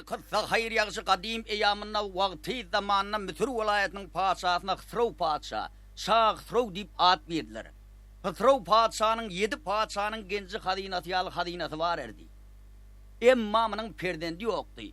Elkyssa haýyr ýagşy gadym eýýamynda wagty zamanynda Müsür welaýatynyň patyşasyna Hysrow patyşa, Şa Hysrow diýip at berdiler. Hysrow patyşanyň ýedi patyşanyň genji hazynasy ýaly hazynasy bar erdi. Emma munuň perzendi ýokdy.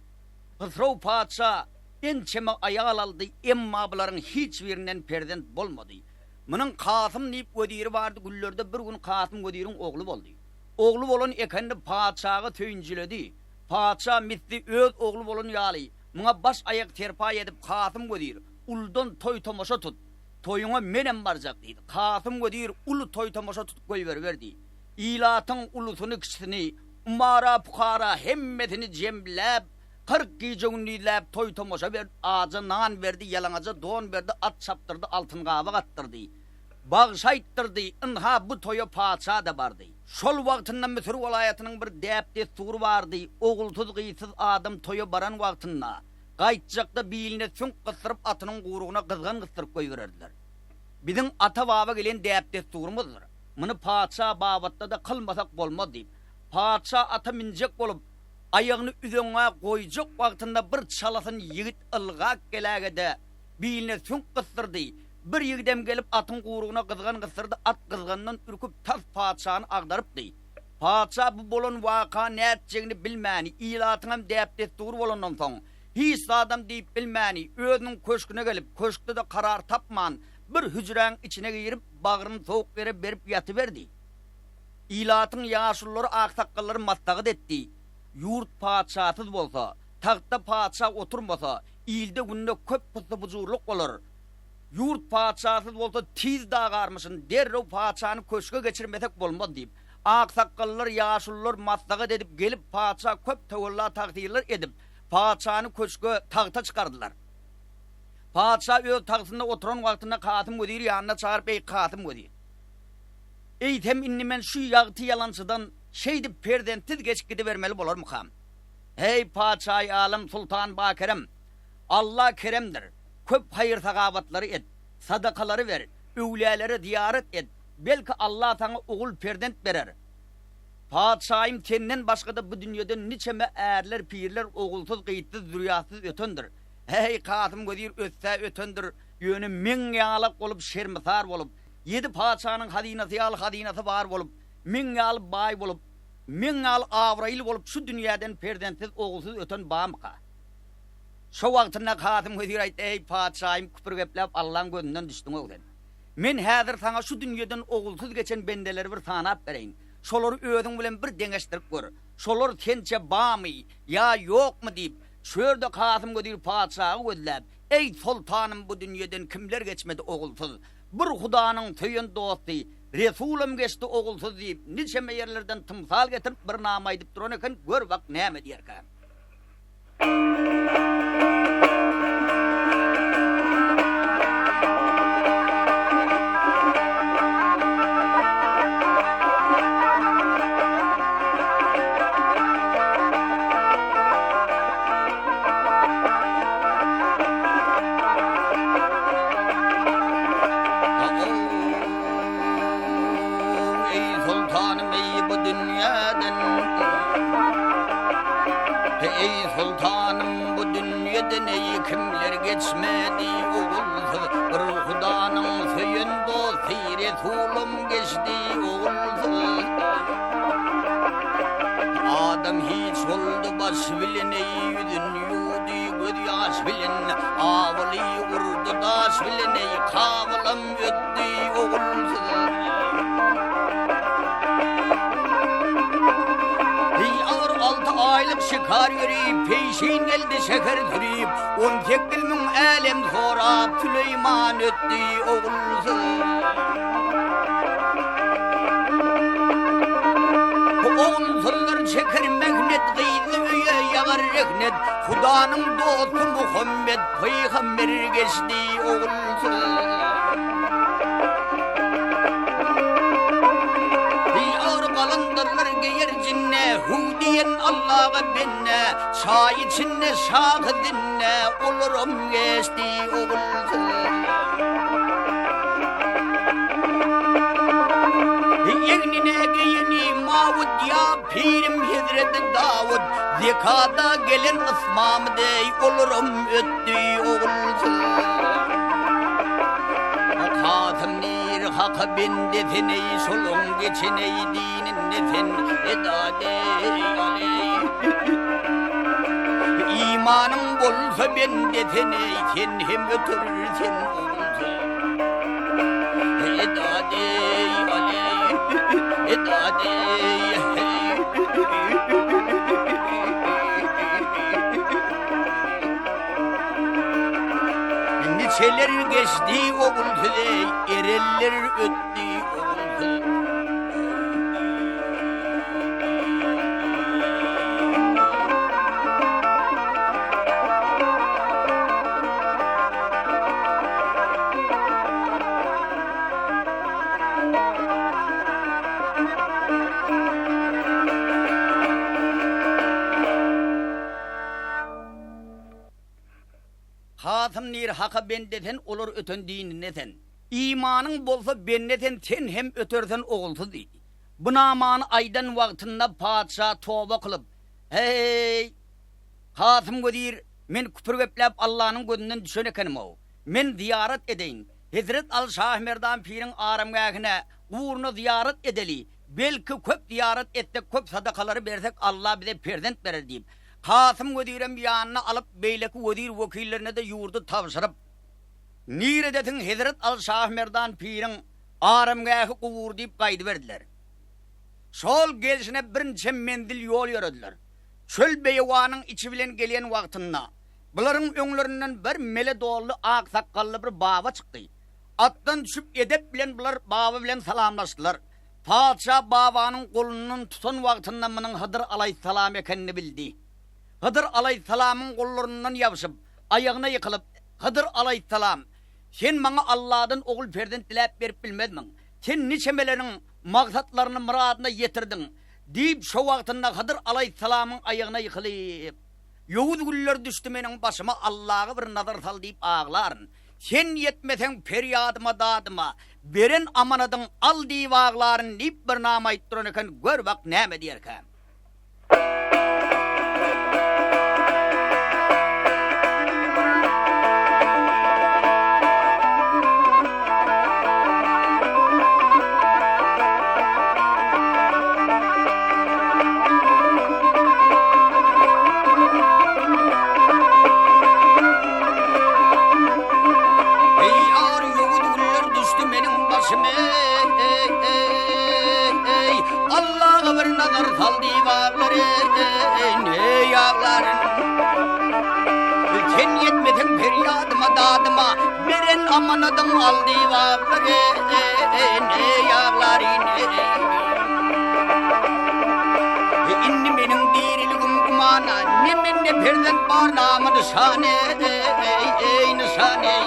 Hysrow patyşa ençeme aýal aldy, emma bularyň hiç birinden perzent bolmady. Munuň Kasym diýip weziri bardy, günlerde bir gün Kasym weziriň ogly boldy. Ogly bolan ekeni patyşaga söýünjiledi. Patyşa misli öz ogly bolan ýaly, muňa baş-aýak serpaý edip, Kasym wezir, uludan toý-tomaşa tut. Toýuňa menem barjak diýdi. Kasym wezir uly toý-tomaşa tutup goýberiberdi. Ilatyň ulusyny-kiçisini, umara-pukara hemmesini jemläp, 40 gije-gündizläp toý-tomaşa berdi, aja nan berdi, ýalaňaja don berdi, at çapdyrdy, altyn gabak atdyrdy. Bagşy aýtdyrdy, ynha bu toýa patyşa-da bardy. Şol wagtynda Müsür welaýatynyň bir däp-dessury bardy, ogulsyz-gyzsyz adam toýa baran wagtynda, gaýtjakda biline süňk gysdyryp atynyň guýrugyna gyzgan gysdyryp goýbererdiler. Biziň ata-baba gelen däp-dessurymyzdyr. Muny patyşa babatda-da kylmasak bolmaz diýip, patyşa ata münjek bolup, aýagyny üzeňňä goýjak wagtynda bir çalasyn ýigit ylgap geläge-de, biline süňk gysdyrdy. Bir ýigidem gelip atyň guýrugyna gyzgan gysdyrdy, at gyzgandan ürküp tas patyşany agdarypdy. Patyşa bu bolan waka nätjegini bilmäni, ilatyňam däp-dessury bolandan soň, hiç zadam diýip bilmäni, özüniň köşgüne gelip, köşkde-de karar tapman, bir hüjräň içine girip, bagryny sowuk ýere berip ýatyberdi. Ilatyň ýaşululary, aksakgallary maslahat etdi, Ýurt patyşasyz bolsa, tagtda patyşa oturmasa, ilde-günde köp pyssy-pyjurlyk bolar. Ýurt patyşasyz bolsa tiz dagarmyşyn, derrew patyşany köşge geçirmesek bolmaz diýip, aksakgallar, ýaşulular maslahat edip gelip patyşa köp töwella-tagsyrlar edip, patyşany köşge, tagta çykardylar. Patyşa öz tagtynda oturan wagtynda Kasym weziri ýanyna çagyryp, Eý, Kasym wezir! Eýsem indi men şu ýagty ýalançydan şeýdip perzentsiz geçip gidibermeli bolarmykam? Eý, patyşaýy-alem Sultan Bakerem! Alla keremdir. Köp haýyr-sahawatlary et, sadakalary ber, öwlälere zyýarat et, belki Alla saňa ogul perzent berer. Patyşaýym senden başga-da bu dünýeden niçeme ärler, pirler ogulsyz, gyzsyz, zürýatsyz ötendir. Häý, Kasym wezir ötse ötendir, ýöne meň ýalak bolup şermisar bolup, ýedi patyşanyň hazynasy ýaly hazynasy bar bolup, meň ýaly baý bolup, meň ýaly abraýly bolup şu dünýäden perzentsiz, ogulsyz öten bamyka? Şo wagtynda Kasym wezir aýtdy, Eý, patyşaýym, küpür gepläp Allaň gözünden düşdüň-ow sen. Men häzir saňa şu dünýeden ogulsyz geçen bendeleri bir sanap bereýin. Şolary özüň bilen bir deňeşdirip gör. Şolar sençe bamy ýa ýokmy diýip, şu ýerde Kasym wezir patyşagy gözläp, Eý, soltanym, bu dünýeden kimler geçmedi ogulsyz? Bir Hudanyň söýen dosty Resulam geçdi ogulsyz diýip, niçeme ýerlerden tymsal getirip bir nama aýdyp duran eken, gör bak näme diýerkä. Eý soltanym eý bu dünýäden Eý soltanym bu dünýeden eý kimler geçmedi ogulsyz Bir hudanyň söýen dosty Resulym geçdi ogulsyz Adam hiç boldy baş bilen eý ýüzün ýuwdy göz ýaş bilen Abyly urdy daş bilen eý Kabylam ötdi ogulsyz. Heý agyr alty aýlyk şikar ýörip, Peýşin geldi şäher sürüp, 18 mün älem sorap, Süleýman ötdi ogulsyz. Ogulsyzlar çeker mähnet, Gyzly öýe ýagar rehnet, Hudanyň dosty Muhammet, Pygamber geçdi ogulsyz. Ýar galandarlar geýer jinne, Hüw diýen Allaga bende, Çaý içinde şahy zinde, Olaram geçdi ogulsyz. Egnine geýeni mawut ýa pirim hezreti Dawut Zekada gelen ysmamy deý olaram ötdi ogulsyz. Kasym diýr haka bende sen eý şolaň geçen eý dininde sen eda deý aleý. Imanyň bolsa bende sen eý sen hem öter sen ogulsyz. Eda deý aleý eda deý heý. Niçeler geçdi ogulsyz eý, erenler ötdi ogulsyz. Kasym diýr haka bende sen olar öten dininde sen. Imanyň bolsa bende sen sen hem öter sen ogulsyz diýdi. Bu namany aýdan wagtynda patyşa toba kylyp, Heý, Kasym wezir, men küpür gepläp Allanyň gözünden düşen ekenim-ow. Men zyýarat edeýin. Hezret Aly Şahymerdan piriň aramgähine, guburyna zyýarat edeli. Belki, köp zyýarat etsek, köp sadakalary bersek, Alla bize perzent berer diýip, Kasym wezirem ýanyna alyp, beýleki wezir-wekillerine-de ýurdy tabşyryp, Niredesiň Hezret Aly Şahymerdan piriň aramgähi gubury diýip gaýdyberdiler. Şol gelşine birniçe menzil ýol ýörediler. Çöl-beýewanyň içi bilen gelýän wagtynda, bularyň öňlerinden bir mele donly ak sakgally bir baba çykdy. Atdan düşüp edep bilen bular baba bilen salamlaşdylar. Patyşa babanyň golundan tutan wagtynda munuň Hydyr alaýhyssalam ekenini bildi. Hydyr alaýhyssalamyň gollaryndan ýabşyp, aýagyna ýykylyp, Hydyr alaýhyssalam, sen maňa Alladan ogul perzent diläp berip bilmezmiň? Sen niçemeleriň maksatlaryny myradyna ýetirdiň! Diýip, şo wagtynda Hydyr alaýhyssalamyň aýagyna ýykylyp, Ýowuz günler düşdi meniň başyma, Allaga bir nazar sal diýip aglaryn. Sen ýetmeseň perýadyma-dadyma, beren amanadyň al diýip aglaryn diýip bir nama aýyp duran eken, gör bak näme diýerkäm. Eý ýar ýowuz günler düşdi meniň başyma eý Allaga bir nazar sal diýip aglar eý aglaryn Sen ýetmeseň perýadyma dadyma beren amanadyň al diýip aglar eý aglaryn Indi meniň diriligim gümana Ne mende perzent bar namy nyşan eý nyşan eý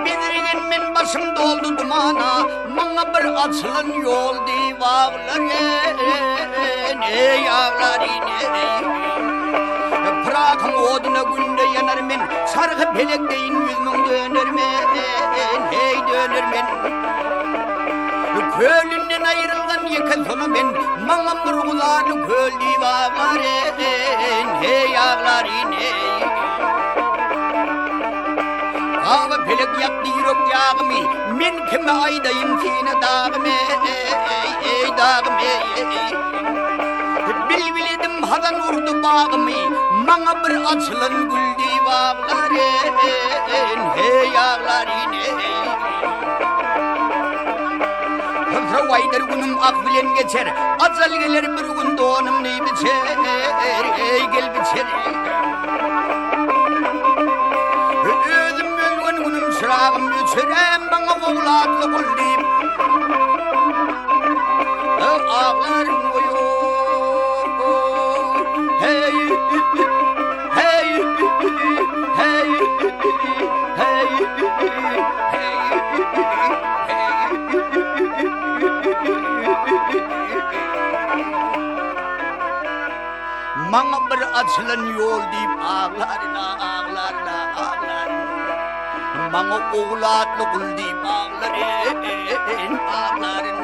Bezirgen men başym doldy dumana Maňa bir açylan ýol diýip aglar eý aglar eý Pyrakyň oduna günde ýanar men Çarhy pelek deýin 100.000 döner men eý döner men Kölünden aýrylgan ýeke sona men, Maňa murgularly köl diýip aglar eý, aglar eý. Gaba pelek ýakdy ýürek ýagymy, Men kime aýdaýyn sine dagymy, eý, dagymy. Bilbil edim hazan urdy bagymy, Maňa bir açylan gül diýip aglar eý, aglar eý. Hysrow aýdar günüm ah bilen geçer, Ajal geler bir gün donumny biçer, eý gel biçer. Özüm ölgen günüm çyragym öçer, maňa ogul atly gul diýip. Aglaryn oý hey hey hey hey Maňa bir açylan ýol diýip aglaryn-a, aglaryn-a, aglaryn. Maňa ogul atly gul diýip aglaryn, aglaryn.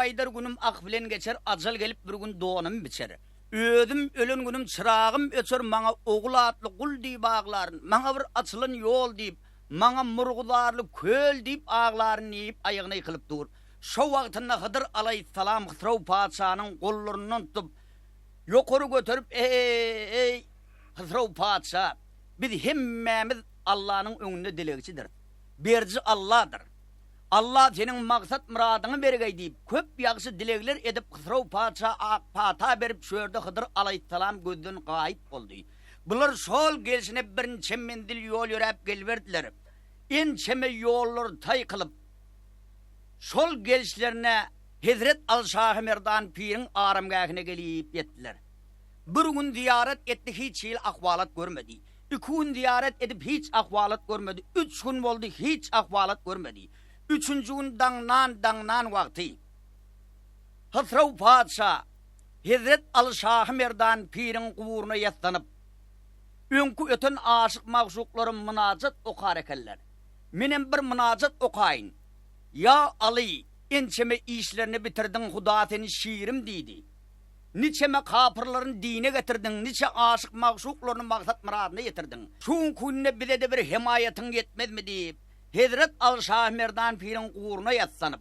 aýdar günüm ah bilen geçer, ajal gelip bir gün donumy biçer. Özüm ölen günüm çyragym öçer, maňa ogul atly gul diýip aglaryn, maňa bir açylan ýol diýip, maňa murguzarly köl diýip aglaryn diýip aýagyna ýykylyp dur. Şo wagtynda Hydyr alaýhyssalam Hysrow patyşanyň gollaryndan tutup, ýokary göterip, E-e-eý, Hysrow patyşa, biz hemmämiz Allanyň öňünde dilegçidiris. Beriji Alladyr. Alla seniň maksat-myradyňy bergeý diýip, köp ýagşy dilegler edip Hysrow patyşa ak pata berip şu ýerde Hydyr alaýhyssalam gözden gaýyp boldy. Bular şol gelşine birniçe menzil ýol ýöräp geliberdiler. Ençeme ýollary taý kylyp, şol gelişlerine Hezret Aly Şahymerdan piriň aramgähine gelip ýetdiler. Bir gün zyýarat etdi hiç hili ahwalat görmedi. Iki gün zyýarat edip hiç ahwalat görmedi. Üç gün boldy hiç ahwalat görmedi. Üçünji gün daňdan daňdan wagty Hysrow patyşa Hezret Aly Şahymerdan piriň guburyna ýassanyp, öňki öten aşyk-magşuklarym mynajat okar ekenler. Menem bir mynajat okaýyn. Ýa Aly, ençeme işlerini bitirdiň Huda seni şirim diýdi. Niçeme kapyrlaryny dine getirdiň, niçe aşyk-magşuklaryny maksat-myradyna ýetirdiň. Şu günki günde bize-de bir hemaýatyň ýetmezmi diýip, Hezret Aly Şahymerdan piriň guburyna ýassanyp,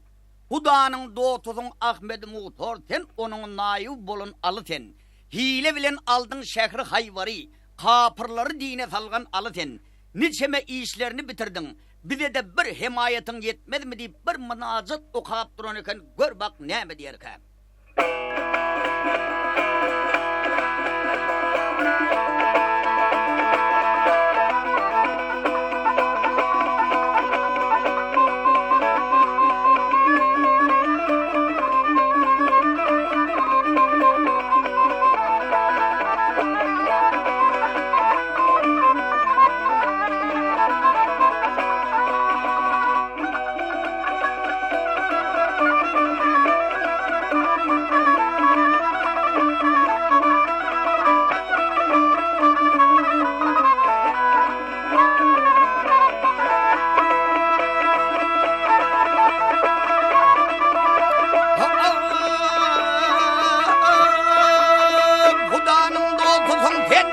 Hudanyň dostusyň Ahmedi Muhtar sen, onuň naýyby bolan Aly sen. Hile bilen aldyň şähri Haýbary, kapyrlary dine salgan Aly sen. Niçeme işlerini bitirdiň, bize-de bir hemaýatyň ýetmezmi diýip bir mynajat okap duran eken, gör bak näme diýerkä. Hudanyň dostusyň sen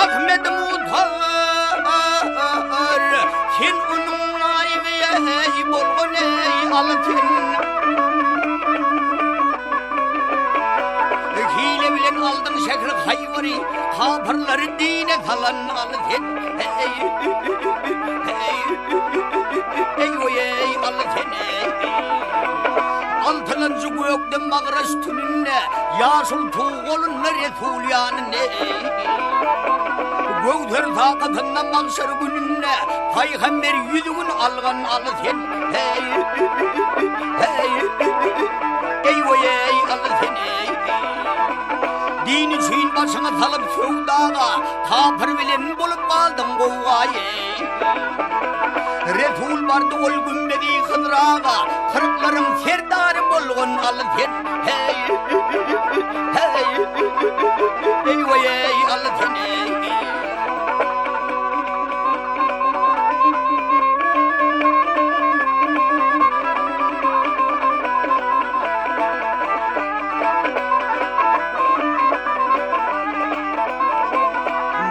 Ahmet Muhtar sen onuň naýyby eý bolgun eý aly sen Hile bilen aldyň şähri Haýbary kapyrlary dine salan aly sen eý eý eý oý eý aly sen eý Altynjy gökde magraç tününde Ýaşyl tug golunda Resul ýanynda Göwher takatynda magşar gününde Paýgamber ýüzügin algan aly sen Heý heý eý oý eý aly sen eý Din üçin başyňy salyp söwdaga Kapyr bilen bolup galdyň gowga eý Resul bardy ol gümmezi Hyzraga Kyrklaryň serdary bolgun aly sen Heý heý eý oý eý aly sen eý.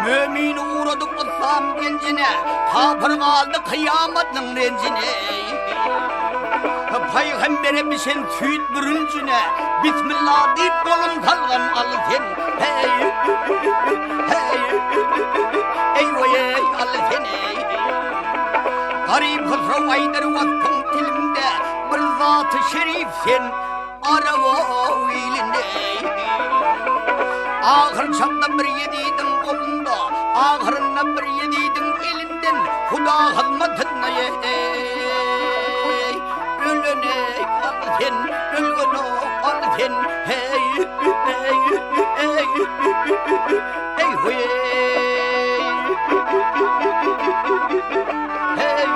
Mömini ugradyp yslam genjine, Kapyr galdy kyýamatnyň renjine. Paýgambere bişen süýt bürünjine, Bismillah diýip golun salgan al sen. Heý, heý, eý oý eý al sen eý. Garyp Hysrow aýdar waspyň dilimde, Bir zaty şerif sen. Araba ilinde Ahyr çakda bir ýezidiň golunda, Ahyrynda bir ýezidiň elinden Huda hyzmatynda eý, Ölen eý, al sen, ölgen al sen, heý, eý, eý, eý, hoý, eý,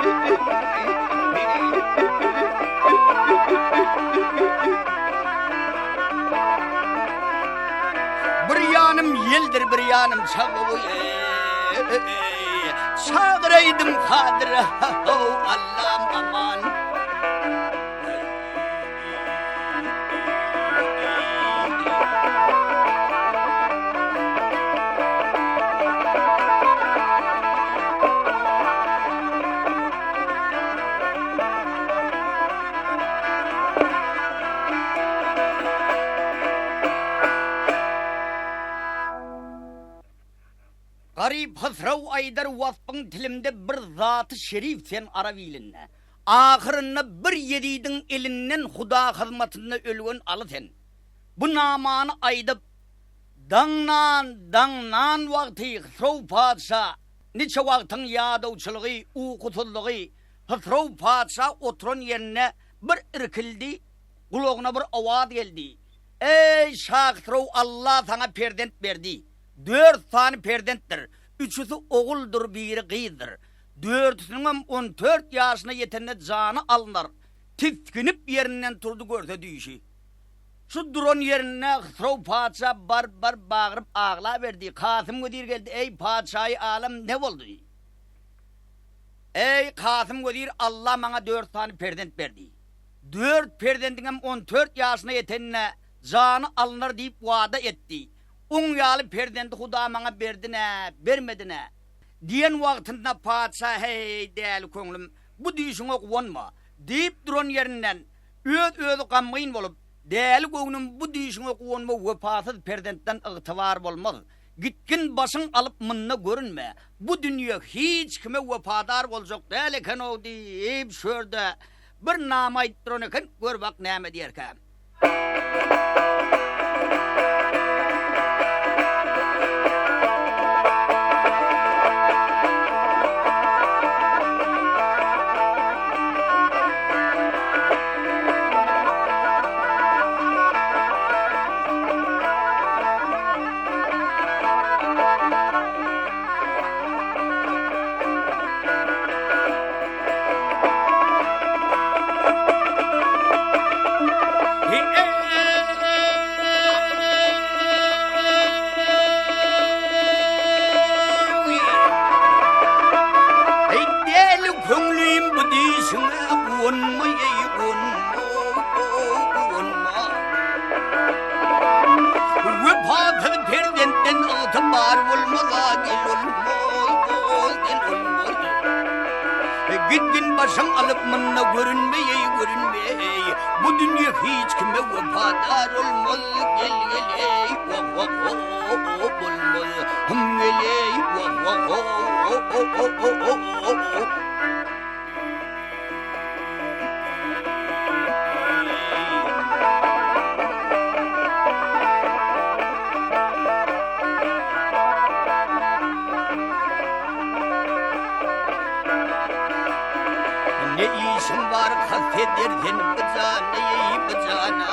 Bir ýanym ýeldir, bir ýanym çagyl, Çagyraýdym Kadyr, how, Allam aman. Garyp Hysraw aýdar waspyň tilimde bir zaty şerif sen arap ilinde. Ahyrynda bir ýezidiň elinden Huda hyzmatynda ölgen Aly sen. Bu namany aýdyp, daňdan daňdan wagty Hysrow patyşa niçe wagtyň ýadawçylygy, ukusyzlygy Hysrow patyşa oturan ýerinde bir irkildi, gulagyna bir owaz geldi, Eý, şa Hysrow Alla saňa perzent berdi. Dört sany perzentdir. Üçüsi oguldyr, biri gyzdyr. Dördüsiniňem on dört ýaşyna ýetende jany alnar. Tisginip ýerinden turdy görse düýşi. Şu duran ýerinde Hysrow patyşa bar-bar bagyryp aglaberdi. Kasym wezir geldi, Eý, patyşaýy alem, ne boldy? Eý, Kasym wezir, Alla maňa dört sany perzent berdi. Dört perzendiňem on dört ýaşyna ýetende jany alnar diýip wada etdi. Oň ýaly perzendi Huda maňa berdi nä, bermedi nä? Diýen wagtynda patyşa, Heý, däli köňlüm, bu düýşüňe guwanma! Diýip duran ýerinden, öz-özi gamgyn bolup, Däli göwnüm, bu düýşüňe guwanma, wepasyz perzentden ygtybar bolmaz. Gitgin başyň alyp munda görünme. Bu dünýe hiç kime wepadar boljak däl eken-ow diýip, şu ýerde bir nama aýdyp duran eken, gör bak näme diýerkä. Eý däli köňlüm bu diýşiňe guwanma eý guwanma guwanma Wepasyz perzentden ygtybar bolmaz-a gel olmaz gel olmaz Gitgin başyň alyp munda görünme eý görünme eý Bu dünýe hiç kime wepadar olmaz gel gel eý wah wah ho bolmaz hym gel eý wah wah ho Ne işiň bar kast eder sen bu jana eý bu jana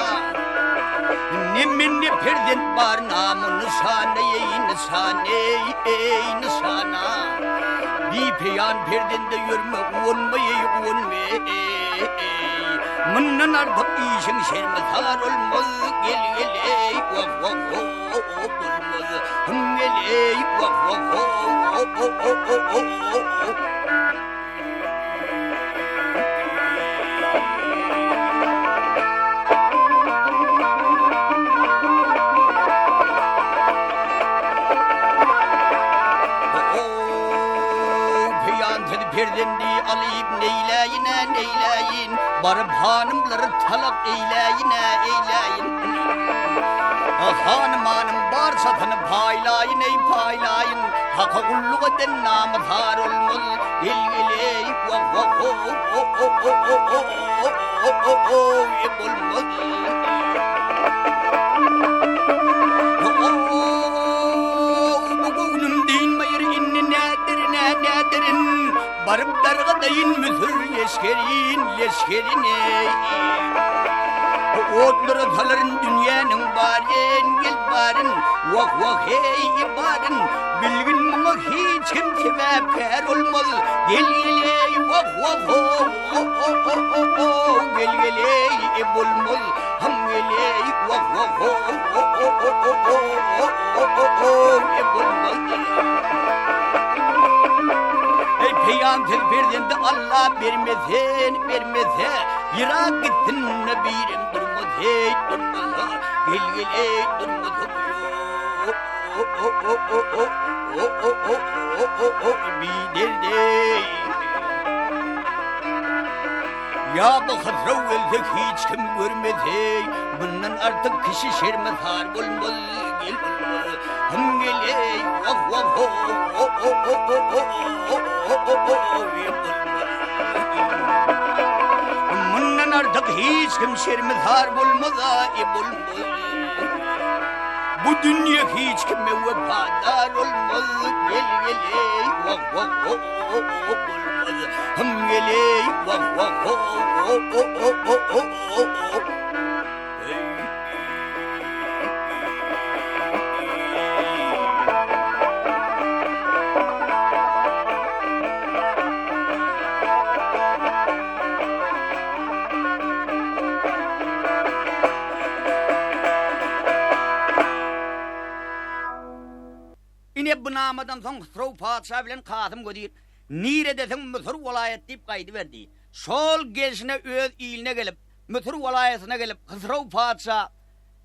Ne mende perzent bar namu nyşana eý nyşana eý eý nyşana Bipeýan perzende ýörme guwanma eý guwanma eý Mundan artyk işiň şermesar olmaz gel gel eý wah wah ho bolmaz hym gel eý wah wah ho Peýansyz perzendi alyp neýläýin-ä neýläýin, Baryp hanymlary talak eýläýin-ä eýläýin. Hanymanym barçasyny paýlaýyn-eý paýlaýyn, Haka gulluk eden namys-ar olmaz, Gel-gel-eý, wah-wah-ho-o-o-o-o-o-o-o-o-o-oý bolmaz. Ho-o-ow, bu göwnüm dynmaýar indi näderin-ä näderin, Baryp dargadaýyn Müsür leşgerin, leşgerin-eý. Otlara salaryn dünýäniň baryn, gel baryn, wah-wah-eý, baryn, Bilgin muňa hiç kim sebäpkär bolmaz, gel-gel-eý, wah-wah-ho-o-o-o-o-o, gel-gel-eý, bolmaz, hym gel-eý, wah-wah-ho-o-o-o-o-o-o-o-o, bolmaz. Eý, peýansyz perzendi Alla bermese, bermese, Yrak gitsin munda birem durmaz heý durmaz gel gel eý durmaz Bi derde Ýa bu Hysrow ölse hiç kim görmez heý mundan artyk kişi şermesar bolmaz gel bolmaz hym gel eý wah wah ho. Mundan artyk hiç kim şermizar bolmaz-a, bolmaz. Bu dünýe hiç kime wepadar olmaz, gel gel-eý, wah wah ho bolmaz. Hym gel-eý, wah wah ho Ine bu namadan soň Hysrow patyşa bilen Kasym wezir, Niredesiň Müsür welaýaty diýip gaýdyberdi. Şol gelşine öz iline gelip, Müsür welaýatyna gelip, Hysrow patyşa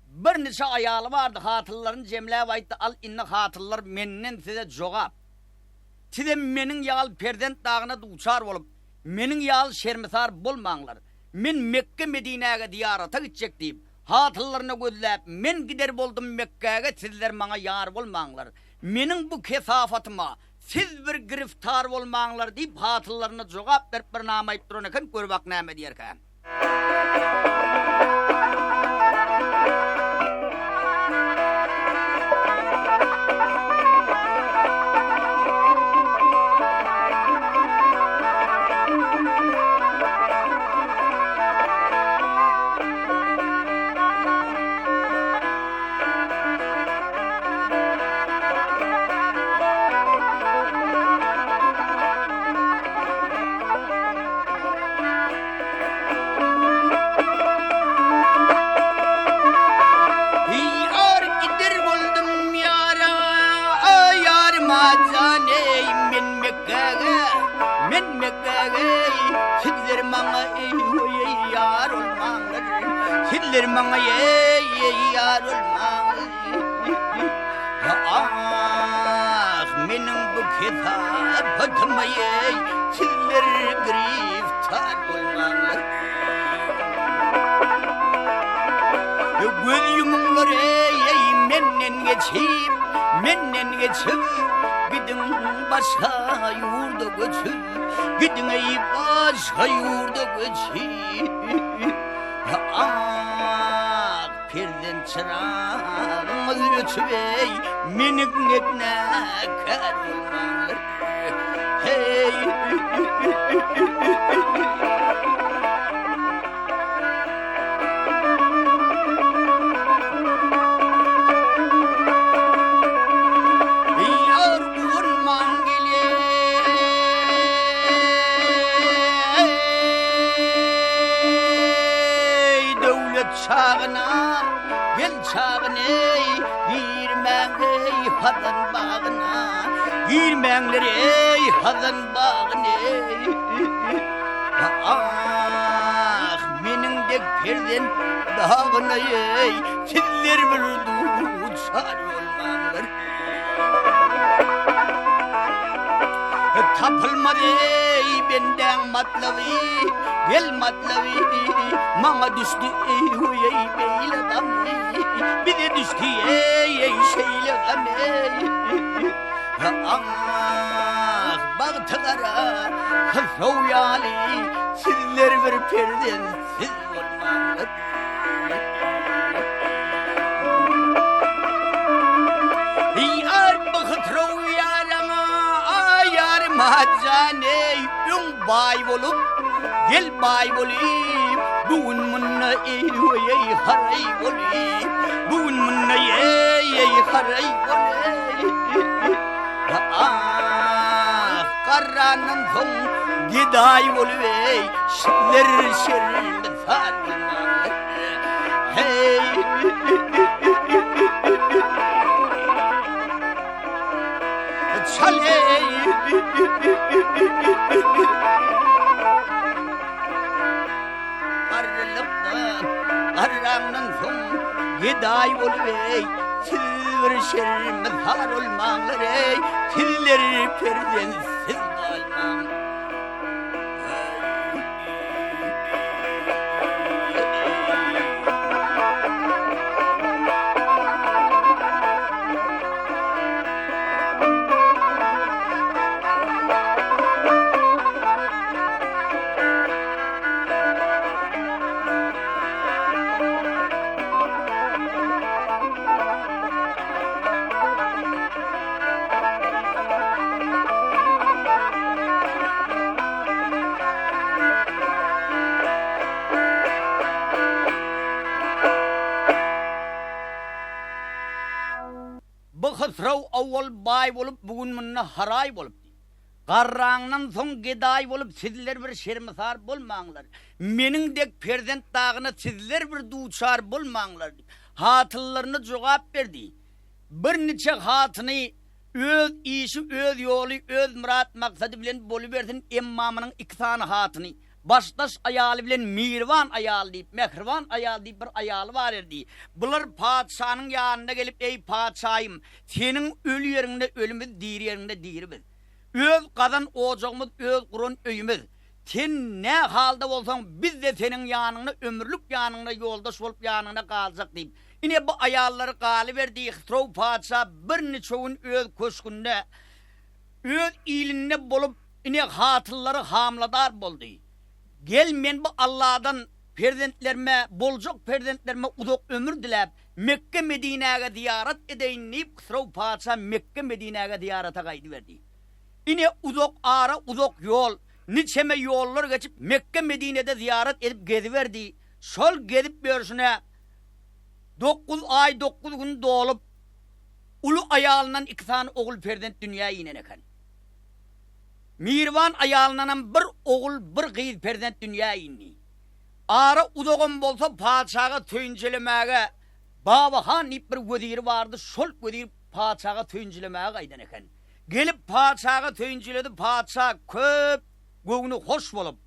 birniçe aýaly bardy, hatynlaryny jemläp aýtdy, Al indi hatynlar menden size jogap. Sizem meniň ýaly perzent dagyna duçar bolup, meniň ýaly şermisar bolmaňlar. Men Mekge-Medinäge zyýarata gitjek diýip, hatyllaryna gözläp, men gider boldum Mekgäge, sizler maňa ýar bolmaňlar. Meniň bu kesafatyma siz bir giriftar bolmaňlar diýip, hatyllaryna jogap berip bir nama aýyp duran eken, gör bak näme diýerkä. Ýar gider boldum ýara, ýaryma jan eý, men Mekgäge, men Mekgäge, sizler maňa eý, oý eý, ýar bolmaňlar, sizler maňa eý, eý, ýar bolmaňlar. Ah, meniň bu kesapatyma eý, sizler giriftar bolmaňlar. Göz ýumuňlar eý, eý, menden geçip, menden geçip, gidiň başga ýurda göçüp, gidiň eý, başga ýurda göçüp. Ah, Perzent çyragyňyz öçüp eý, meni günäkär bolmaňlar. Heý! Ýar guwanman gelýär. Eý, döwlet çagyna, gel çagyn eý, girmäň eý hazan bagyna, girmäňler eý hazan bagyna eý. Ah, meniň dek perzent dagyna eý, sizler bir duçar bolmaňlar. Tapylmaz eý bendäň matlaby, gel matlaby, Maňa düşdi eý oý eý beýle gam eý, Bize düşdi eý eý şeýle gam eý. Ah, bagty gara Hysrow ýaly, Sizler bir perzentsiz bolmaňlar. Ýar Hysrow ýaraňa, ýaryma jan eý, Öň baý bolup, gel baý bolup, Bu gün munda eý, oý, eý, haraý bolup, Bu gün munda eý, eý, haraý bolup. Ah, garrandan soň gedaý bolup eý, Şirler şermezar bolmaňlar. Heý! Çal eý! Garrylykdan, garraňdan soň gedaý bolup eý, Siz bir şermezar bolmaňlar eý, Sizler perzentsiz galmaň. Hysrow owwal baý bolup, bu gün munda haraý bolup diýip. Garraňdan soň gedaý bolup sizler bir şermysar bolmaňlar. Meniň dek perzent dagyna sizler bir duçar bolmaňlar diýip, hatyllaryna jogap berdi. Birniçe hatyny öz işi, öz ýoly, öz myrat-maksady bilen bolubersin, emma munuň iki sany hatyny, başdaş aýaly bilen mihriban aýal diýip, mähriban aýal diýip bir aýaly bar erdi. Bular patyşanyň ýanyna gelip, Eý, patyşaýym, seniň öli ýeriňde ölümiz, diri ýeriňde diri biz. Öz gazan ojagymyz, öz guran öýümiz. Sen nä halda bolsaň, biz-de seniň ýanyňda, ömürlik ýanyňda ýoldaş bolup ýanyňda galjak diýip, ine bu aýallary galyberdi. Hysrow patyşa birniçe gün öz köşgünde, öz ilinde bolup, ine hatyllary hamyladar boldy. Gel, men bu Alladan perzentlerime, boljak perzentlerime uzak ömür diläp, Mekge-Medinäge zyýarat edeýin diýip, Hysrow patyşa Mekge-Medinäge zyýarata gaýdyberdi. Ine, uzak ara, uzak ýol, niçeme ýollar geçip, Mekge-Medinede zyýarat edip geziberdi. Şol gezip ýörşüne dokuz aý, dokuz gün dolup, uly aýalyndan iki sany ogul perzent dünýä inen eken. Mihriban aýalyndanam bir ogul, bir gyz perzent dünýä indi. Ara uzagam bolsa patyşaga söýünjelemäge Baba han diýip bir weziri bardy, şol wezir patyşaga söýünjilemäge gaýdan eken. Gelip patyşaga söýünjiledi, patyşa köp göwni hoş bolup,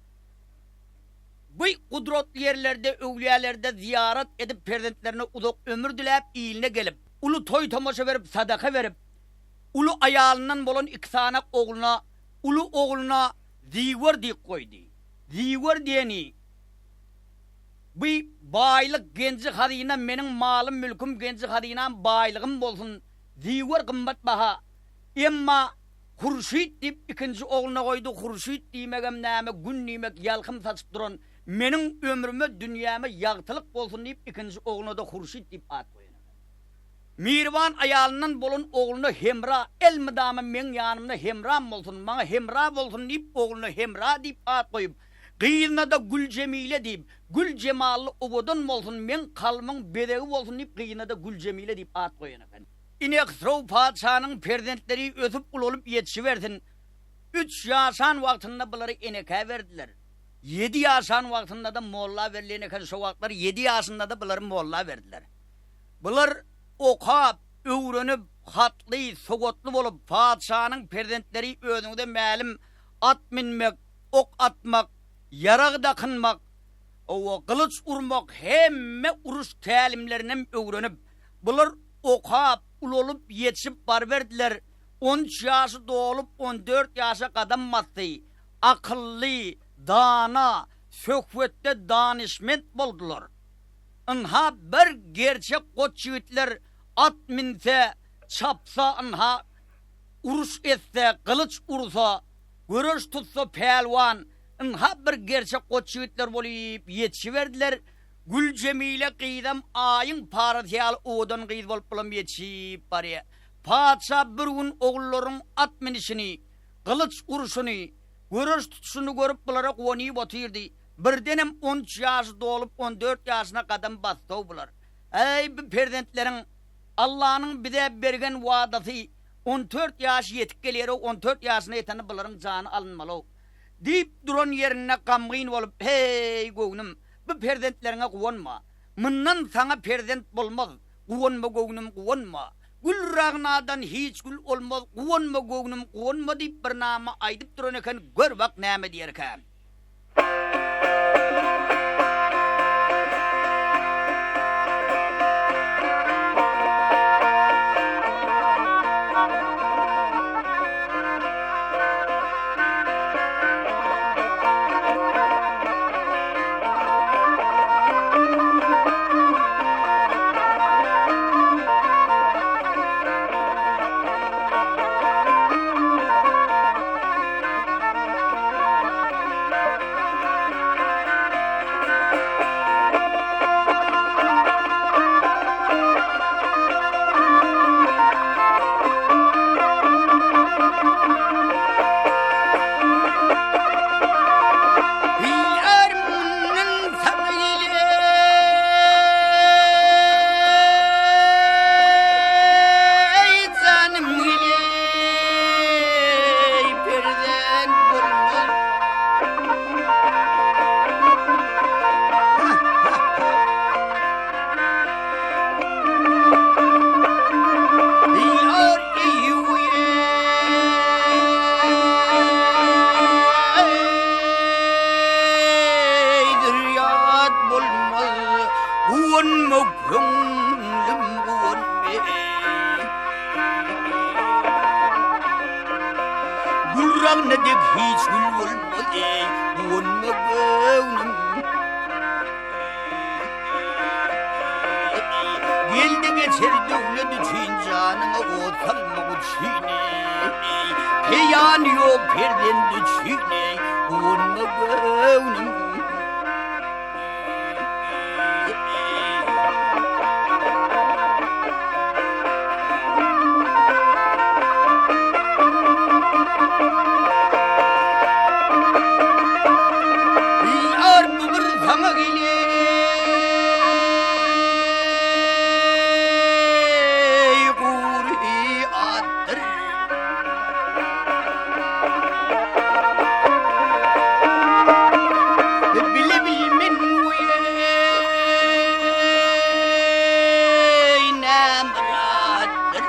bu gudratly ýerlerde, öwlüýälerde zyýarat edip perzentlerine uzak ömür diläp iline gelip, uly toý-tomaşa berip, sadaka berip, uly aýalyndan bolan iki sanak ogluna, uly ogluna Ziwer diýip goýdy. Ziwer diýeni, bu baýlyk, genji-hazyna meniň malym-mülküm, genji-hazynam, baýlygym bolsun, Ziwer gymmat baha. Emma Hurşyt diýip ikinji ogluna goýdy, Hurşyt diýmegem näme, gün diýmek, ýalkym saçyp duran, meniň ömrüme, dünýäme ýagtylyk bolsun diýip ikinji ogluna-da Hurşyt diýip at goýan eken. Mihriban aýalyndan bolan ogluna Hemra, elmydama meň ýanymda Hemram bolsun, maňa Hemra bolsun diýip ogluna Hemra diýip at goýup, gyzyna-da Güljemile diýip, gül jemally owadan bolsun, meň kalbymyň bezegi bolsun diýip gyzyna-da Güljemile diýip at goýan eken. Ine Hysrow patyşanyň perzentleri ösüp ulalyp ýetişibersin. Üç ýaşan wagtynda bulary enekä berdiler. Ýedi ýaşan wagtynda-da molla berlen eken, şo wagtlar ýedi ýaşynda-da bulary molla berdiler. Bular okap, öwrenip, hatly, sowatly bolup, patyşanyň perzentleri özüňize mälim at münmek, ok atmak, ýarag dakynmak, owa, gylyç urmak hemme uruş tälimlerinem öwrenip, bular okap, ulalyp, ýetişip baryberdiler. On üç ýaşy dolup, on dört ýaşa gadam basdy. Akylly, dana, söhbetde danyşment boldular. Ynha bir gerçek goç ýigitler at münse, çapsa, ynha uruş etse, gylyç ursa, göreş tutsa pälwan, ynha bir gerçek goç ýigitler bolyp ýetişiberdiler. Güljemile gyzam aýyň parasy ýaly owadan gyz bolup bulam ýetişip barýar. Patyşa bir gün ogullaryň at münüşini, gylyç urşuny, göreş tutuşyny görüp bulara guwanyp otyrdy. Birdenem on üç ýaşy dolup, on dört ýaşyna gadam basdy-ow bular. Äý, bu perzentleriň Allanyň bize bergen wadasy on dört ýaşy ýetip gelýär-ow, on dört ýaşyna ýetende bularyň jany alynmaly-ow. Diýip duran ýerinde gamgyn bolup, Heý, göwnüm, bu perzentleriňe guwanma. Mundan saňa perzent bolmaz. Guwanma göwnüm, guwanma. Gül ragnadan hiç gül olmaz, guwanma göwnüm, guwanma diýip bir nama aýdyp duran eken, gör bak näme diýerkä. Bagyna dek hiç gül bolmaz eý, guwanma göwnüm. Geldi geçer döwlet üçin janyňa ot salmak üçin eý, Peýan ýok perzent üçin eý, guwanma göwnüm. Ýar bu bir saňa geleý gury atdyr. Bile bilmen eý ne myratdyr,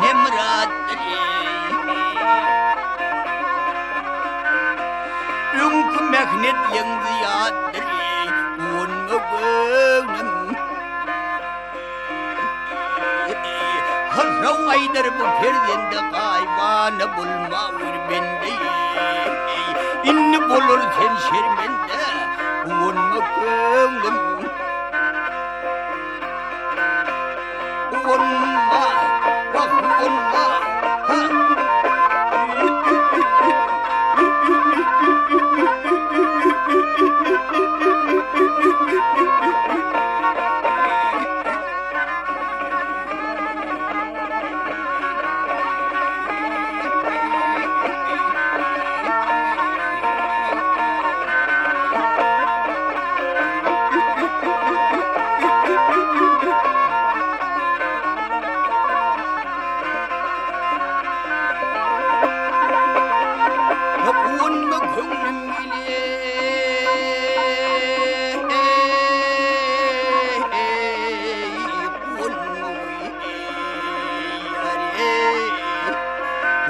ne myratdyr Öňki mähnetleň zyýatdyr Guwanma göwnüm. Hyrraw aýdar bu perzende gaýybana bolmawyr bende Indi bolar sen şermende guwanma köňlüm Guwanma wah guwanma ha. Guwanma köňlüm ile.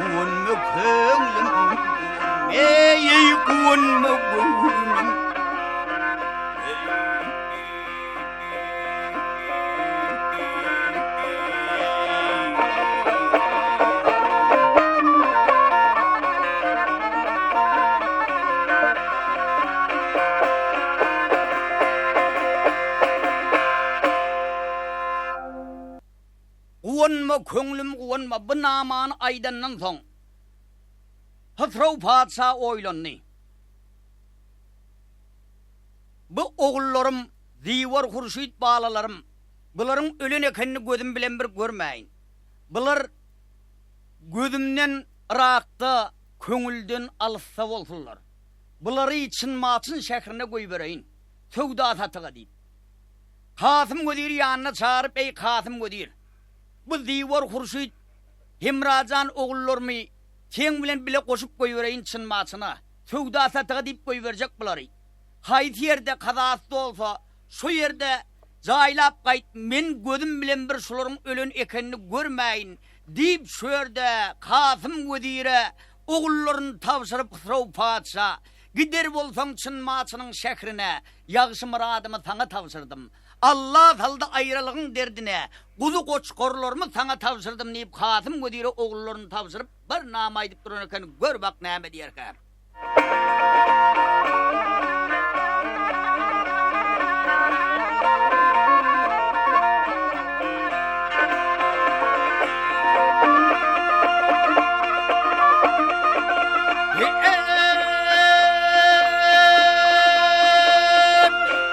Guwanma köňlüm, eý, guwanma göwnüm. Guwanma, köňlüm, guwanma! Bu namany aýdandan soň, Hysrow patyşa oýlandy. Bu ogullarym, Ziwar, Hurşyt balalarym, bularyň ölen ekenini gözüm bilen bir görmäýin. Bular gözümden yrakda, köňülden alysda bolsunlar. Bulary Çyn-Maçyn şährine goýbereýin, söwda-satyga diýip. Kasym weziri ýanyna çagyryp, Eý, Kasym wezir! Bu Ziwar, Hurşyt, Hemra jan ogullarymy seň bilen bile goşup goýbereýin Çyn-Maçyna, söwda-satyga diýip goýberjek bulary. Haýsy ýerde kazasy dolsa, şo ýerde jaýlap gaýt, men gözüm bilen bir şularyň ölen ekenini görmäýin, diýip, şu ýerde Kasym wezire ogullaryny tabşyryp Hysrow patyşa, Gider bolsaň Çyn-Maçynyň şährine, Ýagşy myradymy saňa tabşyrdym. Alla saldy aýralygyň derdine, Guzy-goçgarlarymy saňa tabşyrdym diýip, Kasym wezire ogullaryny tabşyryp, bir nama aýdyp duran eken, gör bak näme diýerkä.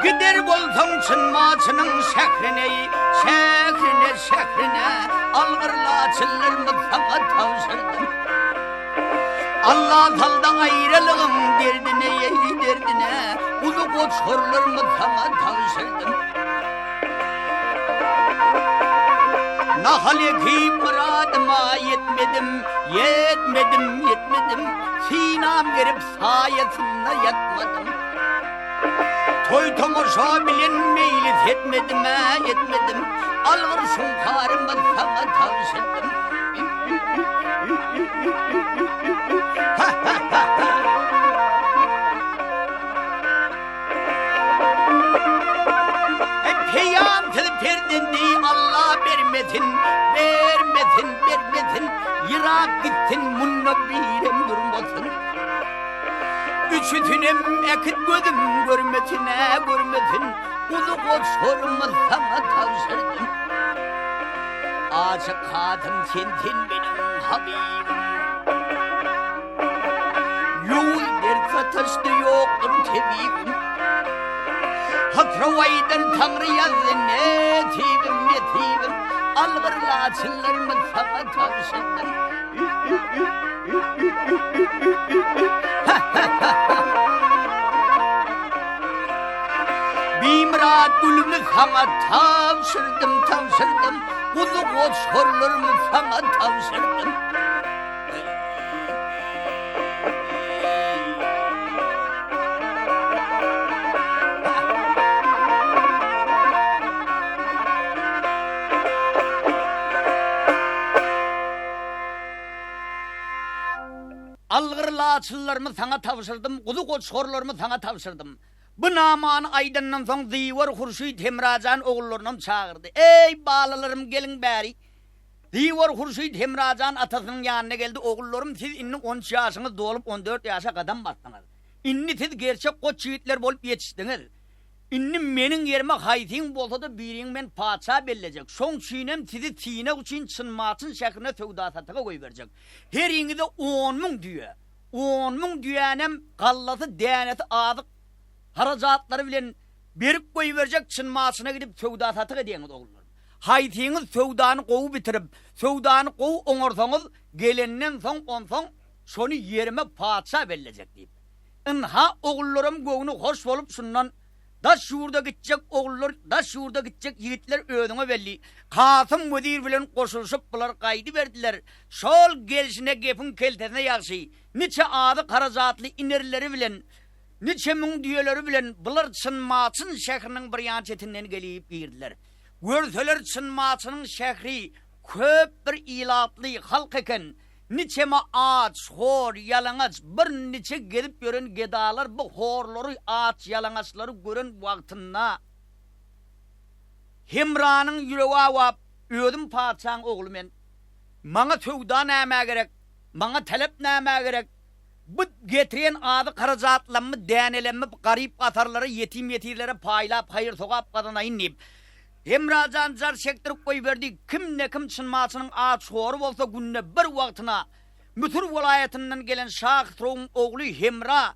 Gider bolsaň Çyn-Maçynyň şährine, şährine, şährine, Algyr laçynlarymy saňa tabşyrdym. Alla saldy aýralygyň derdine, eý, derdine, Uly goçgurlarymy saňa tabşyrdym. Nahal ekip myradyma ýetmedim, ýetmedim, ýetmedim, Synam gerip saýasynda ýatmadym. Toý-tomaşa bilen meýlis etmedim-ä, etmedim, Algyr şuňkarymy saňa tabşyrdym. Peýamsyz perzendi Alla bermesin, bermesin, bermesin. Yrak gitsin munda birem durmasyn. Üçüsinem äkit gözüm görmesin-ä görmesin. Guzy goçlarymy saňa tabşyrdym. Aşyk Kasym sen-sen meniň habybym. Ýowuz dert sataşdy ýokdur tebibim. Hysrow aýdan Taňry ýazdy nesibim, nesibim. Algyr laçynlarymy saňa tabşyrdym. Bimyrat gülümi saňa tabşyrdym, tabşyrdym. Guzy goçgarlarymy saňa tabşyrdym. Algyr laçynlarymy saňa tabşyrdym, guzy goçgarlarymy saňa tabşyrdym. Bu namany aýdandan soň Ziwer Hurşyt Hemrajan ogullarynam çagyrdy. Eý, balalarym, geliň bäri! Ziwer Hurşyt Hemrajan atasynyň ýanyna geldi, Ogullarym, siz indi on üç ýaşyňyz dolup, on dört ýaşa gadam basdyňyz. Indi siz gerçek goç ýigitler bolup ýetişdiňiz. Indi meniň ýerime haýsyň bolsa-da biriňi men patyşa bellejek. Şoň üçinem sizi synag üçin Çyn-Maçyn şährine söwda-satyga goýberjek. Heriňize on müň düýe, 10,000 düýänem gallasy, dänesi, azyk harajatlary bilen berip goýberjek Çyn-Maçyna gidip söwda-satyk edýäňiz ogullarym. Haýsyňyz söwdany gowy bitirip, söwdany gowy oňarsaňyz, gelenden soň onsoň şony ýerime patyşa bellejek diýip. Ynha ogullarym göwni hoş bolup şundan Daş ýurda gitjek ogullar, daş ýurda gitjek ýigitler özüňe belli. Kasym wezir bilen goşulyşyp bular gaýdyberdiler. Şol gelşine gepiň keltesine ýagşy, niçe azy-harajatly inerleri bilen, niçe müň düýeleri bilen bular Çyn-Maçyn şähriniň bir ýan çetinden gelip girdiler. Görseler Çyn-Maçynyň şähri köp bir ilatly halk eken. Niçeme aç, hor, ýalaňaç, bir niçe gezip ýören gedalar bu horlary, aç-ýalaňaçlary gören wagtynda Hemranyň ýüregi awap, Özüm patyşaň ogly men. Maňa söwda nämä gerek, maňa talap nämä gerek? Bu getiren azyk-harajatlammy, dänelemmi garyp-gasarlara, ýetim-ýesirlere paýlap haýyr-sogap gazanaýyn diýip, Hemra jan jar çekdirip goýberdi. Kimde-kim Çyn-Maçynyň aç-hory bolsa günde bir wagtyna Müsür welaýatyndan gelen şa Hysrowyň ogly Hemra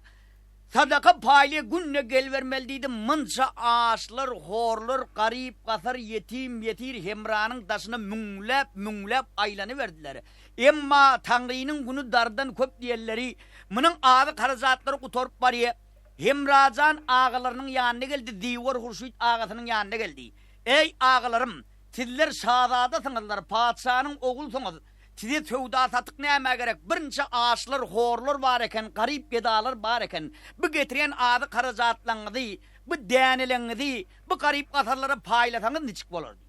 sadaka paýly günde gelibermeli diýdi. Munça açlar, horlar, garyp-gasar, ýetim-ýesir Hemranyň daşyna müňläp-müňläp aýlanyberdiler. Emma Taňrynyň güni dardan köp diýenleri, munuň azy-harajatlary gutaryp barýa. Hemrajan agalarynyň ýanyna geldi, Ziwer Hurşyt agasynyň ýanyna geldi. Eý, agalarym, sizler şazadasyňyzlar, patyşanyň ogulsyňyz. Size söwda-satyk nämä gerek? Birnçe açlar, horlar bar eken, garyp-gedalar bar eken. Bu getirýän azyk-harajatlaryňyzy, bu däneleňizi bu garyp-gasarlara paýlasaňyz niçik bolar? diýdi.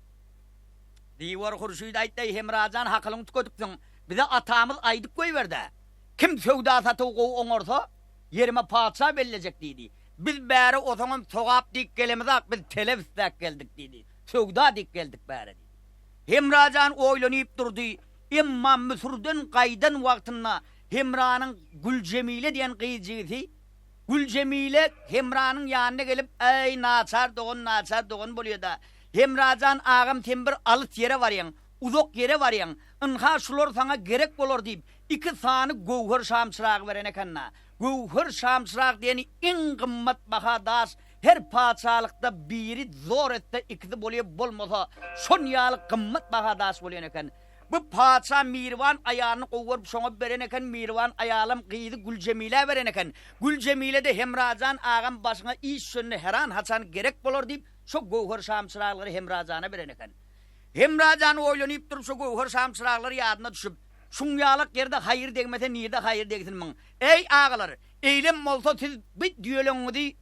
Ziwer Hurşyt aýtdy, Eý, Hemrajan, hakylyňy tüketipsiň. Bize atamyz aýdyp goýberdi-ä. Kim söwda-satygy gowy oňarsa, Ýerime patyşa bellejek diýdi. Biz bäri osaňam sogap diýip gelemizak, biz telep isläp geldik diýdi. Söwda diýip geldik bäri diýdi. Hemra jan oýlanyp durdy. Emma Müsürden gaýdan wagtynda Hemranyň Güljemile diýen gyz jigisi Güljemile Hemranyň ýanyna gelip, Äý, naçar dogan, naçar dogan bolýa-da. Hemra jan agam sen bir alys ýere barýaň, uzak ýere barýaň. Ynha şular saňa gerek bolar diýip, Iki sany göwher şamçyragy beren eken-dä. Göwher şamçyrag diýeni iň gymmat baha daş, her patyşalykda biri zor etse ikisi bolýa bolmasa şon ýaly gymmat baha daş bolýan eken. Bu patyşa Mirwan aýalyny gowy görüp şoňa beren eken, Mirwan aýalam gyzy Güljemilä beren eken. Güljemile-de Hemrajan agam başyňa iş düşende heran-haçan gerek bolar diýip şo göwher şamçyraglary Hemrajana beren eken. Hemrajan oýlanyp durup şo göwher şamçyraglar ýadyna düşüp, Şuň ýalak ýerde haýyr degmese nirde haýyr degsin myň. Eý, agalar, eýlem bolsa siz bi düýeleňizi,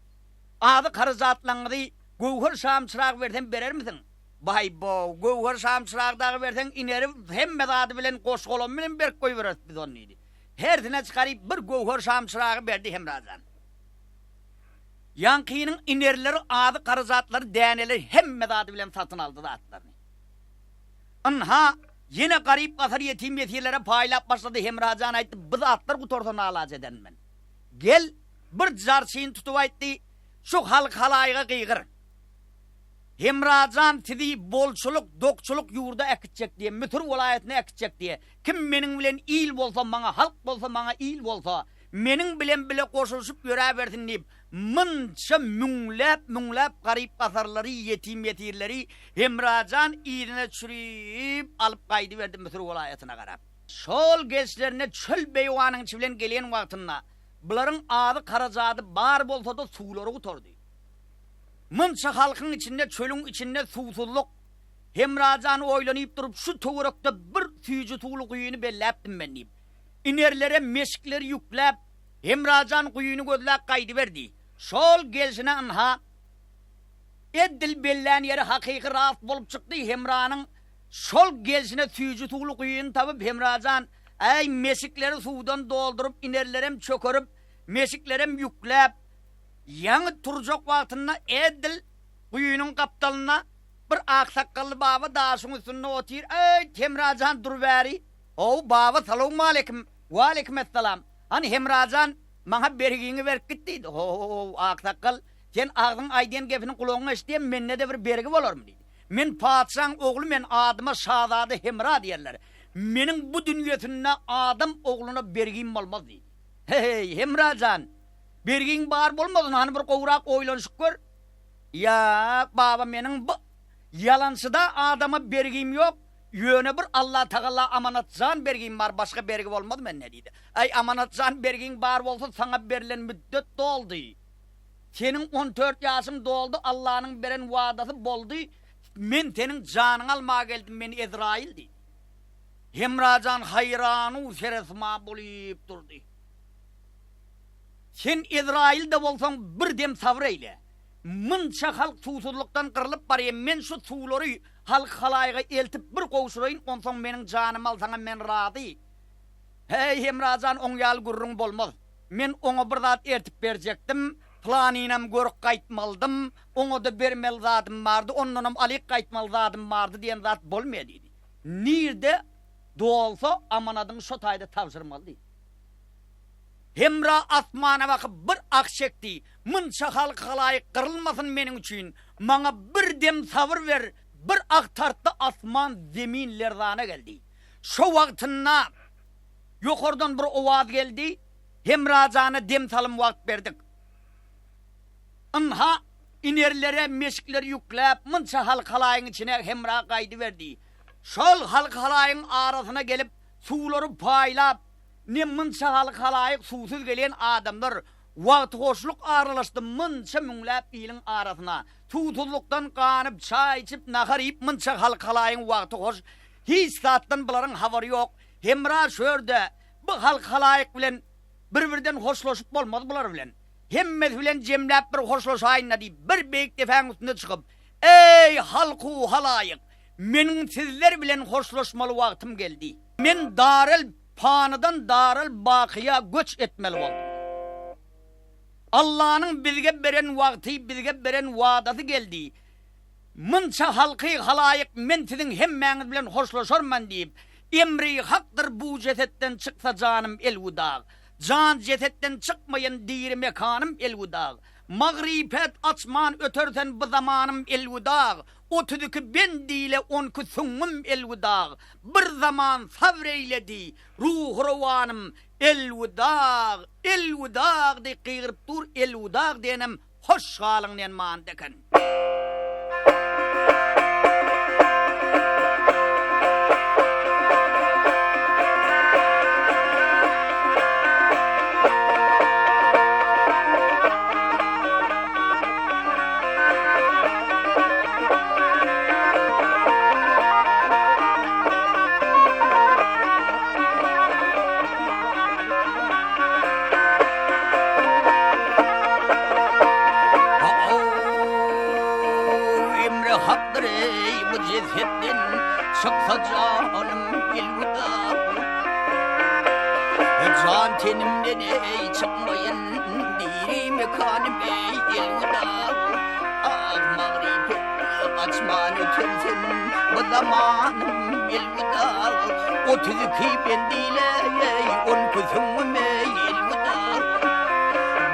azyk-harajatlaňyzy göwher şamçyrag bersem berermisiň? Baý-bow, göwher şamçyrag dagy berseň ineri hemme zady bilen goş-golamy bilen berip goýbereris biz ony diýdi. Hersine çykaryp bir göwher şamçyragy berdi Hemrajan. Ýaňkynyň inerleri azyk-harajatlary däneleri hemme zady bilen satyn aldy zatlaryny. Ynha. Ýene garyp-gasar ýetim-ýesirlere paýlap başlady. Hemra jan aýtdy, Bu zatlar gutarsa nalaç ederin men. Gel, bir jarçyny tutup aýtdy, Şu halk-halaýyga gygyr. Hemra jan sizi bolçulyk, dokçulyk ýurda äkitjek diýe, Müsür welaýatyna äkitjek diýe. Kim meniň bilen il bolsa, maňa halk bolsa, maňa il bolsa, meniň bilen bile goşulyşyp ýöräbersin diýip, munça müňläp-müňläp garyp-gasarlary, ýetim-ýesirleri Hemra jan yzyna çürüp alyp gaýdyberdi Müsür welaýatyna garap. Şol gelişlerinde çöl beýewanyň içi bilen gelýän wagtynda bularyň azy-harajady bar bolsa-da suwlary gutardy. Munça halkyň içinde çölüň içinde suwsuzlyk. Hemra jan oýlanyp durup şu töwerekde bir süýji suwly guýyny belläpdim men diýip. Inerlere meşikleri ýükläp Hemra jan guýyny gözläp gaýdyberdi. Şol gelşine ynha edil bellän ýeri hakyky rast bolup çykdy Hemranyň şol gelşine süýji suwly guýyny tapyp Hemra jan äý meşikleri suwdan dolduryp inerlerem çökerip meşiklerem ýükläp Ýaňy turjak wagtynda edil guýynyň gapdalynda bir ak sakgally baba daşyň üstünde otyr, Eýt, Hemra jan, dur bäri! How, baba, salowmaleýkim! Waleýkim essalam! Hany, Hemra jan, maňa bergiňi berip git diýdi. Ho-o-ow, aksakgal, sen agzyň aýdýan gepini gulagyň eşidýär, mende-de bir bergi bolarmy diýdi. Men patyşaň ogly men, adyma şazada Hemra diýerler. Meniň bu dünýesinde adam ogluna bergim bolmaz diýdi. Heý, Hemra jan, Bergiň bar bolmasyn, hany bir gowrak oýlanyşyp gör. Ýa, baba meniň bu ýalançyda adama bergim ýok, ýöne bir Allatagala amanat jan bergim bar, başga bergi bolmaz mende diýdi. Äý, amanat jan bergiň bar bolsa saňa berlen müddet doldy. Seniň on tört ýaşyň doldy, Allanyň beren wadasy boldy, men seniň janyňy almaga geldim, men Ezraýyl diýdi. Hemra jan haýranu seresma bolyp durdy. Sen Ezraýyl-da bolsaň, bir dem sabyr eýle. Munça halk suwsuzlykdan gyrlyp barýar, men şu suwlary halk-halaýyga eltip bir gowşuraýyn, onsoň meniň janymy alsaňam men razy. Häý, Hemra jan, oň ýaly gürrüň bolmaz. Men oňa bir zat ertip berjekdim, pylanynam görüp gaýtmalydym, oňa-da bermeli zadym bardy, ondanam alyp gaýtmaly zadym bardy diýen zat bolmaýar diýdi. Nirde dolsa, amanadyňy şo taýda tabşyrmaly diýdi. Hemra asmana bakyp bir ah çekdi, Munça halk-halaýyk gyrylmasyn meniň üçin, maňa bir dem sabyr ber, bir ah tartdy asman zemin lerzana geldi. Şo wagtynda ýokardan bir owaz geldi, Hemra jana dem salym wagt berdik. Ynha, inerlere meşikleri ýükläp munça halk-halaýyň içine Hemra gaýdyberdi. Şol halk-halaýyň arasyna gelip suwlary paýlap, Ne munça halk-halaýyk suwsuz gelen adamlar wagtyhoşluk aralaşdy munça müňläp iliň arasyna. Suwsuzlykdan ganyp, çaý içip, nahar iýip munça halk-halaýyň wagty hoş. Hiç zatdan bularyň habary ýok. Hemra şörde bu halk-halaýyk bilen bir-birden hoşlaşyp bolmaz bular bilen. Hemmesi bilen jemläp bir hoşlaşaýyn-da diýip bir beýik depäň üstüne çykyp, Eý, halku-halaýyk! Meniň sizler bilen hoşlaşmaly wagtym geldi. Men darel panydan darel bakyýa göç etmeli boldum. Allanyň bizge beren wagty, bizge beren wadasy geldi. Munça halky halaýyk men siziň hemmäňiz bilen hoşlaşarman diýip, emri hakdyr bu jesetden çyksa janym elwidag. Jan jesetden çykmaýan diri mekanym elwidag. Magrypet açman ötersen bu zamanym elwidag. 32 bend ile onki süňňüm elwidag, Bir zaman sabr eýledi, ruhy-rowanym, Elwidag, elwidag diýip gygyryp dur, elwidag diýenem hoş galyň diýen manyda eken. Emri hakdyr eý bu jesetden çyksa janym elwida. Jan tenimden eý çykmaýyn diri mekanym eý elwida. Ah magrypet. Gaçman öter sen bu zamanym elwida. 32 bendile on küsüňim ey elwida.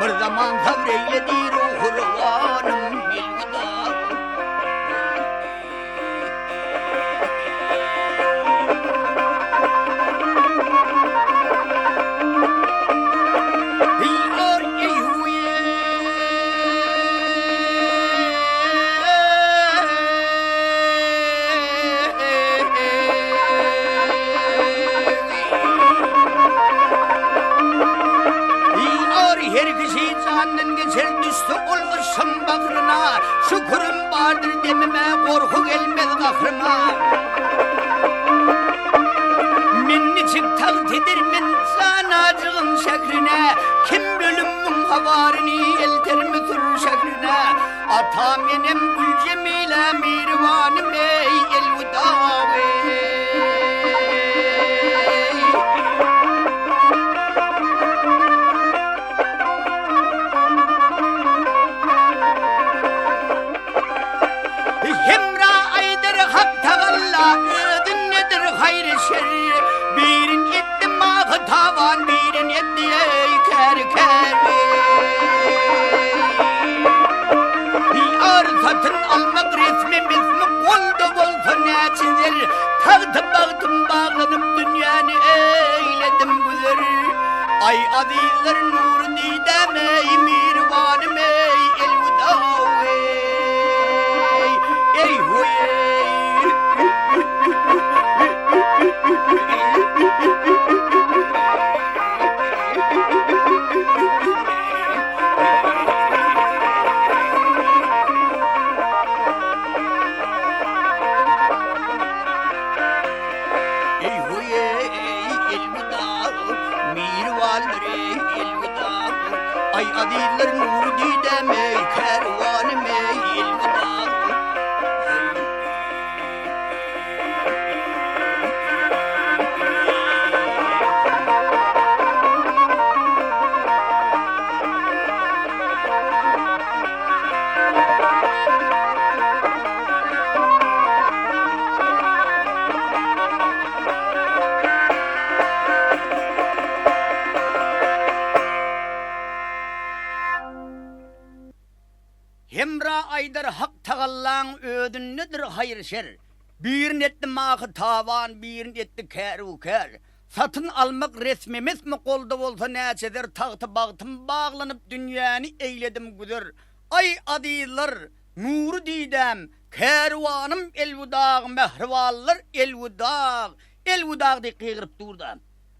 Bir zaman sabr eýledi ruhy rowanym elwida. Her kişi candan geçer düşse ol yşkyň bagryna, Şükürim bardyr demime gorky gelmez gahryma. Men niçik tagt edermen janajygym şährine, Kim ölümmiň habaryny elter Müsür şährine. Atam enem Güljemile miriwanym eý elwida eý. Hemra aýdar Hak Tagalla özündedir haýry-şer. Birin etdi mahy taban, birin etdi eý kär-kär. Ýar satyn almak resmi-mesmi golda bolsa näçe zer. Tagty-bagtym baglanyp dünýäni eýledim güzer. Aý azyzlar nury didäm eý miriwanym eý elwida eý eý hoý eý. Eý hoý eý elwida Miriwanlar eý elwida Aý azyzlar nury didäm eý kärwanym eý elwida Hemra aýdar Hak Tagallaň özündedir haýyr-şer. Birin etdi mahy taban, birin etdi käru-kär. Satyn almak resmemesmi golda bolsa näçe zer tagty-bagtym baglanyp dünýäni eýledim güzer. Aý azyzlar, nury didäm, Kärwanym elwidag mähribanlar elwidag, elwidag diýip gygyryp durda.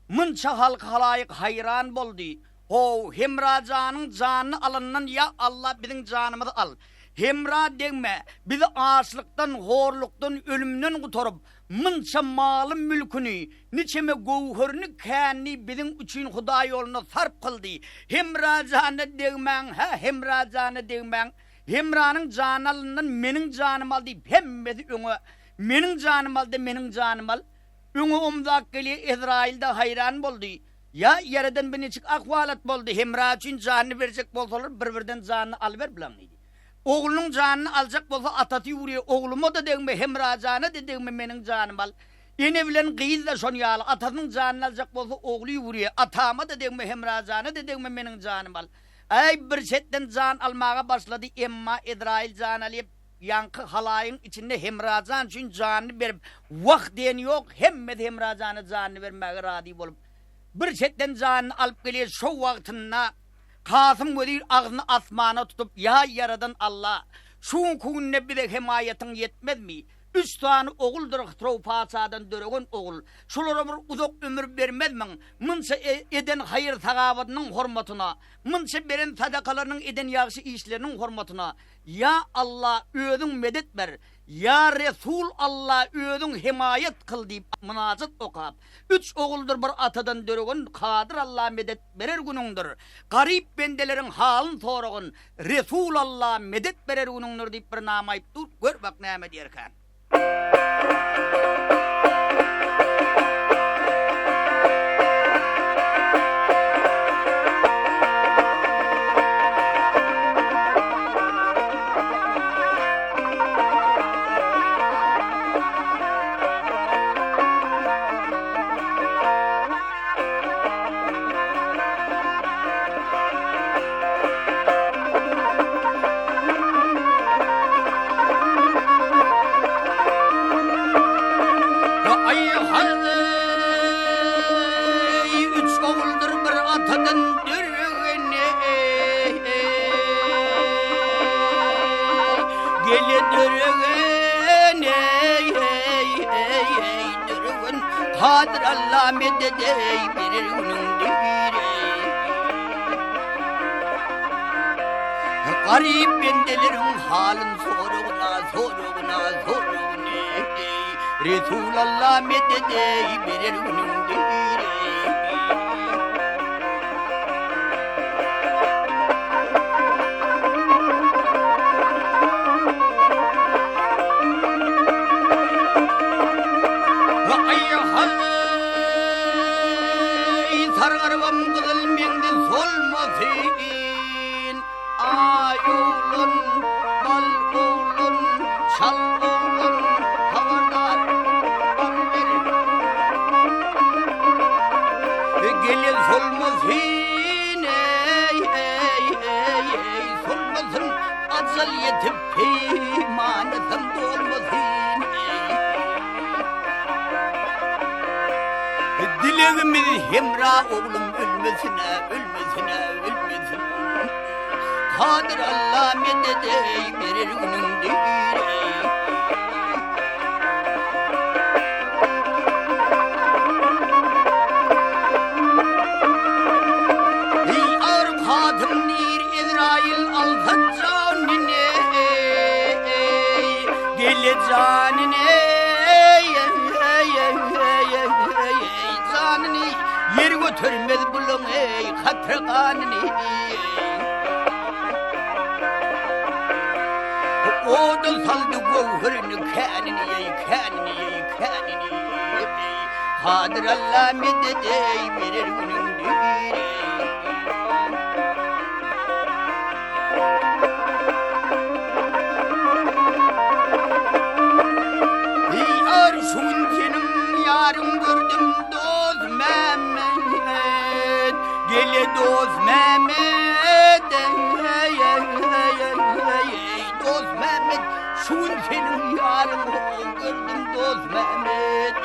Munça halky halaýyk haýran boldy. How, Hemra janyň janyny alandan ýa Alla biziň janymyzy al. Hemra degme, bizi açlykdan, horlukdan, ölümden gutaryp, munça maly-mülküni, niçeme göwherini, känini biziň üçin Hudaý ýolunda sarp kyldy. Hemra jana degmäň, hä, Hemra jana degmäň. Hemranyň janyny alyndan meniň janymy al diýip hemmesi öňe meniň janymy al-da meniň janymy al. Öňe omzak gelýä Ezraýyl-da haýran boldy. Ýa ýaradan bir niçik ahwalat boldy Hemra üçin janyny berjek bolsalar bir-birden janyny alyber bulaň diýdi. Oglunyň janyny aljak bolsa atasy ýüwürýä ogluma-da degme Hemra jana-da degme meniň janymy al. Ene bilen gyz-da şon ýaly atasynyň janyny aljak bolsa ogly ýüwürýä atama-da degme Hemra jana-da degme meniň janymy al. Äý, bir çetden jan almaga başlady, emma Ezraýyl jan alyp, ýaňky halaýyň içinde Hemra jan üçin janyny berip, wah diýeni ýok, hemmesi Hemra jana janyny bermäge razy bolup, bir çetden janyny alyp gelýär, şo wagtynda Kasym wezir agzyny asmana tutup, Ýa Ýaradan Alla, şu günki günde bize hemaýatyň ýetmezmi? Üç sany oguldyr Hysrow patyşadan döregen ogul. Şulara bir uzak ömür bermezmiň? Munça eden haýyr-sagawatynyň hormatyna, munça beren sadakalarynyň eden ýagşy işleriniň hormatyna, Ýa Alla özüň medet ber, Ýa Resul Alla özüň hemaýat kyl diýip mynajat okap, Üç oguldyr bir atadan döregen Kadyr Alla medet berer günüňdir. Garyp bendeleriň halyn soragyn, Resul Alla medet berer günüňdir diýip bir nama aýyp dur, gör bak näme diýerkän. Alladan döregen Gele döregen ey ey ey ey döregen Kadyr Alla medet ey berer günüňde ey Garyp bendeleriň halyn soragyna soragyna soragyna ey Resul Alla medet ey berer günüňde ey Sargarybam gyzyl meňzi solmasyn, Aý oglan, bal oglan, çal oglan, habardar bal ber. Gelen solmasyn, eý, eý, eý, eý, solmasyn, Ajal ýetip peýmanasam dolmasyn, eý. Dilegimiz Hemra oglum ölmesin-ä, ölmesin-ä, ölmesin. Kadyr Alla medet eý, berer günüňde ir-eý. Eý, agyr hatym nir Ezraýyl alsa janyny, eý, gele janyny, eý, eý, eý, eý, eý, janyny, ýer götermez bulaň, eý, katra ganyny, eý. Oda saldy göwherini, känini, eý, känini, eý, känini, eý, Kadyr Alla medet, eý, berer günüňde, eý. Ýar şu gün seniň ýaryň gördüm dost Mehmet Gele dost Mehmet ey ey ey ey ey dost Mehmet Şu gün seniň ýaryň gördüm dost Mehmet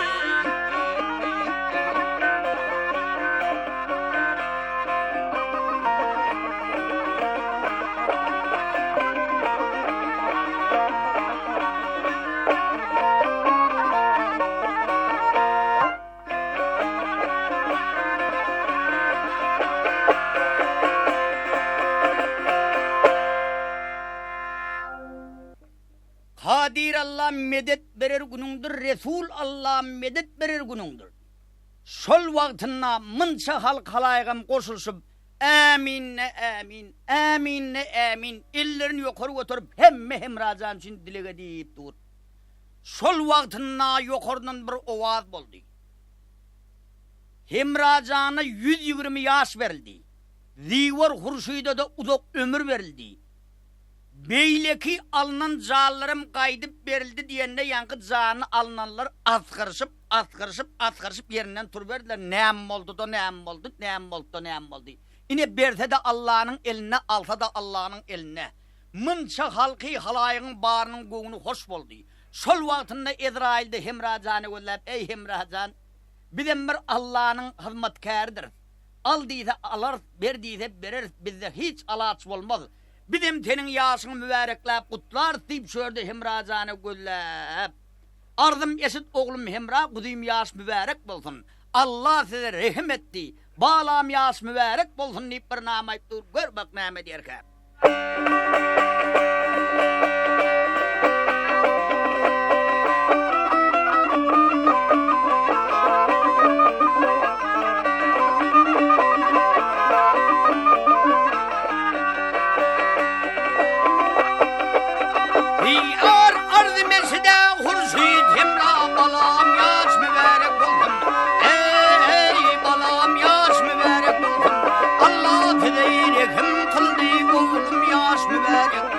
Kadyr Alla medet berer günüňdir, Resul Alla medet berer günüňdir. Şol wagtynda munça halk halaýygam goşulyşyp, Ämin-de ämin, ämin-de ämin, ellerini ýokary göterip hemme Hemra jan üçin dileg edip dur. Şol wagtynda ýokardan bir owaz boldy. Hemra jana 120 ýaş berildi. Ziwer Hurşyda-da uzak ömür berildi. Beýleki alnan janlaram gaýdyp berildi diýende ýaňky jany alnanlar asgyryşyp, asgyryşyp, asgyryşyp ýerinden turuberdiler, Näme boldy-da, näme boldy, näme boldy-da, näme boldy? Ine berse-de Allanyň elinde, alsa-da Allanyň elinde. Munça halky, halaýygyň barynyň göwni hoş boldy. Şol wagtynda Ezraýyl-da Hemra jany gözläp, Eý, Hemra jan, bizem bir Allanyň hyzmatkäridiris. Al diýse alarys, ber diýse bereris, bizde hiç alaç bolmaz. Bizem seniň ýaşyňy mübärekläp gutlarys diýip şu ýerde Hemra jana gözläp. Arzym eşit oglum Hemra guzym ýaş mübärek bolsun. Alla size rehim etdi. Balam ýaş mübärek bolsun diýip bir nama aýyp dur gör bak näme diýerkä. Diýar arzy meside hurşit hemra balam ýaş mübärek bolsun. Eý balam ýaş mübärek bolsun. Allah size rehim kyldy oglum ýaş mübärek.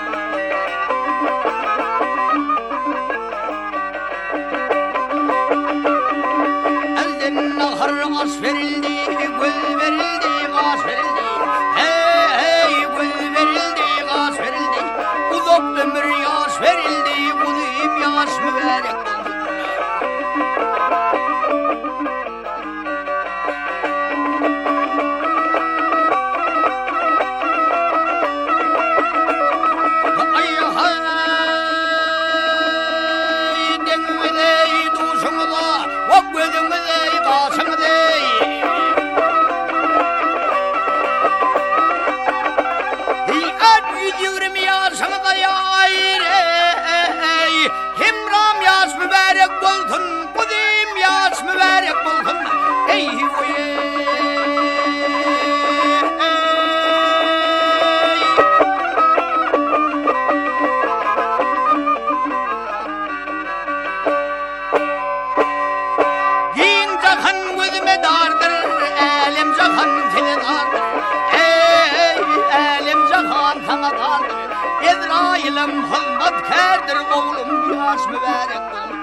galdyr. Ezraýylam hyzmatkärdir oglum ýaş mübärek bolsun.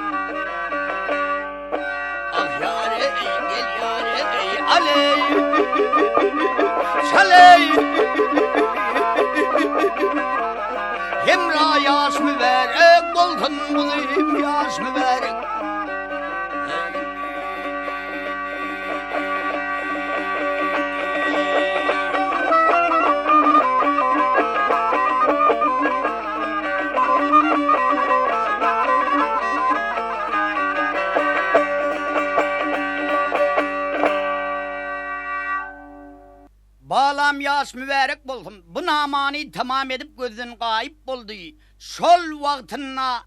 Ah ýar-eý, gel ýar-eý, al-eý, çal-eý. Hemra ýaş mübärek bolsun guzym ýaş mübärek. Balam ýaş mübärek bolsun. Bu namany tamam edip gözden gaýyp boldy. Şol wagtynda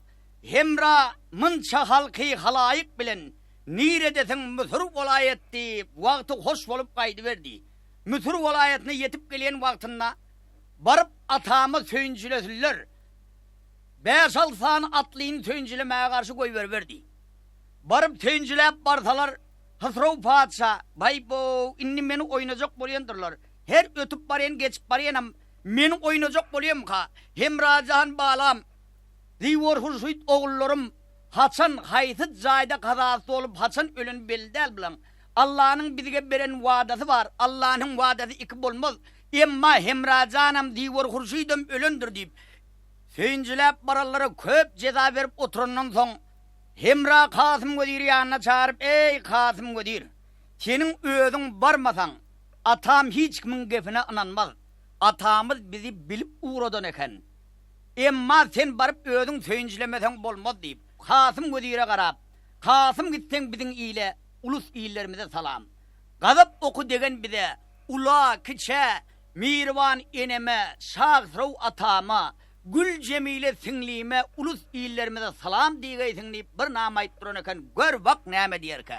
Hemra munça halky halaýyk bilen niredesiň Müsür welaýat diýip wagty hoş bolup gaýdyberdi. Müsür welaýatyna ýetip gelýän wagtynda baryp atama söýünjilesinler. Bäş-alty sany atlyny söýünjilemäge garşy goýberiberdi. Baryp söýünjiläp barsalar, Hysrow patyşa, Baý-bow, indi meni oýnajak bolýandyrlar. Her ötüp barýan, geçip barýanam meni oýnajak bolýamyka? Hemra jan balam, Ziwor Hurşyt ogullarym haçan, haýsy jaýda kazasy bolup, haçan öleni belli däl bulaň. Allanyň bizge beren wadasy bar, Allanyň wadasy iki bolmaz. Emma Hemra janam, Ziwor Hurşydam ölendir diýip, söýünjiläp baranlara köp jeza berip oturandan soň, Hemra Kasym weziri ýanyna çagyryp, Eý, Kasym wezir! Seniň özüň barmasaň, atam hiç kimiň gepine ynanmaz. Atamyz bizi bilip ugradan eken. Emma sen baryp özüň söýünjilemeseň bolmaz diýip, Kasym wezire garap, Kasym gitseň biziň ile, ulus illerimize salam. Gazap oky degen bize, ula, kiçä, Miriban eneme, Şahsrow atama, Güljemile siňlime, ulus illerimize salam diýgeýsiň diýip bir nama aýdyp duran eken, gör bak näme diýerkä.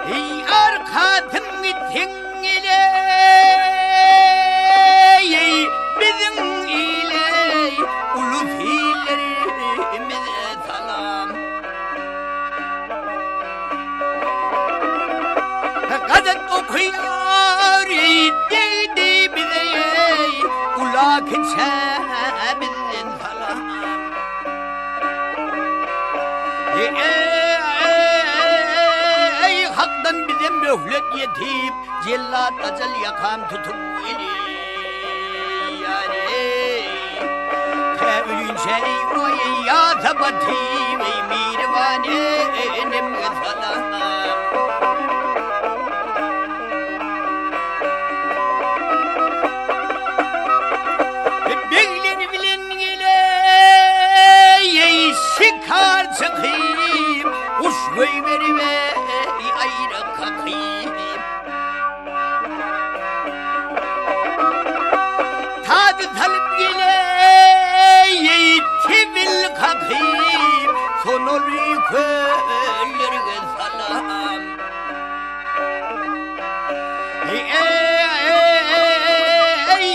Eý, arkasyn gitseň ile, eý, biziň ile, ulus illerimize salam. Gazet okaýar degdi bize eý, ula kiçä bizden salam. Eý, Hakdan bize möhlet ýetip, jellat ajal ýakam tutup gelýär eý. Tä ölünçä eý, oý, ýata batyp eý, miriban enemge salam. Begler bilen geleý şikar çykyp, Guş goýberip eý aýra kakyp. Tazy salyp geleý tebil kakyp, Sonaly köllerge salam. Eý,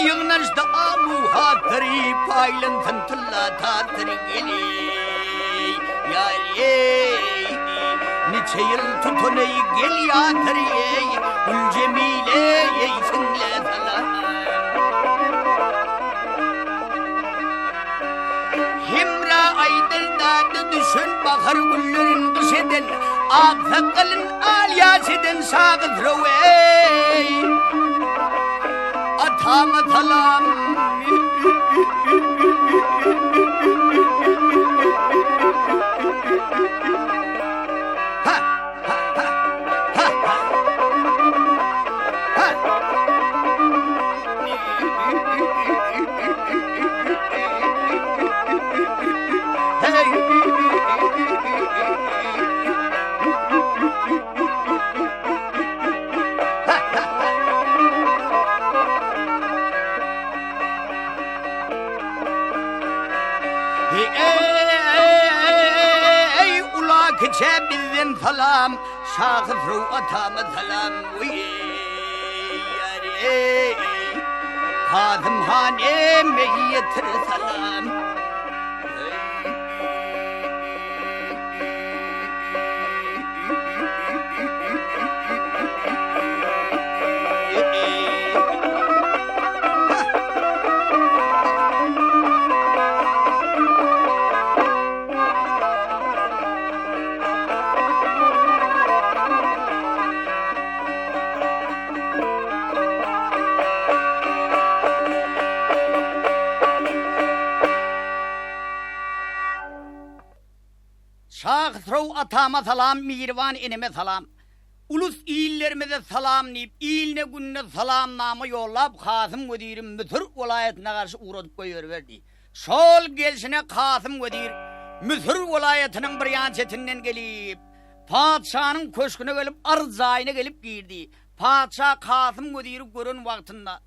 ýygnanyşda amu-hatyry, Paýlansyn tylla tatyry geleý, ýar eý. Niçe ýyl tutan eý gel ýatyry eý, Güljemile eý siňle salam. Hemra aýdyr dady düşen bahar güllerin gyş eden, Ak sakgalyn al ýaş eden şa Hysrow eý. Atama salam. Ha, ha, ha, ha, ha. Ha. Hey. Eý, ula kiçä bizden salam, Şahysrow atama salam. Kasym han emme ýetir salam. Şa Hysrow atama salam, Mihriban eneme salam. Ulus illerimize salam diýip, iline-gününe salamnama ýollap, Kasym weziri Müsür welaýatyna garşy ugradyp goýberiberdi. Şol gelşine Kasym wezir Müsür welaýatynyň bir ýan çetinden gelip, patyşanyň köşgüne gelip, arz jaýyna gelip girdi. Patyşa Kasym weziri gören wagtynda,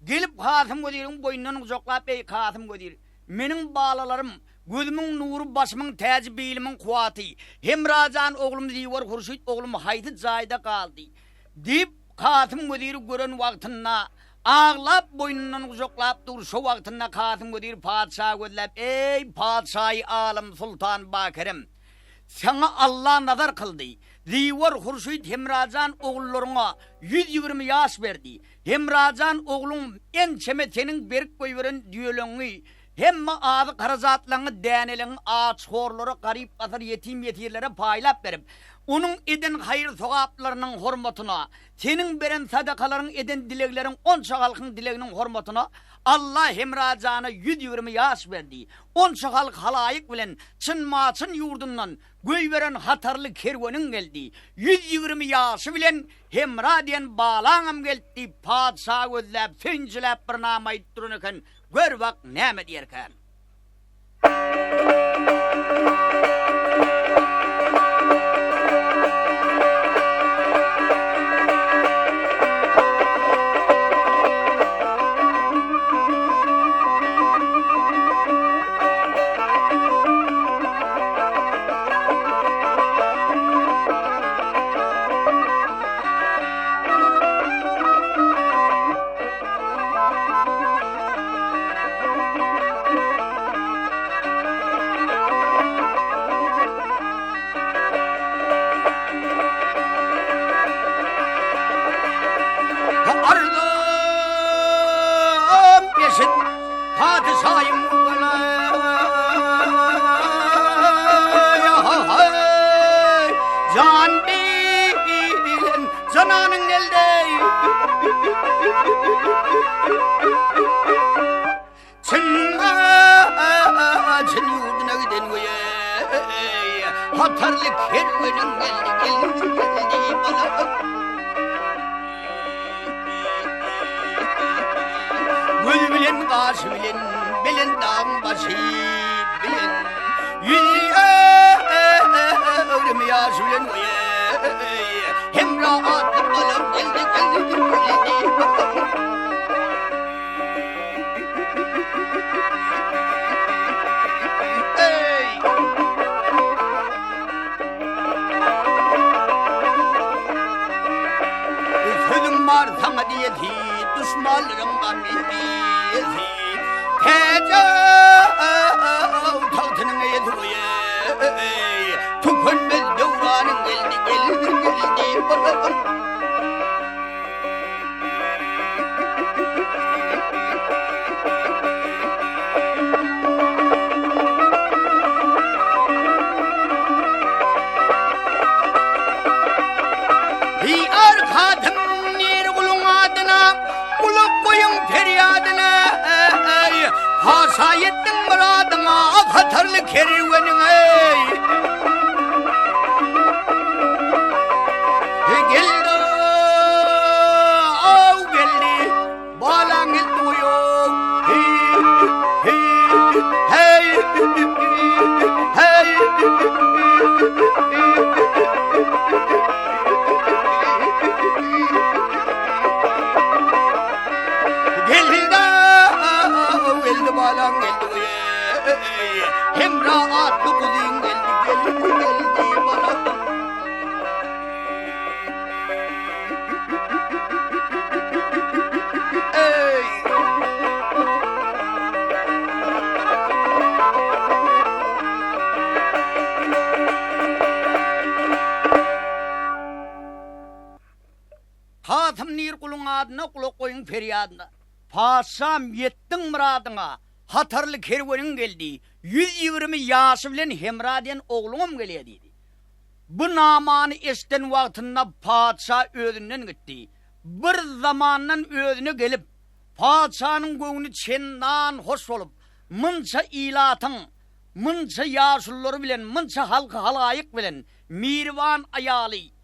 gelip Kasym weziriň boýnundan gujaklap, Eý, Kasym wezir, meniň balalarym, gözümiň nury, başymyň täji, bilimiň kuwwaty, Hemra jan oglum, Ziwer Hurşyt oglum haýsy jaýda galdy? Diýip, Kasym weziri gören wagtynda, aglap boýnundan gujaklap dur. Şo wagtynda Kasym wezir patyşa gözläp, Eý, patyşaýy alym Sultan Bakerem! Saňa Alla nazar kyldy. Ziwer Hurşyt Hemrajan ogullaryňa 120 ýaş berdi. Hemrajan ogluň ençeme seniň berip goýberen düýeleňňi, hemme azyk-harajatlaňňy, däneleňňi aç-horlara, garyp-gasar, ýetim-ýesirlere paýlap berip, onuň eden haýyr-sogaplarynyň hormatyna, seniň beren sadakalaryň, eden dilegleriň, onça halkyň dileginiň hormatyna Alla Hemrajana 120 ýaş berdi. Onça halk halaýyk bilen Çyn-Maçyn ýurdundan goýberen hatarly kerweniň geldi. 120 ýaşy bilen Hemra diýen balaňam geldi diýip, patyşa gözläp, söýünjiläp bir nama aýdyp duran eken, gör bak näme diýerkän. Arzym eşit patyşaýym Jan bilen jananyň geldi. Çyn çyn ýurduna giden we hatarly kerweniň geldi geldi geldi bala. Göz bilen gaşy bilen belent dagyň başy bilen Ýüz ýaşy bilen Hemra atly balam geldi geldi geldi. Eý! Sözüm bar saňa diýesi, duşmanlaryň gamy diýesi. Täje tagtynyň eýesi eý, tükenmez döwranyň geldi, geldi, geldi. Arkadym nir guluň adyna, Gulak goýuň perýadyna, eý, Paşa ýetdiň myradyňa, Hatarly kerweniň, eý. Geldi, aw geldi, balaň geldi oýow. Hey, hey, hey, hey. Geldi, geldi balam geldi. Hemra atly guzyň geldi, geldi, geldi balam. Eý! Kasym nir guluň adyna, gulak goýuň perýadyna. Patyşam, ýetdiň myradyňa, hatarly kerweniň geldi, 120 ýaşy bilen Hemra diýen ogluňam gelýär diýdi. Bu namany eşiden wagtynda patyşa özünden gitdi. Bir zamandan özüne gelip, patyşanyň göwni çendan hoş bolup, munça ilatyň, munça ýaşululary bilen, munça halky-halaýyk bilen, miriban aýaly,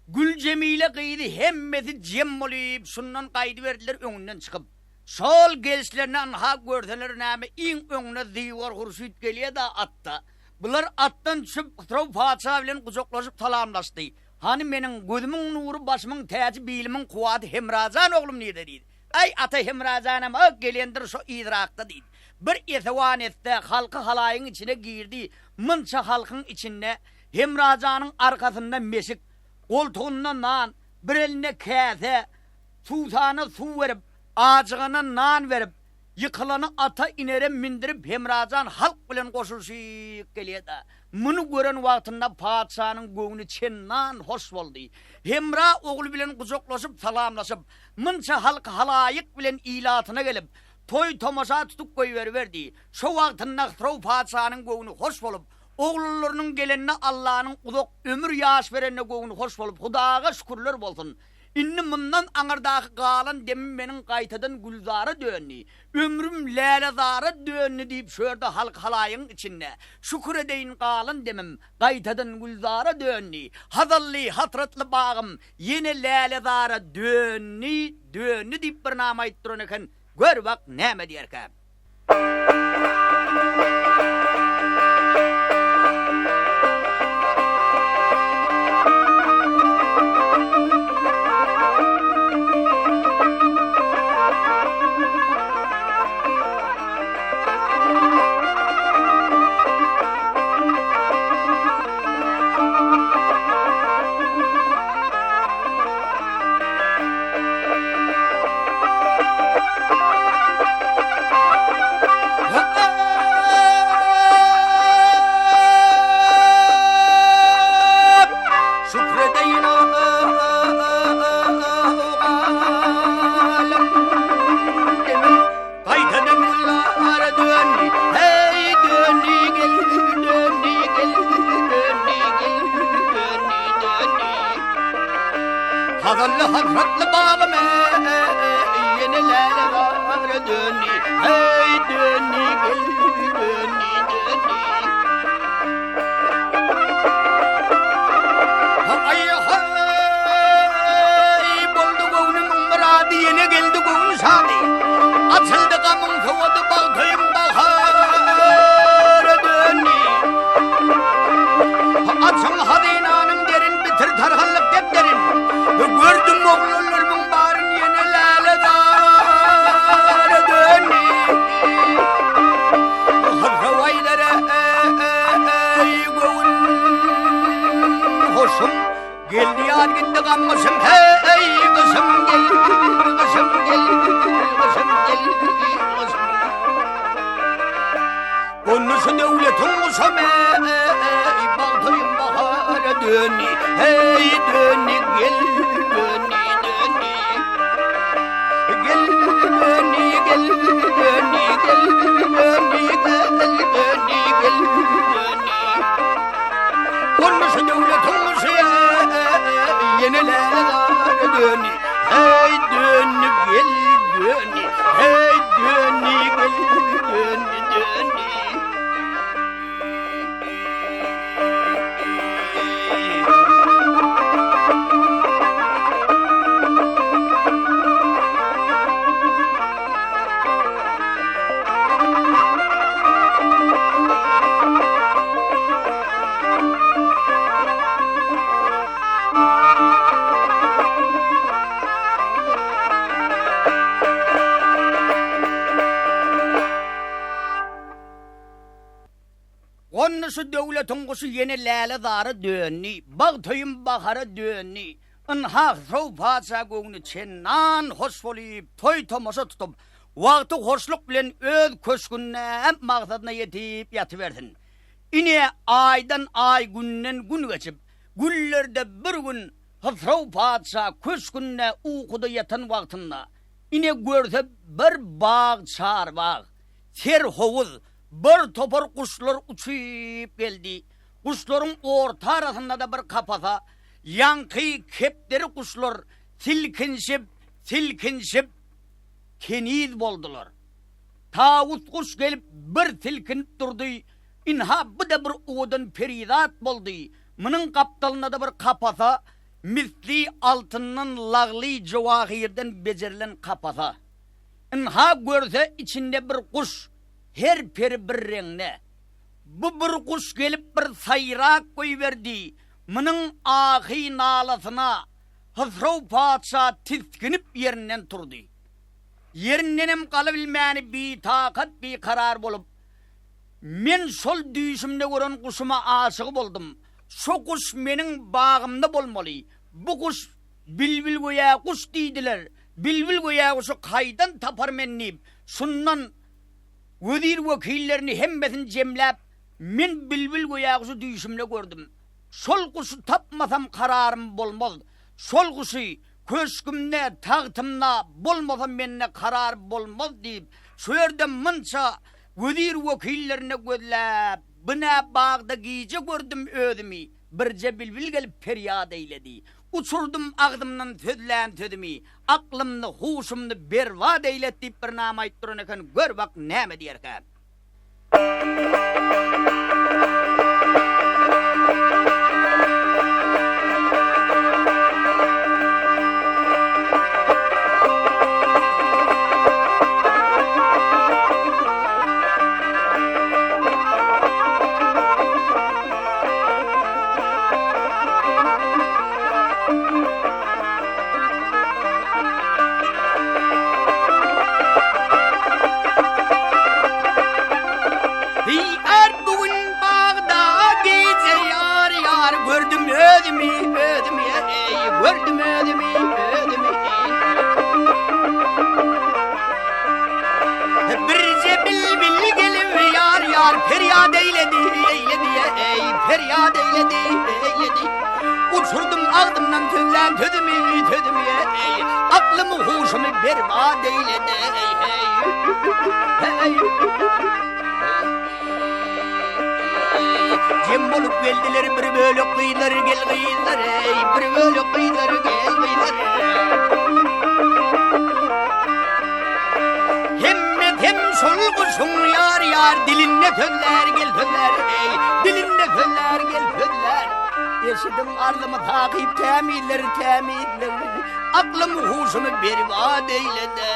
Güljemile gyzy hemmesi jem bolyp, şundan gaýdyberdiler öňünden çykyp. Şol gelişlerine ynha görseler näme, iň öňde Zywar Hurşyt gelýä-de atda. Bular atdan düşüp, Hysrow patyşa bilen gujaklaşyp salamlaşdy. Hany meniň gözümiň nury, başymyň täji, bilimiň kuwwaty Hemrajan oglum nirde diýdi. Aý, ata Hemrajanam-a gelendir şo yzrakda diýdi. Bir esewan etse, halky-halaýyň içine girdi. Munça halkyň içinde Hemrajanyň arkasynda meşik, goltugynda nan, bir elinde käse, suwsana suw berip, ajygana nan berip, Ýykylany ata inere mindirip Hemrajan halk bilen goşulyşyp gelýär-de. Muny gören wagtynda patyşanyň göwni çendan hoş boldy. Hemra ogly bilen gujaklaşyp salamlaşyp, munça halky-halaýyk bilen ilatyna gelip, toý-tomaşa tutup goýberiberdi. Şo wagtynda Hysrow patyşanyň göwni hoş bolup, oglanlarynyň gelenine Allanyň uzak ömür-ýaş berenine göwni hoş bolup, Hudaga şükürler bolsun! Indi mundan aňyrdaky galan demim meniň gaýtadan gülzara döndi, ömrüm lälezara döndi diýip şu ýerde halk-halaýygyň içinde, Şükür edeýin galan demim gaýtadan gülzara döndi, hazally, hasratly bagym ýene lälezara döndi, döndi diýip bir nama aýdyp duran eken, gör bak näme diýerkä. Hazally hasratly bagym ýene lälezara döndi, heý, döndi, gel, döndi, döndi. Aý, haý, boldy göwnümiň myrady, ýene geldi göwün şady. Açyldy gamyň sowady, bagtym bahara döndi. Açyň hazynanyň derin, bitir tarhanlyk depderin. Gördüm oglanlarymyň baryn ýene lälezara döndi. Hyrraw aýdar eý göwün hoşum, Geldi ýaz gitdi gam gyşym heý gyşym geldi gyşym geldi gyşym geldi gyşym. Gondy şu döwletiň guşam eý bagtym bahara döndi heý döndi gel döndi döndi gel döndi gel döndi gel döndi gel döndi gel döndi Gondy şu döwletiň guşy ýene lälezara döndi heý döndi gel döndi heý döndi gel döndi döndi. Gondy şu döwletiň guşy ýene läle-zara döndi, bagt öýüm bahara döndi. Ynha, Hysrow patyşa göwni çendan hoş bolyp, toý-tomaşa tutup, wagty hoşluk bilen öz köşgünde maksadyna ýetip ýatybersin. Ine, aýdan aý, günden gün geçip, günlerde bir gün Hysrow patyşa köşgünde ukuda ýatan wagtynda, ine görse bir bag çarbag, ser howuz, bir topar guşlar uçup geldi. Guşlaryň orta arasynda-da bir kapasa, ýaňky kepderi guşlar silkinişip, silkinişip keniz boldular. Tawus guş gelip bir silkinip durdy, ynha bu-da bir owadan perizat boldy, munuň gapdalynda-da bir kapasa, misli altyndan lagly jowahyrdan bejerilen kapasa. Ynha görse içinde bir guş, her peri bir reňde. Bu bir guş gelip bir saýrak goýberdi, munuň ahy-nalasyna Hysrow patyşa tisginip ýerinden turdy. Ýerindenem galabilmäni bitakat bikarar bolup, Men şol düýşümde gören guşuma aşygy boldum. Şo guş meniň bagymda bolmaly. Bu guş bilbilgöýä guş diýdiler. Bilbilgöýä guşy kaýdan tapar men diýip, şundan wezir-wekillerini hemmesini jemläp, Men bilbilgöýä guşy düýşümde gördüm. Şol guşy tapmasam kararym bolmaz. Şol guşy köşgümde, tagtymda bolmasa mende karar bolmaz diýip, şu ýerde munça wezir-wekillerini gözläp, bu nä bagda gije gördüm özümi, birje bilbil gelip perýat eýledi. Uçurdym agzymdan sözlän sözümi, aklymny, huşumny berbat eýledi diýip bir nama aýdyp duran eken, gör bak näme diýerkä. Diýer bu gün bagda gije ýar ýar gördüm özümi özümi eý gördüm özümi özümi Birje bilbil gelip ýar ýar perýat eýledi eýledi eý perýat eýledi eýledi Uçurdum agzymdan sözlän sözümi sözümi eý aklymy huşumy berbat eýledi eý hey Jem bolup geldiler bir bölek gyzlar gel gyzlar ey bir bölek gyzlar gel gyzlar Hemme hem şol guşuň ýar ýar dilinde sözlär gel sözlär ey dilinde sözlär gel sözlär Eşidiň arzymy takyp tämizler tämizler Aklym huşumy berbat eýledi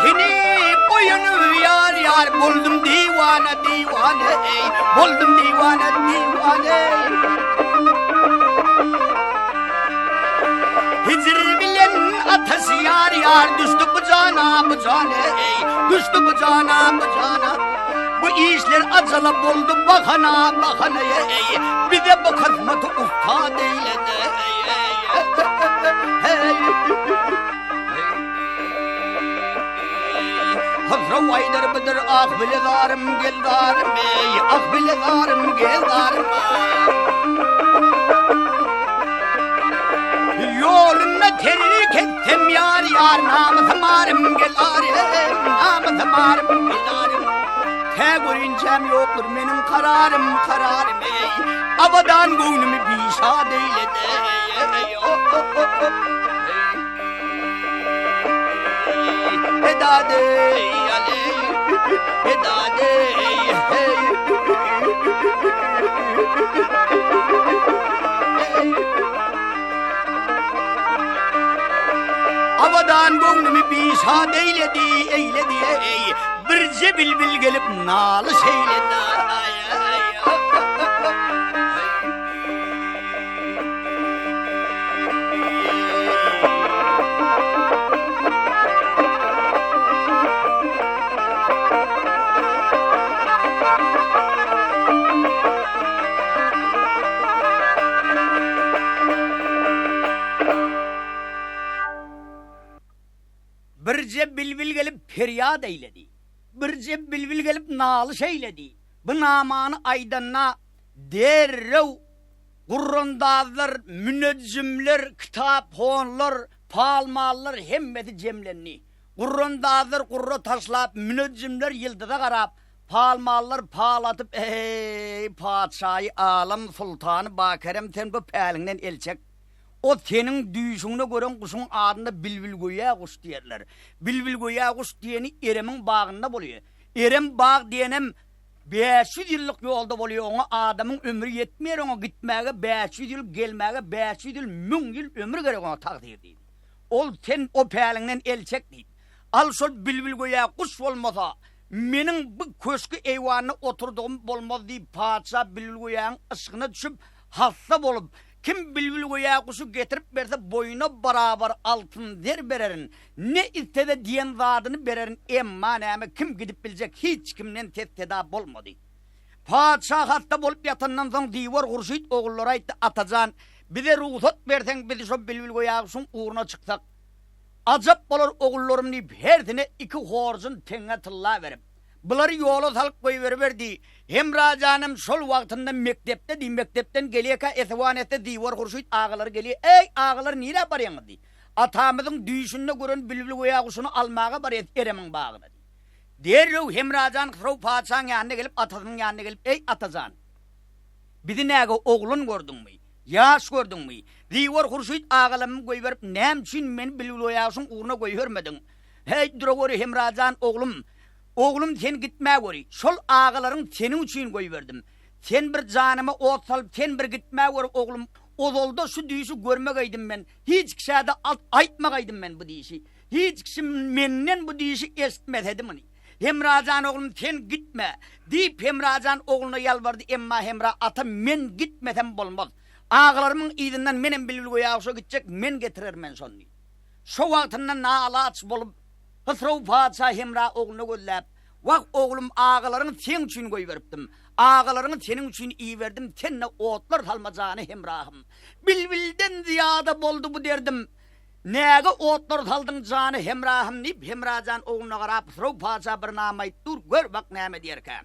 Seni boýun ýar ýar boldum diwana diwana ey boldum diwana diwana Hijr bilen ataş ýar ýar düşdi bu jana bu jana ey düşdi bu jana bu jana Bu işler ajala boldy bahana bahana ey bize bu kysmaty ussat eýledi ey Hysrow aýdar budur ah bile zarym gel zarym ey ah bile zarym gel zarym Ýolunda terk etsem ýar ýar namysym arym gel arym namysym arym gel arym Tä görünçäm ýokdur meniň kararym kararym ey Abadan göwnümi bişad eýledi ey Abadan göwnümi bişad eýledi, eýledi, eý, Birje bilbil gelip nalyş eýledi, aý, aý, aý. perýat eýledi. Birje bilbil gelip nalyş eýledi. Bu namany aýdanda derrew gurrandazlar, münejjimler, kitaphonlar, palmallar hemmesi jemlendi. Gurrandazlar gurra taşlap, münejjimler ýyldyza garap, palmallar pal atyp, Eý, patyşaýy alam, sultany bakerem sen bu päliňden el çek. O seniň düýşüňde gören guşuň adyna bilbilgöýä guş diýerler. Bilbilgöýä guş diýeni Eremiň bagynda bolýar. Erem bag diýenem 500 ýyllyk ýolda bolýar. Oňa adamyň ömri ýetmeýär, oňa gitmäge 500 ýyl, gelmäge 500 ýyl, 1000 ýyl ömür gerek oňa tagsyr diýdi. Ol sen o päliňden el çek diýdi. Al şol bilbilgöýä guş bolmasa, meniň bu köşki-eýwanda oturdygym bolmaz diýip, patyşa bilbilgöýäniň yşgyna düşüp, hassa bolup, Kim bilbilgöýä guşy getirip berse boýuna barabar altyn zer bererin, ne islese diýen zadyny bererin, emma näme kim gidip biljek hiç kimden ses-seda bolmady. Patyşa hassa bolup ýatandan soň Ziwer Hurşyt ogullara aýtdy, Atajan, bize rugsat berseň biz şo bilbilgöýä guşuň ugruna çyksak, ajap bolar ogullarym diýip hersine iki horjun teňňe tylla berip, Bulary ýola salyp goýberiberdi. Hemra janam şol wagtynda mekdepdedi. Mekdepden gelýärkä esewan etse Ziwer Hurşyt agalary gelýär. Eý, agalar nirä barýaňyz diý. Atamyzyň düýşünde gören bilbilgöýä guşuny almaga barýas Eremiň bagyna diý. Derrew Hemra jan Hysrow patyşaň ýanyna gelip, atasynyň ýanyna gelip, Eý, ata jan! Bizi näge oglan gördüňmi? Ýaş gördüňmi? Ziwer Hurşyt agalarymy goýberip, näme üçin meni bilbilgöýä guşuň ugruna goýbermediň? Heý, duraweri Hemra jan, oglum! Oglum, sen gitmäweri. Şol agalaryň seniň üçin goýberdim. Sen bir janyma ot salyp, sen bir gitmäweri, oglum. Ozalda şu düýşi görmegeýdim men. Hiç kişä-de aýtmagaýdym men bu düýşi. Hiç kişi menden bu düýşi eşitmesedi muny. Hemra jan, oglum, sen gitme! diýip, Hemra jan ogluna ýalbardy. Emma Hemra ata, Men gitmesem bolmaz. Agalarymyň yzyndan menem Bilbilgöýaguşa gitjek, men getirermen şony. Şo wagtynda nalaç bolup, Hysrow patyşa Hemra ogluny gözläp, Wah, oglum, agalaryňy seň üçin goýberipdim. Agalaryňy seniň üçin iberdim, sen-de otlar salma jany Hemrahym. Bilbilden zyýada boldy bu derdim. Näge otlar saldyň jany Hemrahym diýip, Hemra jan ogluna garap, Hysrow patyşa bir nama aýyp dur, gör bak näme diýerkä.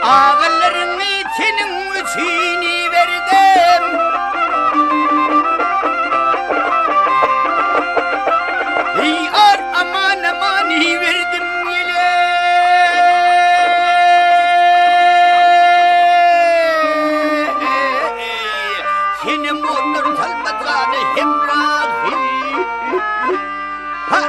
Agalaryňy seniň üçin iberdim. Ýar aman aman iberdim ýele. Senem ondan salmajany hemrahy. Ha!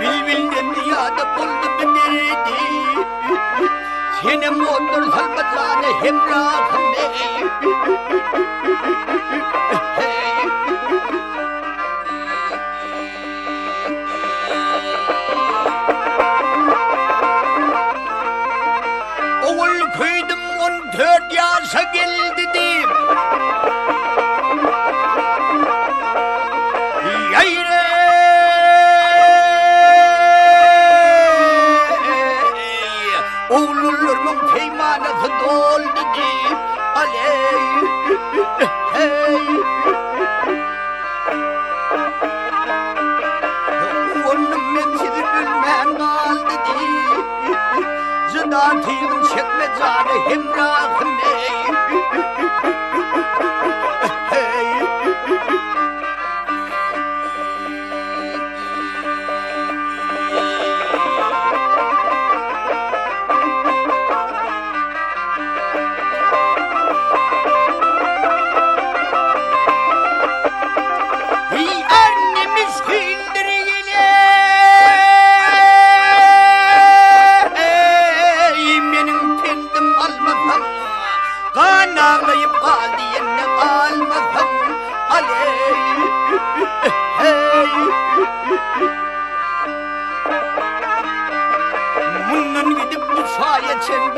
Bilbilden ýada boldy bidirdi. Senem ondan salmajany hemrahym. Ogul köýdüm on dört ýaşa geldi diýip. Ýaýra! Ogullarymyň peýmanasy doldy diýip, aleý, heý. Guwandym men sizi bilmän galdy diýip, Jyda tygyn çekme jana hemrahym eý. Heý.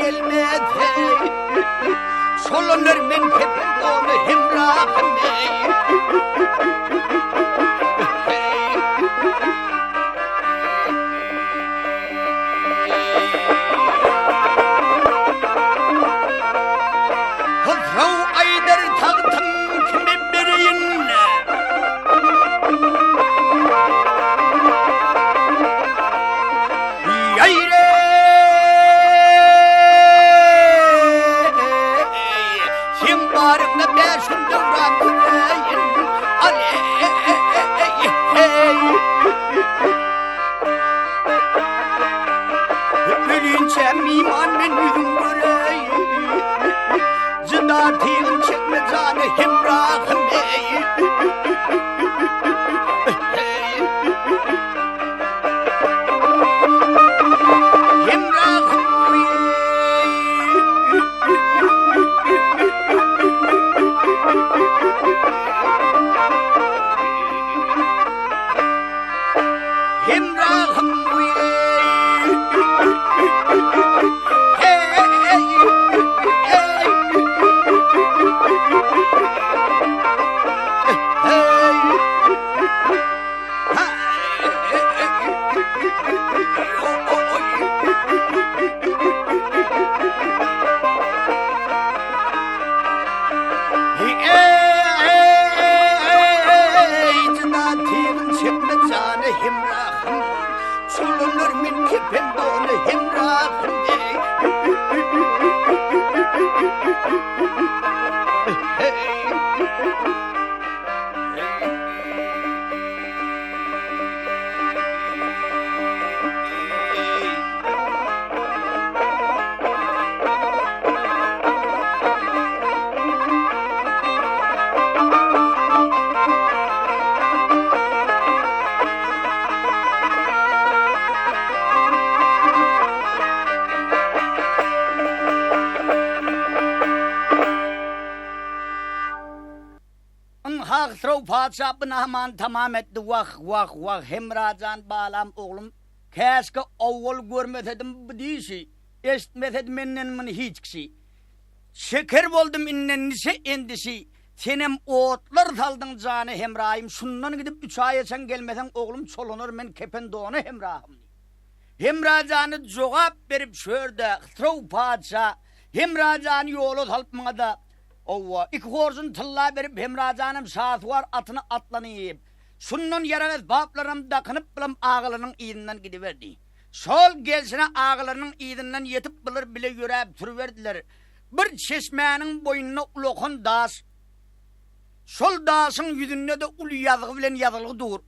gelmez hey. Çolanar men kepen dony hemrahym ey. Hey. Hysrow aýdar tagtym kime bereýin? Ýaýreý, seň baryňda bäş gün döwran süreýin. Al-eý-heý! Ölinçäm iman men ýüzüň göreýin. Jyda tygyn çekme jana hemrahym eý. Hemrahym Hemrahym Eý, jyda tygyn çekme jana hemrahym, Çolanar men kepen dony hemrahym, eý. Ynha Hysrow patyşa bu namany tamam etdi, Wah, wah, wah, Hemra jan balam, oglum, käşgä owwal görmesedim bu dişi, eşitmesedi menden muny hiç kişi. Şeker boldum inden nişe endişi, senem otlar saldyň jana hemraýym, şundan gidip üç aýa çen gelmeseň oglum çolanar men kepen dona hemrahym diýip. Hemra jany jogap berip şörde, Hysrow patyşa Hemra jany ýola salyp muňa-da, Howwa, iki horjun tylla berip Hemrajanam şasuwar atyna atlanyp, şundan ýarag-esbaplarynam dakynyp bulam agalarynyň yzyndan gidiberdi. Şol gelşine agalarynyň yzyndan ýetip bular bile ýöräp sürüberdiler. Bir çeşmäniň boýunda ulakan daş. Şol daşyň ýüzünde-de uly ýazgy bilen ýazylgy dur.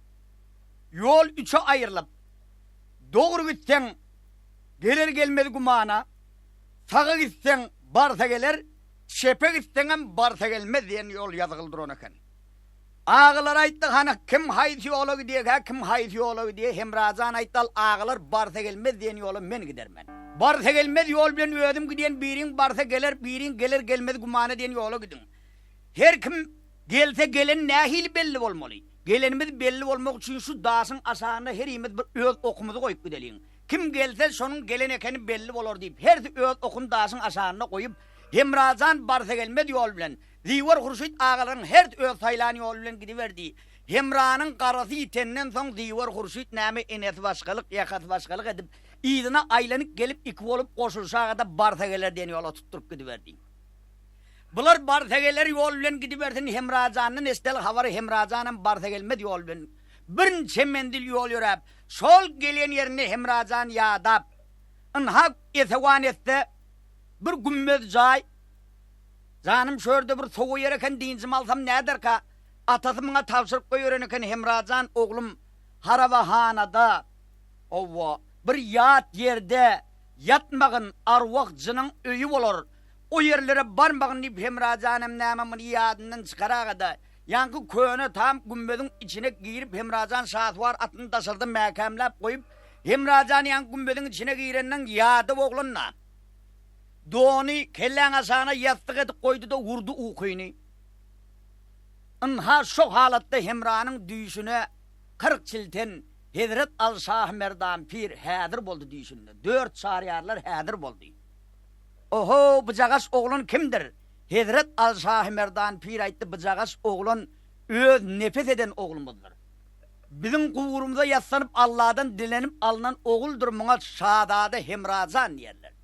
Ýol üçe aýrylyp, dogry gitseň, geler-gelmez gümana, saga gitseň, barsa geler, Çepe gitseňem barsa gelmez diýen ýol ýazgyly duran eken. Agalar aýtdy, hany kim haýsy ýola gidýärkä, kim haýsy ýola gidýär, Hemrajan aýtdy, al agalar barsa gelmez diýen ýola men gidermen. Barsa gelmez ýol bilen özüm gidýän, biriň barsa geler, biriň geler gelmez gümana diýen ýola gidiň. Her kim gelse gelen nähili belli bolmaly? Gelenimiz belli bolmak üçin şu daşyň aşagynda herimiz bir öz okumyzy goýup gideliň. Kim gelse, şonuň gelen ekeni belli bolar diýip, hersi öz okuny daşyň aşagynda goýup, Hemrajan barsagelmez ýol bilen, Ziwer Hurşyt agalaryň hersi öz saýlan ýoly bilen gidiberdi. Hemranyň garasy ýitenden soň Ziwer Hurşyt näme enesi başgalyk, ýakasy başgalyk edip, yzyna aýlanyp gelip iki bolup goşulyşaga-da barsageler diýen ýola tutduryp gidiberdi. Bular barsageler ýol bilen gidibersin, Hemrajandan eşideli habary Hemrajanam barsagelmez ýol bilen birnçe menzil ýol ýöräp, Şol gelen ýerinde Hemrajan ýadap, ynha esewan etse, bir gümmez jaý. Janym şu ýerde bir sowa ýer eken, dynjymy alsam näderka? Atasy muňa tabşyryp goýberen eken, Hemrajan, oglum, harabahanada, howwa, bir ýat ýerde ýatmagyn, arwah-jynyň öýi bolar. O ýerlere barmagyn diýip, Hemrajanam näme muny ýadyndan çykaraga-da, Ýaňky köne tam gümmeziň içine girip Hemrajan şasuwar atyny daşarda mäkämläp goýup, Hemrajan ýaňky gümmeziň içine girenden ýadaw oglan-da, dony kelläň aşagyna ýassyk edip goýdy-da urdy ukyny. Ynha şo halatda Hemranyň düýşüne 40 çilten Hezret Aly Şahymerdan pir häzir boldy düýşünde. Dört çaryýarlar häzir boldy. Oho, bujagaş oglan kimdir? Hezret Aly Şahymerdan pir aýtdy, Bujagaş oglan öz nepes eden oglumyzdyr. Biziň guburymyza ýassanyp Alladan dilenip alnan oguldyr muňa şazada Hemrajan diýerler.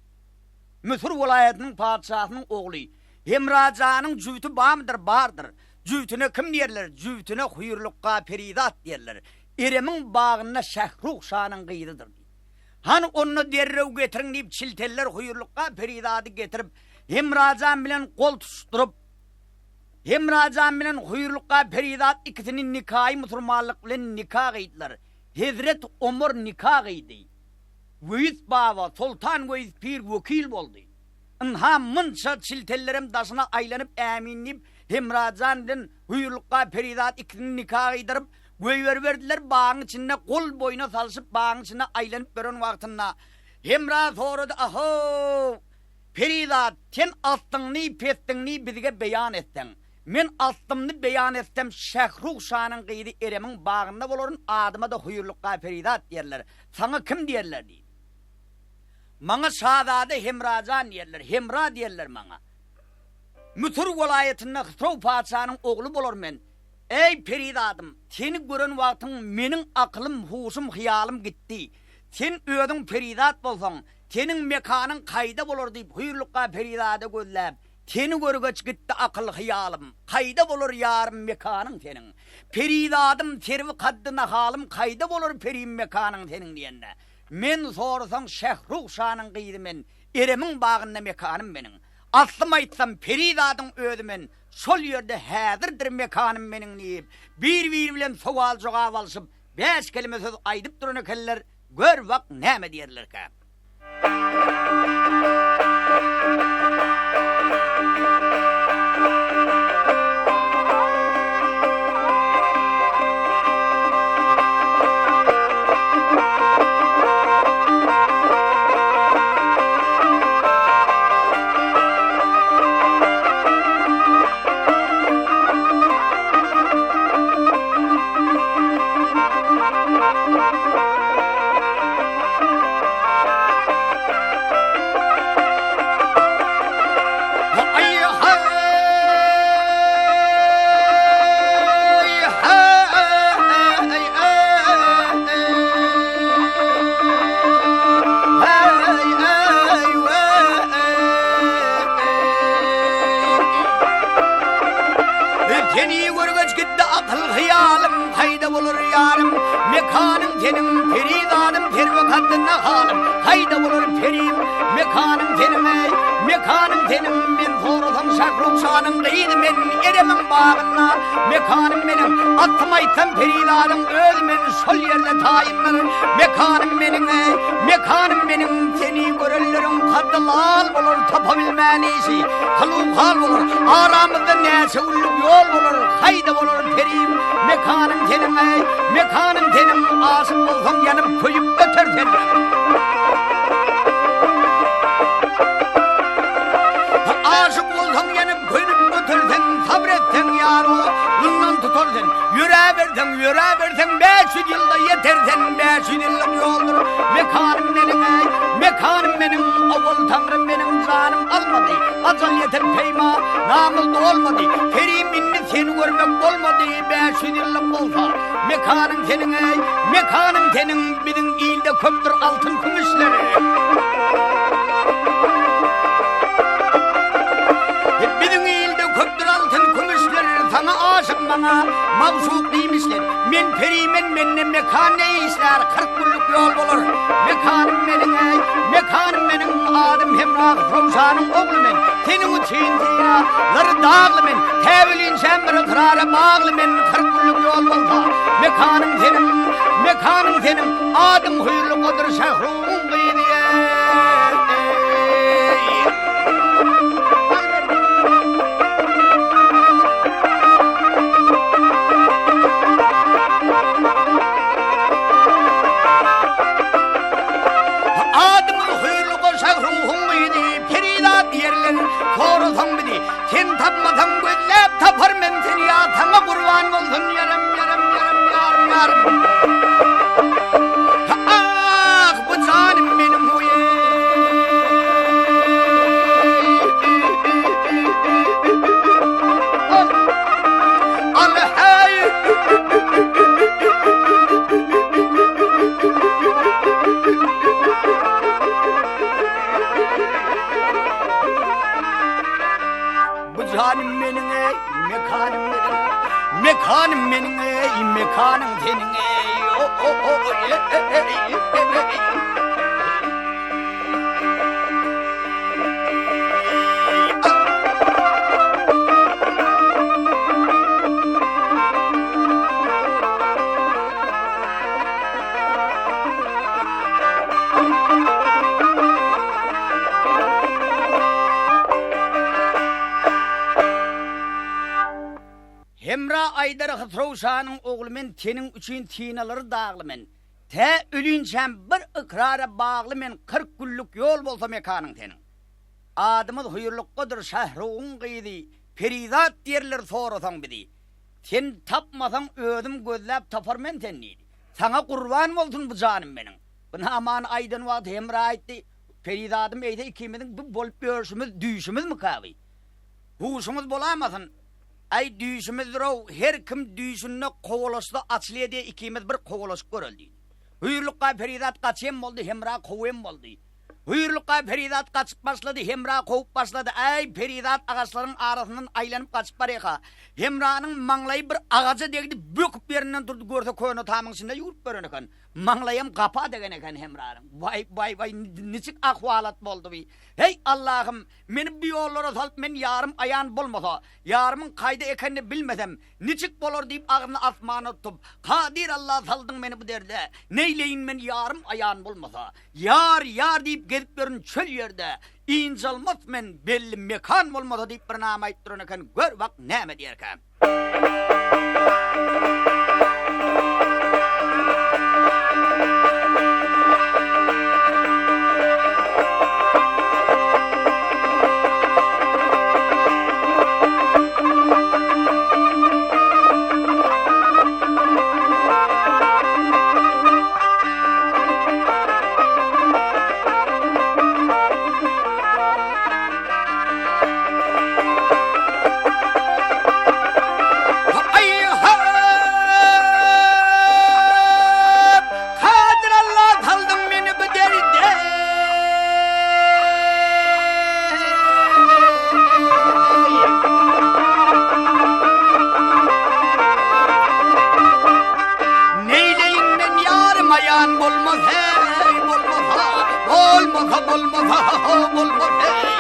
Müsür welaýatynyň patyşasynyň ogly Hemrajanyň jübüti bamydyr bardyr. Jübütine kim diýerler jübütine Hüýrlukga perizat diýerler. Eremiň bagynda Şähruh şanyň gyzydyr diýdi. Hany onda derrew getiriň diýip çilteller Hüýrlukga perizady getirip Hemrajan bilen gol tutuşdyryp Hemrajan bilen Hüýrlukga perizat ikisini nikaýy musurmanlyk bilen nika gyýdylar. Hezret Omar nika gyýdy. Weýis baba, Soltan Weýis pir wekil boldy. Ynha, munça çiltellerem daşyna aýlanyp ämin diýip, Hemrajan bilen Hüýrlukga perizat ikisini nika gyýdyryp, goýberiberdiler, bagyň içinde gol boýuna salşyp bagyň içinde aýlanyp ýören wagtynda Hemra sorady, Ahow! Perizat, sen aslyňny, pesliňni bizge beýan etseň. Men aslymny beýan etsem, Şähruh şanyň gyzy Eremiň bagynda bolaryn, adyma-da Hüýrlukga perizat diýerler. Saňa kim diýerler? diýdi. Maňa şazada Hemrajan diýerler, Hemra diýerler maňa. Müsür welaýatynda Hysrow patyşanyň ogly bolar men. Eý, perizadym, seni gören wagtyň meniň akylym, huşum, hyýalym gitdi. Sen özüň perizat bolsaň, Seniň mekanyň kaýda bolar diýip Hüýrlukga perizada gözläp, Seni görgeç gitdi akyl-hyýalym, Kaýda bolar ýarym mekanyň seniň. Perizadym serwi kaddy nahalym Kaýda bolar perim mekanyň seniň diýende, Men sorasaň Şähruh şanyň gyzy men, Eremiň bagynda mekanym meniň. Aslym aýtsam perizadyň özi men, Şol ýerde häzirdir mekanym meniň diýip, bir-biri bilen sowal-jogap alşyp, bäş kelime söz aýdyp duran ekenler, Gör bak näme diýerlerkä? Seni görgeç gitdi akyl hyýalym, Kaýda bolar ýarym, mekanyň seniň, Perizadym serwi kaddy nahalym, Kaýda bolar perim, mekanyň seniň, eý, Mekanyň seniň, men sorasam Şahruh şanyň gyzy men, Eremiň bagynda mekanym meniň, Aslym aýtsam perizadyň özi men, Şol ýerde taýyndyr mekanym meniň, eý, Mekanym meniň, seni görenleriň kaddy lal bolar, Tapabilmän işi, hylu-hal bolar, Aramyzda näçe günlük ýol bolar, Haýda bolar perim, mekanyň seniň, eý, Mekanyň seniň, aşyk bolsaň ýanyp, köýüp öter sen. Aşyk bolsaň ýanyp, köýüp öter sen, Sabyr etseň ýar golundan tutar sen. Ýöräberseň, ýöräberseň, 500 ýylda ýeter sen, 500 ýyllyk ýoldur mekanym meniň, eý, Mekanym meniň, owal Taňrym meniň janym almady, Ajal ýeten peýma, namyz dolmady, Perim indi seni görmek bolmady, 500 ýyllyk bolsa, mekanyň seniň, eý, Mekanyň seniň, biziň ilde köpdür altyn kümüşler. Biziň ilde köpdür altyn kümüşler, Saňa aşyk maňa magşuk diýmişler. Men perimen mende mekan ne işlär, 40 günlük ýol bolar. Mekanym meniň eý, mekanym meniň, adym Hemra Röwşanyň ogly men. Seniň üçin synalary dagly men, tä ölinçäm bir ykrara bagly men, 40 günlük ýol bolsa, mekanym seniň, mekanym seniň, adym Hüýrli Godur Şährugyň gyzy eý. Adymyz Hüýrli Goşa ruhuň gyzy, perizat diýerler, sorasaň bizi, sen tapmasaň gözläp tapar men seni ýa saňa gurban bolsun ýarym ýarym ýarym ýarym ýarym. Ah bu jan. eý, mekanyň seniň eý, Hemra aýdar Hysrow şanyň ogly men seniň üçin synalary dagly men. Tä ölinçäm bir ykrara bagly men 40 günlük ýol bolsa mekanyň seniň. Adymyz Hüýrlukgadyr Şährugyň gyzy Perizat diýerler sorasaň bizi. Sen tapmasaň özüm gözläp tapar men seni diýdi. Saňa gurban bolsun bu janym meniň. Bu namany aýdan wagty Hemra aýtdy, Perizadym eýse ikimiziň bu bolup ýörşümiz düýşümizmika bi? Huşuňyz bolamasyn? Äý düýşümizdir-ow, her kim düýşünde kowalaşsa açylýa diýe ikimiz bir kowalaşyp göreli diýdi. Hüýrlukga Perizat gaçyem boldy, Hemra kowem boldy. Hüýrlukga perizat gaçyp başlady, Hemra kowup başlady. Äý, perizat agaçlaryň arasyndan aýlanyp gaçyp barýaka. Hemranyň maňlaýy bir agaja degdi, böküp ýerinden turdy, görse köne tamyň içinde ýüwrüp ýören eken. Maňlaýam gapa degen eken Hemranyň. Waý, waý, waý, niçik ahwalat boldy bi? Heý, Allahym, meni bu ýollara salyp men ýarym aýan bolmasa, ýarymyň kaýda ekenini bilmesem, Niçik bolar diýip agzyny asmana tutup, Kadyr Alla saldyň meni bu derde, Neýleýin men ýarym aýan bolmasa. Ýar, ýar diýip gezip ýörün çöl ýerde, Ynjalmas men belli mekan bolmasa diýip bir nama aýyp duran eken, gör bak näme diýerkä. Kadyr Allah saldyň meni bu derde. Neýleýin men ýarym aýan bolmaz heý bolmasa bolmasa bolmasa bolmaz heý.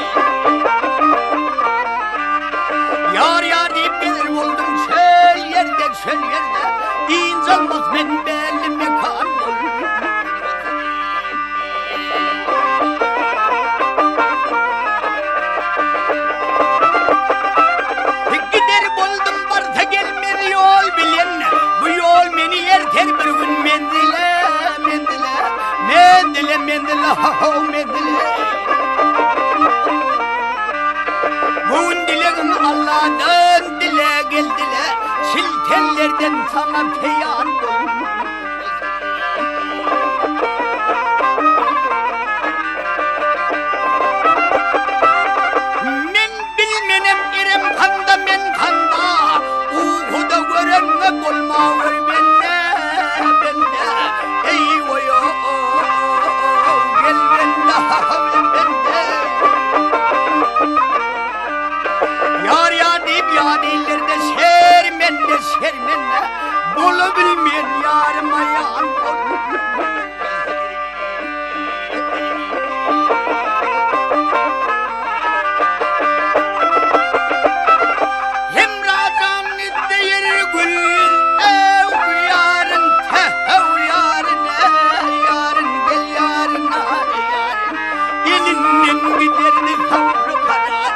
Ýar ýar diýip gezer boldum çöl ýerde çöl ýerde ynjalmaz men belli mekan Gider boldum barsa gelmez ýol bilen Bu ýol meni erter bir gün menzile menzile menzile menzile ho menzile Göwün dilegim Allahdan dile gel dile Çiltenlerden sana peýan Men bilmenem Erem kanda men kanda Ukuda görenňe bolmawer bende bende Eý oý gel bende bende Ýar ýar diýip ýat illerde şermende şermende Bolabilmen ýarym aýan bol. Hemra jan izleýär gül ew ýaryn tehew ýaryn eý ýaryn gel ýaryn aý ýaryn elinden giderdi sabry karar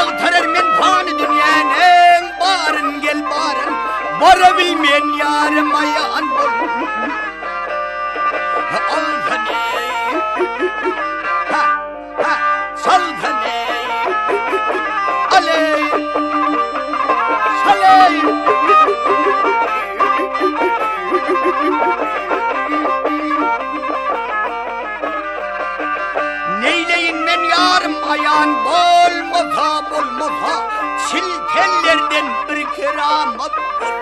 Agtarar men pany dünýäniň baryn gel baryn bara bilmen ýarym aýan bol Al seni ha ha sal seni Aley saley Neýleýin men ýarym aýan bolmasa bolmasa çiltenlerden bir keramat bol.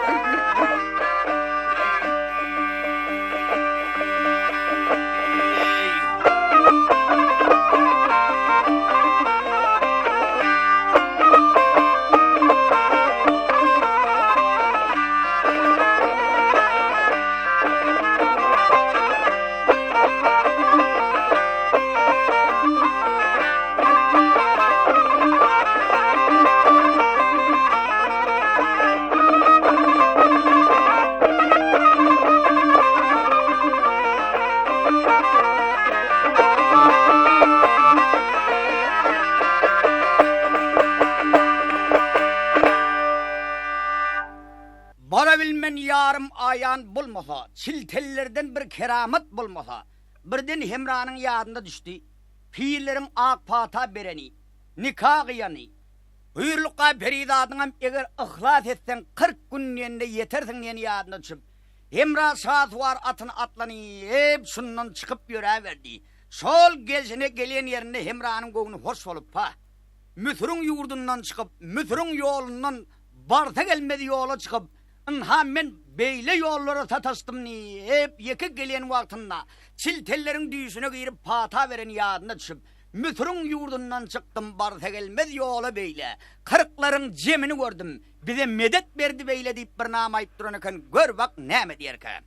Barabilmen ýarym aýan bolmasa, çiltellerden bir keramat bolmasa, birden Hemranyň ýadyna düşdi, pirleriň ak pata bereni, nika gyýany. Hüýrlukga perizadyňam eger yhlas etseň 40 gün diýende ýetersiň diýeni ýadyna düşüp, Hemra şasuwar atyny atlanyp, şundan çykyp ýöräberdi. Şol gelşine gelen ýerinde Hemranyň göwni hoş bolup, Pa, Müsüriň ýurdundan çykyp, Müsüriň ýolundan barsa gelmez ýola çykyp, ynha men beýle ýollara sataşdym diýip, ýeke gelen wagtynda çiltelleriň düýşüne girip pata beren ýadyna düşüp, Müsüriň ýurdundan çykdym barsa gelmez ýola beýle, kyrklaryň jemini gördüm, Bize medet berdi beýle diýip bir nama aýyp duran eken, gör bak näme diýerkä.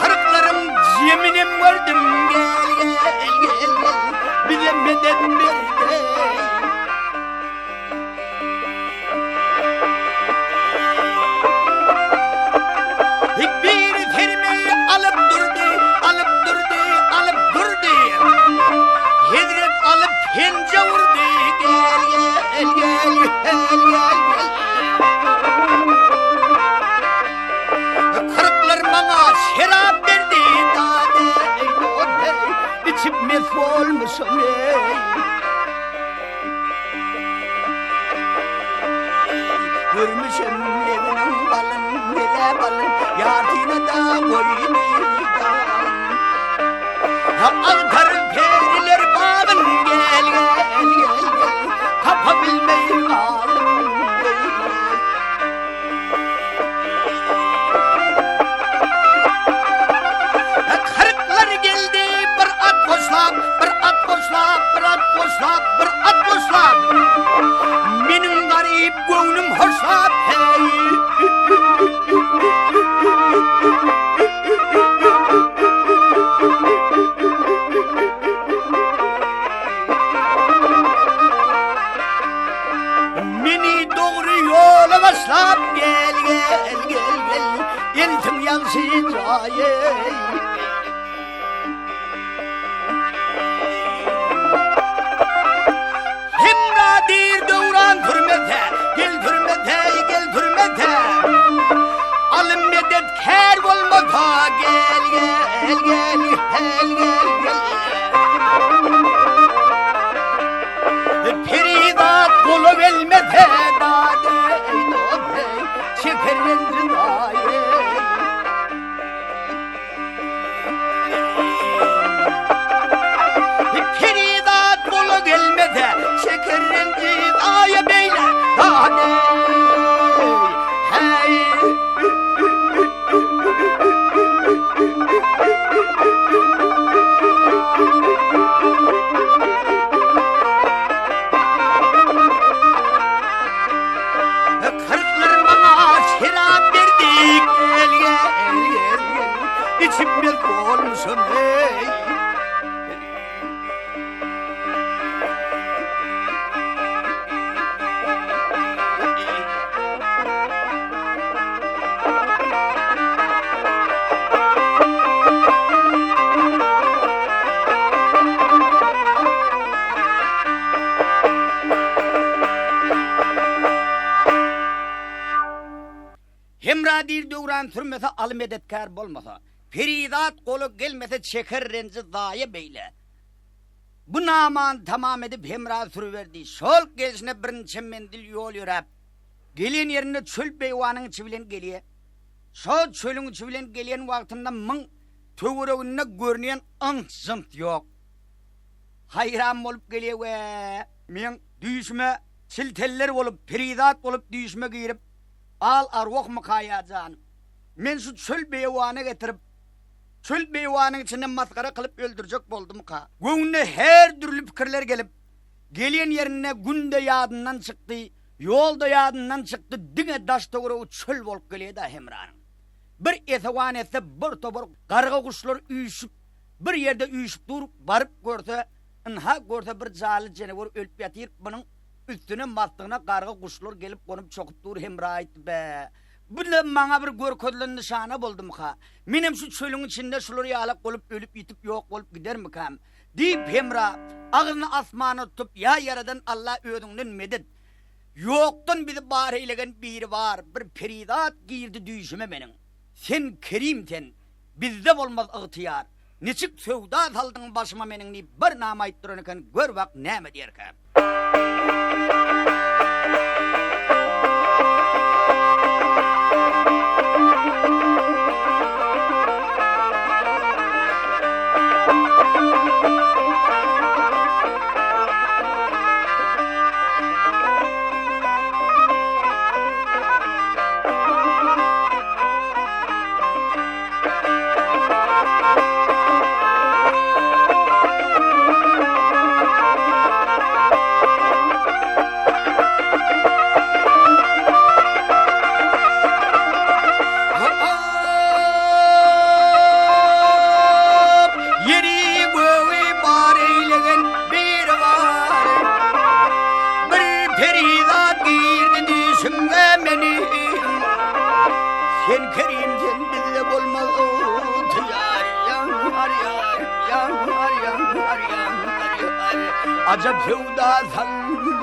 Kyrklaryň jeminem gördüm gel gel gel gel bize medet berdi. Biri sermeyi alyp durdy, alyp durdy, alyp durdy. Hezret alyp penje urdy. Gel, gel, gel, gel, gel, gel. Kyrklar maňa şerap berdi, dade, dode, içip mes bolmuşum ey. Görmüşem lebiniň balyn, mele balyn, Ýartyna-da goýdy dalyn. Agtar periler bagyn, gel, gel, gel, gel, Tapa bilmeý galdym, eý. Kyrklar geldi bir at goşlap, bir at goşlap, bir at goşlap, bir at goşlap. Meniň garyp göwnüm hoşlap, hey. Meni dogry ýola başlap gel gel gel gel eltiň ýagşy jaýa. Hemra diýr döwran sürmese, gel sürmese, gel sürmese. Alym medet kär bolmasa, gel gel gel gel gel gel. Perizat gola gelmese, dade ey dode, çeker renjin aye. Perizat gola gelmese, çeker renjin aye beyle, dade hey. Kyrklar maňa şerap berdi, gel, gel, gel, gel, içip bir bolmuşam, ey. Hemra diýr döwran sürmese aly medetkär bolmasa, perizat gola gelmese çeker renji zaýa beýle. Bu namany tamam edip Hemra sürüberdi. Şol gelşine birniçe menzil ýol ýöräp, gelen ýerinde çöl beýwanyň içi bilen gelýär. Şo çölüň içi bilen gelýän wagtynda myň töwereginde görünýän yns-jyns ýok. Haýran bolup gelýär we meň düýşüme çilteller bolup, perizat bolup düýşüme girip, al-arwahmyka ýa janym? Men şu çöl beýewana getirip, çöl beýewanyň içinde masgara kylyp öldürjek boldumyka? Göwnüne her dürli pikirler gelip, gelýän ýerinde gün-de ýadyndan çykdy, ýol-da ýadyndan çykdy, diňe daş-töweregi çöl bolup gelýär-dä Hemranyň. Bir esewan etse bir topar garga-guşlar üýşüp, bir ýerde üýşüp dur, baryp görse, ynha görse bir janly jenewer ölüp ýatyr, munuň üstüne maslygyna garga guşlar gelip gonup çokup dur, Hemra aýtdy, Bä, bu-da maňa bir görkezilen nyşana boldumyka? Menem şu çölüň içinde şular ýalak bolup ölüp-ýitip ýok bolup gidermikäm? Diýip, Hemra agzyny asmana tutup, Ýa Ýaradan Alla özüňden medet! Ýokdan bizi bar eýlegen biri bar, bir perizat girdi düýşüme meniň. Sen kerim sen, bizde bolmaz ygtyýar. Niçik söwda saldyň başyma meniň diýip bir nama aýyp duran eken, gör bak näme diýerkä. Ýeri gögi bar eýlegen biri bar. Bir perizat girdi düýşümge meniň. Sen kerim sen bizde bolmaz ygtyýar. Ýar ýar ýar ýar ýar Ajap söwda saldyň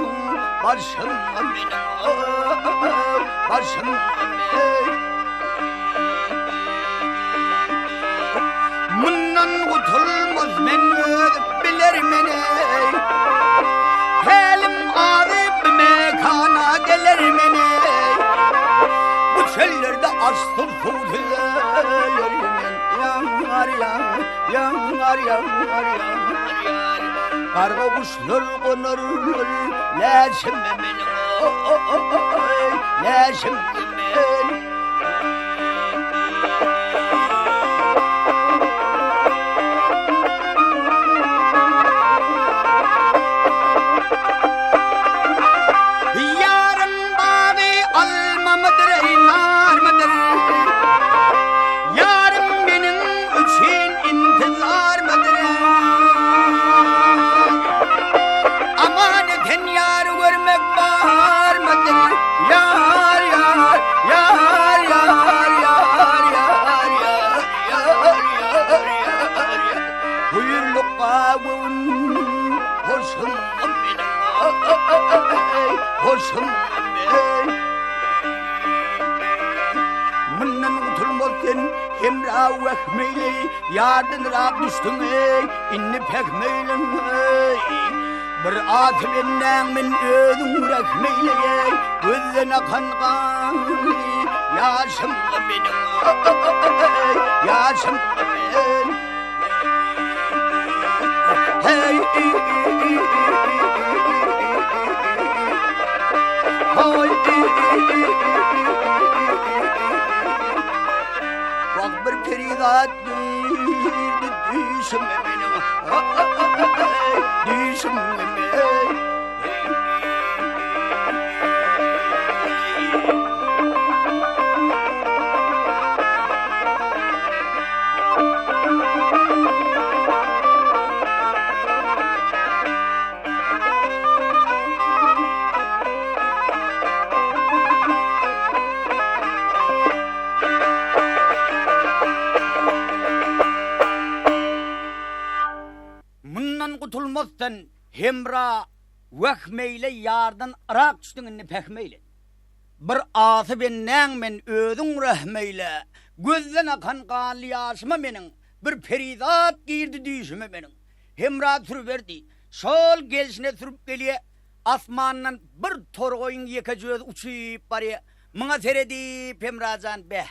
başyma meniň başyma meniň. Mundan gutulmaz men özüm bilermen ey. Pälim azyp mekana gelermen ey. Bu çöllerde açsyz suwsuz ölermen. Ýar ýar ýar ýar ýar Garga guşlar gonarlar läşime meniň läşime meniň. Ýarym bagy almamydyr, eý, narmydyr? Ýarym meniň üçin intizarmydyr? Aman esen ýary görmek barmydyr? Ýar, ýar, ýar, ýar, ýar, ýar, ýar, ýar, ýar, ýar, ýar. Buýrlukga göwün hoşum meniň, hoşum men. Mundan gutulmaz sen Hemra wehmeýleý, ýardan yrak düşdüň eý, indi pähmeýleň eý. Bir aty bendäň men özüň rehmeýleý, gözden akan ganly ýaşym meniň, ýaşym men. Hey, Wah bir perizat girdi düýşüme meniň Düýşüme men Mundan gutulmaz sen, Hemra, Wehm eýle, ýardan yrak düşdüň indi pähm eýle. Bir asy bendäň men, özüň rähm eýle, Gözden akan ganly ýaşyma meniň, Bir perizat girdi düýşüme meniň. Hemra sürüberdi. Şol gelşine sürüp gelýä. Asmandan bir torgaýyň ýekeje özi uçup barýa. Muňa seredip Hemra jan, Beh,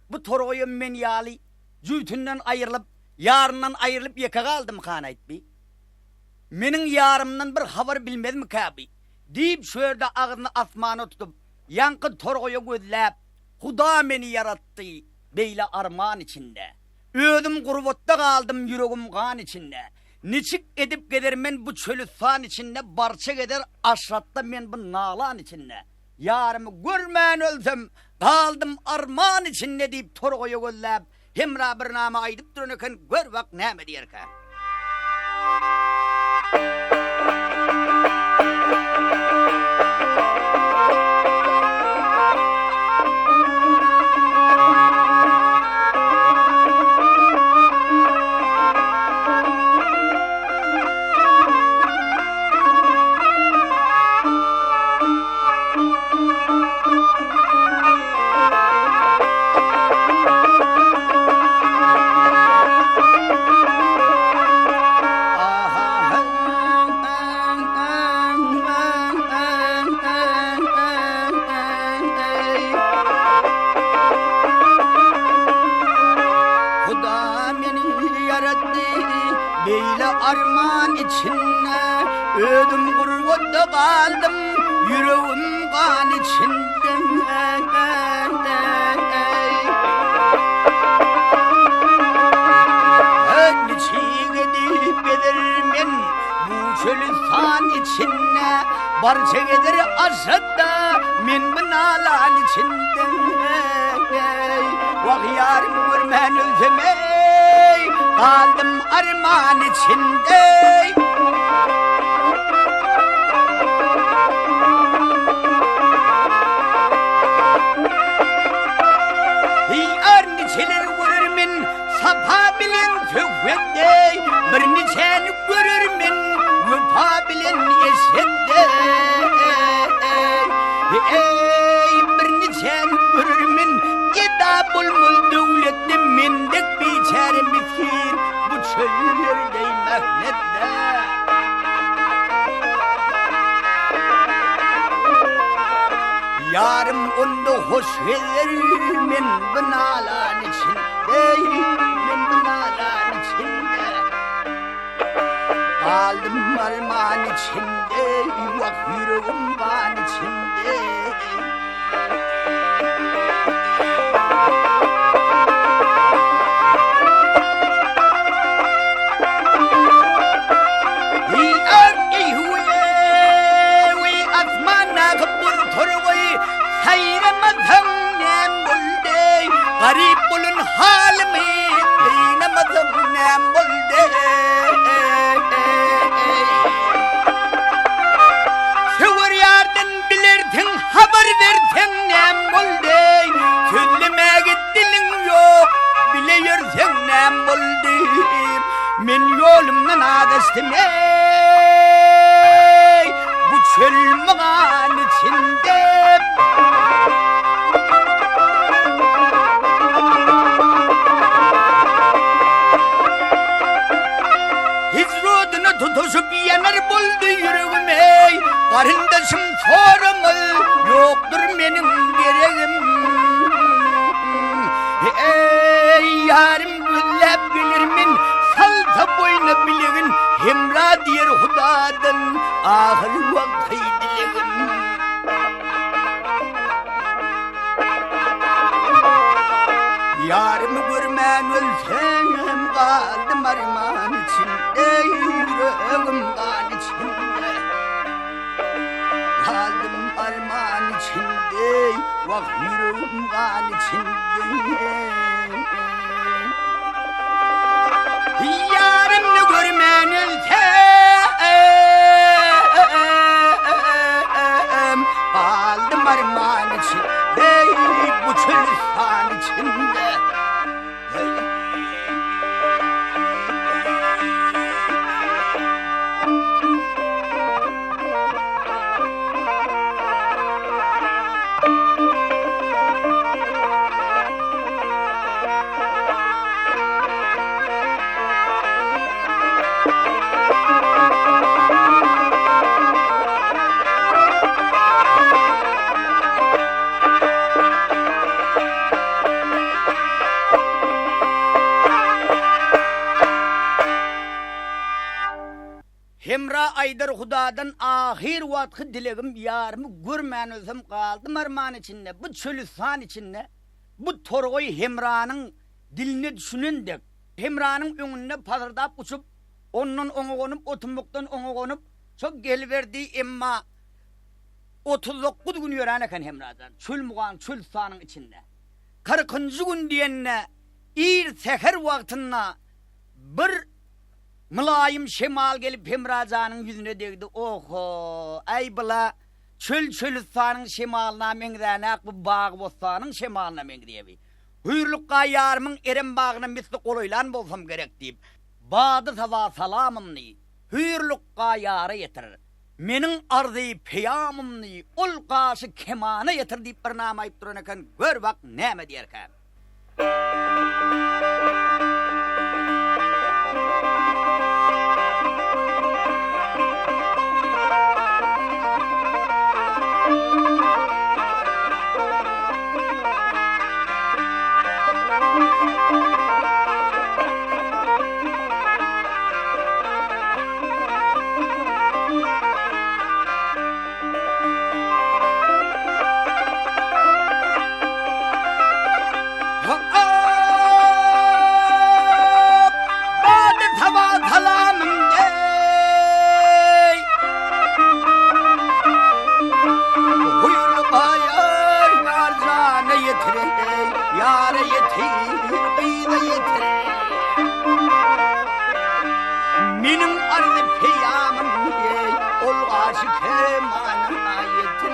bu torgaýam men ýaly jübütinden aýrylyp, ýaryndan aýrylyp ýeke galdymykan-aýt bi? Meniň ýarymdan bir habar bilmezmikä bi? Diýip şu ýerde agzyny asmana tutup, ýaňky torgaýa gözläp, Huda meni ýaratdy beýle arman içinde. Özüm gurbatda galdym ýüregim gan içinde. Niçik edip gezermen bu çölüstan içinde barça gezer aşratda men bu nalan içinde. Ýarymy görmän ölsem, galdym arman içinde diýip torgaýa gözläp, Hemra bir name aýdyp duran eken, gör bak näme diýerkä. Huda meni ýaratdy beýle arman içinde Özüm gurbatda galdym ýüregim gan içinde Niçik edip gezer men bu çölüstan içinde Barça gezer aşatda men bu nalan içinde Wah ýarymy görmän ölsem eý Galdym arman içinde Ýar niçeleri görer men Sapa bilen söhbetde Bir niçäni görer men Wepa bilen eşretde Eý bir niçäni görer men Geda bolmaz döwletde Men dek biçäre misgin Bu çöllerde mähnetde. Ýarym onda hoş gezer men bu nalan içinde Men bu nalan içinde Galdym arman içinde Wah ýüregim gan içinde. Garyp bolan halymy gynamasaň näm boldy? Söwer ýardan bilersiň habar berseň näm boldy Sözlemäge diliň ýok bile ýörseň näm boldy Men ýolumdan azaşdym eý bu çöl mygan içinde Hijr oduna tutuşyp ýanar boldy ýüregim eý Garyndaşym soramaz ýokdur meniň geregim Eý ýarym gözläp gelermen salsa boýna bilegin Hemra diýer Hudadan ahyr wagty dilegim Ýarymy görmän ölsem galdym arman içinde ýüregim gan içinde Galdym arman içinde wah ýüregim gan içinde Ýarymny görmän ölsem Galdym arman içinde bu çölüstan içinde. aýdar Hudadan ahyr wagtky dilegim ýarymy görmän ölsem galdym arman içinde bu çölüstan içinde bu torgaý Hemranyň diline düşünen dek Hemranyň öňünde pazyrdap uçup ondan oňa gonup otumbukdan oňa gonup şo geliberdi emma 39 gün ýörän eken Hemrajan çöl mugan çölüstanyň içinde kyrkynjy gün diýende ir säher wagtynda bir Mylaýym şemal gelip Hemra janyň ýüzüne degdi. Oho, äý bula çöl-çölüstanyň şemalyna meňzänäk bu bagy-bossanyň şemalyna meňzeýä bi. Hüýrlukga ýarymyň Erem bagyna misli golaýlan bolsam gerek diýip, bady-saba salamymny Hüýrlukga ýara ýetir. Meniň arzy-peýamymny ol gaşy kemana ýetir diýip bir nama aýyp duran eken, gör bak näme diýerkä. Meniň arzy peýamym eý, ol gaşy kemana ýetir,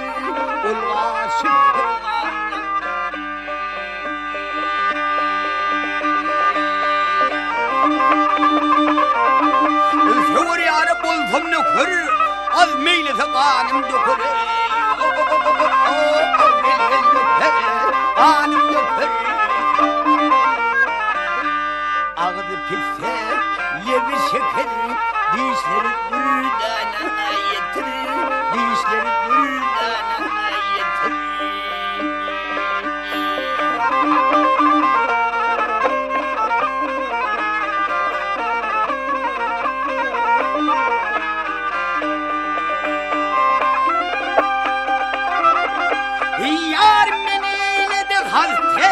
ol gaşy kemana. Söwer ýara bolsam nöker, az meýlese ganym döker eý, ganym döker. Agzy pisse, lebi şeker, dişleri dürdana ýetir, dişleri dürdana ýetir. Ýar meni eýledi halteý.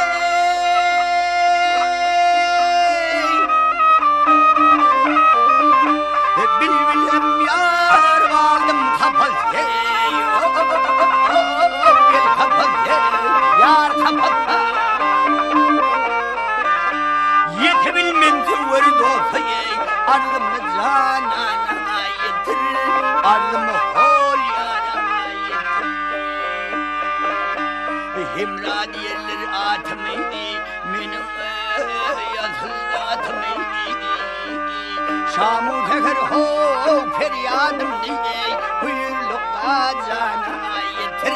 Bilbilem ýar galdym kapas eý. Gel kapas eý, ýar kapas. Ýetebilmen söwer dosta eý, Arzymy janana ýetir, arzymy hol ýara ýetir. Hemra diýerler atymy, meniň ýazyl atymy. Şamu säher how perýadym eý, Hüýrlukga jana ýetir,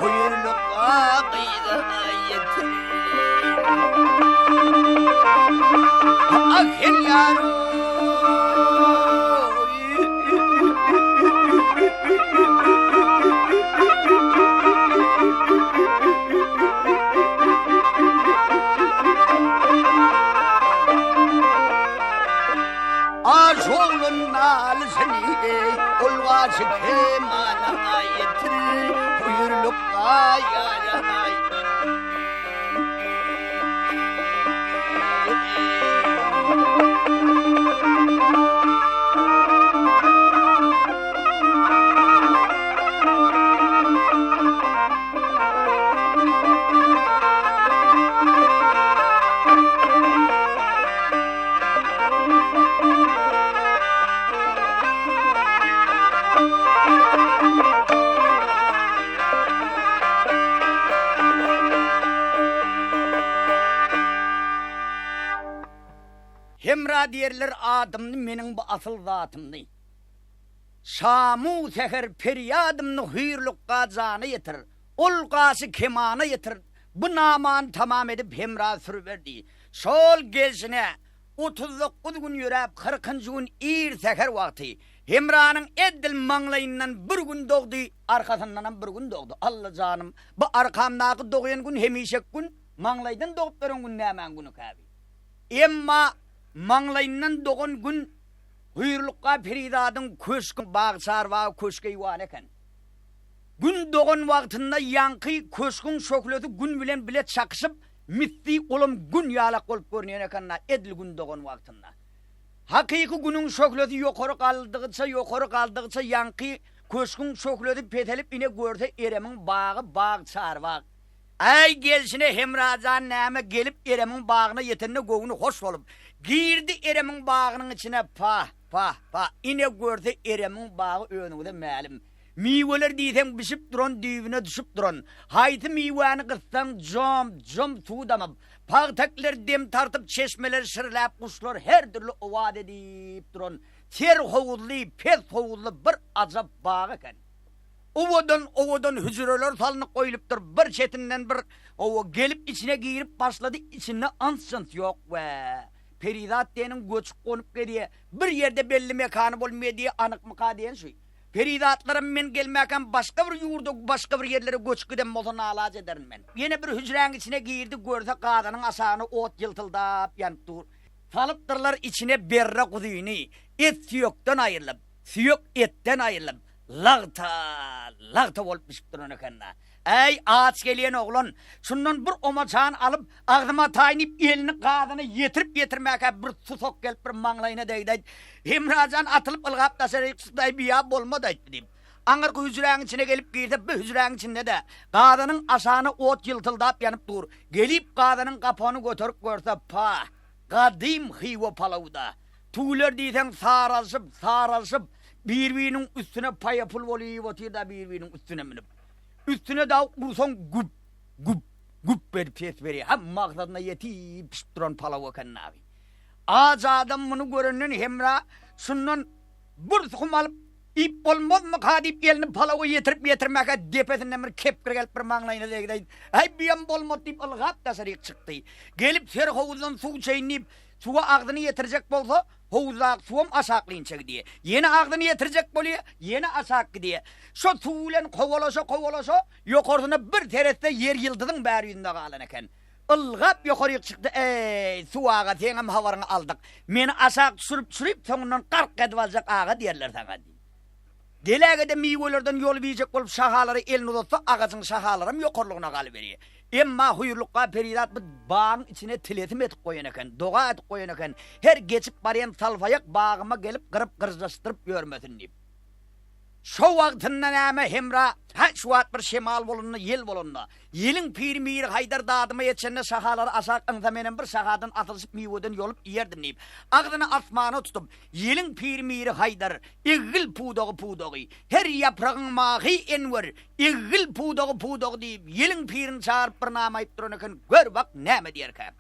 Hüýrlukga gyza ýetir. Ah sen ýaroý. Aş oglan nalyşyny eý, ol gaşy kemana ýetir, Hüýrlukga ýara Hemra diýerler adymny meniň bu asyl zatymny. Şamu säher perýadymny hüýrlukga jana ýetir, ol gaşy kemana ýetir, bu namany tamam edip Hemra sürüberdi. Şol gelşine 39 gün ýöräp kyrkynjy gün ir säher wagty Hemranyň edil maňlaýyndan bir gün dogdy, arkasyndanam bir gün dogdy. Alla janym, bu arkamdaky dogýan gün hemişek gün, maňlaýdan dogup beren gün nämäň günükä bi? Emma maňlaýyndan dogan gün. Hüýrlukga perizadyň köşgi bag-çarbagy köşk-eýwany eken. Gün dogan wagtynda ýaňky köşgüň şöhlesi gün bilen bile çakyşyp, misli olam gün ýalak bolup görünýän eken-da, edil gün dogan wagtynda. Hakyky günüň şöhlesi ýokary galdygyça, ýokary galdygyça ýaňky köşgüň şöhlesi peselip ine görse Eremiň bagy bag-çarbag. Äý, gelşine Hemra jan näme gelip Eremiň bagyna ýetende göwni hoş bolup, girdi Eremiň bagynyň içine, pah, pah, pah, ine görse Eremiň bagy özüňize mälim. Miweler diýseň bişip duran düýbüne düşüp duran, haýsy miwäni gyssaň jom, jom suw damyp, pagtakler dem tartyp çeşmeler şirläp guşlar her dürli owaz edip duran ter howuzly, pes howuzly bir ajap bag eken. Owadan-owadan hüjreler salnyp goýlupdyr, bir çetinden bir owa gelip içine girip başlady, içinde yns-jyns ýok, wä, perizat diýeniň göçüp-gonup gezýä, bir ýerde belli mekany bolmaýa diýe anykmyka diýen şu. Perizatlaram men gelmäkäm başga bir ýurda, başga bir ýerlere göçüp giden bolsa nalaç ederin men. Ýene bir hüjräň içine girdi, görse gazanyň aşagyna ot ýyltyldap ýanyp dur. Salypdyrlar içine berre guzyny, et süýekden aýrylyp, süýek etden aýrylyp, lagta, lagta bolup bişip duran eken-dä. Äý, aç gelýän oglan, şundan bir omaçany alyp, agzyma ataýyn diýip, elini gazana ýetirip-ýetirmäkä bir susak gelip bir maňlaýyna degdi-aýt. Hemra jan atylyp ylgap daşaryk çykdy-aý, biýa bolmady-aýt diýip. Aňyrky hüjräň içine gelip girse, bu hüjräň içinde-de gazanyň aşagyna ot ýyltyldap ýanyp dur. Gelip gazanyň gapagyny göterip görse, pah, gadym Hywa palawy-da. Tüwüler diýseň saralyşyp, saralyşyp, bir-biriniň üstüne paýapyl bolup otyr-da bir-biriniň üstüne münüp. Üstüne dagy ursaň güp, güp, güp edip ses berýär. Hä, maksadyna ýetip bişip duran palaw eken dagy. Aç adam muny görenden Hemra şundan bir suhum alyp iýip bolmazmyka diýip elini palawa ýetirip ýetirmäkä depesinden bir kepgir gelip bir maňlaýyna degdi. Äý, buýam bolmady diýip ylgap daşaryk çykdy. Gelip serhowuzdan suw içeýin diýip Suwa agzyny ýetirjek bolsa, howuzdaky suwam aşaklynça gidýär. Ýene agzyny ýetirjek bolýar, ýene aşak gidýär. Şo suw bilen kowalaşa-kowalaşa, ýokarsyna bir seretse ýer ýyldyzyň bäri ýüzünde galan eken. Ylgap ýokaryk çykdy, Eý, suw aga, seňem habaryňy aldyk. Meni aşak düşürip-düşürip, soňundan gark edip aljak aga diýerler saňa diýdi. Geläge-de miwelerden ýol biýjek bolup şahalara elini uzatsa, agajyň şahalaram ýokarlygyna galyberýär. Emma Hüýrlukga perizat bu bagyň içine tilesim edip goýan eken, doga edip goýan eken, her geçip barýan salfaýak bagyma gelip gyryp-gyrjaşdyryp ýörmesin diýip. Şo wagtynda näme Hemra, hä, şu wagt bir şemal bolanda, ýel bolanda, ýeliň piri Miri Haýdar dadyma ýetişende şahalary aşak yňsa menem bir şahadan asylyşyp miweden ýolup iýerdim diýip, agzyny asmana tutup, Ýeliň piri Miri Haýdar, Eggil pudagy pudagy, her ýapragyň mahy enwer, Eggil pudagy pudagy diýip, ýeliň pirini çagyryp bir nama aýyp duran eken, gör bak näme diýerkä.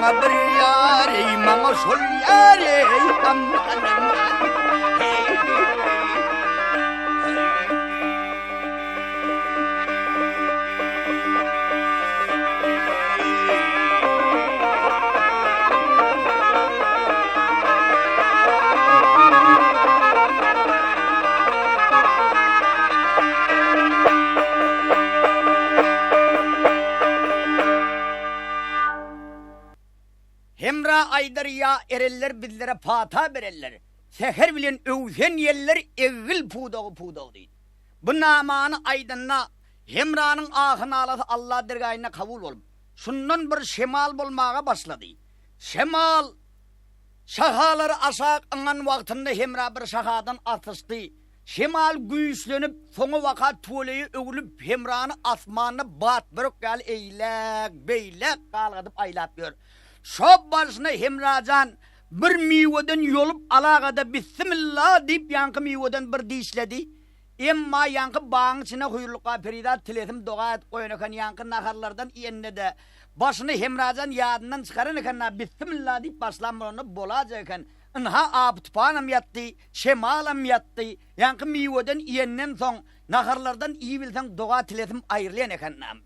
Maňa bir ýar eý, maňa şol ýar eý, aman aman. Hemra aýdar ýa erenler bizlere pata berenler, säher bilen öwsen ýeller egil pudagy pudagy diýdi. Bu namany aýdanda Hemranyň ahy-nalasy Alla dergaýynda kabul bolup, şundan bir şemal bolmaga başlady. Şemal şahalary aşak yňan wagtynda Hemra bir şahadan asyşdy. Şemal güýçlenip, soňabaka tüweleýe öwrülip, Hemrany asmanda batbörek ýaly eýläk-beýläk galgadyp aýlap ýör. Şo barşyna Hemrajan bir miweden ýolup alagada bissimilla diýip ýaňky miweden bir dişledi. Emma ýaňky bagyň içine Hüýrlukga perizat tilesim doga edip goýan eken ýaňky naharlardan iýende-de başyny Hemrajan ýadyndan çykaran eken-a bissimilla diýip başlan bolanda bolajak eken. Ynha apy-tupanam ýatdy, şemalam ýatdy. Ýaňky miweden iýenden soň naharlardan iýibilseň doga tilesim aýrylýan eken-a.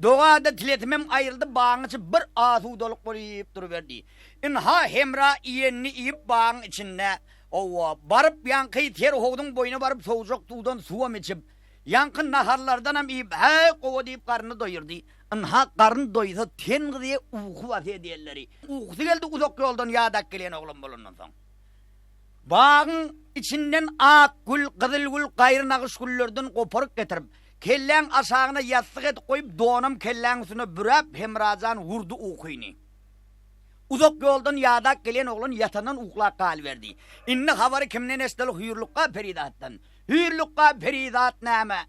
Doga-da tilesimem aýryldy bagyň içi bir asudalyk bolup duruberdi. Ynha Hemra iýenini iýip bagyň içinde Hawa, baryp ýaňky ter howzuň boýuna baryp sowujak suwdan suwam içip, ýaňky naharlardanam iýip, häý, gowa diýip garnyny doýurdy. Ynha, garyn doýsa, ten gyzýa, uky basýa diýenleri. Ukusy geldi uzak ýoldan ýadap gelýän oglan bolandan soň. Bagyň içinden ak gül, gyzyl gül, gaýry nagyş güllerden goparyp getirip, kelläň aşagyna ýassyk edip goýup, donam kelläň üstüne büräp, Hemrajan urdy ukyny. Uzak ýoldan ýadap gelen oglan ýatandan uklap galyberdi. Indi habary kimden eşideli Hüýrlukga perizatdan. Hüýrlukga perizat näme?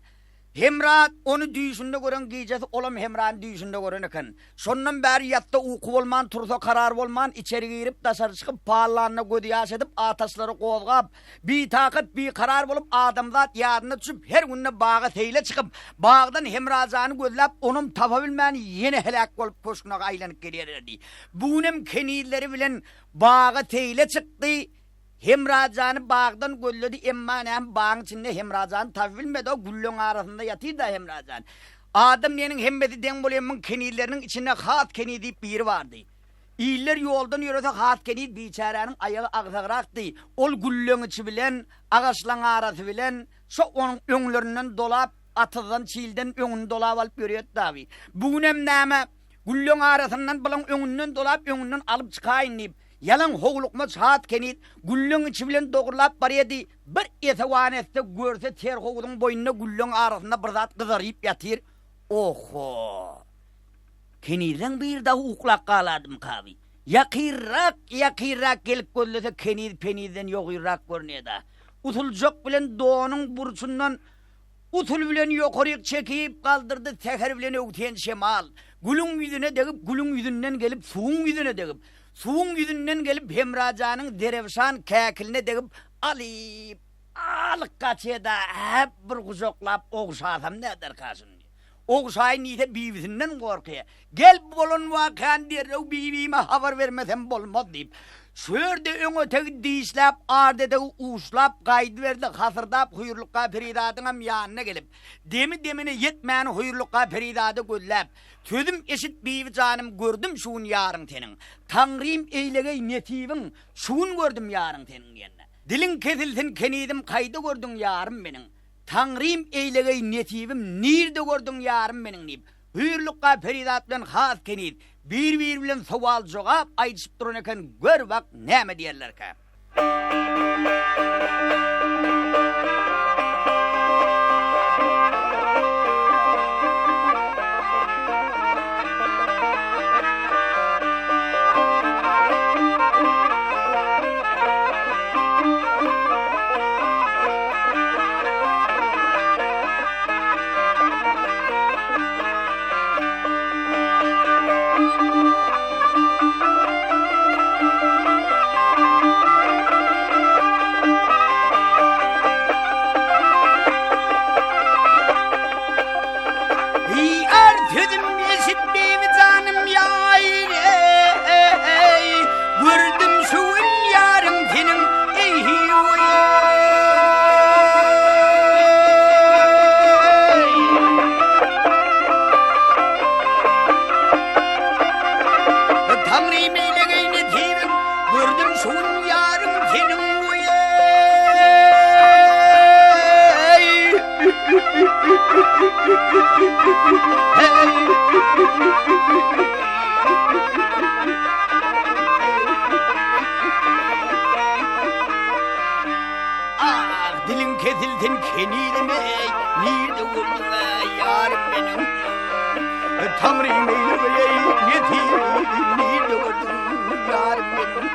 Hemra ony düýşünde gören gijesi olam Hemrany düýşünde gören eken. Şondan bäri ýatsa uky bolman, tursa karar bolman, içeri girip, daşary çykyp, pallanyna gözi ýaş edip, ataşlary gozgap, Bitakat, bikarar bolup, adamzat ýadyna düşüp, her günde baga seýle çykyp, bagdan Hemrajany gözläp, onam tapabilmän, ýene heläk bolup köşgüne aýlanyp gelýärdi. Bu günem kenizleri bilen baga seýle çykdy. Hemrajany bagdan gözledi, emma näme, bagyň içinde Hemrajany tapybilmedi, o gülleň arasynda ýatyr-da Hemrajan. Adam diýeniň hemmesi deň bolýar, muň kenizleriniň içinde has keniz diýip biri bardy. Iller ýoldan ýörese has keniz biçäräniň aýagy agsagrakdy. Ol gülleň içi bilen, agaçlaň arasy bilen, şo onuň öňlerinden dolap, atyzdan, çilden öňüni dolap alyp ýörýärdi dagy. Bu günem näme, gülleň arasyndan bulaň öňünden dolap, öňünden alyp çykaýyn diýip, ýalaň howlukmaç has keniz gülleň içi bilen dogrulap barýardy. Bir esewan etse, görse terhowuzyň boýunda gülleň arasynda bir zat gyzaryp ýatyr. Oho! Kenizleň biri dagy uklap galadymykaby? Ýakynrak, ýakynrak gelip gözlese keniz penizden ýogynrak görünýär-dä. Usuljak bilen donuň burçundan usul bilen ýokaryk çekip galdyrdy, säher bilen öwsen şemal, gülüň ýüzüne degip, gülüň ýüzünden gelip suwuň ýüzüne degip, suwuň ýüzünden gelip Hemrajanyň zerewşan käkiline degip alyp, alyk gaçýar-da, häp bir gujaklap ogşasam näderka şuny? Ogşaýyn diýse bibisinden gorkýar. Gel bolan wakany derrew bibime habar bermesem bolmaz diýip, şu ýerde öň etegi dişläp, art etegi uşlap gaýdyberdi, hasyrdap Hüýrlukga perizadyňam ýanyna gelip, demi-demine ýetmän Hüýrlukga perizady gözläp, Sözüm eşit bibi janym gördüm şu gün ýaryň seniň. Taňrym eýlegeý nesibiň, şu gün gördüm ýaryň seniň diýende. Diliň kesilsin kenizim kaýda gördüň ýarym meniň. Taňrym eýlegeý nesibim nirde gördüň ýarym meniň diýip, Hüýrlukga perizat bilen has keniz bir-biri bilen sowal-jogap aýdyşyp duran eken, gör bak näme diýerlerkä. Taňrym eýlegeý nesip, nirde gördüň ýarym meniň?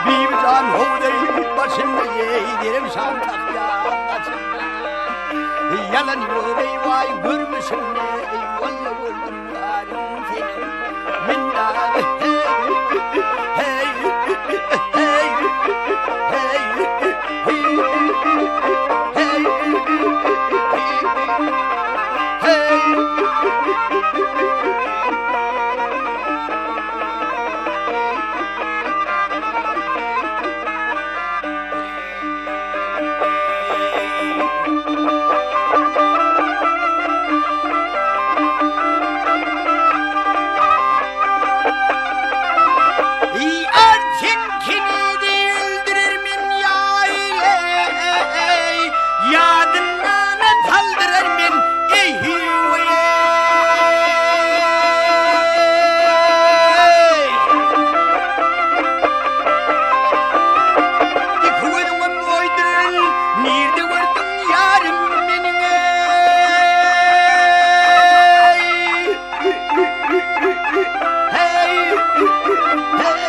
Bibijan howudeý başynda eý, Zerewşan tahýa gaçynda. Ýalan ýok eý waý görmüşim eý, walla gördüm ýarym seniň. Men dagy heý, heý, heý, heý, heý, heý, Sen kimidi öldürer men ýaý Ýadyndan saldyrar men eý Iki gözüňem oýduraryn, nirde gördüň ýarym meniň eý. Heý, heý.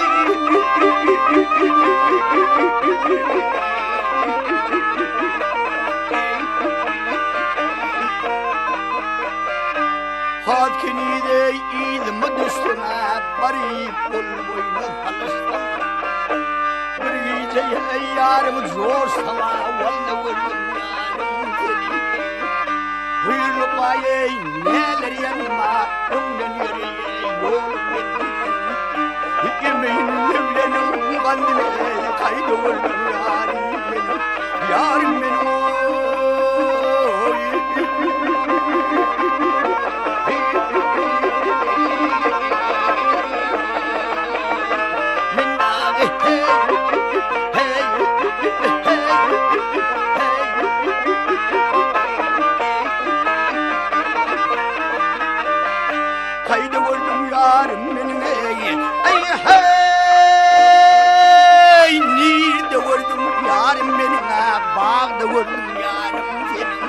Hat kenize yzyma düşseň-ä, baryp gol boýuna salyşsaň. Bir gije ýarymy joşsaň-a, walla gördüm ýarym seni. Hüýrlukga-eý, näler ýanyma, öňden ýöreý, ýolum belli. Emeýin lebleriniň gandyny-eý, kaýda gördüm ýarym meniň, ýarym meniň-oý. Kaýda gördüň ýarym meniň eý, eý heý, Nirde gördüň ýarym meniň, bagda gördüm ýarym seniň.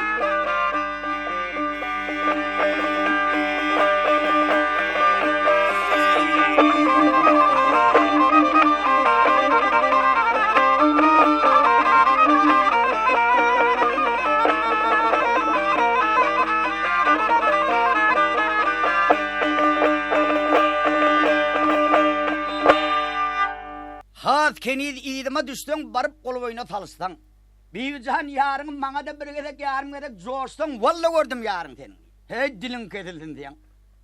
Has keniz yzyma düşseň baryp gol-boýuna salyşsaň. Bibijan ýaryňy maňa-da bir gezek ýarym gezek joşsaň walla gördüm ýaryň seniň. Heý diliň kesilsin seň.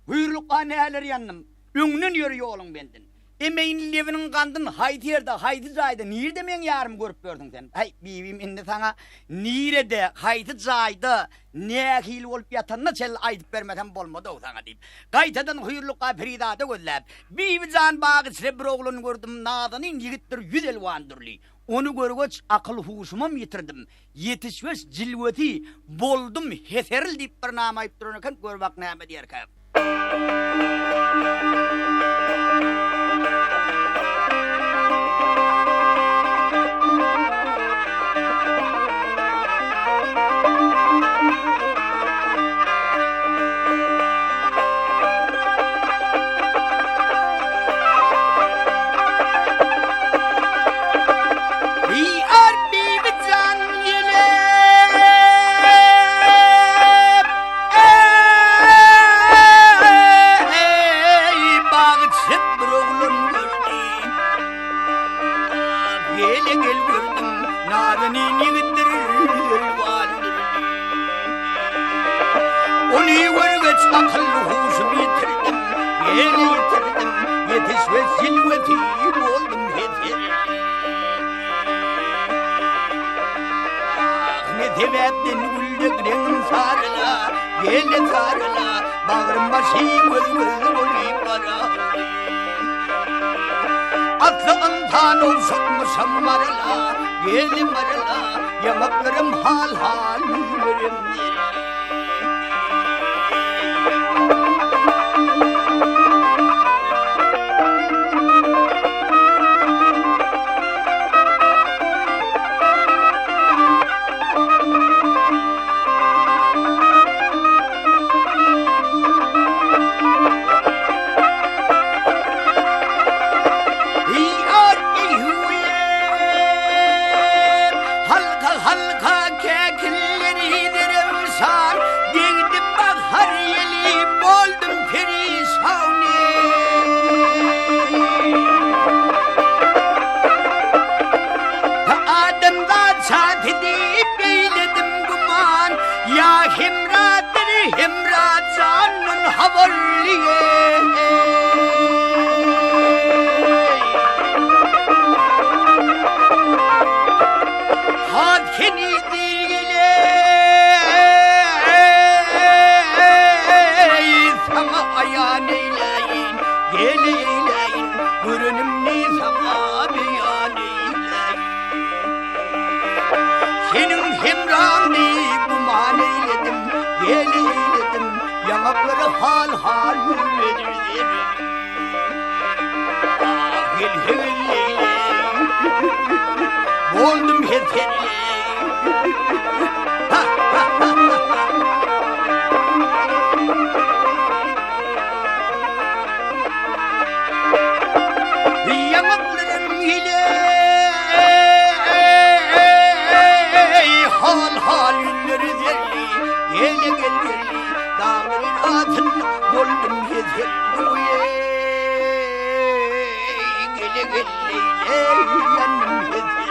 Hüýrlukga näler ýandym. Öňden ýör ýoluň bendin. Emeýin lebiniň gandyn haýsy ýerde haýsy jaýda nirde meň ýarymy görüp ýörsüň sen. Häý bibim indi saňa nirede haýsy jaýda nähili bolup ýatanyna çenli aýdyp bermesem bolmady-ow saňa diýip. Gaýtadan Hüýrlukga perizada gözläp. Bibijan bag içre bir oglan gördüm nazanin ýigitdir ýüz elwan dürli. Ony görgeç akyl-huşumam ýitirdim. Ýetişweş jilwesi boldum heseril diýip bir nama aýyp duran eken, gör bak näme diýerkä. Ýar Bibijan gelip, eý, bagçy bir oglan gördüm. Gele-gel gördüm, nazanin ýigitdir, elwandyr. Ony görgeç akyl-huşum ýitirdim, Gel ýitirdim, ýetişmez jilwesi boldum heser. Ah, ne sebäpden güldek reňim saryla, Gele saryla, bagrym başy göz-göz bolup gara. Asly ynsan ogşatmyşam maryla, Gele maryla, ýaňaklarym hal-hal ýüzlerim nere. Gel eýläýin, görenimni saňa beýan eýläýin. Seniň hemraň diýip güman eýledim, Gel eýledim, ýaňaklary hal-hal ýüzleri. Ah, gel gel eýläýin, boldum heserli. Ha, ha, ha, ha. Ýaňaklarym ile Hal-hal ýülleri zerli Gele gel gelli Daglaryň altynda boldum hezelli Gele gel leýleý ýandym hezelli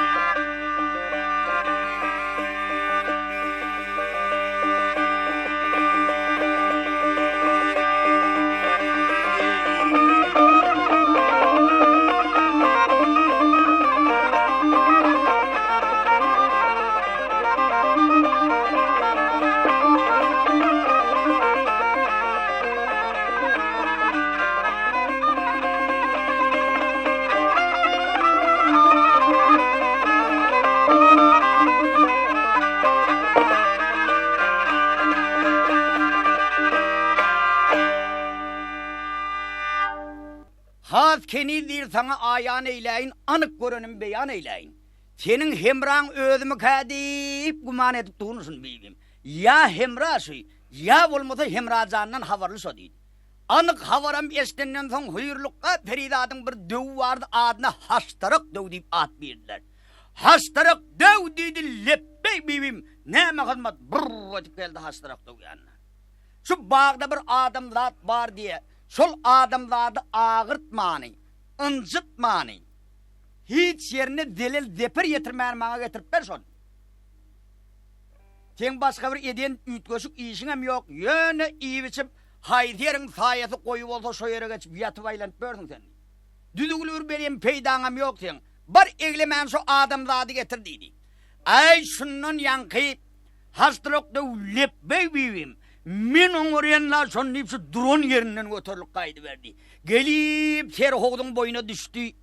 Has keniz diýr saňa aýan eýläýin, anyk görenim beýan eýläýin. Seniň hemraň özümikä diýip güman edip durmuşyn bibim. Ýa hemra şu, ýa bolmasa Hemrajandan habarly şo diýdi. Anyk habaram eşidenden soň Hüýrlukga perizadyň bir döwi bardy adyna Haştarak döw diýip at berdiler. Haştarak döw diýdi lepbeý bibim näme hyzmat brrr edip geldi Haştarak döw ýanyna. Şu bagda bir adamzat bar diýe şol adamzady agyrtmany, ynjytmany, hiç ýerine zelel zeper ýetirmäni maňa getirip ber şony. Seň başga bir eden üýtgeşik işiňem ýok, ýöne iýip-içip, haýsy ýeriň saýasy goýy bolsa şo ýere geçip ýatyp aýlanyp ýörsüň sen. Düzüwli bir berýän peýdaňam ýok seň. Bar eglemän şo adamzady getir diýdi. Äý şundan ýaňky Haşdylak döw lepbeý bibim, men oňarýan-la şony diýip şu duran ýerinden göterilip gaýdyberdi. Gelip serhowzuň boýuna düşdi.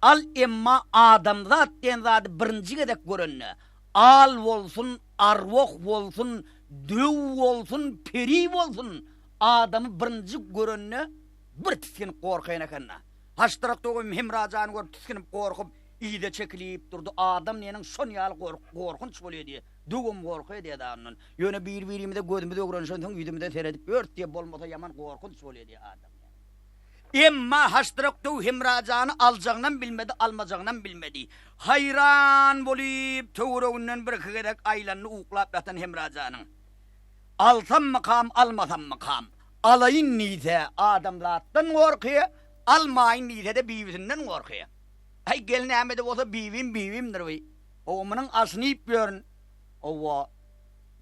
Al emma adamzat diýen zady birinji gezek görende, al bolsun, arwah bolsun, döw bolsun, peri bolsun, adamy birinji görende bir tisginip gorkaýan eken-dä. Haşdyrak döwem Hemra jany görüp tisginip gorkup, yza çekilip durdy. Adam diýeniň şon ýaly gorkunç bolýar diýe. Döwem gorky edýär dagy ondan. Ýöne bir-birimize gözümiz öwrenişensoň ýüzümize seredip ýörüs diýe, bolmasa ýaman gorkunç bolýar diýe adam. Emma Haşdyrak döw Hemrajany aljagynam bilmedi, almajagynam bilmedi. Haýran bolyp, töwereginden birki gezek aýlandy uklap ýatan Hemrajanyň. Alsammykam, almasammykam? Alaýyn diýse, adamzatdan gorkýa, almaýyn diýse-de bibisinden gorkýa. Aý, gel näme-de bolsa bibim bibimdir bi. Hawa, munuň aşyny iýip ýörün. Hawa,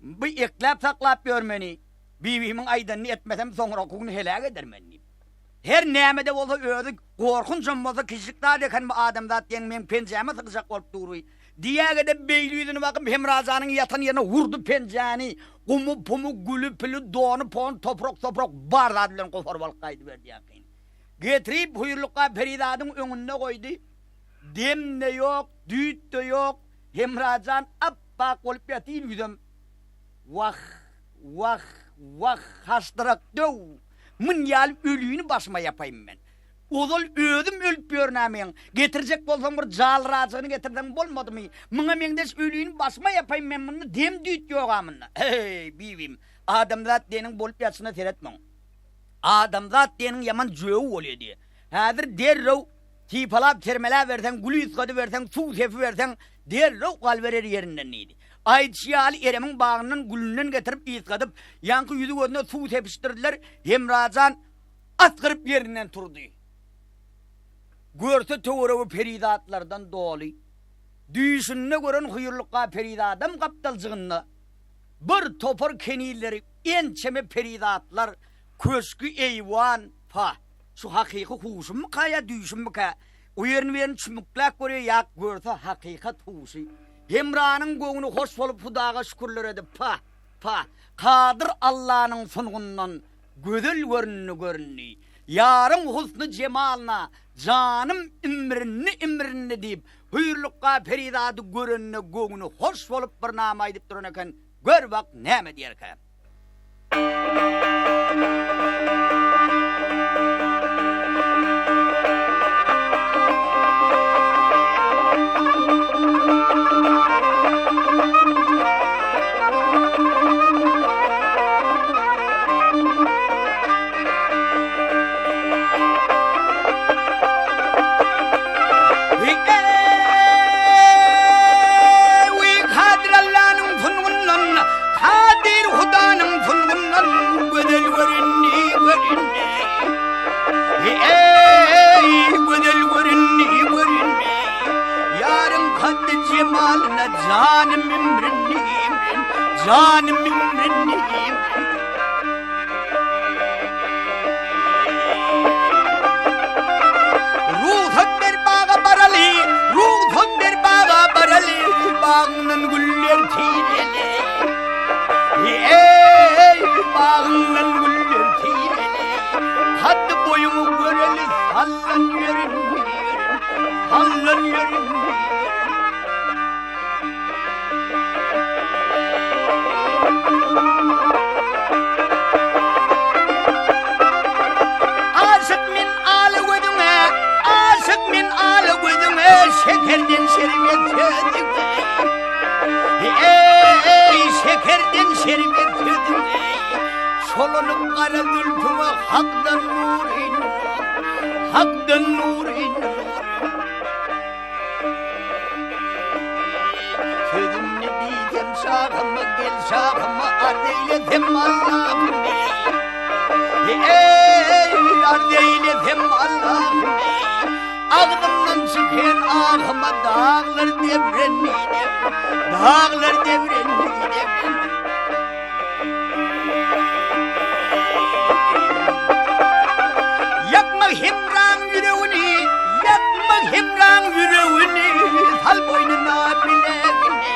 bi ekläp-saklap ýör meni. Bibimiň aýdanyny etmesem soňraky gün heläk eder meni diýip. Her näme-de bolsa özi gorkunçam bolsa kiçijik zat eken bu adamzat diýen meň penjäme sykyjak bolup dur bi. Diýäge-de beýle ýüzüni bakyp Hemrajanyň ýatan ýerine urdy penjäni, gumy, pumy, güli, pili, dony, pony, toprak-soprak bar zady bilen goparyp alyp gaýdyberdi ýaňkyny. Getirip Hüýrlukga perizadyň öňünde goýdy. Dem-de ýok, düýt-de ýok, Hemrajan ap-ak bolup ýatyr ýüzem. Wah, wah, wah, haşdyrak döw! Mun ýaly ölini başyma ýapaýyn men. Ozal özüm ölüp ýörün-ä meň. Getirjek bolsaň bir jalrajygyny getirseň bolmadymy? Muňa meňzeş ölini başyma ýapaýyn men munda dem-düýt ýog-a munda. Heý, bibim, adamzat diýeniň bolup ýatyşyna seret muň. Adamzat diýeniň ýaman jögi bolýa diýe. Häzir derrew sypalap sermeläberseň, gül ysgadyberseň, suw sepiberseň, derrew galyberer ýerinden diýdi. Aýdyşy ýaly Eremiň bagyndan gülünden getirip ysgadyp, ýaňky ýüzi-gözüne suw sepişdirdiler, Hemrajan asgyryp ýerinden turdy. Görse töweregi perizatlardan doly. Düýşünde gören Hüýrlukga perizadam gapdaljygynda bir topar kenizleri, ençeme perizatlar, köşgi-eýwan, pa, şu hakyky huşummyka ýa düýşümmikä? O ýerini bu ýerini çümükläp görýär, ýa görse hakykat huşy. Hemranyň göwni hoş bolup Hudaga şükürler edip, Pa, pa, Kadyr Allanyň sungyndan gözel göründi, göründi. Ýaryň husny jemalyna janym imrindi-imrindi diýip, Hüýrlukga perizady görende göwni hoş bolup bir nama aýdyp duran eken, gör bak näme diýerkä. Kadyr Hudanyň sulhundan gözel göründi, göründi. Eý, gözel göründi, göründi. Ýaryň kaddy jemalyna janym imrindi, imrindi. Janym imrindi, imrindi. Rugsat ber baga baraly, rugsat ber baga baraly, bagyňdan güller tireli. Eý, bagyňdan güller tireli, kaddy boýuňy göreli, sallan ýörün, ýörün, sallan ýörün, ýörün. Aşyk men ala gözüňe, aşyk men ala gözüňe, şekerden şerbet sözüňe. Eý, şekerden şerbet sözüňe. Çolanyp gara zülpüňe Hakdan nur indir, Hakdan nur indir. Sözümni diýsem şahyma gel şahyma arz eýlesem Allahym Eý arz eýlesem Allahym Agzymdan çykan ahyma daglar debrendi daglar debrendi debrendi Ýakma hemraň ýüregini, ýakma hemraň ýüregini, sal boýnuna bilegini.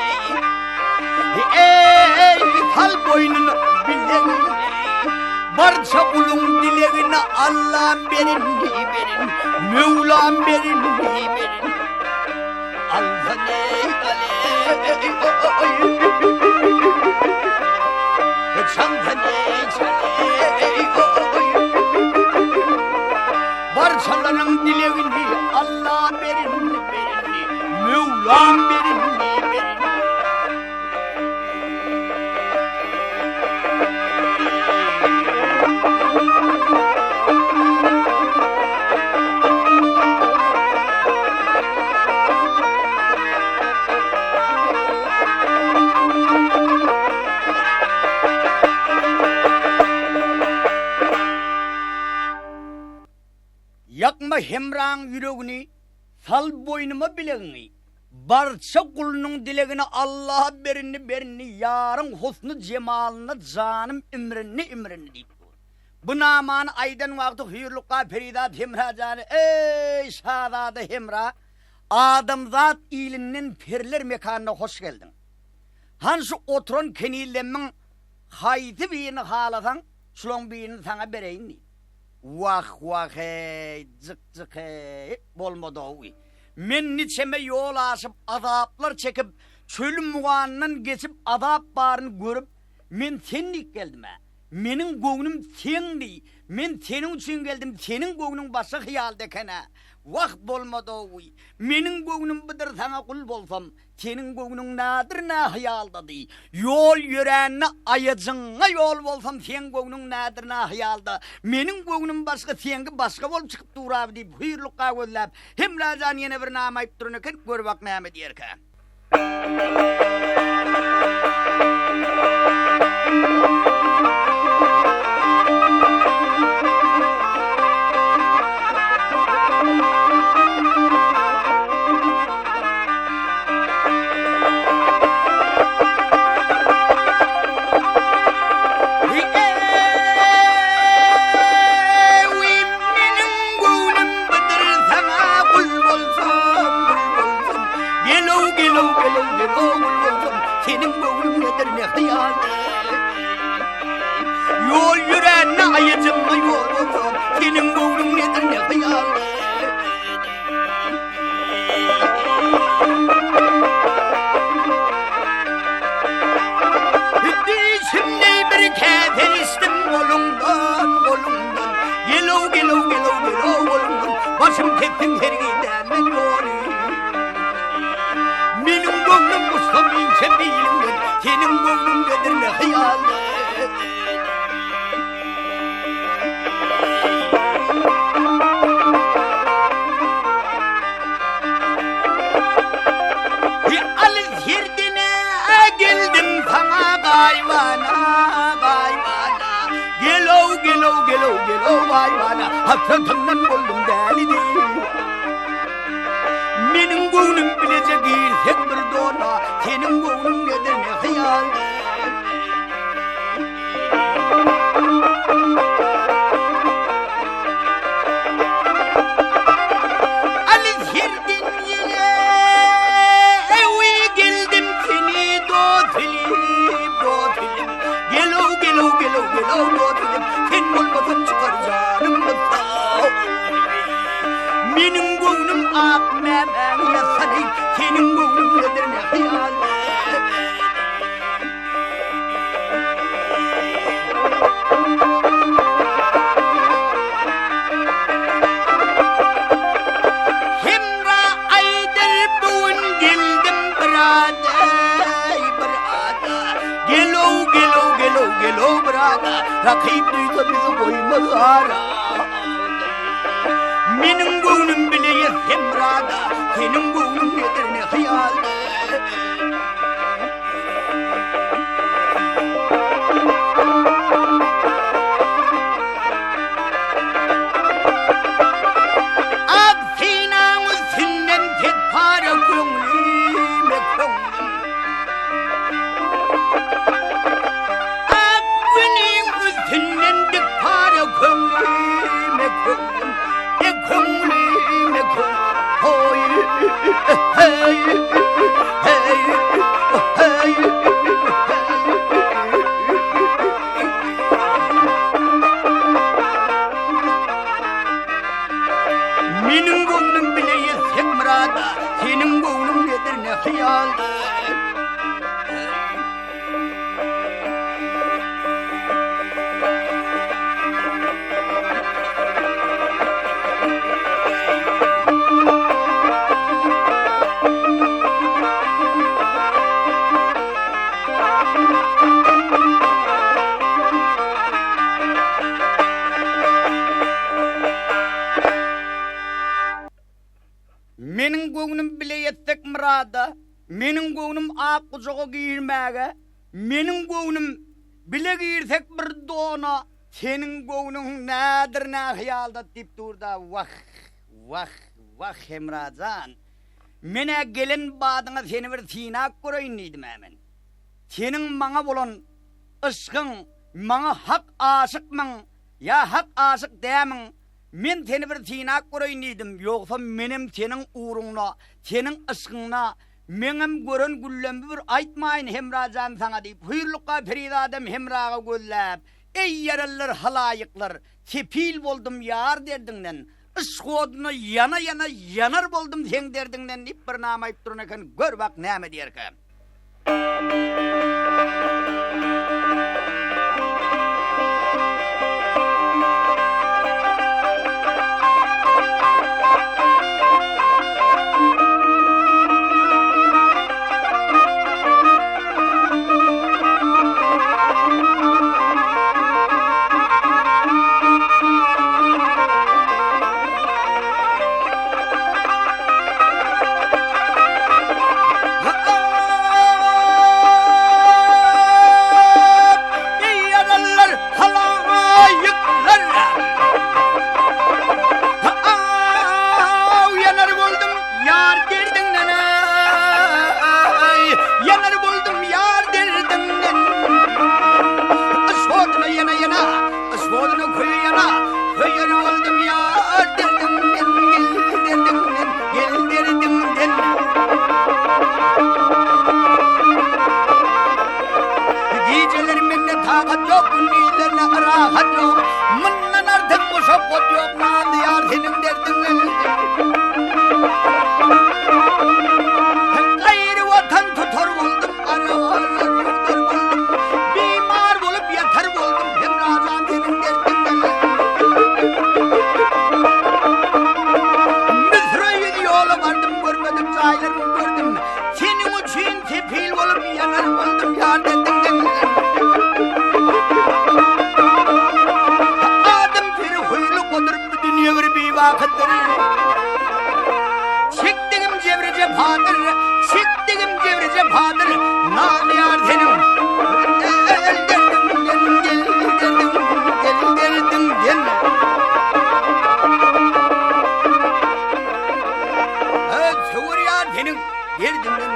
Eý, sal boýnuna bilegini. Barça guluň dilegini Allam berin, berin, Möwlam berin, berin. Alsan eý, aleý, oý. Çalsan eý, çaleý, oý. Barçalaryň dilegini Alla berin, berin, Möwlam berin, berin. Ýakma hemraň ýüregini, sal boýnuma bilegiňi. Barça gulunyň dilegini Alla berindi berindi, ýaryň husny jemalyna janym imrindi imrindi diýip dur. Bu namany aýdan wagty Hüýrlukga perizat Hemra jany, Eý, şazada Hemra, adamzat ilinden periler mekanyna hoş geldiň. Han şu oturan kenizlemmiň haýsy birini halasaň, şulaň birini saňa bereýin diýip. Wah, wah-eý, jyk-jyk-eý, bolmady-ow. Men niçeme ýol aşyp, azaplar çekip, çöli mugandan geçip, azap baryny görüp, men sen diýip geldim-ä. Meniň göwnüm seňdi, men seniň üçin geldim, seniň göwnüň başga hyýalda eken-ä. Wah, bolmady-ow. Meniň göwnüm budur saňa gul bolsam, Seniň göwnüň nadir nä hyýaldady? Ýol ýörände aýajyňa ýol bolsam, seň göwnüň nadir nä hyýalda? Meniň göwnüm başga, seňki başga bolup çykyp dur-abi diýip, hüýrlukga gözläp, Hemra jan ýene bir nama aýyp duran eken, gör bak näme diýerkä. Kesdiň hergiz dänmez ýoly. Meniň göwnüm gussam inçe biliňden, Seniň göwnüň nedir ne hyýalda. Alys ýerden-ä geldim saňa gaýybana, gaýybana. Gelow, gelow, gelow, gelow gaýybana, Hasratyňdan boldum däli diwana. Meniň göwnüm bileje girsek bir dona, Seniň göwnüň nedir ne hyýalda. Alys ýerden ýene ewi geldim seni dost bilip, dost bilip. Gelow, gelow, gelow, gelow dost bilip, sen bolmasaň çykar janym gysga. Meniň göwnüm ak mämäň ýasany, seniň göwnüň nedir ne hyýal. Hemra aýdyr bu gün geldim bir ada, bir ada. Gelow, gelow, gelow, gelow bir ada. Rakyp duýsa bizi goýmaz ara. Meniň göwnüm bile hemrada, seniň göwnüň nedir ne hyýalda. Ak synaň üstünden tek para köňlüme köňlüm. Ak günüň üstünden dik para köňlüme köňlüm. E köňlüme köňlüm. Hoý, hey, hey, hey. Meniň göwnüm bile ýetsek myrada, Seniň göwnüň nedir ne hyýalda. Meniň göwnüm bile ýetsek myrada, Meniň göwnüm ak gujaga girmäge, Meniň göwnüm bile girsek bir dona, Seniň göwnüň nädir nä hyýalda diýip dur-da, wah, wah, wah, Hemra jan. Men-ä gelen badyňa seni bir synap göreýin diýdim-ä men. Seniň maňa bolan yşkyň, maňa hak aşykmyň ýa hak aşyk dämiň, men seni bir synap göreýin diýdim, ýogsa menem seniň ugruňda, seniň yşkyňda meňem gören güllembi bir aýtmaýyn Hemra jan saňa diýip, Hüýrlukga perizadam Hemraga gözläp, Eý ýaralylar halaýyklar, sepil boldum ýar derdiňden, Yşk oduna ýana-ýana ýanar boldum seň derdiňden diýip bir nama aýyp duran eken, gör bak näme diýerkä. hüýrlukgadyr, bu dünýe bir bibakydyr. Çekdigim jebri jepadyr, çekdigim jebri jepadyr, Nazly ýar seniň gel derdiňden, gel derdiň, gel derdiňden. Söwer ýar seniň derdiňden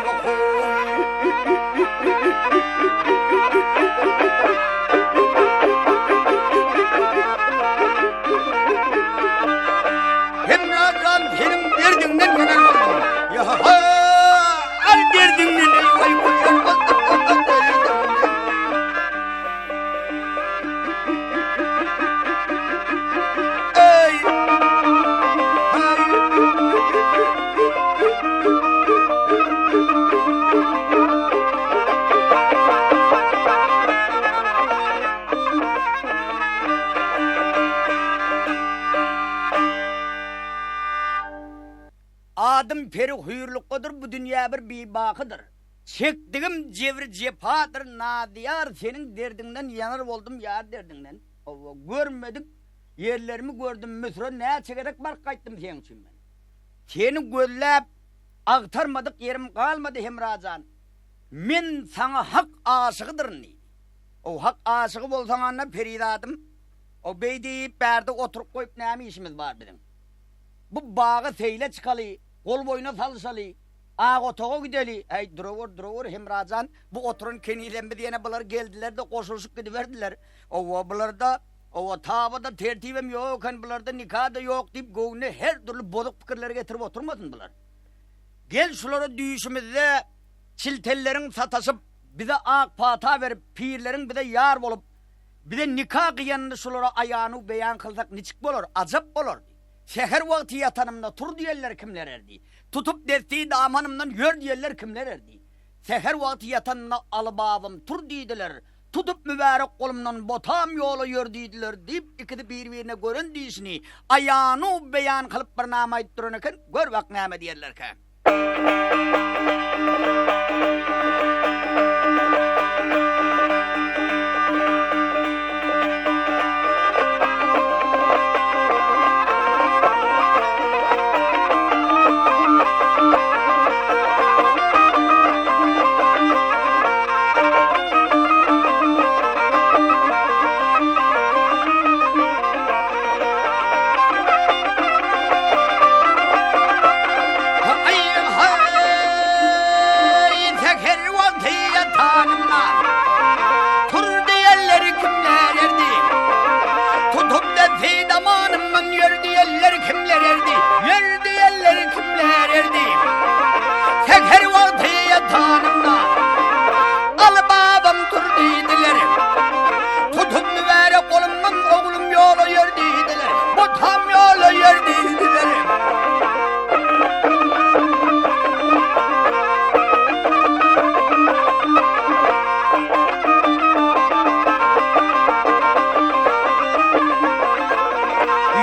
Hemra jan seniň derdiňden ýanar boldum. Ýa-ha, derdiňden eý waý Eý! Adym peri hüýrlukgadyr, bu dünýä bir bibakydyr. Çekdigim jebri-jepadyr, Nazyýar, seniň derdiňden ýanar boldum ýar derdiňden. Hawa, görmedik ýerlerimi gördüm, Müsüre näçe gezek baryp gaýtdym seň üçin men. Seni gözläp agtarmadyk ýerim galmady Hemra jan. Men saňa hak aşygydyryn diýdi. O hak aşygy bolsaň anda perizadym, o beý diýip bärde oturyp goýup näme işimiz bar biziň. Bu baga seýle çykaly, gol boýuna salyşaly, ak otaga gideli. Äý, durawur, durawur Hemra jan, bu oturan kenizemiz ýene bular geldiler-de goşulyşyp gidiberdiler. Owa, bularda, owa, taba-da tertibem ýok eken, bularda nika-da ýok diýip göwnüne her dürli bozuk pikirleri getirip oturmasyn bular. Gel şulara düýşümizde çiltelleriň sataşyp, bize ak pata berip, pirleriň bize ýar bolup, bize nika gyýanyny şulara aýan-u beýan kylsak niçik bolar, ajap bolar diý. Säher wagty ýatanymda tur diýenler kimler erdi? Tutup desti damanymdan ýör diýenler kimler erdi? Säher wagty ýatanymda Aly babam tur diýdiler, Tutup mübärek golumdan botam ýola ýör diýdiler diýip, ikisi bir-birine gören diýşini aýan-u beýan kylyp bir nama aýdyp duran eken, gör bak näme diýerlerkä. Säher wagty ýatanymda, Aly babam tur diýdiler. Tutup mübärek golumdan oglum ýola ýör diýdiler. Botam ýola ýör diýdiler.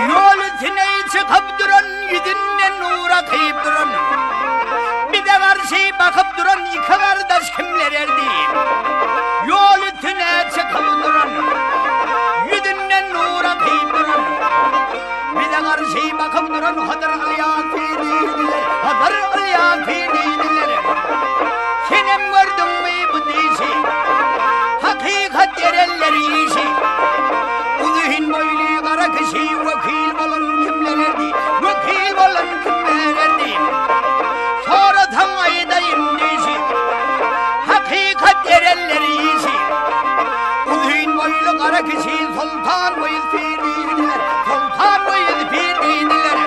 Ýol üstüne çykyp duran Ýüzünden nur akyp duran, Bize garşy bakyp duran Iki gardaş kimler erdi? Ýol üstüne çykyp duran, Ýüzünden nur akyp duran, Bize garşy bakyp duran Hydyr Ylýas pir diýdiler, Hydyr Ylýas pir diýdiler. Senem gördüňmi bu dişi, Hakykat erenler işi. Uzyn boýly gara kişi Wekil bolan kimler erdi, Wekil bolan kimler erdi? Sorasaň aýdaýyn dişi, Hakykat erenler işi. Uzyn boýly gara kişi Soltan Weýis pir diýdiler, Soltan Weýis pir diýdiler.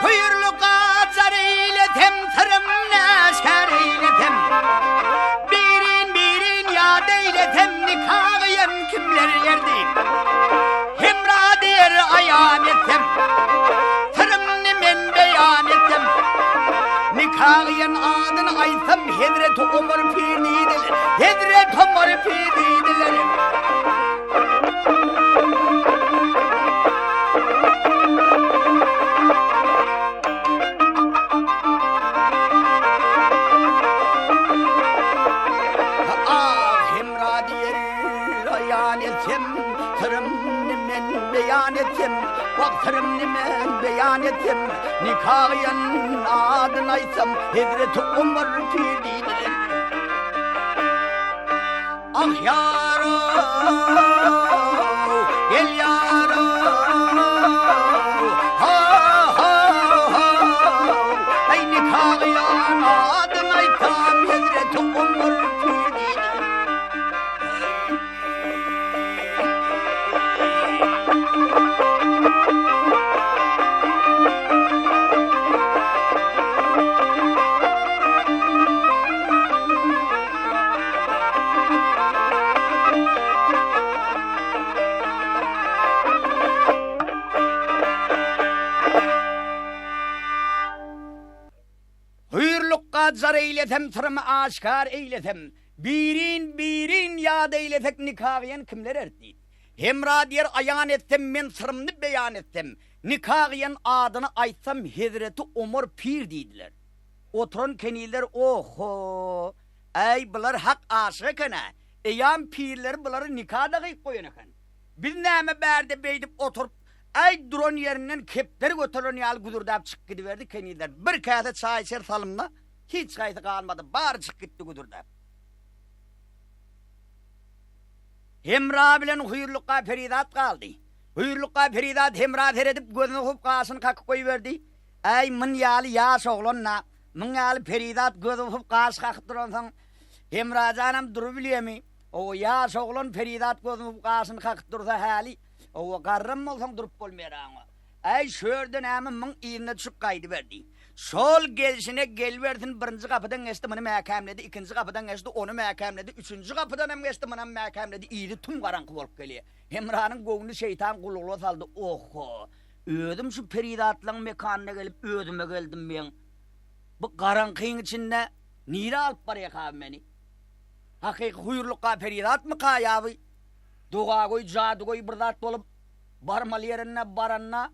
Hüýrli gajar eýlesem, syrym näşgär eýlesem, Birin-birin ýat eýlesem, nika gyýan kimler erdi? Hemra diýer aýan etsem, syrymny men beýan etsem, Nika gyýan adyny aýtsam, Hezreti Omar pir diýdiler, Hezreti Omar pir diýdiler. Syrymny men beýan etsem, Nika gyýan adyn aýtsam, Hezreti Omar pir diýdiler. Ah ýarow, gel ýarow, ha ha ha, Eý nika gyýan adyn aýtsam, Hezreti Omar pir diýdiler. Hüýrlukga jar eýlesem, syrymy aşgär eýlesem, Birin-birin ýat eýlesek nika gyýan kimler erdi? Hemra diýer aýan etsem men syrymny beýan etsem, nika gyýan adyny aýtsam hezreti Omar pir diýdiler. Oturan kenizler oh-ho, äý bular hak aşyk eken-ä, eýýam pirleri bulary nika-da gyýyp goýan eken. Biz näme bärde beýdip oturyp, äý duran ýerinden kepderi göteren ýaly güzürdäp çykyp gidiberdi kenizler. Bir käse çaý içer salymda Hiç haýsy galmady, bary çykyp gitdi güdürdäp. Hemra bilen Hüýrlukga perizat galdy. Hüýrlukga perizat Hemra seredip, gözüni gysyp, gaşyny kakyp goýberdi. Äý, myn ýaly ýaş oglan-da, myň ýaly perizat gözi gysyp, gaşy kakyp duransoň, Hemra janam durubilýärmi? Owa, ýaş oglan perizat gözüni gysyp, gaşyny kakyp dursa häli, owa, garram bolsaň durup bolmaýar aňa. Äý, şu ýerde näme muň yzyna düşüp gaýdyberdi. Şol gelşine gelibersin, birinji gapydan geçdi, muny mäkämledi, ikinji gapydan geçdi, ony mäkämledi, üçünji gapydanam geçdi, munam mäkämledi, yzy tüm garaňky bolup gelýär. Hemranyň göwnüni şeýtan gulugla saldy, Oho, özüm şu perizatlaň mekanyna gelip özüme geldim meň. Bu garaňkyň içinde nirä alyp barýaka bu meni? Hakyky huýrlukga perizatmyka ýa bu dogagöý, jadygöý bir zat bolup, Barmaly ýerine baranda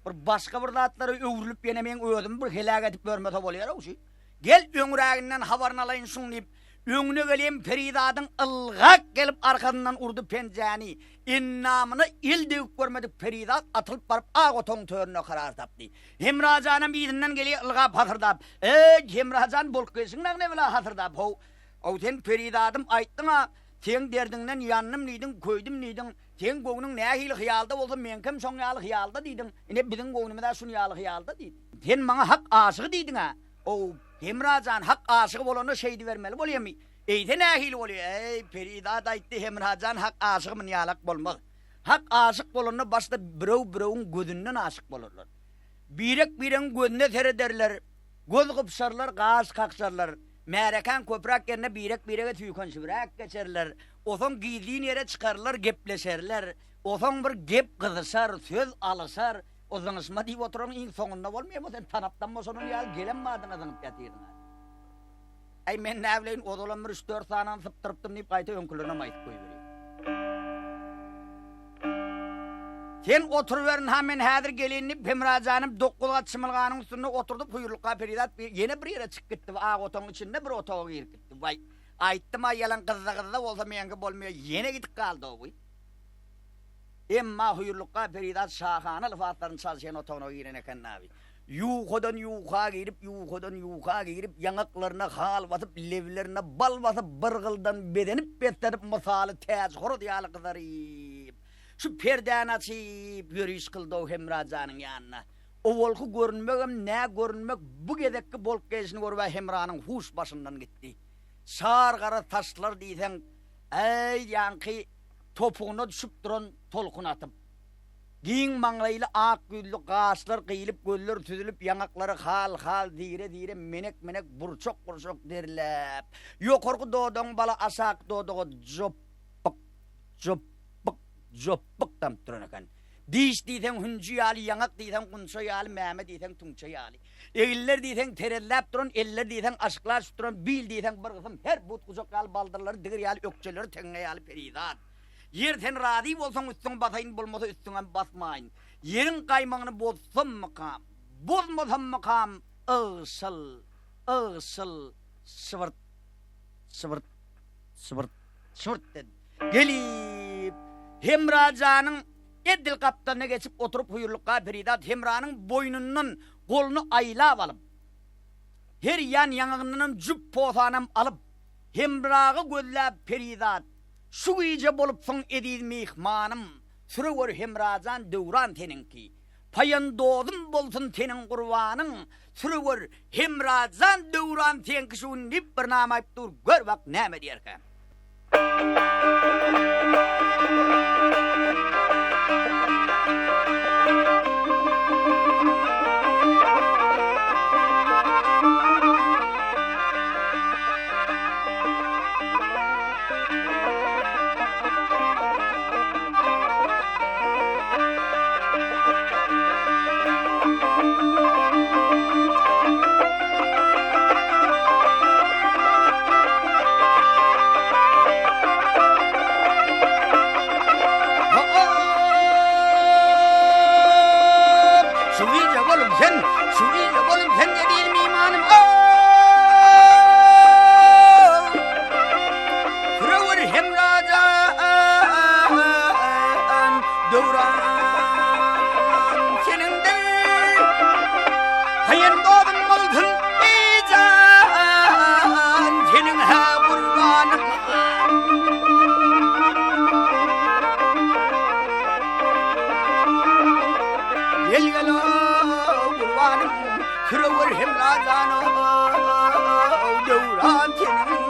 bir başga bir zatlara öwrülip ýene meň özümi bir heläk edip ýörmese bolýar-ow şu. Gel öňräginden habaryny alaýyn şuň diýip, öňüne gelen perizadyň ylgap gelip arkasyndan urdy penjäni. Endamyna el degip görmedik perizat atylyp baryp ak otagyň töründe karar tapdy. Hemra janam yzyndan gelýär ylgap hasyrdap. Eý, Hemra jan bolup gelşiň dagy nebela hasyrdap how. Ow sen perizadym aýtdyň-a, seň derdiňden ýandym diýdiň, köýdüm diýdiň. Seň göwnüň nähili hyýalda bolsa, meňkem şoň ýaly hyýalda diýdiň. Ine, biziň göwnümiz-ä şun ýaly hyýalda diýdi. Sen maňa hak aşygy diýdiň-ä. Ow, Hemra jan, hak aşygy bolanda şeýdibermeli bolýamy? Eýse nähili bolýa? Eý, perizat aýtdy, Hemra jan, hak aşygy munýalak bolmaz. Hak aşyk bolanda başda birew-birewiň gözünden aşyk bolarlar. Birek-biregiň gözüne serederler. Göz gypşarlar, gaş kakşarlar. Märekäň köpräk ýerinde birek-birege süýkenşibräk geçerler. Osoň gizlin ýere çykarlar, gepleşerler. Osoň bir gep gyzyşar, söz alyşar. O zyňyşma diýip oturanyň iň soňunda bolmaýarmy sen tanapdan boşanan ýaly gelen badyna zyňyp ýatyrsyň-a. Äý, men näbileýin, ozalam bir üç-dört sanyny sypdyrypdym diýip, gaýta öňkülerinem aýdyp goýberýär. Sen oturyberin-ha, men häzir geleýin diýip, Hemra janym dokuz gat çymylganyň üstünde oturdyp, Hüýrlukga perizat ýene bir ýere çykyp gitdi, ak otagyň içinde bir otaga girip gitdi. Waý, aýtdym-a, ýalan gyzza-gyzza bolsa meňki bolmaýar, ýene gidip galdy-ow. Emma Hüýrlukga perizat şahana lybaslaryny çalşan otagyna giren eken nabi. Ýuwkadan ýuwka girip, ýuwkadan ýuwka girip, ýaňaklaryna hal basyp, leblerine bal basyp, bir gyldan bezenip-beslenip, mysaly täjhoraz ýaly gyzaryp, şu perdäni açyp, ýöriş kyldy-ow Hemra janyň ýanyna. Owalky görünmegem nä görünmek, bu gezekki bolup gelşini görüb-ä Hemranyň huş başyndan gitdi. Şar gara saçlar diýseň, äý, ýaňky topugyna düşüp duran tolkun atyp. Giň maňlaýly, ak ýüzli, gaşlar gyýlyp, gözler süzülip, ýaňaklary hal-hal, zire-zire, menek-menek, burçak-burçak derläp, ýokarky dodagyň baly aşaky dodaga jopbuk, jopbuk, jopbuk damyp duran eken. Diş diýseň hünji ýaly, ýaňak diýseň gunça ýaly, mäme diýseň tüňçe ýaly. Eginler diýseň terezläp duran, eller diýseň aşyklaşyp duran, bil diýseň bir gysym her but gujak ýaly, baldyrlary digir ýaly, ökjeleri teňňe ýaly perizat. Ýer sen razy bolsaň üstüňi basaýyn bolmasa üstüňem basmaýyn. Ýeriň gaýmagyny bozsammykam, bozmasammykam ygşyl, ygşyl, şybyrt, şybyrt, şybyrt, şybyrt dedi. Gelip, Hemra janyň. Edil gapdalyna geçip oturyp Hüýrlukga perizat Hemranyň boýnundan goluny aýlap alyp, her ýan ýaňagyndanam jüp posanam alyp, Hemragy gözläp perizat, Şu gije bolupsyň eziz myhmanym, Sürewer Hemrajan döwran seniňki. Paýandozym bolsun seniň gurbanyň, Sürewer Hemrajan döwran seňki şu gün diýip bir nama aýyp dur, gör bak näme diýerkä. Şu gije bolup sen, şu gije bolup sen eziz mymanym. Sürewür Hemrajan döwran seniňdir. Haýyn dodum bolsun eý jan seniň hä gurbanyň. Gel gel gurbanym Sürewür Hemrajan döwran seniňdir.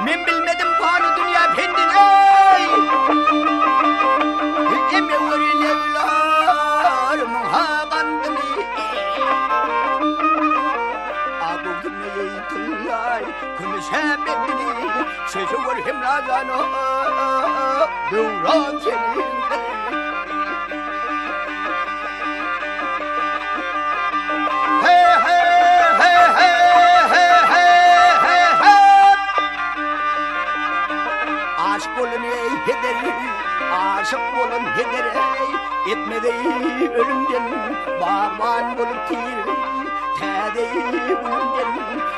Men bilmedim pany dünýä pendini Emewür lewlarymyň ha gandyny Agugymny ýeýtillaý kümüşe bendini Çeşewür Hemrajana döwran seniňdir. Aşyk bolan ey heder, aşyk bolan heder ey, etmez ey ölümden, bagban bolup tir, täze günümden,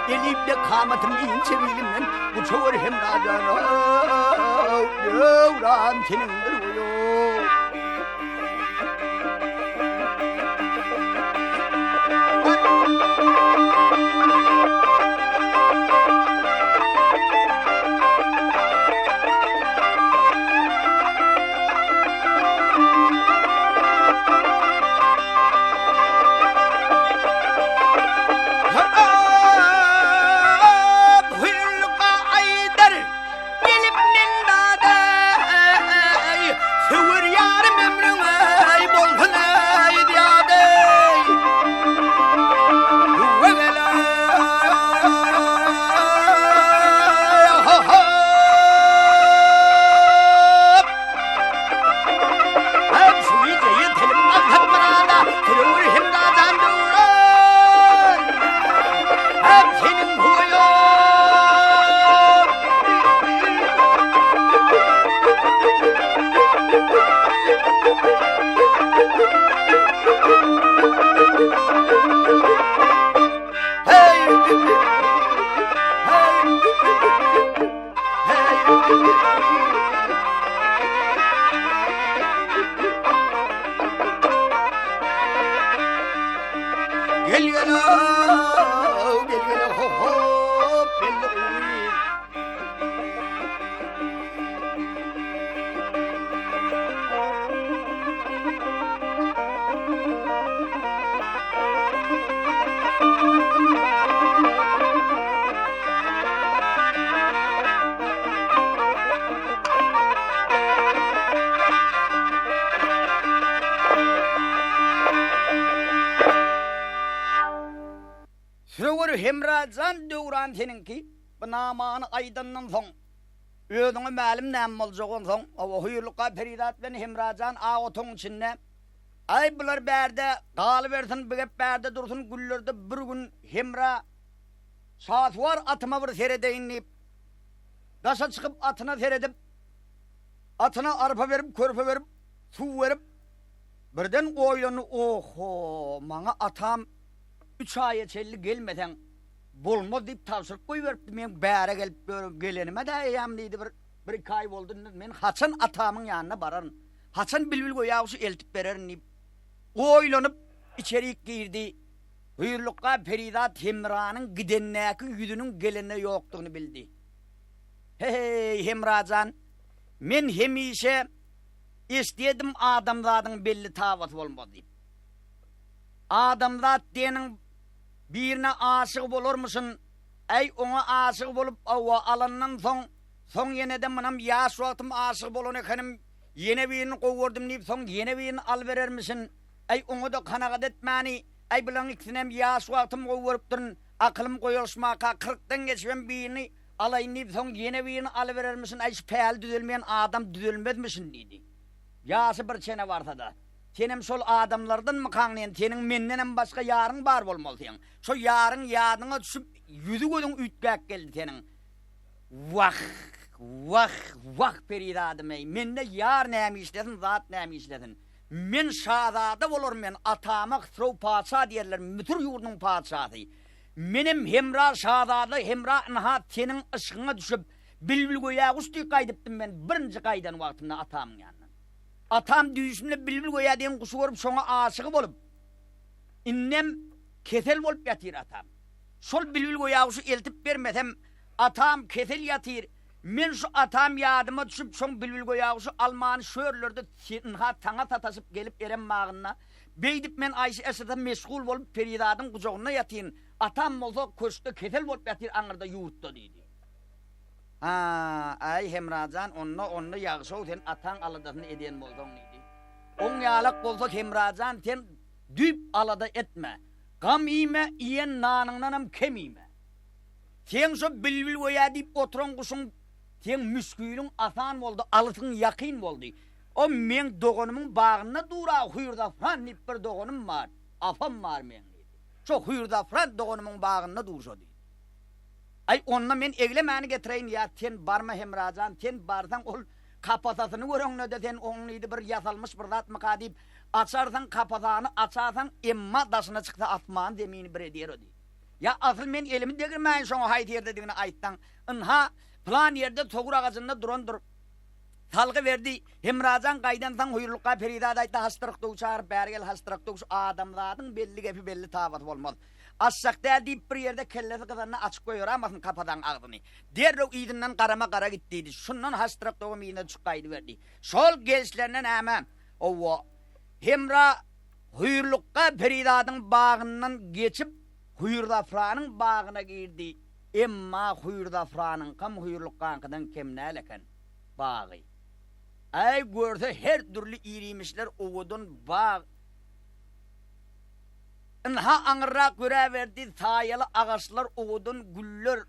elipde kamatym inçe bilimden, bu çöwür hem rajan, döwran seniňdir oýo. Gelip men dadaý, Söwer ýarym ömrüň eý, bolsun eý zyýadaý. Hüwwe gel-eý, ho-ho! Hem şu gije ýetelim maksat-myrada, Sürewür Hemrajan döwran. Hem seniň huwaýa. Hey! Hey! Hey! Gel gel gel gel ho hop belli Söwer Hemra jan döwran seniňki bu namany aýdandan soň özüňe mälim näme boljak onsoň hawa Hüýrlukga perizat bilen Hemra jan ak otagyň içinde aý bular bärde galybersin bu gep bärde dursun günlerde bir gün Hemra şasuwar atyma bir seredeýin diýip daşa çykyp atyna seredip Atyna arpa berip, körpe berip, suw berip, birden oýlandy, Oho, maňa atam üç aýa çenli gelmeseň, Bolmaz diýip tabşyryp goýberipdi. Men bäre gelip gelenime-de eýýäm diýdi bir bir-iki aý boldy. Indi men haçan atamyň ýanyna bararyn? Haçan bilbilgöýä guşy eltip bererin diýip, oýlanyp içerik girdi. Hüýrlukga perizat Hemranyň gidendäki ýüzüniň gelende ýokdugyny bildi. He-heý, Hemra jan, men hemişe eşidýärdim adamzadyň belli tabasy bolmaz diýip. Adamzat diýeniň birine aşyk bolarmyşyn, äý, oňa aşyk bolup hawa alandan soň, soň ýene-de munam ýaş wagtym aşyk bolan ekenim, ýene birini gowy gördüm diýip, soň ýene birini alyberermişin, äý, oňa-da kanagat etmäni, äý, bulaň ikisinem ýaş wagtym gowy görüpdirin, akylym goýalyşmaka kyrkdan geçibem birini alaýyn diýip, soň ýene birini alyberermişin, äý, şu päli düzelmeýän adam düzelmezmişin diýdi. Ýaşy bir çene barsa-da. Senem şol adamlardanmykaň diýen, seniň mendenem başga ýaryň bar bolmaly seň. Şo ýaryň ýadyňa düşüp, ýüzi-gözüň üýtgäp geldi seniň. Wah, wah, wah perizadym-eý, mende ýar näme işlesin, zat näme işlesin. Men şazada bolaryn men, atama Hysrow patyşa diýerler, Müsür ýurdunyň patyşasy. Menem Hemra şazada, Hemra ynha seniň yşkyňa düşüp, bilbilgöýä guş deý gaýdypdym men birinji gaýdan wagtymda atamyň ýanyndan. Atam düýşünde bilbil göýä diýen guşy görüp şoňa aşygy bolup, indem kesel bolup ýatyr atam. Şol bilbil göýä guşy eltip bermesem, atam kesel ýatyr, men şu atam ýadyma düşüp şoň bilbil göýä guşy almany şörlerde ynha saňa sataşyp gelip Erem bagynda, beýdip men aýşy-eşrete meşgul bolup perizadyň gujagynda ýatyryn, atam bolsa köşkde kesel bolup ýatyr aňyrda ýurtda diýdi. Ha-aý, Hemra jan, onda, onda ýagşy-ow sen ataň aladasyny edýän bolsaň, diýdi. Oň ýalak bolsa, Hemra jan, sen düýp alada etme. Gam iýme, iýen nanyňdanam kem iýme. Seň şo bilbilgöýä diýip oturan guşuň, seň müşgiliň asan boldy, alysyň ýakyn boldy. O meň doganymyň bagynda dur-a, Hüýrzafran diýip bir doganym bar, apam bar meň, diýdi. Şo Hüýrzafran doganymyň bagynda dur şo, diýdi. Aý, onda men eglemäni getireýin ýa sen barma Hemra jan, sen barsaň ol kapasasyny göreňde-de sen oň diýdi bir ýasalmyş bir zatmyka diýip, açarsaň kapasany açarsaň, emma daşyna çyksa asmany zemini bir edýär o diýdi. Ýa asyl men elimi degirmäýin şoňa haýsy ýerdedigini aýtsaň, ynha, pylan ýerde togur agajynda durandyr. Salgy berdi, Hemrajan gaýdansaň Hüýrlukga perizat aýtdy, Haçdyryk döw çagyryp bäri gel, haçdyryk döw şu adamzadyň belli gepi belli tabasy bolmaz. Açjak däl diýip bir ýerde kellesi gyzanda açyk goýberamasyn kapadaň agzyny. Derrew yzyndan garama gara git diýdi. Şundan haçdyrak dogum yzyna düşüp gaýdyberdi. Şol gelişlerine näme? Howwa. Hemra Hüýrlukga perizadyň bagyndan geçip Hüýrzafranyň bagyna girdi. Emma Hüýrzafranyňkam Hüýrlukgaňkydan kem däl eken bagy. Äý görse her dürli ir-iýmişler owadan bag. Ynha aňyrrak ýöräberdi, saýaly agaçlar, owadan güller.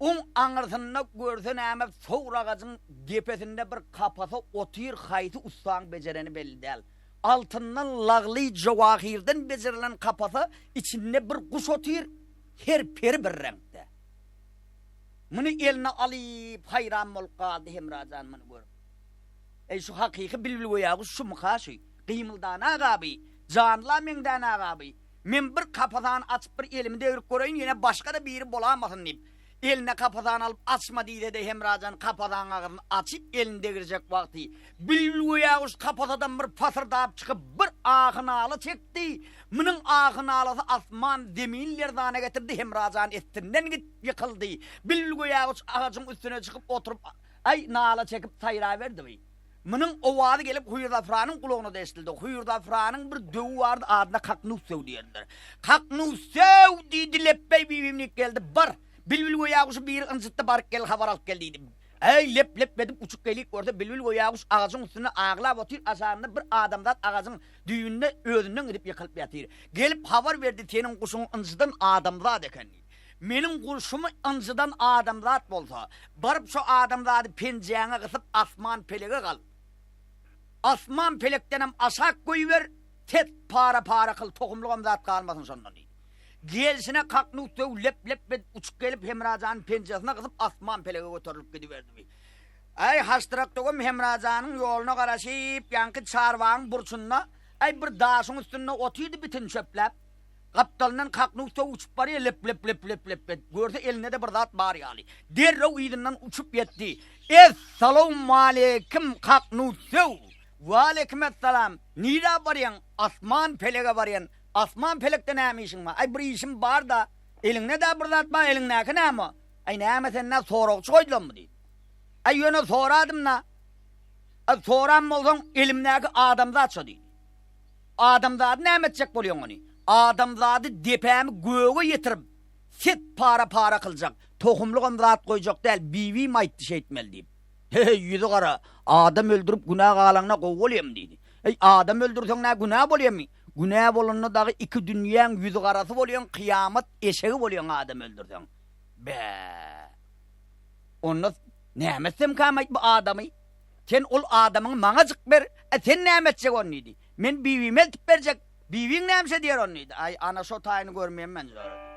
Oň aňyrsynda görse näme, sowur agajyň depesinde bir kapasa otyr, haýsy ussaň bejereni belli däl. Altyndan, lagly, jowahyrdan bejerilen kapasa içinde bir guş otyr, her peri bir reňkde. Muny eline alyp, haýran bolup galdy Hemra jan muny görüp. Eý, şu hakyky bilbilgöýä guş şumyka şu? Gymyldanag-a bi, janla meňzänag-a bi. Men bir kapasany açyp bir elimi degrip göreýin, ýene başga-da biri bolamasyn diýip, eline kapasany alyp açma diýse-de Hemrajan kapasaň agzyny açyp elini degirjek wagty, bilbilgöýä guş kapasadan bir pasyrdap çykyp bir ahy-nala çekdi. Munuň ahy-nalasy asman, zemin lerzana getirdi, Hemrajan essinden gidip ýykyldy. Bilbilgöýä guş agajyň üstüne çykyp oturyp, aý, nala çekip saýraberdi bi. Munuň owazy gelip Hüýrzafranyň gulagyna-da eşidildi. Hüýrzafranyň bir döwi bardy, adyna Kaknus döw diýerdiler. Kaknus döw! diýdi, Lepbeý bibim diýip geldi. Bar, bilbilgöýä guşy biri ynjytdy, baryp gel, habar alyp gel diýdi. Äý, lep-lep edip uçup gelip görse, bilbilgöýä guş agajyň üstünde aglap otyr, aşagynda bir adamzat agajyň düýbünde özünden gidip ýykylyp ýatyr. Gelip habar berdi, seniň guşuňy ynjydan adamzat eken diýdi. Meniň gurşumy ynjydan adamzat bolsa, baryp şo adamzady penjäňe gysyp asman pelege gal. Asman pelekdenem aşak goýber, tet para-para kyl, tohumlygam zat galmasyn şondan diýdi. Gelşine Kaknus döw lep-lep edip uçup gelip Hemrajany penjesine gysyp asman pelege göterilip gidiberdi. Äý, Haşdyrak döwem Hemrajanyň ýoluna garaşyp, ýaňky çarbagyň burçunda, äý, bir daşyň üstünde otyrdy bitin çöpläp. Gapdalyndan Kaknus döw uçup barýar, lep-lep-lep-lep-lep edip. Görse, elinde-de bir zat bar ýaly. Derrew yzyndan uçup ýetdi. Essalawmaleýkim, Kaknus döw! Waleýkimessalam! Nirä barýaň? Asman pelege barýan. Asman pelekde näme işiň bar? Aý, bir işim bar-da. Eliňde-dä bir zat bar, eliňdäki näme o? Aý, näme sen-dä soragçy goýdularmy diýdi. Aý, ýöne soradym-da. Aý, soran bolsaň, elimdäki adamzat şo diýdi. Adamzady näme etjek bolýaň ony? Adamzady depämi göge ýetirip, set para-para kyljak. Tohumlygam zat goýjak däl, bibim aýtdy şeýtmeli diýip. He-heý, ýüzi gara, adam öldürip günä galaňda gowy bolýamy diýdi. Eý, adam öldürseň nä günä bolýamy? Günä bolanda dagy iki dünýäň ýüzi garasy bolýaň, kyýamat eşegi bolýaň adam öldürseň. Bä. Onda näme etsemkäm-aýt bu adamy? Sen ol adamyňy maňajyk ber, a sen näme etjek ony diýdi. Men bibime eltip berjek, bibiň nämişe diýer ony diýdi. Aý, ana şo taýyny görmeýän men jora.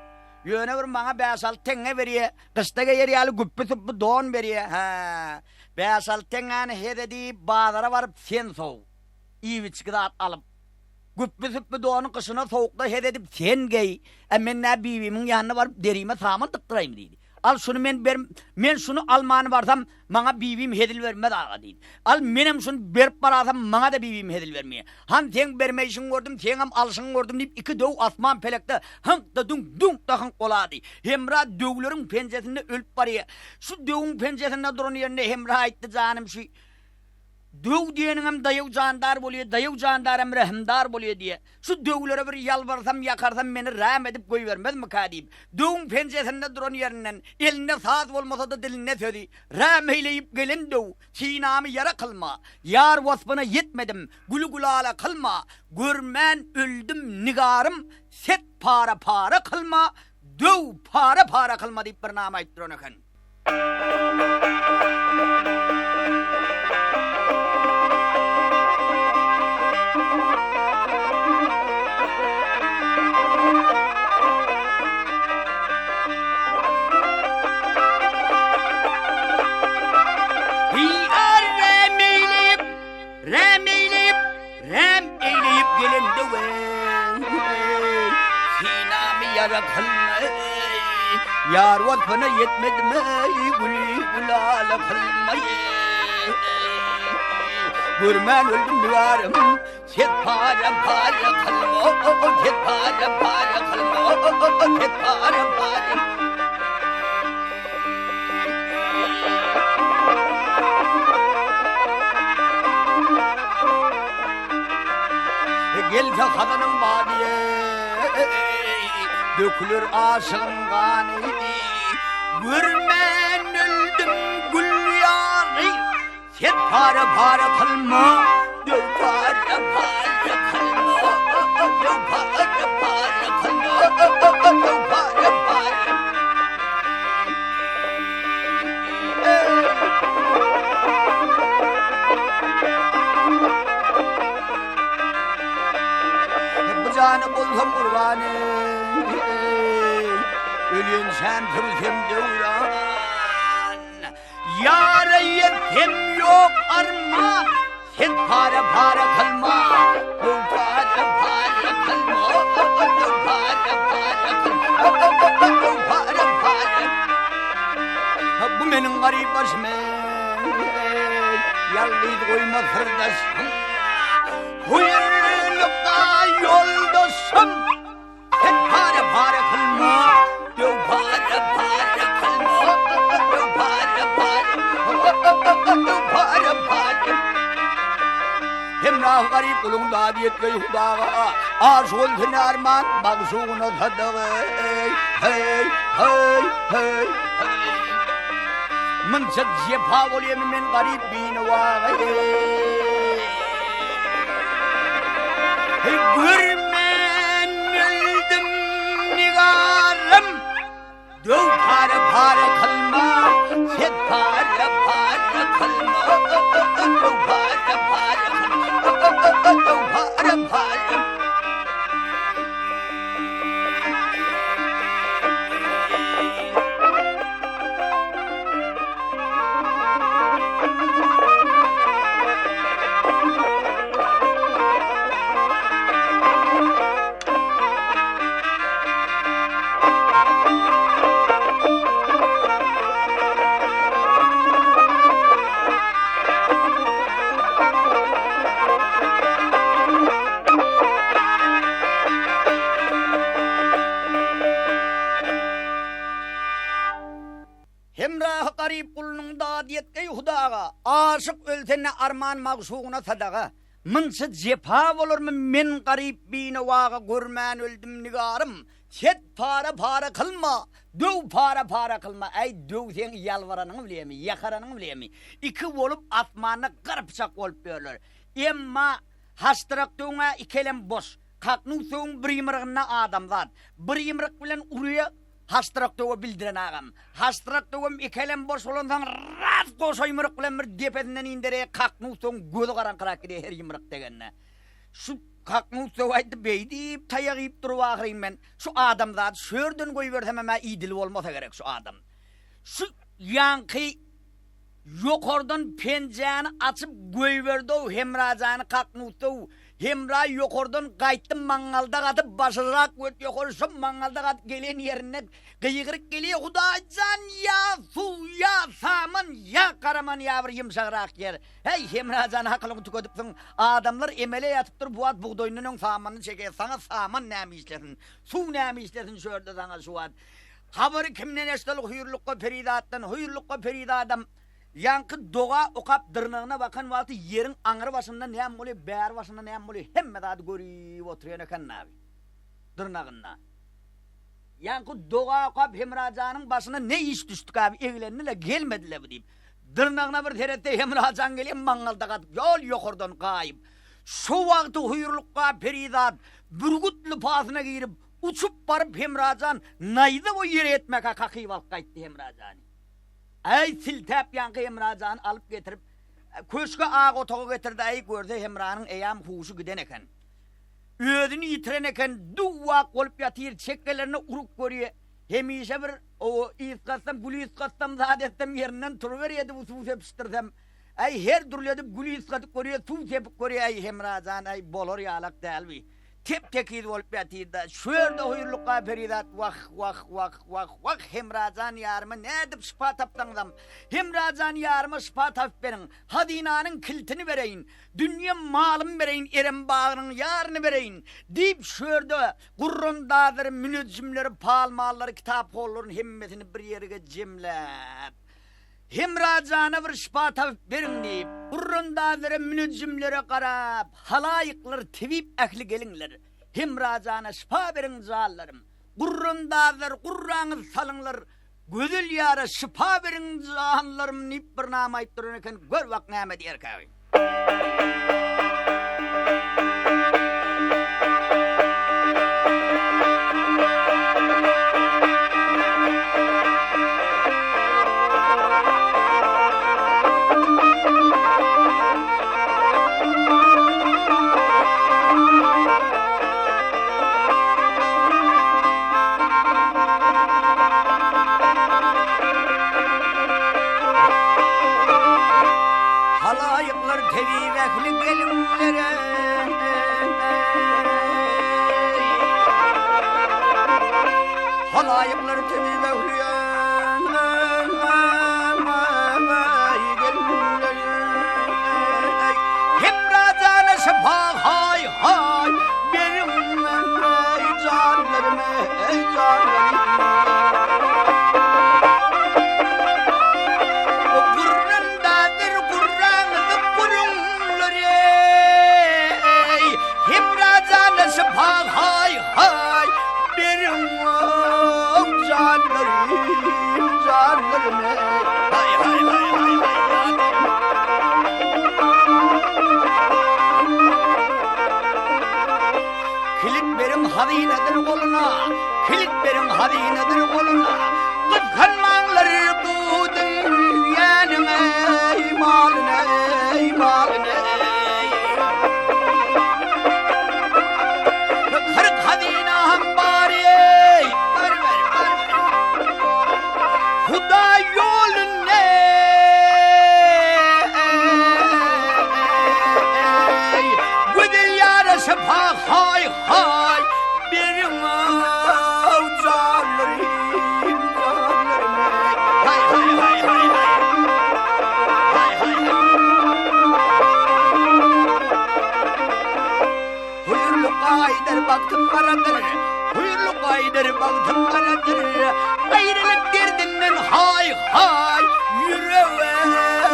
Ýöne bir maňa bäş-alty teňňe berýä, gyşda geýer ýaly güpbi-süpbi don berýä. Hä, bäş-alty teňňäni heze diýip bazara baryp sen sow. Iýip-içgi zat alyp. Güpbi-süpbi dony gyşyna sowukda hez edip sen geý. Ä men nä bibimiň ýanyna baryp derime saman dykdyraýmy diýdi. Al şuny men ber, men şuny almany barsam, maňa bibim hezil bermez aga diýdi. Al menem şuny berip barasam, maňa-da bibim hezil bermeýär. Han seň bermeýşiňi gördüm, seňem alşyňy gördüm diýip iki döw asman pelekde hyňk-da düňk, düňk-de hyňk bolady. Hemra döwleriň penjesinde ölüp barýar. Şu döwüň penjesinde duran ýerinde Hemra aýtdy, Janym şu Döw diýeniňem daýaw jandar bolýa, daýaw jandaram rehimdar bolýa diýýä. Şu döwlere bir ýalbarsam, ýakarsam meni rähm edip goýbermezmikä diýip, döwüň penjesinde duran ýerinden, elinde saz bolmasa-da dilinde sözi, Rähm eýleýip gelen döw, synamy ýara kylma, ýar waspyna ýetmedim, güli-gülala kylma, görmän öldüm nigarym, set para-para kylma, döw para-para kylma diýip bir nama aýdyp duran eken. Räm eýleýip, räm eýleýip gelende weý, Synamy ýara kylma eý, Ýar waspyna ýetmedim eý, Güli gülala kylma eý. Görmän öldüm nigarym, Set para-para kylma, set para-para kylma, set para-para. Gelse hazanyň bady Döküler aşygyň gany Görmän öldüm gül ýary Sen para-para kylma, döw para-para kylma, döw para-para kylma, döw para-para. Bu jany bolsam gurban eý, ölýänçäm sürülsem döwran. Ýara ýetsem ýok arman, Sen para-para kylma, Döw para-para kylma, Döw para-para kylma, Döw para-para. Bu meniň garyp başym eý, Ýalňyz goýma syrdaşym, Guýrukda ýoldaşym. Sen para-para kylma, döw para-para kylma, döw para-para, döw para-para. Hemra garyp guluň dady ýetgeý Hudaga, Aşyk ölse ne arman, magşugyna sadaga, eý, heý, heý, heý, heý. Munça jepa bolýamy men garyp binowaga, eý. Heý, görmän öldüm nigarym, Döw para-para kylma, set para-para kylma, Döw para-para kylma, döw para-para. Eý, Huda aga, aşyk ölse ne arman magşugyna sadaga. Munça jepa bolarmy men garyp binowaga görmän öldüm nigarym. Set para-para kylma, döw para-para kylma, äý döw seň ýalbaranyňy bilýärmi, ýakaranyňy bilýärmi? Iki bolup asmanda gyr pyçak bolup ýörler. Emma haşdyrak döwüň-ä iki elem boş. Kaknus döwüň bir ýumrugynda adamzat. Bir ýumruk bilen urýa haşdyrak döwe bildiren agam. Haşdyrak döwem iki elem boş bolansoň ras goşa ýumruk bilen bir depesinden inderýä kaknus döwüň gözi garaňkyrak gidýä her ýumruk degende. Şu kaknus döw aýtdy beý diýip taýak iýip durup ahyryn men şu adamzady şu ýerden goýbersemem-ä idili bolmasa gerek şu adam. Şu ýaňky Ýokardan penjäni açyp goýberdi-ow Hemrajany kaknusda-ow. Hemra ýokardan gaýtdy maňňaldak atyp başyrak göt ýokary şo maňňaldak atyp gelen ýerinde gygyryp gelýä Hudaýjan ýa suw ýa saman ýa garaman ýa bir ýymşagrak ýer. Häý Hemrajan akylyňy tükedipsiň adamlar emele ýatypdyr bu wagt bugdaýyndan öň samanyny çekýär saňa saman näme işlesin suw näme işlesin şu ýerde saňa şu wagt. Habary kimden eşdeli Hüýrlukga perizatdan, Hüýrlukga perizadam ýaňky doga okap dyrnagyna bakan wagty ýeriň aňry başynda näme bolýar, bäri başynda näme bolýar hemme zady görüp oturýan eken nabi. Dyrnagynda. Ýaňky doga okap Hemrajanyň başyna ne iş düşdükä bi eglendi-le gelmedi-le bu diýip. Dyrnagyna bir seretse Hemrajan gelýär maňňaldak atyp ýol ýokardan gaýyp. Şo wagty Hüýrlukga perizat bürgüt lypasyna girip Uçup baryp Hemrajan naýza boýy ýere ýetmäkä kakyp alyp gaýtdy Hemrajany. Äý siltäp ýaňky Hemrajany alyp getirip, köşge ak otaga getirdi, äý görse Hemranyň eýýäm huşy giden eken. Özüni ýitiren eken, duw-ak bolup ýatyr, çekgelerine urup görýä. Hemişe bir o ysgatsam, gül ysgatsam, zat etsem ýerinden turuberýärdi bu suw sepişdirsem. Äý her dürli edip gül ysgadyp görýä, suw sepip görýä, äý Hemrajan, äý bolar ýalak däl bi. Tep-tekiz bolup ýatyr-da, şu ýerde huýrlukga perizat, Wah, wah, wah, wah, wah, Hemra jan ýaryma nädip şypa tapsaňyzam, Hemra jan ýaryma şypa tapyp beriň, hazynanyň kiltini bereýin, dünýe malymy bereýin, Erem bagynyň ýaryny bereýin, diýip, şu ýerde gurrandazlary, münejjimleri, palmallary, kitaphonlaryny hemmesini bir ýerige jemläp, Hemra jana bir şypa tapyp beriň diýip, gurrandazlara, münejjimlere garap, Halaýyklar, tebip ähli geliňler, Hemra jana şypa beriň janlarym! Gurrandazlar, gurraňyzy salyňlar, Gözel ýara şypa beriň janlarym! diýip bir nama aýyp duran eken, gör bak näme diýerkä. Halaýyklar tebip ähli geliňler-eý. Halaýyklar tebip ähli geliňler-eý. Hemra jana şypa haý haý beriň-eý janlarym eý janlarym. Gurrundadyr gurraňyzy guruňlar eý Hemra jana şypa haý haý beriň ow janlarym janlarym eý Haý haý haý haý haý janlarym Kilit beriň hazynadyr goluna Kilit beriň hazynadyr goluna Gysganmaňlar bu dünýäniň eý malyny eý malyny eý 40 hazynam bar eý bar bar bar Hudaý ýolunda eý Gözel ýara şypa haý haý beriň aw janlarym janlarym haý haý haý haý haý haý haý Hüýrlük aýdar bagtym garadyr Hüýrlük aýdar bagtym garadyr Aýralyk derdinden haý haý ýüregim.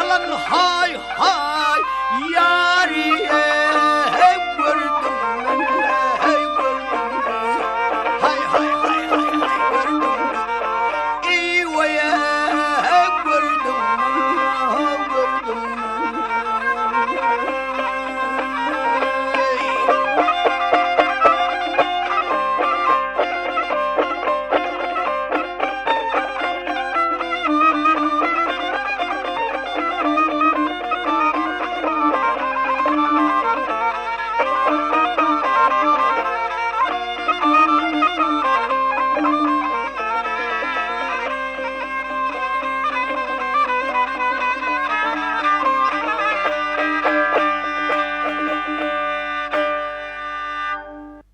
alan haý haý ýary heý gördüm heý gördüm haý haý haý haý haý gördüm eý weý heý gördüm gördüm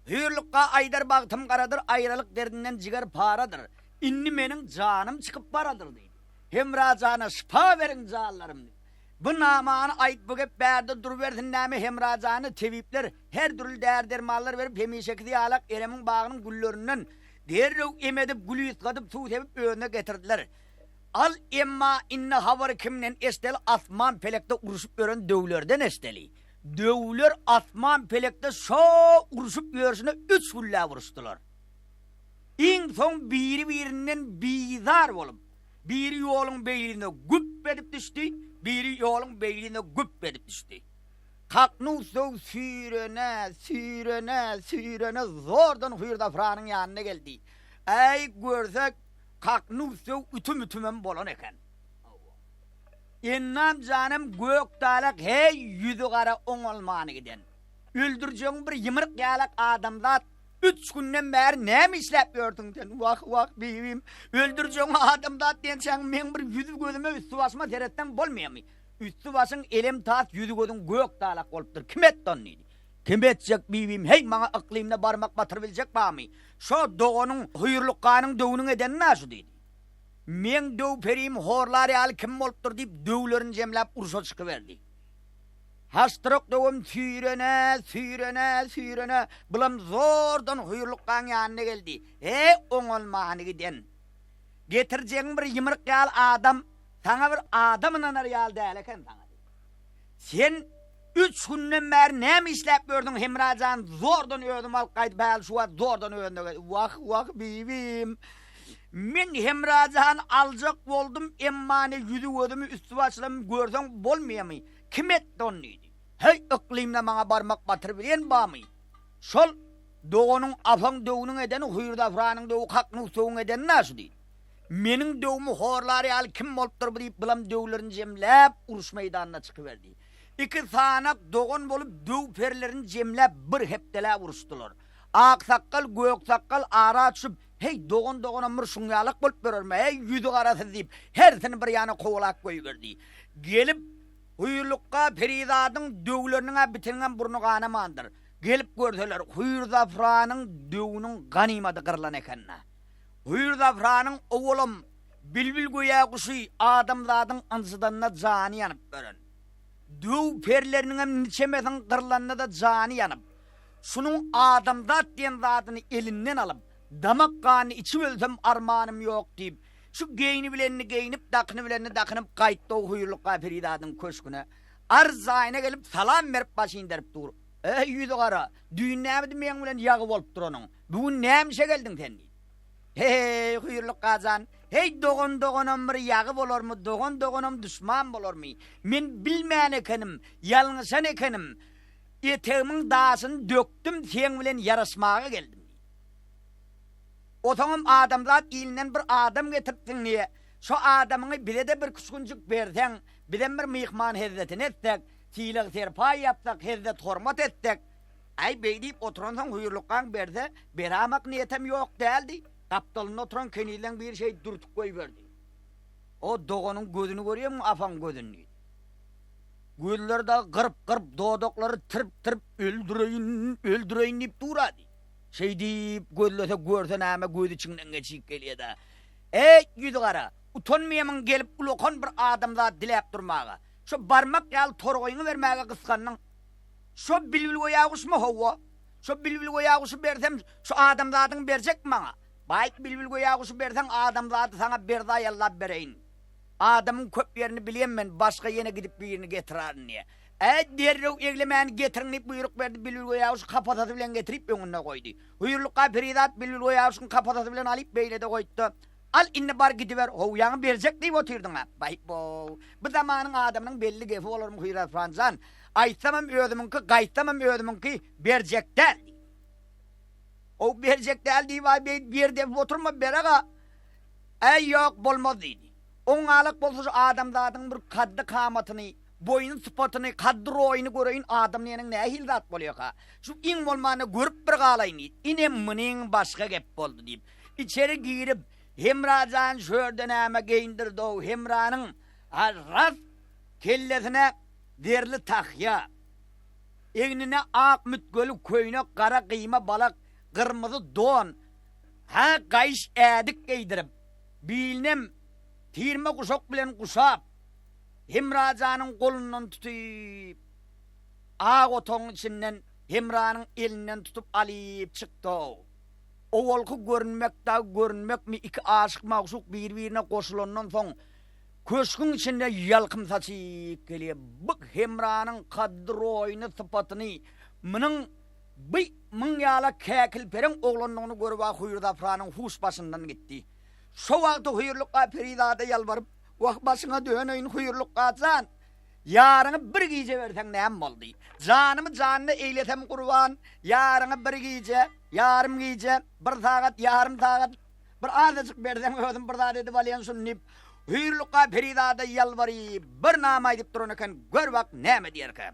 Hüýrlukga aýdar bagtym garadyr, aýralyk derdinden jiger paradyr. Indi meniň janym çykyp baradyr diýdi. Hemra jana şypa beriň janlarym diýip. Bu namany aýt bu gep bärde durubersin näme Hemra jana tebipler her dürli däri-dermanlar berip hemişekisi ýalak Eremiň bagynyň güllerinden derrew em edip gül ysgadyp suw sepip özüne getirdiler. Al emma indi habary kimden eşdeli asman pelekde uruşyp ýören döwlerden eşdeli. Döwler asman pelekde şo uruşyp ýörşüne üç günläp uruşdylar. Iň soň biri-birinden bizar bolup, biri ýoluň beýline güp edip düşdi, biri ýoluň beýline güp edip düşdi. Kaknus döw süýrene, süýrene, süýrene zordan Hüýrzafranyň ýanyna geldi. Äý, görse, Kaknus döw ütüm-ütümem bolan eken. Ennam janam gök dalak, heý, ýüzi gara oňalmany giden. Öldürjegiň bir ýymyryk ýalak adamzat Üç günden bäri näme işläp ýördüň sen? Wah, wah, bibim, öldürjegiň adamzat diýençäň meň bir ýüzi-gözüme, üsti-başyma seretseň bolmaýarmy? Üsti-başyň elem-tas, ýüzi-gözüň gök dalak bolupdyr. Kim etdi ony? diýdi. Kim etjek, bibim, heý, maňa yklymda barmak batyrybiljek barmy? Şo doganyň Hüýrlukganyň döwüniň edeni-dä şu diýdi. Meň döw perimi horlar ýaly kim bolupdyr diýip, döwlerini jemläp urşa çykyberdi. Haşdyrak döwem süýrene, süýrene, süýrene, bulam zordan Hüýrlukgaň ýanyna geldi. He, oňalmany giden. Getirjegiň bir ýymyryk ýaly adam, saňa bir adam ynanar ýaly däl eken saňa diýdi. Sen üç günden bäri näme işläp ýördüň, Hemra jan, zordan özüm alyp gaýdyp häli şu wagt zordan özüne geldi. Wah, wah, bibim. Men Hemra jany aljak boldum, emma ne ýüzi-gözümi, üsti-başlamy görseň bolmaýamy? Kim etdi ony? diýdi. Heý, yklymda maňa barmak batyrybilen barmy? Şol doganyň Afaň döwüniň edeni Hüýrzafranyň döwi Kaknus döwüň edeni-dä şu diýdi. Meniň döwümi horlar ýaly kim bolupdyr bu diýip, bulam döwlerini jemläp, uruş meýdanyna çykyberdi. Iki sanak dogan bolup döw perilerini jemläp bir hepdeläp uruşdylar. Aksakgal, Göksakgal ara düşüp, Heý, dogan doganam bir şuňňalak bolup ýörermi, heý, ýüzi garasyz diýip, hersini bir ýana kowalap goýberdi. Gelip, Hüýrlukga perizadyň döwleriniň-ä bitiniňem burny ganamandyr. Gelip görseler, Hüýrzafranyň döwüniň ganymady gyrlan eken-dä. Hüýrzafranyň owalam bilbil göýä guşy adamzadyň ynjydanyna jany ýanyp ýören. Döw perileriniňem niçemesiniň gyrlanyna-da jany ýanyp, Şunuň adamzat diýen zadyny elinden alyp, damak ganyny içip ölsem armanym ýok diýip, şu geýnibilenini geýnip, dakynybilenini dakynyp gaýtdy-ow Hüýrlukga perizadyň köşgüne. Arz jaýyna gelip, salam berip baş inderip dur. Eý, ýüzi gara, düýn nämedi meň bilen ýagy bolup duranyň? Bu gün nämişe geldiň sen? diýdi. Heý, Hüýrlukga jan, heý, dogan doganam bir ýagy bolarmy, dogan doganam duşman bolarmy? Men bilmän ekenim, ýalňyşan ekenim. Etegimiň daşyny dökdüm, seň bilen ýaraşmaga geldim diýdi. Otaňam adamzat ilinden bir adam getiripsiň diýe, şo adamyňy bize-de birküç günjük berseň, bizem bir myhman hezzetini etsek, sylag-serpaý ýapsak, hezzet-hormat etsek. Äý, beý diýip oturansoň Hüýrlukgaň berse, beramak niýetem ýok däldi. Gapdalynda oturan kenizleň biri şeýdip dürtüp goýberdi. O doganyň gözüni görýämiň, afaň gözüni diýdi. Gözleri dagy gyrp-gyrp, dodaklary tirp-tirp, öldüreýin, öldüreýin diýip dur-a diý. Şeý diýip, gözlese, görse näme, gözi içiňden geçip gelýä-dä. Eý, ýüzi gara, utanmaýamyň gelip ulakan bir adamzat diläp durmaga? Şo barmak ýaly torgaýyňy bermäge gysgandyň. Şo bilbilgöýäguşmy, hawa? Şo bilbilgöýäguşy bersem, şu adamzadyňy berjekmi maňa? Baý, bilbilgöýäguşy berseň, adamzady saňa berzaý allap bereýin. Adamyň köp ýerini bilýän men, başga ýene gidip birini getiraryn diýýär. Äý, derrew eglemäni getiriň diýip buýruk berdi, Bilbilgöýäguşy kapasasy bilen getirip öňünde goýdy. Hüýrlukga perizat Bilbilgöýäguşyň kapasasy bilen alyp beýlede goýdy-da, Al, indi bar gidiber, how, ýaňy berjek diýip otyrdyň-a. Baý-bow, bu zamanyň adamynyň belli gepi bolarmy Hüýraslan jan? Aýtsamam özümiňki, gaýtsamam özümiňki, berjek däl diýdi. How, berjek däl diýip-aý beýdip ýer depip oturma, ber-aga. Äý, ýok, bolmaz diýdi. Oňňalak bolsa şu adamzadyň bir kaddy-kamatyny, boýun sypatyny, kaddy-roýuny göreýin, adam diýeniň nähili zat bolýaka? Şu iň bolmanda görüp bir galaýyn diýdi. Ine, munyň başga gep boldy diýip, içeri girip, Hemra jan şu ýerde näme geýindirdi-ow, Hemranyň ras kellesine zerli tahýa, egnine ak mütgeli köýnek, gara gyýma balak, gyrmyzy don, Hä gaýyş ädik geýdirip, bilinem tirme guşak bilen guşap, Hemra janyň golundan tutyp, ak otagyň içinden Hemranyň elinden tutup alyp çykdy-ow. Owalky görünmek dagy görünmekmi, iki aşyk-magşuk bir-birine goşulandan soň, köşgüň içinde ýalkym saçyp gelýär. Bu Hemranyň kaddy-roýuny, sypatyny, munuň By, myň ýala käkilpereň oglandygyny görüb-ä Hüýrzafranyň huş başyndan gitdi. Şo wagty Hüýrlukga perizada ýalbaryp, Wah, başyňa döneýin, Hüýrlukga jan! Ýaryňy bir gije berseň näme boldy? Janymy janyna eýlesem gurban, ýaryňy bir gije, ýarym gije, bir sagat, ýarym sagat, bir azajyk berseň özüm bir zat edip alýan şuny diýip, Hüýrlukga perizada ýalbaryp, bir nama aýdyp duran eken, gör bak näme diýerkä.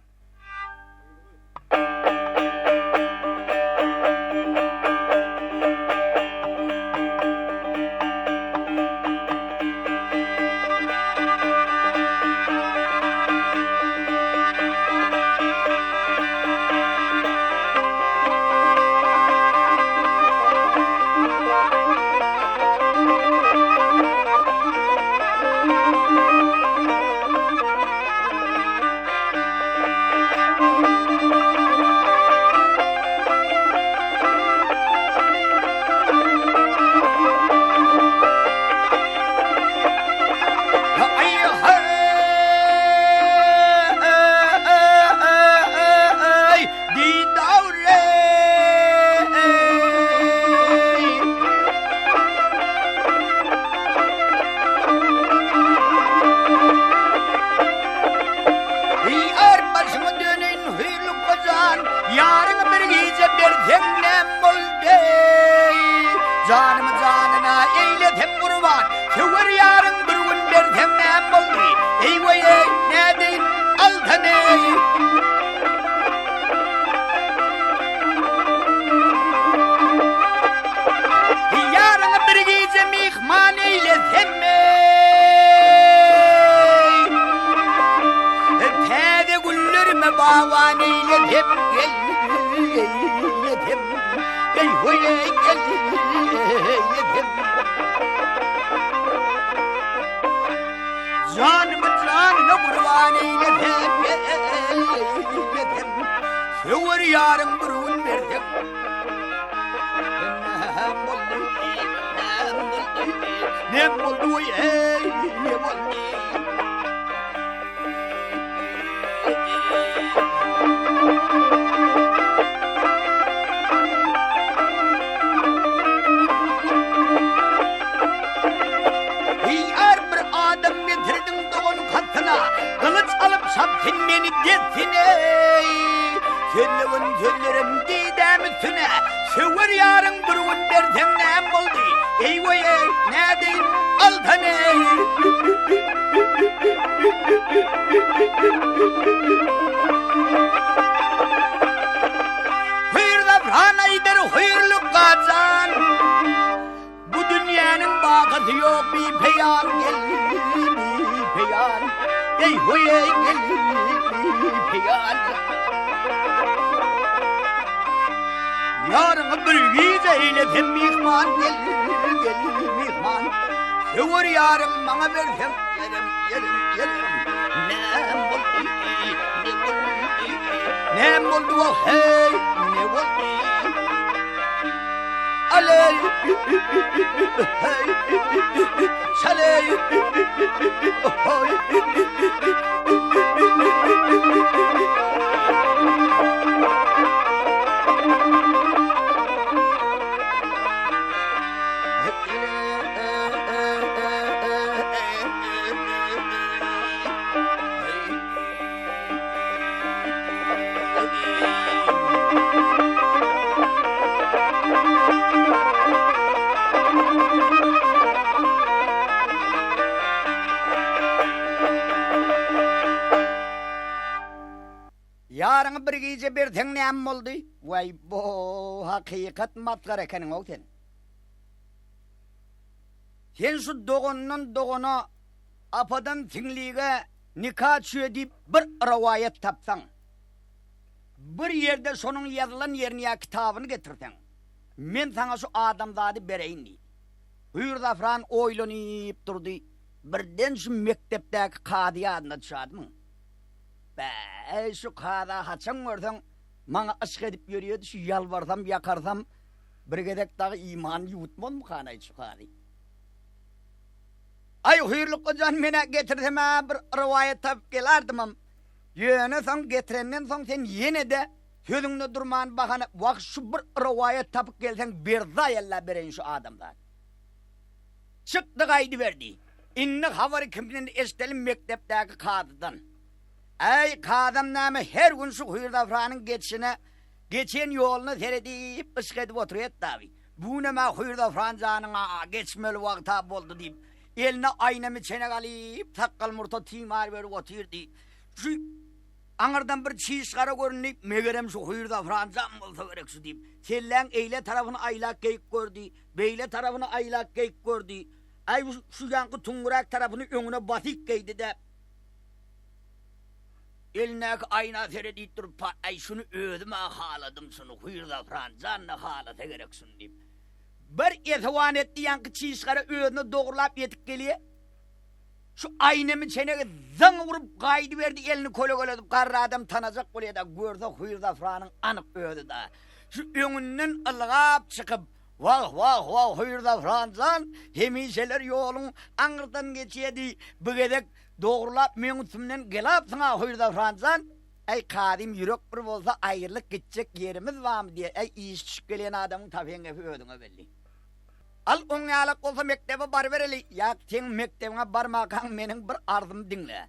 Ýar başyňa döneýin hüýrlük gojan, Ýaryňy bir gije berseň näm boldy? Janymy janyna eýlesem gurban, Söwer ýaryň bir gün berseň näm boldy? Eý weý-eý, nädeýin, alsana-eý! Ýaryňy bir gije myhman eýlesem-eý! Täze güllerime bagban eýlesem, eýlesem, eý-hoý-eý, eýlesem. Janymy janyna gurban eýlesem, eýlesem, söwer ýaryň bir gün bersem. Näm boldy, näm boldy, näm boldy, oý-eý, ne boldy? Eý, bir adam getirdiň dogan katyna, Gylyç alyp çap sen meni dessine-eý. Sözlegen sözlerim didäm üstüne, Söwer ýaryň bir gün berseň näm boldy? Eý weý-eý, nädeýin, alsana-eý. Hüýrzafran aýdar hüýrlukga jan. Bu dünýäniň bakysy ýok bipeýan gel bipeýan Eý hoý eý gel bipeýan Ýaryňy bir gije eýlesem myhman gel gel myhman Söwer ýaryň maňa berseň ýerim ýerim ýerim Näm boldy ne boldy Näm boldy wah heý ne boldy. Şaleý, heý, şaleý, hoý. Ýaryňy bir gije berseň näme boldy? Waý bo, hakykat masgara ekeniň-ow sen. Sen şu dogandan dogana, apadan siňlige nika çüýe diýip bir rowaýat tapsaň, bir ýerde şonuň ýazylan ýerini ýa kitabyny getirseň, men saňa şu adamzady bereýin diýdi. Hüýrzafran oýlanyp durdy, birden şu mekdepdäki kazy ýadyna düşadymyň? Bä, şu kaza haçan görseň, maňa yşk edip ýörýärdi, şu ýalbarsam, ýakarsam, Bir gezek dagy imanyny ýuwutmazmykanaý şu kazy? Aý, Hüýrlukga jan, men-ä getirsem-ä bir rowaýat tapyp gelardymam. Ýöne soň getirenden soň sen ýene-de sözüňde durman bahana, wah, şu bir rowaýat tapyp gelseň berzaý Alla bereýin şu adamzat. Çykdy gaýdyberdi. Indi habary kimden eşideli mekdepdäki kazydan. Äý, kazam näme her gün şu Hüýrzafranyň geçişine Geçen ýoluna seredip, yşk edip oturýat dagy. Bu günem-ä Hüýrzafran janyň-a geçmeli wagta boldy diýip, eline aýna-miçenek alyp, sakgal-murta timar berip otyrdy. Şu aňyrdan bir çiş gara göründi, megerem şu Hüýrzafran jan bolsa gerek şu diýip, selläň eýle tarapyny aýlap geýip gördi, beýle tarapyny aýlap geýip gördi. Äý, şu ýaňky tüňňüräk tarapyny öňüne basyp geýdi-de, Elindäki aýna seredip durup, Pa-aý, şuny özüm-ä haladym şuny, Hüýrzafran jan-da halasa gerek şuny diýip, bir esewan etdi, ýaňky çişgara özüne dogrulap ýetip gelýä. Şu aýnamy çenegi zaň urup gaýdyberdi, elini kölegeledip, garry adam tanajak bolýa-da, görse Hüýrzafranyň anyk özi-da. Şu öňünden ylgap çykyp, Wah, wah, wah, Hüýrzafran jan, hemişeler ýoluň aňyrdan geçýedi, bu gezek Dogrulap meň üstümden gelapsyň-a Hüýrzafran jan! Äý, kazym ýürek bir bolsa aýrylyp gitjek ýerimiz barmy diýer. Äý, işi düşüp gelýän adamyň tapan gepi özüňe belli. Al, oň ýalak bolsa mekdebe barybereli. Ýa, seň mekdebiňe barmakaň meniň bir arzymy diňle.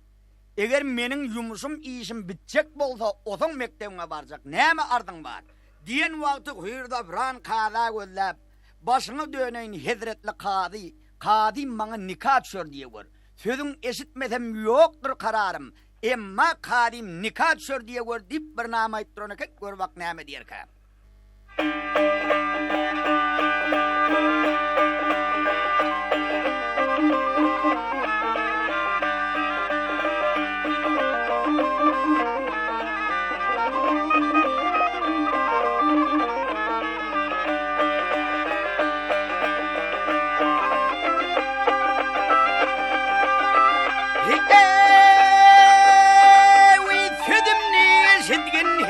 Eger meniň ýumuşym, işim bitjek bolsa, osaň mekdebiňe barjak. Näme arzyň bar? Diýen wagty Hüýrzafran kaza gözläp, Başyňa döneýin, hezretli kazy, kazym maňa nika düşer diýewür. Sözüň eşitmesem ýokdur kararym, emma kazym nika düşer diýe gör diýip bir nama aýyp duran eken, gör bak näme diýerkä.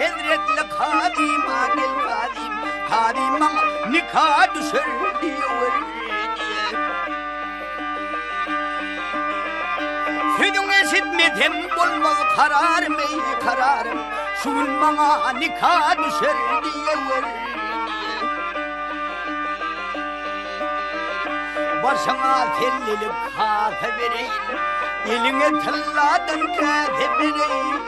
Hezretli kazym adyl kazym, kazym maňa nika düşer diýewer diýe. Sözüň eşitmesem bolmaz kararym eý kararym, şu gün maňa nika düşer diýewer diýe. Başyňa sellilik hasa bereýin, Eliňe tylladan käse bereýin.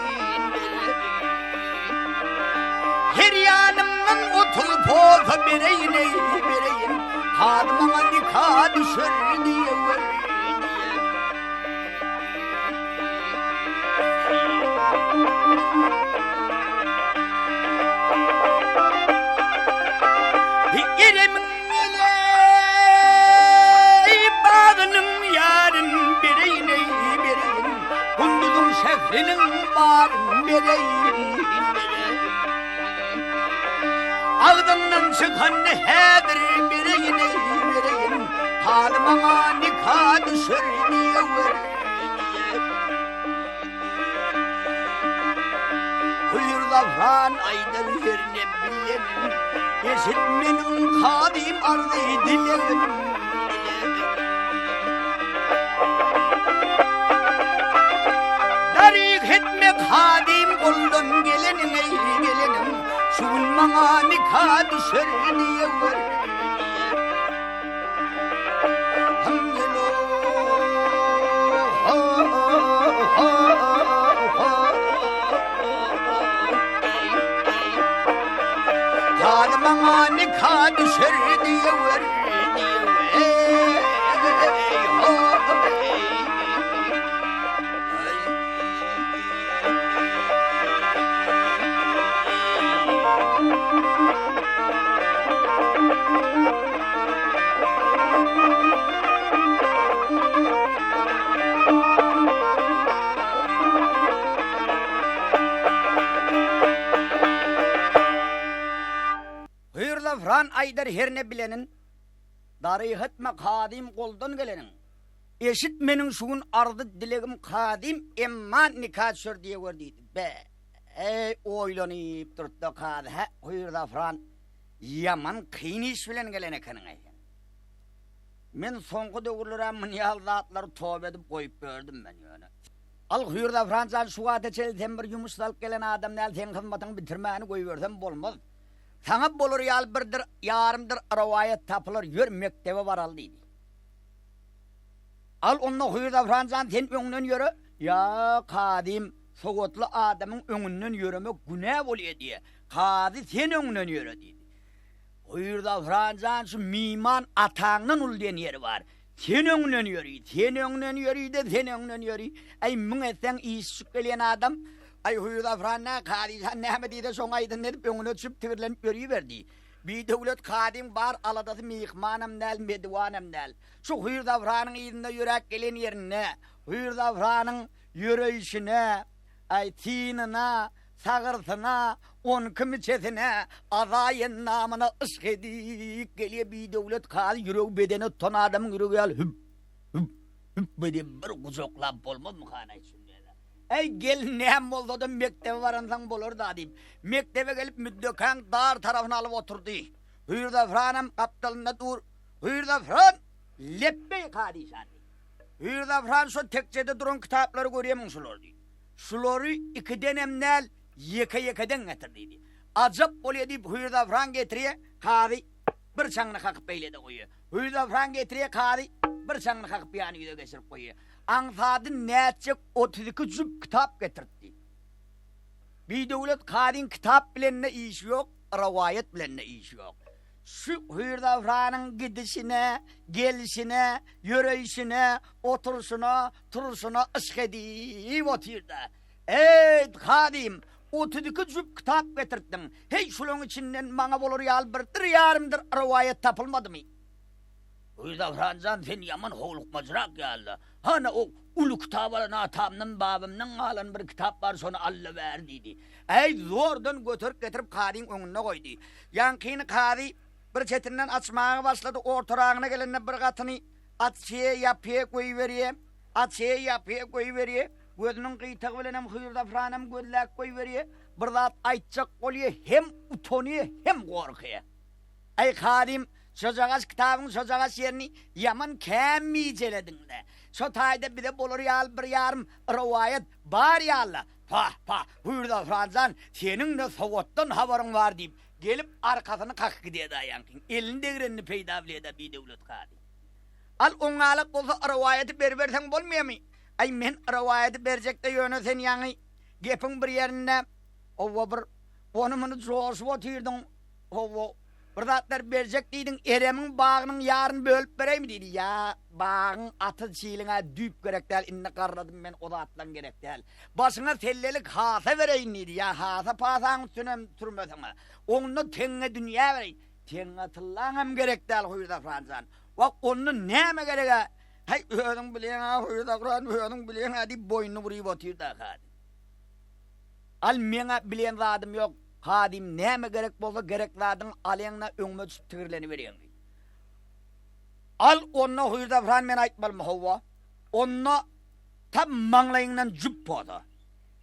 Her ýanymdan 30 posa bereýin, eý, bereýin. Kazy maňa nika düşer diýewer. Eremiň ýeleý bagynyň ýaryn bereýin eý bereýin Gunduzyň şähriniň baryn bereýin bereýin Agzyňdan çykany häzir bereýin eý bereýin Haly maňa nika düşer diýewer. Hüýrzagfran aýdar herne bilenin, Eşit meniň kazym arzy dilegim, Daryg etme kazym goldan gelenin eý gelenim, Şu gün maňa nika düşer diýewer. Kazy maňa nika düşer diýewer Hüýrzagfran aýdar herne bilenin, Daryh etme kazym goldan gelenin. Eşit meniň şu gün arzy dilegim kazym emma nika düşer diýewer diýdi. Be, eý oýlanyp durupda kazy hä Hüýrzagfran Ýaman kyn iş bilen gelen ekeniň-eý sen. Men soňky döwürler-ä munýaly zatlary toba edip goýup ýördüm men ýöne. Al, Hüýrzagfran jan, şu wagta çenli sen bir ýumuş salyp gelen adam däl, seň hyzmatyňy bitirmäni goýbersem bolmaz. Saňa bolar ýaly birdir, ýarymdyr rowaýat tapylar, ýör mekdebe baraly diýdi. Al, onda Hüýrzagfran jan, sen öňden ýöre. Ýa, kazym, sowatly adamyň öňünden ýöremek günä bolýa diýýä. Kazy sen öňden ýöre diýdi. Hüýrzagfran jan şu miman ataňdan uly diýen ýeri bar. Sen öňden ýöri, sen öňden ýöri-de, sen öňden ýöri. Äý müň etseň iş düşüp gelýän adam. Aý Hüýrzagfran nä, kazy jan näme diýse şoňa aýdyn edip öňüne düşüp tigirlenip ýöriberdi. Bidöwlet kazyň bar aladasy myhmanam däl, mediwanam däl. Şu Hüýrzagfranyň yzynda ýöräp gelen ýerinde Hüýrzagfranyň ýöreýşine, aý synyna, Sagyrsyna, onki müçesine, azaý-endamyna yşk edip gelýär bidöwlet kazy ýüregi bedene tutan adamyň ýüregi ýaly hüp, hüp, hüp edip bir gujaklap bolmazmykan-aý şunda-da. Äý, gelin näme bolsa-da mekdebe baransoň bolar-da diýip, mekdebe gelip müddekäň dar tarapyny alyp oturdy. Hüýrzagfranam gapdalynda dur. Hüýrzagfran! Lepbeý, kazy jan! diýdi. Hüýrzagfran şo tekjede duran kitaplary görýärmiň şulary diýdi. Şulary ikidenem däl, ýeke-ýekeden getir diýdi. Ajap bolýa diýip, Hüýrzagfran getirýä, kazy bir çaňyny kakyp beýlede goýýa. Hüýrzagfran getirýä, kazy bir çaňyny kakyp ýany ýüze geçirip goýýa. Aňsady nätjek 32 jüp kitap getirtdi. Bidöwlet kazyň kitap bilen-de işi ýok, rowaýat bilen-de işi ýok. Şu Hüýrzagfranyň gidişine, gelşine, ýöreýşine, oturyşyna, turuşyna yşk edip otyr-da. Eý, kazym, 32 jüp kitap getirtdiň. Heý, şulaň içinden maňa bolar ýaly birdir ýarymdyr rowaýat tapylmadymy? Hüýrzagfran jan, sen ýaman howlukmajrak ýaly-da. Hana, o uly kitap alan atamdan, babamdan galan bir kitap bar, şony al-da ber diýdi. Äý, zordan göterip getirip kazyň öňünde goýdy. Ýaňkyny kazy bir çetinden açmaga başlady, ortaragyna gelende bir gatyny açýa, ýapýa, goýberýä, açýa, ýapýa, goýberýä, gözüniň gyýtagy bilenem Hüýrzafranam gözläp goýberýä, bir zat aýtjak bolýa, hem utanýa, hem gorkýa. Äý, kazym, şojagaş kitabyň şojagaş ýerini ýaman kän mijelediň-le. Şo taýda bize bolar ýaly bir ýarym rowaýat bar ýaly-la. Pah, pah, Hüýrzagfran jan, seniň-de sowatdan habaryň bar diýip, gelip arkasyny kakyp gidýär-dä ýaňkyň. Elini degrenini peýda bilýär-dä bidöwlet kazy. Al, oňňalak bolsa rowaýaty beriberseň bolmaýarmy? Aý, men rowaýaty berjek-de ýöne sen ýaňy gepiň bir ýerinde, howwa, bir ony-muny joşup otyrdyň. Hawa, bir zatlar berjek diýdiň, Eremiň bagynyň ýaryny bölüp bereými diýdi. Ýa, bagyň atyz çiliň-ä düýp gerek däl, indi garradym men, o zatlaň gerek däl. Başyňa sellelik hasa bereýin diýdi. Ýa, hasa-pasaň üstünem sürmeseň-ä. Onda teňňe dünýä bereýin. Teňňe tyllaňam gerek däl, Hüýrzagfran jan. Wah, onda näme gereg-ä? Häý, özüň bilýäň-ä, Hüýrzagfran, özüň bilýäň-ä diýip, boýnuny buryp otyr-da, kazy. Al meňä bilen zadym ýok Hadym näme gerek bolsa gerek zadyňy alýaňda öňüme düşüp tigirleniberýäň diýdi. Al onda Hüýrzagfran men aýtmalymy howwa. Onda tap maňlaýyňdan jüp posa.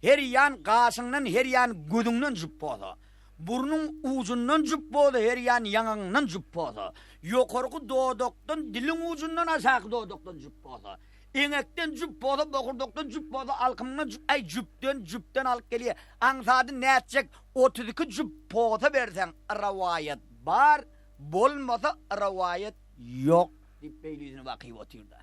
Her ýan gaşyňdan, her ýan gözüňden jüp posa. Burnuň ujundan jüp posa, her ýan ýaňagyňdan jüp posa. Ýokarky dodakdan, diliň ujundan, aşaky dodakdan jüp posa. Eňekden jüp posa, bokurdakdan jüp posa, alkymyňdan jüp, äý, jüpden, jüpden alyp gelýä. Aňsady nätjek, 32 jüp posa berseň, rowaýat bar, bolmasa rowaýat ýok, diýip, beýle ýüzüne bakyp otyrda.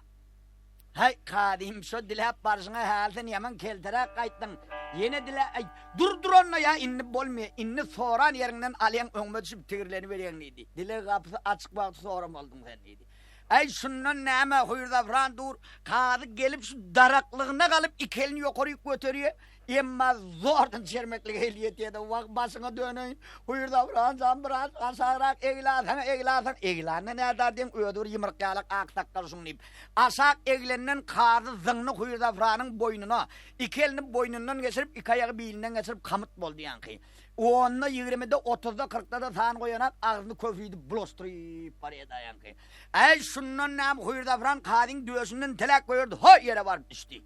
Häý, kazym, şo diläp barşyňa häli sen ýaman kelteräk gaýtdyň. Ýene dile, äý, dur duranda ýa indi bolmaýa, indi soran ýeriňden alýaň, öňüme düşüp tigirleniberýäň diýdi. Dileg gapysy açyk wagty soramalydyň sen diýdi. Äý, şundan näme, hüýrzagfran dur, kazy gelip şu daraklygyna galyp iki elini ýokaryk göterýä, Emma zordan çermeklige eli ýetýär-de, Wah, başyňa döneýin, Hüýrzagfran jan, biraz aşagrak eglasaň, eglasaň, eglände nädar diýen, özi bir ýymryk ýalak ak sakgal şuň diýip, aşak eglenden kazy zyňny Hüýrzagfranyň boýnuna, iki elini boýnundan geçirip, iki aýagy bilinden geçirip kamyt boldy ýaňky. Onda, ýigrimide, otuzda, kyrkda-da san goýanak, agzyny köfridip bulaşdyryp barýar-da ýaňky. Äý, şundan näme, Hüýrzagfran kazyň döşünden teläk goýardy, ho, ýere baryp düşdi.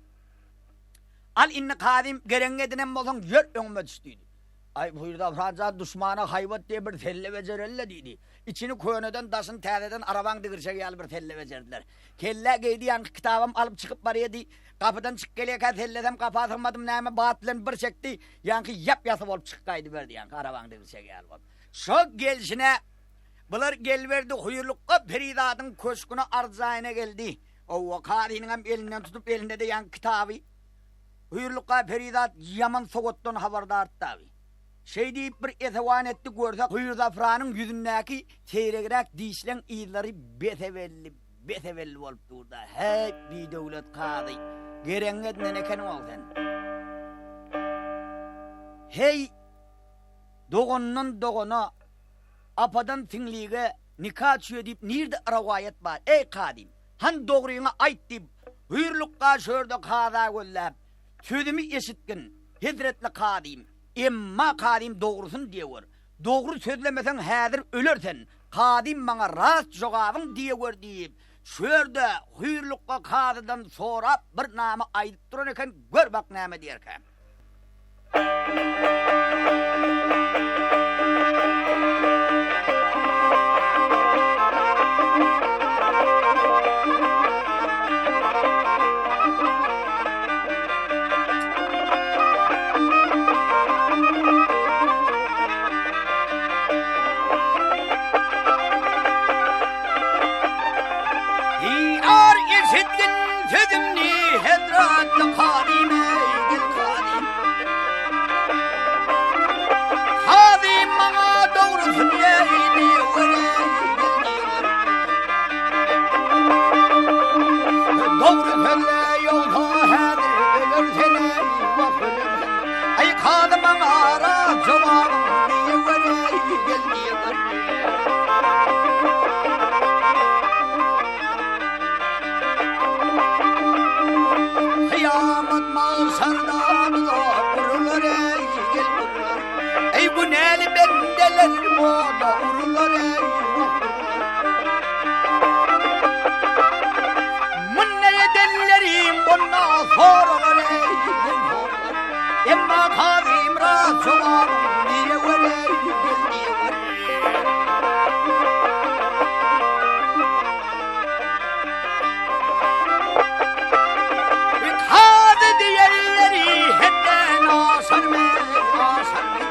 Al indi kazym, geregiňi edinen bolsaň, ýör öňüme düş diýdi. Aý, Hüýrzagfran jan, duşmana haýbat diýe bir selle bejereli-le diýdi. Içini köneden, daşyny täzeden arabaň digirçegi ýaly bir selle bejerdiler. Kellä geýdi, ýaňky kitabam alyp çykyp barýady. Gapydan çykyp gelýärkä sellesem gapa sygmadym näme, bat bilen bir çekdi, ýaňky ýap-ýasy bolup çykyp gaýdyberdi, ýaňky arabaň digirçegi ýaly bolup. Şo gelşine bular geliberdi, Hüýrlukga perizadyň köşgüne arz jaýyna geldi. Hawa, kazynyňam elinden tutup, elinde-de ýaňky kitaby. Hüýrlukga perizat ýaman sowatdan habardardy dagy. Şeý diýip bir esewan etdi, görse Hüýrzafranyň ýüzündäki seýregräk dişleň yzlary bese-belli, bese-belli bolup dur-da. Häý, bidöwlet kazy, geregiňi edinen ekeniň-ow sen. Heý, dogandan dogana, apadan siňlige nika çüýe diýip nirde rowaýat bar, eý, kazym? Hany dogryňy aýt diýip, Hüýrlukga şörde kaza gözläp, Sözümi eşitgin, hezretli kazym, emma kazym dogrusyny diýewer. Dogry sözlemeseň häzir öler sen, kazym maňa rast jogabyň diýewer diýip, şörde Hüýrlukga kazydan sorap bir name aýdyp duran eken, gör bak näme diýerkä. Ýar eşitgin sözümni hezretli kazym eý gel kazym. Kazym maňa dogrusyny eý diýewer eý gel diýewer. Dogry sözle ýogsa häzir öler sen eý wah öler sen. Eý kazy maňa rast jogabyň diýewer eý gel diýewer. Kyýamat magşarda duzak gurular eý gel gurular. Eý günäli bendeler oda urular eý wah urular. Munda edenlerim bunda soralar eý gel soralar. Emma kazym rast jogabyň diýewer eý gel diýewer. Kazy diýenleri hetden aşarmy, aşarmy?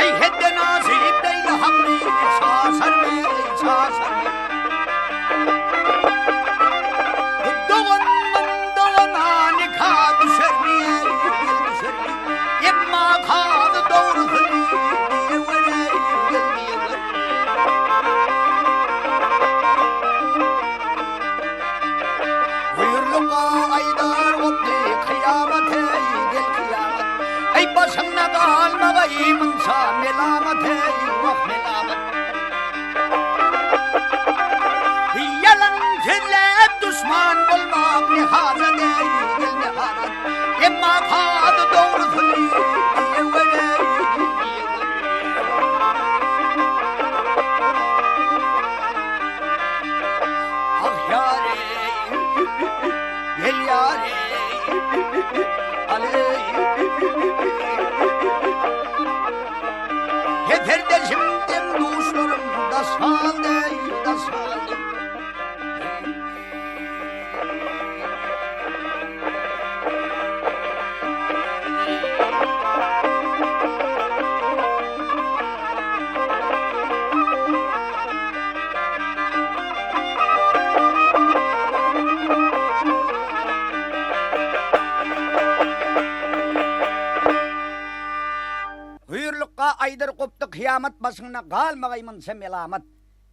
Eý, hetden aşyp beýle hakly çaşarmy, çaşarmy? Dogandan dogana nika düşermi, gel düşermi? Emma kazy dogrusyny diýewer, gel diýewer. Buýurlyga aýdar otly kyýamat eý, gel kyýamat. Eý, başyňda galmagaý munça melamat eý, wah melamat. Ýalan sözläp duşman bolmak ne hajat eý, gel ne hajat. Emma kazy dogrusyny diýewer eý, diýewer. Ah ýar eý, gel ýar eý, al eý. Hüýrlukga aýdar gopdy kyýamat başyňda galmagaý munça melamat.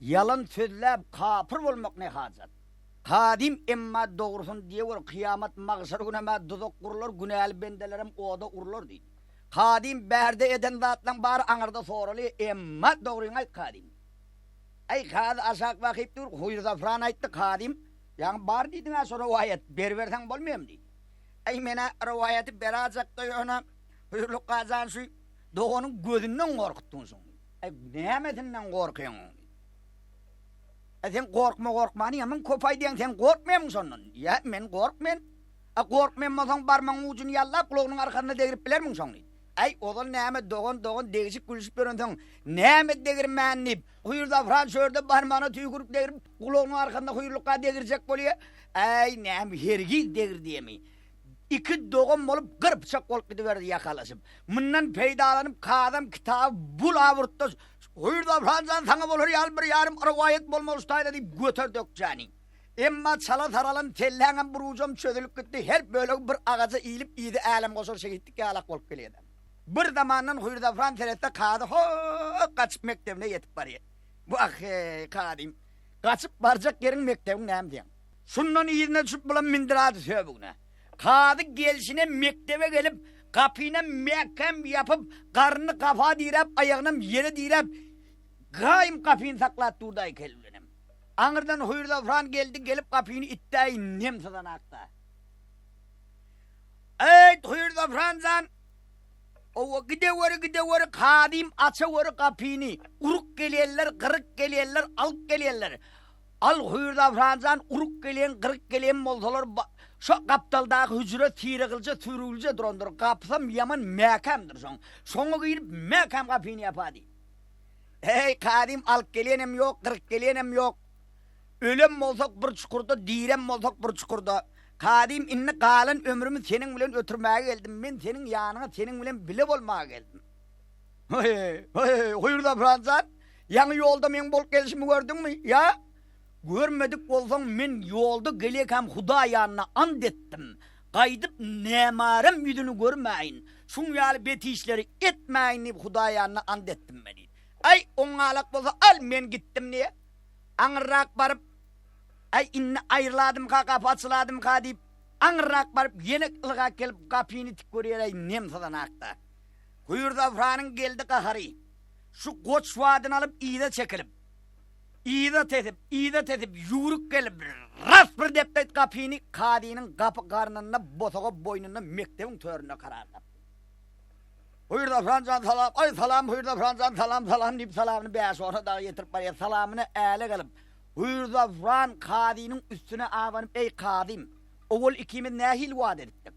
Ýalan sözläp kapyr bolmak ne hajat. Kadym emma dogrusyny diýewür kyýamat magşar günem-ä duzak gurlar günäli bendelerem oda urlar diýdi. Kadym bärde eden zatlaň bary aňyrda soraly emma dogryňy aýt kadym. Äý kazy aşak bakyp dur Hüýrzafran aýtdy kadym ýaňy bar diýdiň-ä şo rowaýat beriberseň bolmaýamy diýdi. Äý men-ä rowaýaty berajakda ýöne Hüýrlukga jan şu doganyň gözünden gorkutdyň şuň. Äý nämesinden gorkýaň oň diýdi. Äý sen gorkma gorkmany ýaman köp aýdýaň sen gorkmaýamyň şondan? Ýa men gorkmen. A gorkmaýan bolsaň barmagyň ujuny ýallap gulagynyň arkasyna degrip bilermiň şoň diýdi. Äý ozal näme dogan dogan degişip gülüşip ýörensoň näme degirmän diýip Hüýrzafran şu ýerde barmagyna tüýkürip degrip gulagynyň arkasyna Hüýrlukga degirjek bolýa. Äý näme hergiz degir diýemi. Iki dogan bolup gyr pyçak bolup gidiberdi ýakalaşyp. Mundan peýdalanyp kazam kitaby bulap urtdy. Hüýrzafran jan saňa bolar ýaly bir ýarym rowaýat bolmaly şu taýda diýip göterdi ökjäni. Emma çala saralan selläňem bir ujam çözülip gitdi, her bölegi bir agaja iýlip yzy älemgoşar şehitlik ýalak bolup gelýärdi. Bir zamandan Hüýrzafran seretse kazy ho-o gaçyp mekdebine ýetip barýar. Wah-heý, kazym, gaçyp barjak ýeriň mekdebiň näme diýýäň? Şundan yzyna düşüp bulam mindirady söbügine. Kazy gelşine mekdebe gelip, gapynam mäkäm ýapyp, garnyny gapa diräp, aýagynam ýere diräp, gaýym gapyny saklap durdy-aý kel bilenem. Aňyrdan Hüýrzafran geldi, gelip gapyny itdäý nem syzanakda. Eýt, Hüýrzafran jan! Owa, gideweri, gideweri, kazym açaweri gapyny. Uruk gelýärler, gyryk gelýärler, alyp gelýärler. Al, Hüýrzafran jan, uruk gelýän, gyryk gelýän bolsalar, şo gapdaldaky hüjre syrygylja, sürügilje durandyr. Gapysam ýaman mäkämdir şoň. Şoňa girip, mäkäm gapyny ýapa diý. Heý, kazym, alyp gelýänem ýok, gyryk gelýänem ýok. Ölem bolsak bir çukurda, direm bolsak bir çukurda. Kazym, indi galan ömrümi seniň bilen ötürmäge geldim. Men seniň ýanyňa seniň bilen bile bolmaga geldim. Heý, heý, Hüýrzafran jan, ýaňy ýolda meň bolup gelşimi gördüňmi? Ýa? Görmedik bolsaň, men ýolda gelýäkäm Hudaý ýanyna ant etdim. Gaýdyp nämarem ýüzüni görmäýin, şuň ýaly bet işleri etmäýin diýip Hudaý ýanynda ant etdim men diýdi. Aý, oňňalak bolsa al, men gitdim diýýär. Aňyrrak baryp, Aý, indi aýryladymka, gapy açyladymka diýip, aňyrrak baryp, ýene ylgap gelip, gapyny tik görýär, aý, nem syzanakda. Hüýrzafranyň geldi gahary. Şu goç wadyny alyp yza çekilip. Yza tesip, yza tesip, ýüwrük gelip, ras bir depdeit gapyny kazynyň gapy garnynda, bosaga boýnunda mekdebiň töründe karar tapdy. Hüýrzafran jan salam, aý salam Hüýrzafran jan salam, salam diýip salamyny bäş-ona dagy ýetirip barýar. Salamyna äle galyp, Hüýrzafran kazynyň üstüne abanyp, Eý kazym, owal ikimiz nähili wada edipdik?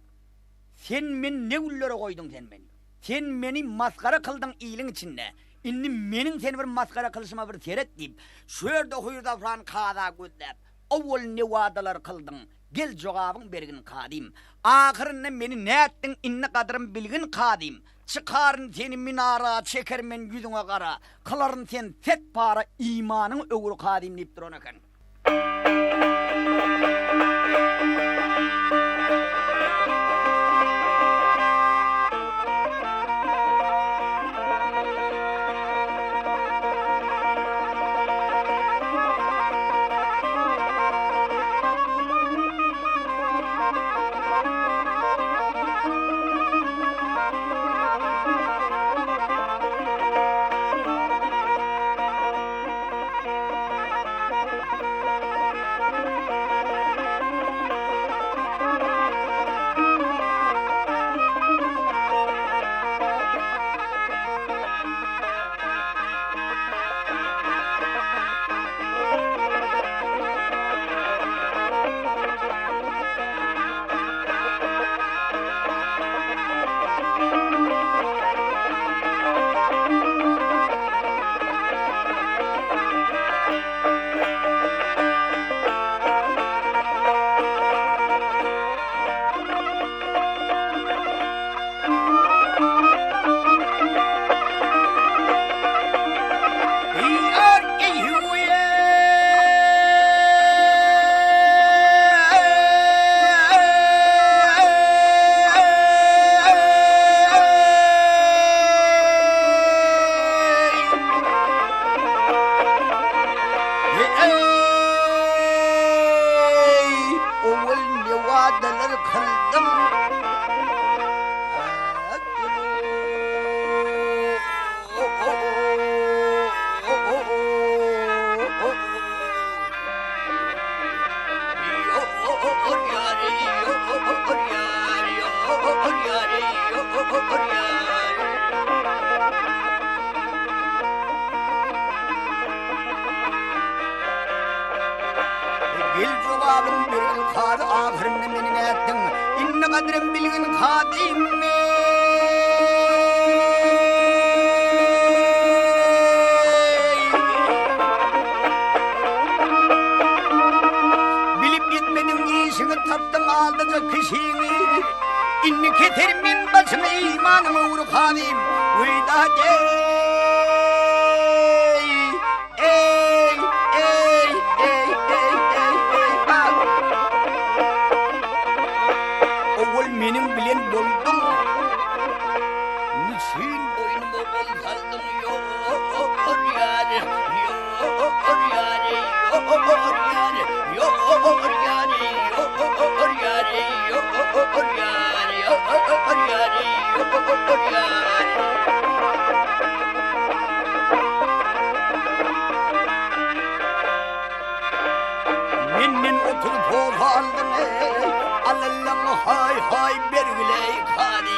Sen meni ne günlere goýduň sen meni? Sen meni masgara kyldyň iliň içinde. Indi meniň seni bir masgara kylyşyma bir seret diýip, şu ýerde Hüýrzafran kaza gözläp, Owwal ne wadalar kyldyň, gel jogabyň bergin kazym. Ahyrynda meni nätdiň, indi gadrym bilgin kazym. Çykaryn seni minara, çeker men ýüzüňe gara, kylaryn sen set para, imanyňy öwür kazym diýip duran eken. gadrym bilgin kadym eý. Bilip ýetmediň işiňi tapdyň aldyja kişiňi. Indi keserin men başyňy imanyň ugry kadym. Weýdat eý. Eý, eý, eý, eý, eý, eý, ah! Owal meniň bilen bolduň. Nüçin boýnuma gol saldyň, ýor ýar, ýor ýar, ýor ýar, ýor ýar, ýor ýar, ýor ýar, ýor ýar, ýor ýar. Menden 30 poz aldyň ey, alallaň haý haý bergileý kany.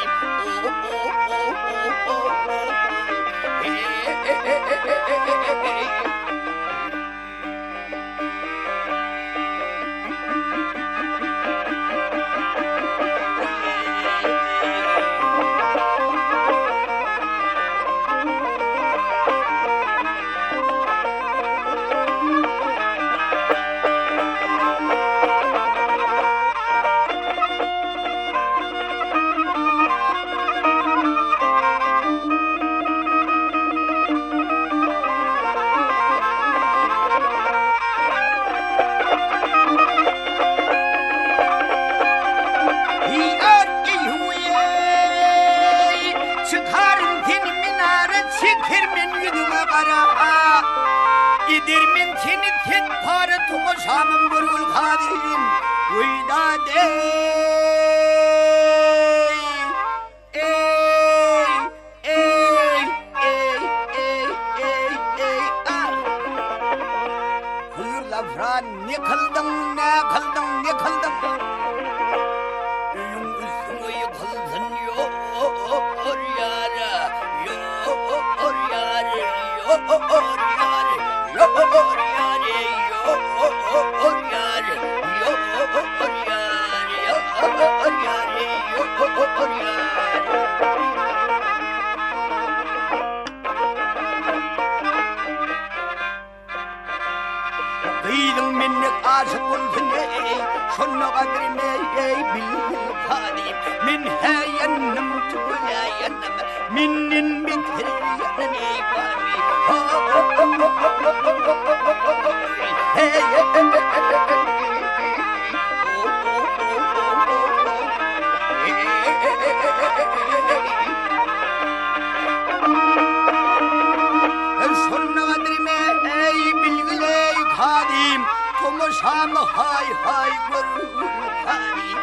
Çykaryn seni minara, çekermen ýüzüňe gara. Edermen seni set para, tomaşamam görgül hazyn. Weýdad eý, eý, eý, eý, eý, eý, eý, ah! Hüýr Zafran ne kyldyň, nä kyldyň, ne kyldyň? Öýüň üstüňe ýykylsyn ýor ýara, ýor ýar, ýor ýar, ýor ýar, ýor ýar, ýor ýar, ýor ýar, ýor ýar. Gyzyň mendek aşyk bolsun eý, Şonda gadrym eý, bilgil hanym. Men hä ýandym, tüwelä ýandym, Menden beter ýanan eý barmy? Şonda gadrymy eý bilgil eý kadym, Tomaşamy haý-haý görgül kadym.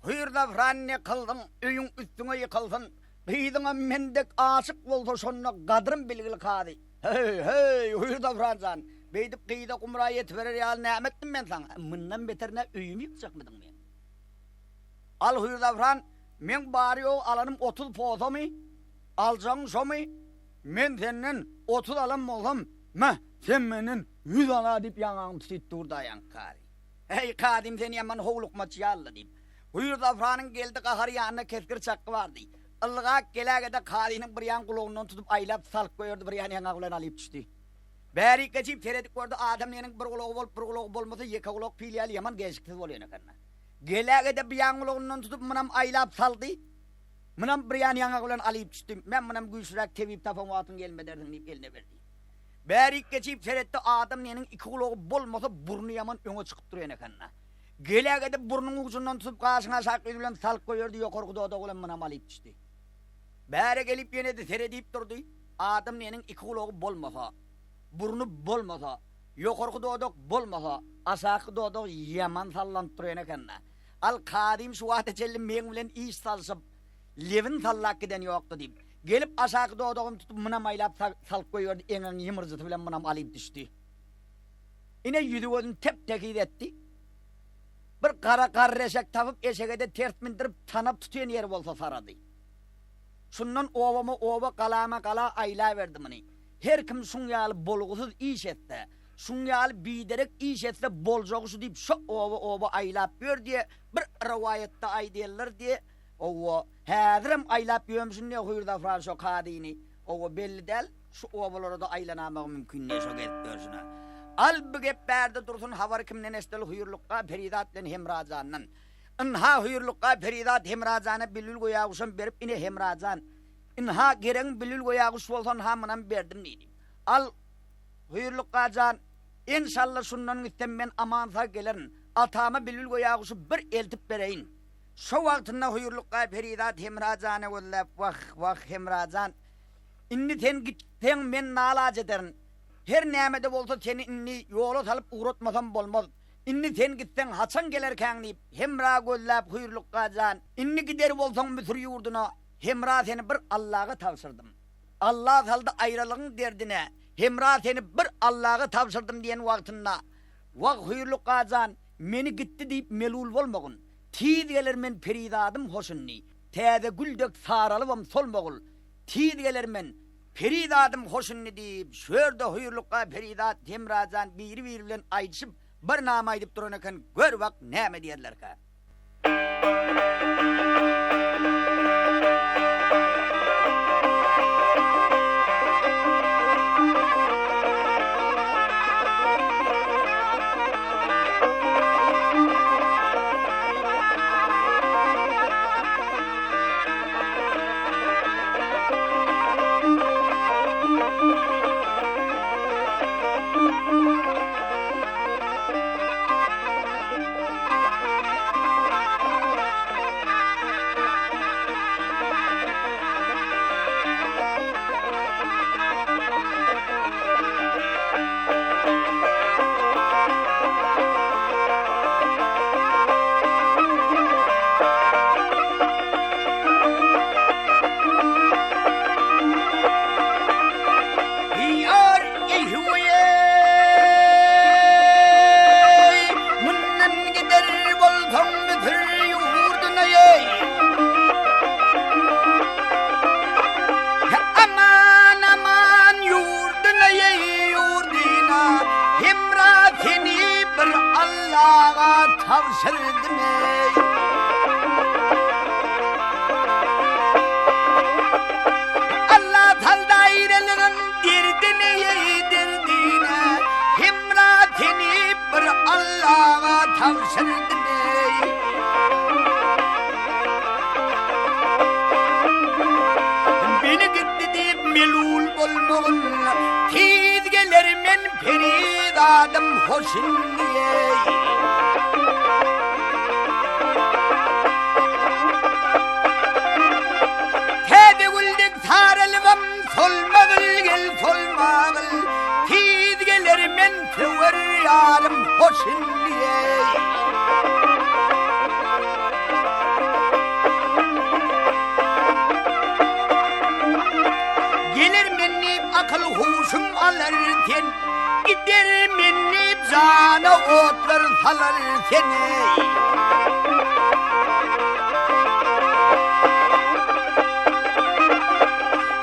Hüýrzagfran ne kyldyň, öýüň üstüňe ýykylsyn, gyzyňam men dek aşyk bolsa şonda gadrym bilgil kazy. Heý, heý, Hüýrzagfran jan, beýdip gyza gumra ýetiberer ýaly näme etdim men saňa? Mundan beterine öýümi ýykjakmydyň meň? Al Hüýrzagfran, meň bary-ýogy alanym 30 posamy? Aljagyň şomy? Men senden 30 alan bolsam, me, sen menden ýüz ala diýip ýaňagyny tutyp dur-da ýaňky kazy. Heý, kazym sen ýaman howlukmaç ýaly diýip, Hüýrzagfranyň geldi gahary ýanynda kesgir çakgy bardy. Ylgap geläge-de kazynyň bir ýan gulagyndan tutup aýlap salyp goýberdi, bir ýan ýaňagy bilen alyp düşdi. Bärik geçip seredip gördi, adam diýeniň bir gulagy bolup, bir gulagy bolmasa, ýeke gulak pil ýaly ýaman gelşiksiz bolýan eken-dä. Geläge-de bir ýan gulagyndan tutup, munam aýlap saldy. Munam bir ýan ýaňagy bilen alyp düşdi. Men munam güýçlüräk tebip tapan wagtyň gelmedersiň diýip eline berdi. Bärik geçip seretdi, adam diýeniň iki gulagy bolmasa, burny ýaman öňe çykyp durýan eken-dä. Geläge-de burnuň ujundan tutup, gaşyň aşak ýüzi bilen salyp goýberdi, ýokarky dodagy bilen munam alyp düşdi. Bäre gelip ýene-de seredip durdy, adam diýeniň iki gulagy bolmasa, burny bolmasa, ýokarky dodak bolmasa, aşaky dodagy ýaman sallanyp durýan eken-dä. Al kazym şu wagta çenli meň bilen iş salşyp, lebini sallap giden ýokdy diýip, gelip aşaky dodagyny tutup munam aýlap salyp goýberdi, eňegiň ýymyrjysy bilen munam alyp düşdi. Ine ýüzi-gözüni tep-tekiz etdi. Bir gara garry eşek tapyp, eşege-de ters mindirip, tanap tutýan ýeri bolsa sarady. Şundan obama-oba, galama-gala aýlaberdi muny. Her kim şuň ýaly bolgusyz iş etse, şuň ýaly biderek iş etse boljagy şu diýip şo oba-oba aýlap ýör diýe bir rowaýatda aýdýarlar diýe, owo, häzirem aýlap ýömüşin diýe Hüýrzafran şo kazyny, owo, belli däl, şu obalara-da aýlanamagy mümkin diýe şo gezip ýörşüne. Al bu gep bärde dursun habary kimden eşdeli Hüýrlukga perizat bilen Hemra jandan. Ynha Hüýrlukga perizat Hemra jana bilbil göýäguşam berip ine Hemra jan, Ynha, geregiň bilbil göýäguş bolsa ynha munam berdim diýdi. Al, Hüýrlukga jan, enşalla şundan gitsem men aman-sag gelerin. Atama bilbil göýäguşy bir eltip bereýin. Şo wagtynda Hüýrlukga perizat Hemra jana gözläp, Wah, wah, Hemra jan, indi sen gitseň men nalaç ederin. Her näme-de bolsa seni indi ýola salyp ugratmasam bolmaz. Indi sen gitseň haçan gelerkäň diýip, Hemra gözläp Hüýrlukga jan, indi gider bolsaň Müsür ýurduna, Hemra seni bir Allaga tabşyrdym. Alla saldy aýralygyň derdine, Hemra seni bir Allaga tabşyrdym diýen wagtynda, Wah, Hüýrlukga jan, meni gitdi diýip melul bolmagyn. Tiz geler men perizadym hoş indi. Täze gül dek saralybam solmagyl. Tiz geler men, perizadym hoş indi diýip, şu ýerde Hüýrlukga perizat Hemra jan biri-biri bilen aýdyşyp, bir nama aýdyp duran eken, gör bak näme diýerlerkä. Ýar eý-hüweý, mundan gider bolsaň Müsür ýurduna-eý. Aman, aman ýurduna-eý, ýurduna, Hemra seni bir Allaga tabşyrdym-eý. Alla saldy aýralygyň derdine-eý, derdine, Hemra seni bir Allaga tabşyrdym-eý. Meni gitdi diýip melul bolmagyn, Tiz geler men perizadym hoş indi-eý. Täze gül dek saralybam solmagyl gel solmagyl Tiz geler men söwer ýarym hoş indi-eý. Geler men diýip akyl huşum alar sen Gider men diýip jana otlar salar sen-eý.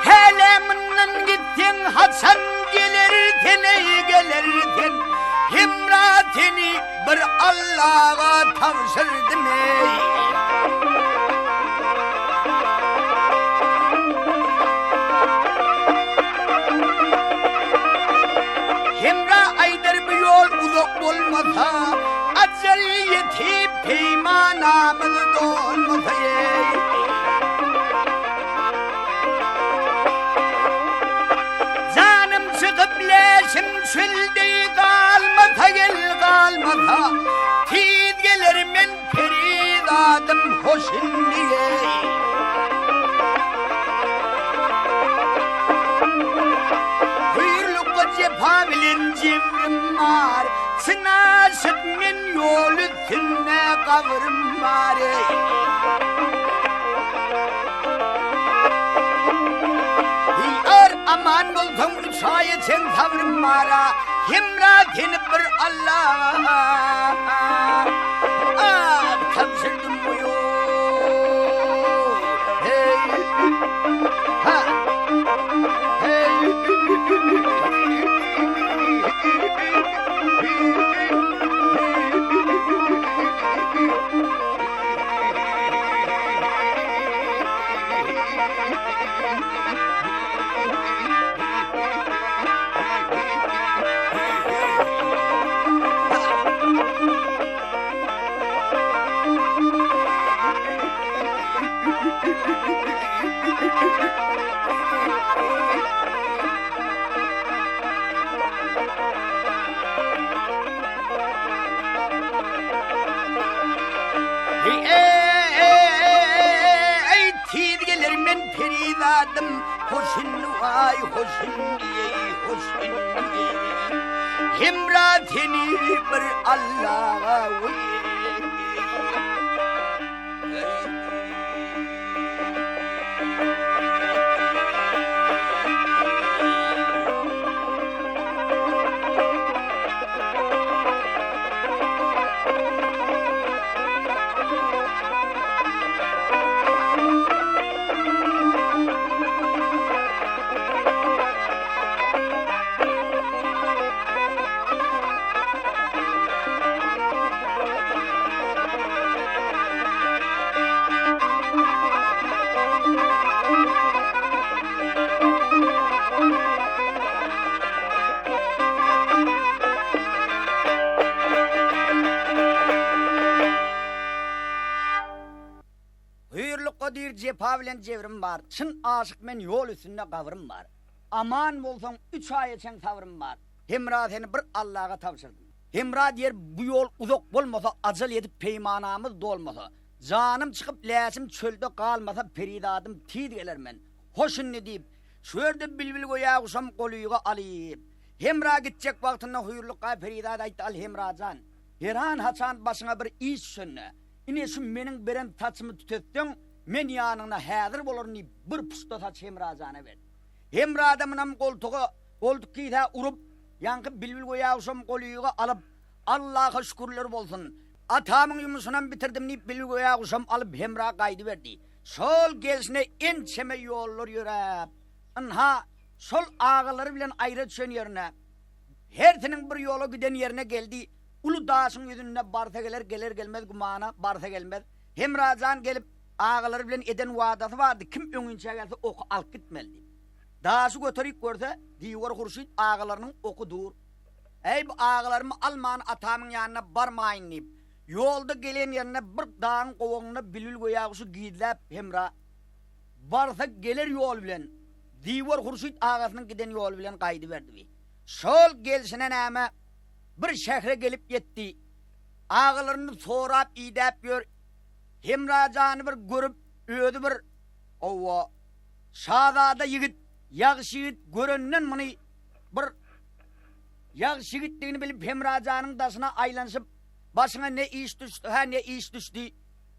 Hälä mundan gitseň haçan geler sen-eý geler sen Hemra seni bir Allaga tabşyrdym-eý. bolmasa, Ajal ýetip peýmanamyz dolmasa eý. Janym çykyp läşim çölde galmasa gel galmasa, Tiz geler men perizadym hoş indi eý. Hüýrlukga jepa bilen jebrim bar, Çyn aşyk men ýol üstünde gabrym bar eý. Ýar aman bolsaň üç aýa çen sabrym bar-a, Hemra seni bir Allaha tabşyrdym buýur. Heý, ha, heý. Eý, tiz geler men perizadym, hoş indi waý, hoş indi, hoş indi. Hemra seni bir Allaga goý. Hüýrlukga diýr jepa bilen jebrim bar, Çyn aşyk men ýol üstünde gabrym bar. Aman bolsaň üç aýa çen sabrym bar, Hemra seni bir Allaga tabşyrdym. Hemra diýer bu ýol uzak bolmasa, Ajal ýetip peýmanamyz dolmasa, Janym çykyp läşim çölde galmasa Perizadym tiz geler men. Hoş indi diýip, Şu ýerde bilbil göýä guşam golyga alyp, Hemra gitjek wagtynda Hüýrlukga perizat aýtdy, Al Hemra jan, heran-haçan başyňa bir iş düşende, ine şu meniň beren saçymy tütetseň, men ýanyňda häzir bolaryn diýip, bir puşta saç Hemra jana berdi. Hemra-da munam goltuga, goltuk kisä urup, ýaňky bilbil göýä guşam golyga alyp, Allaha şükürler bolsun, atamyň ýumuşynam bitirdim diýip, bilbil göýä guşam alyp Hemra gaýdyberdi. Şol gelşine ençeme ýollar ýöräp, ynha, şol agalary bilen aýra düşen ýerine, hersiniň bir ýola giden ýerine geldi. Uly daşyň ýüzünde barsa geler, geler-gelmez gümana barsa gelmez. Hemra jan gelip, agalary bilen eden wadasy bardy, kim öňinçä gelse oky alyp gitmeli diýip. Daşy göterip görse, Diwar Hurşyt agalarynyň oky dur. Äý, bu agalarymy alman atamyň ýanyna barmaýyn diýip, Ýolda gelen ýerinde bir dagyň gowagynda bilbil göýäguşy gizläp Hemra barsa geler ýol bilen Ziwer Hurşyt agasynyň giden ýoly bilen gaýdyberdi. Şol gelşine näme bir şähre gelip ýetdi. Agalaryny sorap idäp ýör. Hemra jany bir görüp özi bir owa şazada ýigit ýagşy ýigit görenden muny bir Ýagşy ýigitdigini bilip Hemra janyň daşyna aýlanyşyp, Başyňa ne iş düşdi, hä, ne iş düşdi?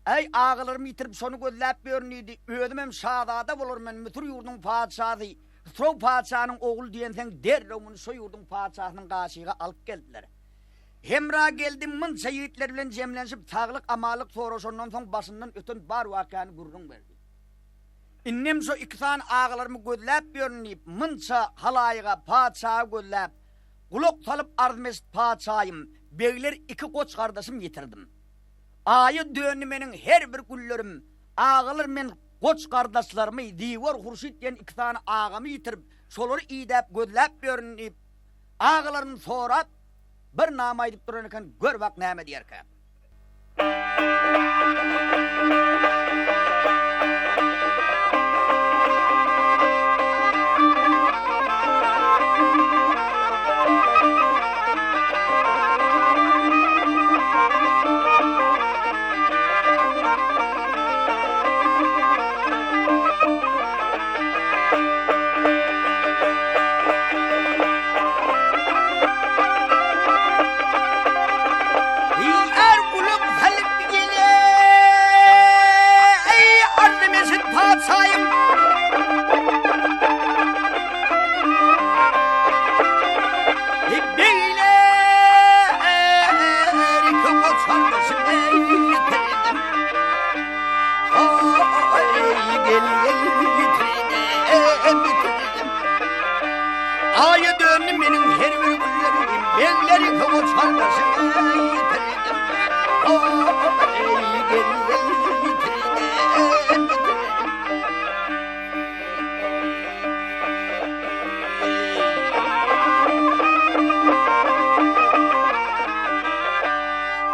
Äý, agalarymy ýitirip şony gözläp ýörün diýdi. Özümem şazada bolar men, Müsür ýurdunyň patyşasy, Hysrow patyşanyň ogly diýenseň, derrew muny şo ýurduň patyşasynyň gaşyga alyp geldiler. Hemra geldi, munça ýigitler bilen jemlenişip, saglyk-amanlyk soraşandan soň başyndan öten bar wakany gürrüň berdi. Indem şo iki sany agalarymy gözläp ýörün diýip, munça halaýyga, patyşaga gözläp, gulak salyp arzym eşit patyşaýym, begler iki goç gardaşym ýitirdim. Aýa döndi meniň her bir günlerim, agalar men goç gardaşlarymy, Ziwer, Hurşyt diýen iki sany agamy ýitirip, şolary idäp gözläp ýörün diýip, agalaryny sorap. Bir nama aýdyp duran eken, gör bak näme diýerkä. Diýer gulak salyp gele, Eý, arzym eşit patyşaýym! Beýle iki goç gardaşym ýitirdim. Haý, gel, gel, ýitirdim, ýitirdim. Aýa döndi meniň her bir günlerim, Begler iki goç gardaşym ýitirdim. Haý, gel, gel, ýitirdim, ýitirdim.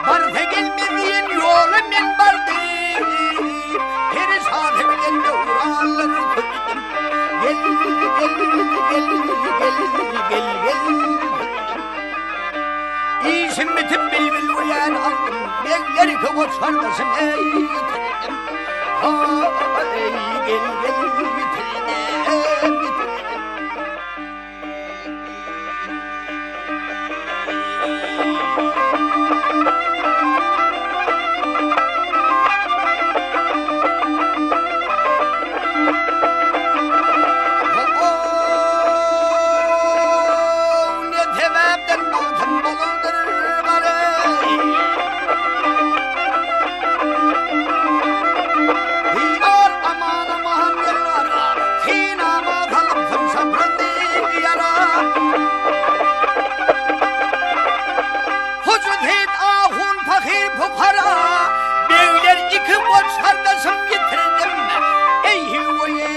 Barsa gelmez diýen ýola men bardym, Perişany bilen döwranlar sürdüm. Gel, gel, gel, gel, gel, gel sürdüm. Işim bitip bilbil uýan aldym, Begler iki goç gardaşym ýitirdim. Haý, gel, gel, ýitirdim, ýitirdim. Ne sebäpden bagtym bozuldyr garaý. Diýar aman aman ýyllara, Synama salypsyň şaprandy ýara. Hoja Seýit ahun pahyr pukara, Begler iki goç gardaşym ýitirdim. Eý hüw-eý,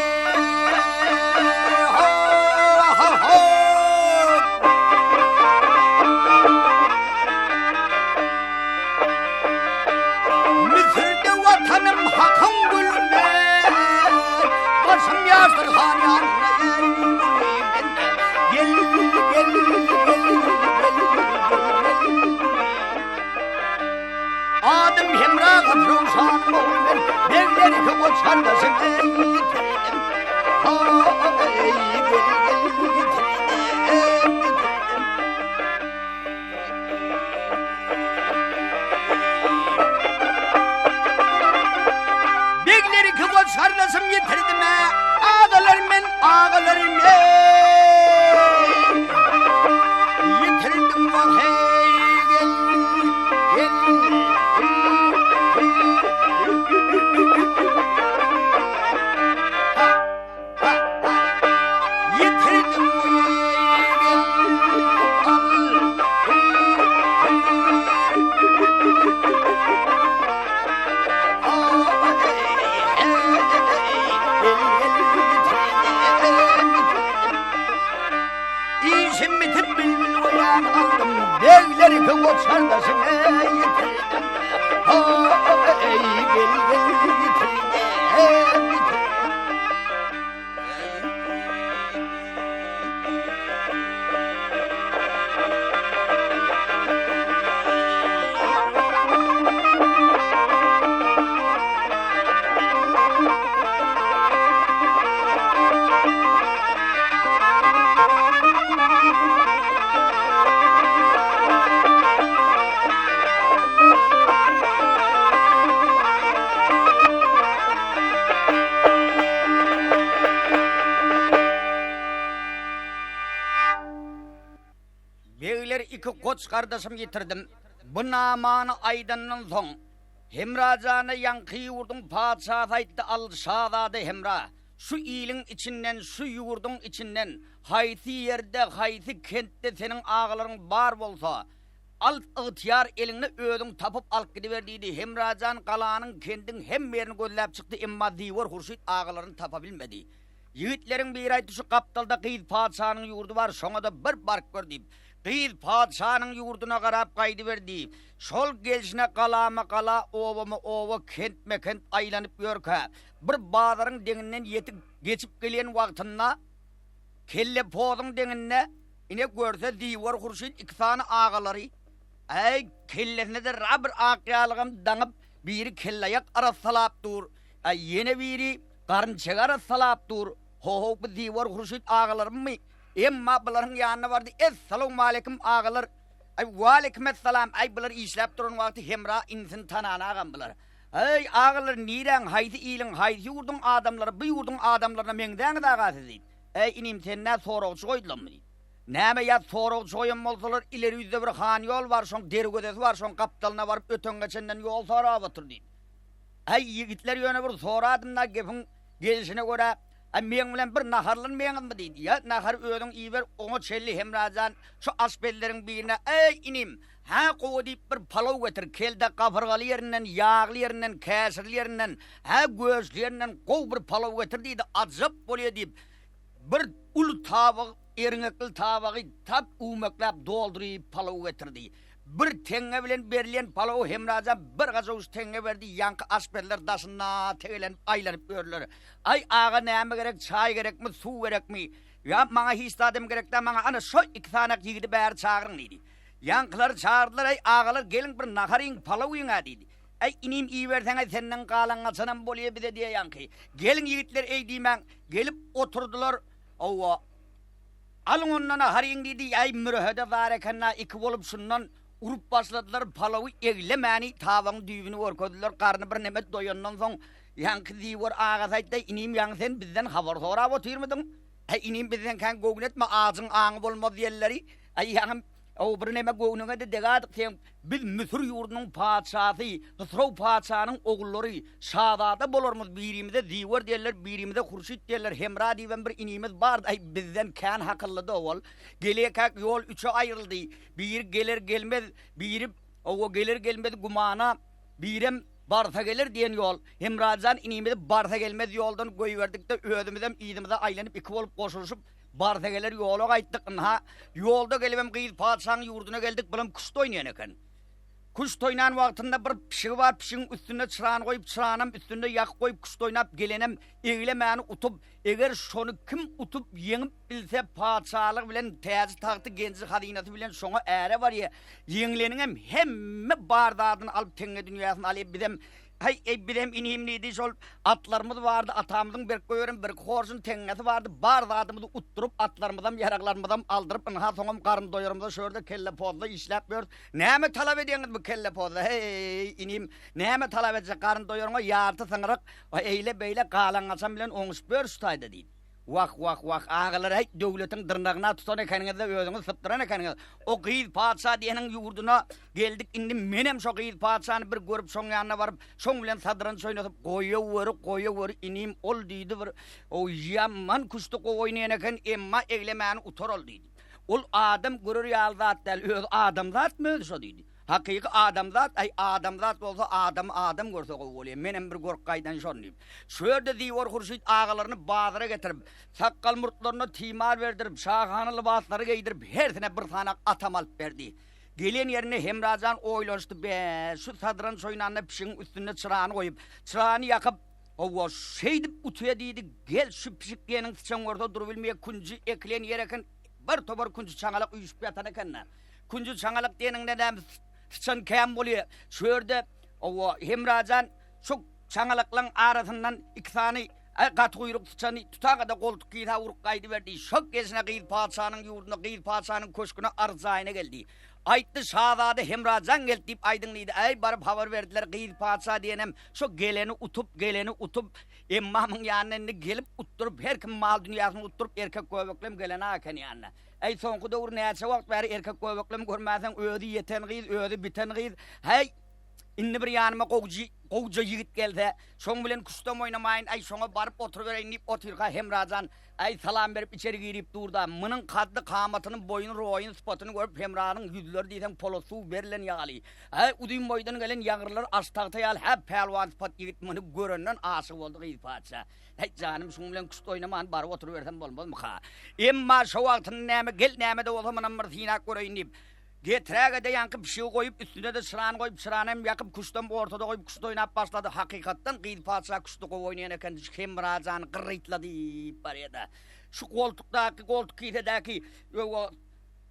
ho-ho-ho! Müsürde watanym Hakyň gülüne, Başym ýaşdyr han ýanynda eý uly bende. Gel, gel, gel, gel, gel, gel uly. Adym Hemra Hysrow şanyň ogly men, Begler iki goç gardaşym eý ýitirdim. Ha-eý, gel, gel, ýitirdim, ýitirdim. Begler iki goç gardaşym ýitirdim-ä, Agalar men, agalarym eý. Ýitirdim wah eý, gel, gel, Ýitirdim Işim bitip bilbil boýan aldym, Begler iki goç gardaşym ýitirdim. Eý, gel, gel, ýitirdim, ýitirdim. Begler iki goç gardaşym ýitirdim. Bu namany aýdandan soň, Hemra jana ýaňky ýurduň patyşasy aýtdy, Al, şazada Hemra, şu iliň içinden, şu ýurduň içinden haýsy ýerde, haýsy kentde seniň agalaryň bar bolsa, Al, ygtyýar eliňde, özüň tapyp alyp gidiber diýdi. Hemra jan galanyň, kendiň hemme ýerini gözläp çykdy, emma Ziwer Hurşyt agalaryny tapa bilmedi. Ýigitleriň biri aýtdy, şu gapdalda gyz patyşanyň ýurdy bar, şoňa-da bir baryp gör diýip. Gyz patyşanyň ýurduna garap gaýdyberdi. Şol gelşine galama-gala, obama-oba, kentme-kent aýlanyp ýörkä, bir bazaryň deňinden ýetip geçip gelýän wagtynda, Kellepozuň deňinde, ine görse Ziwer Hurşyt iki sany agalary, äý, kellesine-de ra bir ak ýalygam daňyp, biri kellaýak arassalap dur, äý, ýene biri garynçegi arassalap dur. Ho-how, bu Ziwer Hurşyt agalarymmy? Emma bularyň ýanyna bardy, Essalawmaleýkim, agalar! Aý, waleýkimessalam! Aý, bular işläp duran wagty Hemra inisini tananagam bular. Aý, agalar, niräň, haýsy iliň, haýsy ýurduň adamlary, bu ýurduň adamlaryna meňzäňiz aga siz diýip. Äý, inim, sen nä soragçy goýdulammy diýip. Näme ýa soragçy goýan bolsalar, ileri ýüzde bir han ýol bar, şoň derwezesi bar, şoň gapdalyna baryp öten-geçenden ýol sorap otur diýip. Äý, ýigitler ýöne bir soradym-da, gepiň gelşine görä, Äý, meň bilen bir naharlanmaýaňyzmy diýdi. Ýa, nahary özüň iýiber, oňa çenli Hemra jan şu aşpezleriň birine, Äý, inim, hä, gowy diýip bir palaw getir, kelde gapyrgaly ýerinden, ýagly ýerinden, käşirli ýerinden, hä, göçli ýerinden gowy bir palaw getir diýdi, ajap bolýa diýip, bir uly tabak, erňekli tabagy tap üwmekläp dolduryp palaw getirdi. Bir teňňe bilen berilýän palawy Hemrajan bir gajawuş teňňe berdi, ýaňky aşpezler daşynda tegelenip aýlanyp ýörler. Aý, aga näme gerek, çaý gerekmi, suw gerekmi? Ýa, maňa hiç zadam gerek däl, maňa ana şo iki sanak ýigidi bäri çagyryň diýdi. Ýaňkylary çagyrdylar, Äý, agalar, geliň bir nahar iýiň, palaw iýiň-ä diýdi. Äý, inim iýiberseň-ä senden galan gaçanam bolýa bize diýýä ýaňky. Geliň ýigitler, eý diýmäň. Gelip oturdylar. Hawa. Alyň onda naharyň diýdi. Äý, mürehede zar eken-dä, iki bolup şundan urup başladylar. Palawy eglemäni tabagyň düýbüni görkezdiler. Garny birneme doýandan soň, ýaňky Ziwer agasy aýtdy, Inim, ýaňy sen bizden habar sorap otyrmydyň? Äý, inim, bizden kän göwün etme, ajyň aňy bolmaz diýenleri. Äý, ýaňy Ow, birneme göwnüňe-de degadyk seň. Biz Müsür ýurdunyň patyşasy Hysrow patyşanyň ogullary, şazada bolarmyz, birimize Ziwer diýerler, birimize Hurşyt diýerler, Hemra diýibem bir inimiz bardy, aý, bizden kän hakyllydy ol. Gelýäkäk ýol üçe aýryldy, biri geler-gelmez, biri, hawa, geler-gelmez gümana, birem barsa geler diýen ýol. Hemra jan inimizi barsa gelmez ýoldan goýberdik-de, özümizem yzymyza aýlanyp iki bolup goşulyşyp, Barsa geler ýola gaýtdyk, ynha, ýolda gelibem gyz patyşaň ýurduna geldik, bulam küşt oýnaýan eken. Küşt oýnan wagtynda bir pişigi bar, pişigiň üstünde çyrany goýup, çyranam üstünde ýakyp goýup küşt oýnap gelenem eglemäni utup, eger şony kim utup ýeňip bilse patyşalygy bilen täji-tagty genji-hazynasy bilen şoňa äre barýa, ýeňleniňem hemme bar zadyny alyp teňňe dünýäsini alýa, bizem Haý, eý, bizem inim diýdi, şol atlarymyz bardy, atamyzyň berip goýberen birki horjun teňňesi bardy, bar zadymyzy utduryp, atlarymyzam, ýaraglarymyzam aldyryp, ynha, soňam garyn doýarymyza şu ýerde kellepozda işläp ýörüs. Näme talap edýäňiz bu kellepozda, heý, inim, näme talap etjek, garyn doýaryňa ýarty syňryk, eýle-beýle galan-gaçan bilen oňuşyp ýörüs şu taýda diýdi. Wah, wah, wah, agalar, häý, döwletiň dyrnagyna tutan ekeniňiz-de, özüňiz sypdyran ekeniňiz. O gyz patyşa diýeniň ýurduna geldik, indi menem şo gyz patyşany bir görüp, şoň ýanyna baryp, şoň bilen sadranç oýnasyp, goýaweri, goýaweri, inim, ol diýdi, bir, o ýaman küşti gowy oýnaýan eken, emma eglemäni utar ol diýdi. Ol adam görer ýaly zat däl, özi adamzatmy özi şo diýdi. Hakyky adamzat, aý, adamzat bolsa adamy adam görse gowy bolýa, menem bir görüp gaýdan şony diýip. Şu ýerde Ziwer Hurşyt agalaryny bazara getirip, sakgal-murtlaryna timar berdirip, şahana lybaslary geýdirip, hersine bir sanak atam alyp berdi. Gelen ýerinde Hemra jan oýlanyşdy, Be, şu sadranç oýnanda pişigiň üstünde çyrany goýup, çyrany ýakyp, hawa, şeýdip utýa diýdi, gel, şu pişik diýeniň syçan görse durubilmeýä, künji ekilen ýer eken, bir topar künji çaňalak üýşüp ýatan eken-dä. Künji çaňalak diýeniňde näme syçan kän bolýa. Şu ýerde, hawa, Hemra jan şu çaňalaklaň arasyndan iki sany gaty guýruk syçany tutaga-da goltuk kisä urup gaýdyberdi. Şo gelşine gyz patyşanyň ýurduna, gyz patyşanyň köşgüne arz jaýyna geldi. Aýtdy, Şazada Hemra jan geldi diýip aýdyň diýdi. Äý, baryp habar berdiler, gyz patyşa diýenem şo geleni utup, geleni utup, emma muň ýanyna indi gelip utduryp, her kim mal-dünýäsini utduryp, erkek göbeklem gelen-ä eken ýanyna. Äý, soňky döwür näçe wagt bäri erkek göbeklem görmänsoň, özi ýeten gyz, özi biten gyz. Häý! Indi bir ýanyma gowjy, gowja ýigit gelse, şoň bilen küşdem oýnamaýyn, äý, şoňa baryp oturybereýin diýip otyrka Hemra jan, äý, salam berip içeri girip dur-da, munuň kaddy-kamatyny, boýuny, roýuny, sypatyny görüp Hemranyň ýüzleri diýseň polat suw berlen ýaly, äý, uzyn boýdan gelen ýagyrlary aştagta ýaly, hä, pälwan sypat ýigit muny görenden aşyk boldy gyz patyşa. Häý, janym, şuň bilen küşt oýnaman baryp oturybersem bolmazmyka? Emma şo wagtynda näme, gel näme-de bolsa munam bir synap göreýin diýip, Getiräge-de ýaňky pişigi goýup, üstüne-de çyrany goýup, çyrany hem ýakyp, küşdem ortada goýup, küşt oýnap başlady. Hakykatdan gyz patyşa küşdi gowy oýnaýan eken, Hemra jany gyrrytladyp barýa-da. Şu goltukdaky, goltuk kisedäki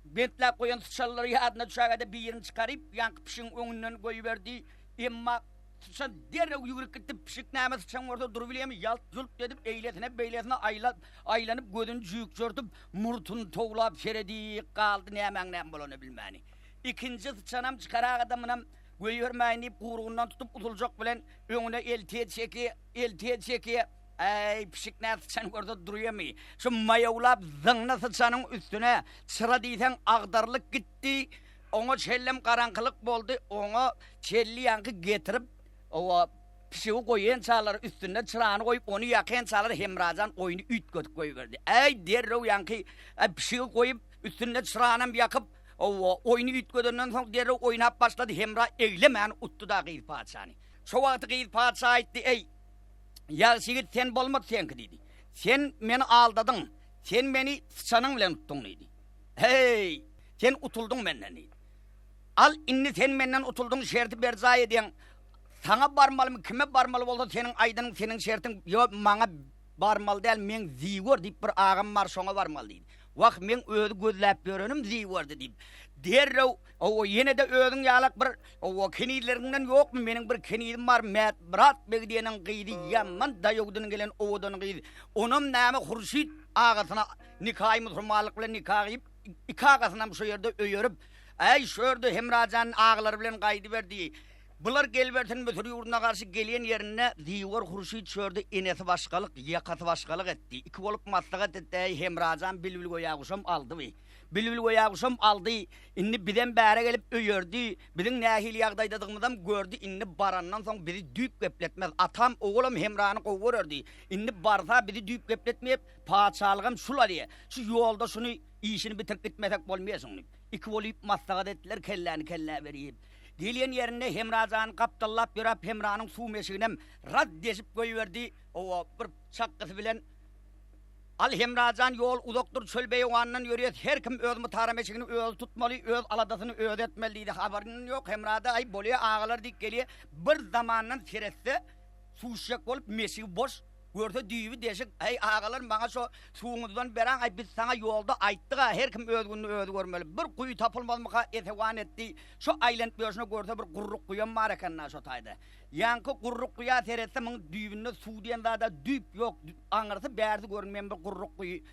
bentläp goýan syçanlary ýadyna düşäge-de birini çykaryp, ýaňky pişigiň öňünden goýberdi. Emma Syçan derrew ýüwrüp gitdi. Pişik näme syçan görse durubilýärmi, ýalt-ýult edip, eýlesine-beýlesine aýlap, aýlanyp, gözüni jüýkjertip, murtuny towlap seredip galdy, nämäň näme bolanyny bilmäni. Ikinji syçanam çykaraga-da munam goýbermäýin diýip, guýrugyndan tutup usuljak bilen öňüne eltýä çekýä, eltýä çekýä. Äý, pişik nä syçan görse durýamy? Şu maýawlap zyňny syçanyň üstüne, çyra diýseň agdarylyp gitdi. Oňa çellem garaňkylyk boldy, oňa çelli ýaňky getirip, owa, pişigi goýançalar, üstünde çyrany goýup, ony ýakynçalar Hemrajan oýny üýtgedip goýberdi. Äý, derrew ýaňky pişigi goýup, üstünde çyranam ýakyp, owa, oýny üýtgedenden soň derrew oýnap başlady, Hemra eglemän utdy-da gyz patyşany. Şo wagty gyz patyşa aýtdy, Eý, ýagşy ýigit, sen bolmady seňki diýdi. Sen meni aldadyň, sen meni syçanyň bilen utduň diýdi. Heý, sen utuldyň menden diýdi. Al, indi sen menden utuldyň, şerti berjaý edýäň. Saňa barmalymy, kime barmaly bolsa seniň aýdanyň, seniň şertiň, ýok, maňa barmaly däl, meň Ziwer diýip bir agam bar, şoňa barmaly diýdi. Wah, meň özi gözläp ýörenim Ziwerdi diýip, derrew, hawa, ýene-de özüň ýalak bir, hawa, kenizleriňden ýokmy, meniň bir kenizim bar, Mätmyrat beg diýeniň gyzy, ýaman daýawdan gelen owadan gyz, onam näme Hurşyt agasyna Nikaýy musulmanlyk bilen nika gyýyp, iki agasynam şu ýerde öýerip, äý, şu ýerde Hemra jan agalary bilen gaýdyberdi. Bular gelibersin Müsür ýurduna garşy gelýän ýerinde Ziwer Hurşyt şu ýerde enesi başgalyk, ýakasy başgalyk etdi. Iki bolup maslahat etdi, äý, Hemra jan Bilbilgöýäguşam aldy bi. Bilbilgöýäguşam aldy. Indi bizem bäre gelip öýerdi. Biziň nähili ýagdaýdadygymyzam gördi. Indi barandan soň bizi düýp gepletmez. Atam ogulam Hemrany gowy görerdi. Indi barsa bizi düýp gepletmeýip, Patyşalygam şul alýa. Şu ýolda şuny işini bitirip gitmesek bolmaýa şuň diýip. Iki bolyp maslahat etdiler, kelläni kellä berip. Gelýän ýerinde Hemra jany gapdallap ýöräp Hemranyň suw meşiginem raz deşip goýberdi. Owa, bir çakgysy bilen Al Hemra jan, ýol uzakdyr, çöl beýewandan ýörýäs, her kim öz mytara meşigini özi tutmaly, öz aladasyny özi etmeli diýdi. Habarynyň ýok Hemrada, aý bolýa agalar diýip gelýä. Bir zamandan seretse, suw içjek bolup meşigi boş. Görse düýbi deşik, Äý, agalar, maňa şo suwuňyzdan beraň, aý, biz saňa ýolda aýtdyg-a, her kim öz gününi özi görmeli. Bir guýy tapylmazmyka, esewan etdi. Şo aýlanyp ýörşüne görse bir gurruk guýam bar eken-dä şo taýda. Ýaňky gurruk guýa seretse, muň düýbünde suw diýen zad-a düýp ýok, aňyrsy bärsi görünmeýän bir gurruk guýy.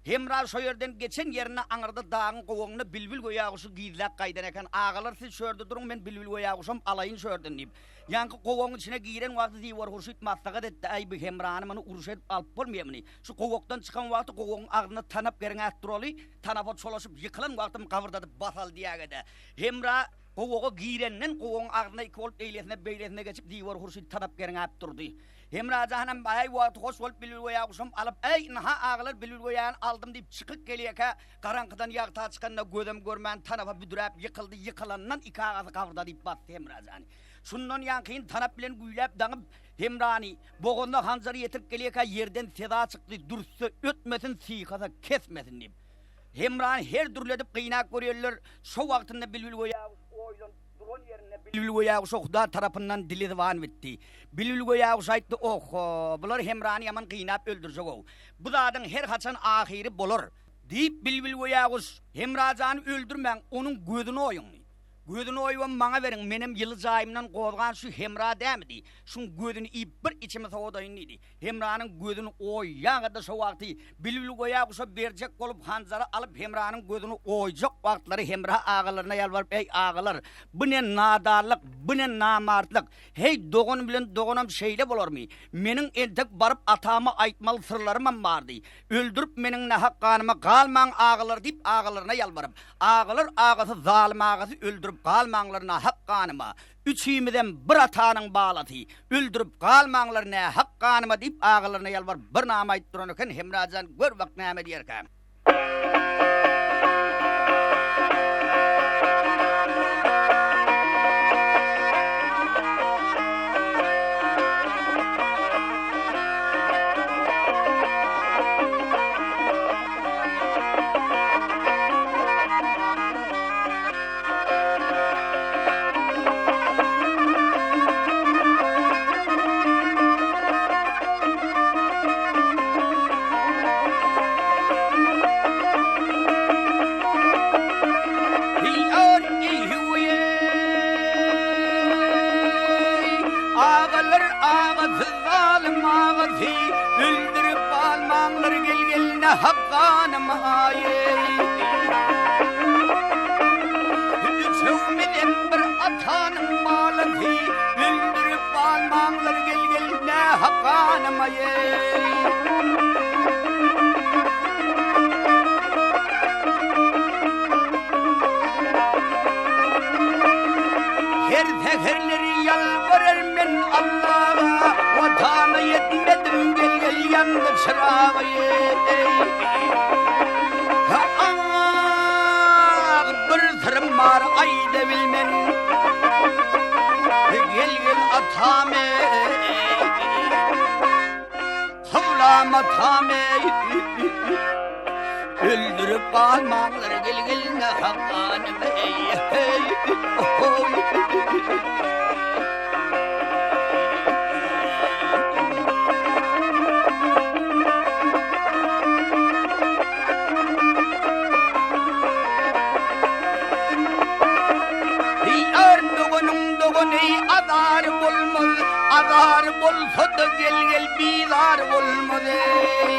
Hemra şo ýerden geçen ýerinde aňyrda dagyň gowagynda bilbil göýäguşy gizläp gaýdan eken. Agalar, siz şu ýerde duruň, men bilbil göýäguşam alaýyn şu ýerden diýip. Ýaňky gowagyň içine giren wagty Ziwer Hurşyt maslahat etdi, Äý, bi Hemrany muny uruş edip alyp bolmaýa muny. Şu gowakdan çykan wagty gowagyň agzynda tanap gerňäp duraly, tanapa çolaşyp ýykylan wagtym gabyrdadyp basaly diýäge-de. Hemra gowaga girenden gowagyň agzynda iki bolup eýlesine-beýlesine geçip Ziwer Hurşyt tanap gerňäp durdy. Hemra janam, Äý, wagty hoş bolup Bilbilgöýä guşam alyp, Äý, ynha, agalar, Bilbilgöýäni aldym diýip çykyp gelýäkä, garaňkydan ýagta çykanda gözem görmän tanapa büdräp ýykyldy, ýykylandan iki agasy gabyrdadyp basdy Hemra jany. Şundan ýaňkyny tanap bilen güýläp daňyp, Hemrany bogazyna hanjary ýetirip gelýäkä ýerden seza çykdy, Dürtse ötmesin, sykasa kesmesin diýip. Hemrany her dürli edip gynap görýärler, şo wagtynda Bilbilgöýäguş oýlanyp duran ýerinde Bilbilgöýäguşa Huda tarapyndan dili zyban bitdi. Bilbilgöýäguş aýtdy, Oho, bular Hemrany ýaman gynap öldürjek-ow. Bu zadyň her haçan ahyry bolar. Diýip, Bilbilgöýäguş, Hemra jany öldürmäň, onuň gözüni oýuň diýdi. Gözüni oýubam maňa beriň, menem ýyly jaýymdan gozgan şu Hemra dämi diý. Şuň gözüni iýip bir içimi sowadaýyn diýdi. Hemranyň gözüni oýýaga-da şo wagty Bilbilgöýäguşa berjek bolup hanjary alyp Hemranyň gözüni oýjak wagtlary Hemra agalaryna ýalbaryp, Eý, agalar, bu ne nadanlyk, bu ne namartlyk? Heý, dogan bilen doganam şeýle bolarmy? Meniň entek baryp atama aýtmaly syrlarymam bardy. Öldürip meniň nähak ganyma galmaň agalar diýip agalaryna ýalbaryp, Agalar agasy zalym agasy öldürip galmaňlar nahak ganyma. Üçimizem bir atanyň balasy. Öldürip galmaňlar nähak ganyma diýip agalaryna ýalbaryp bir nama aýdyp duran eken, Hemra jan gör bak näme diýerkä. Agalar agasy zalym agasy öldürip almaňlar gel gel nahak ganyma aýy. Üçewmizem bir atanyň balasy, Öldürip almaňlar gel-gel nähak ganyma-eý. Her säherleri ýalbarar men Allaga, Watana ýetmedim gel-gel ýandy çyragy-eý. Ah, bir syrym bar aýda bilmen. Gel gel atam ey. Kyblam atam ey. Öldürip almaňlar gel gel nähak ganym ey. Hey, oy. Ýar doganyň dogany azar bolmaz, Azar bolsa-da gel-gel bizar bolmaz eý.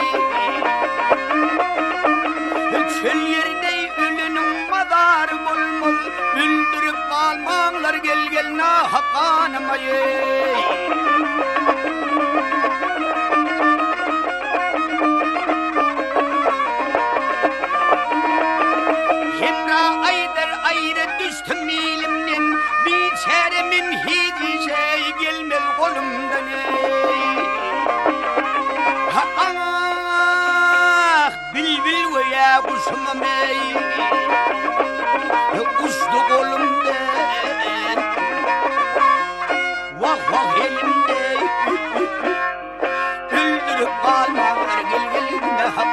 Çöl ýerde öleniň mazary bolmaz, Öldürip galmaňlar gel-gel nahak ganyma eý. Hemra aýdar aýra düşdüm ilimden, Biçäre men hiç işe gelmez golumdan eý. Ah, bilbil göýä guşumam eý, Uçdy golumdan, wah wah elimde. Öldürip galmaňlar gel gel nähak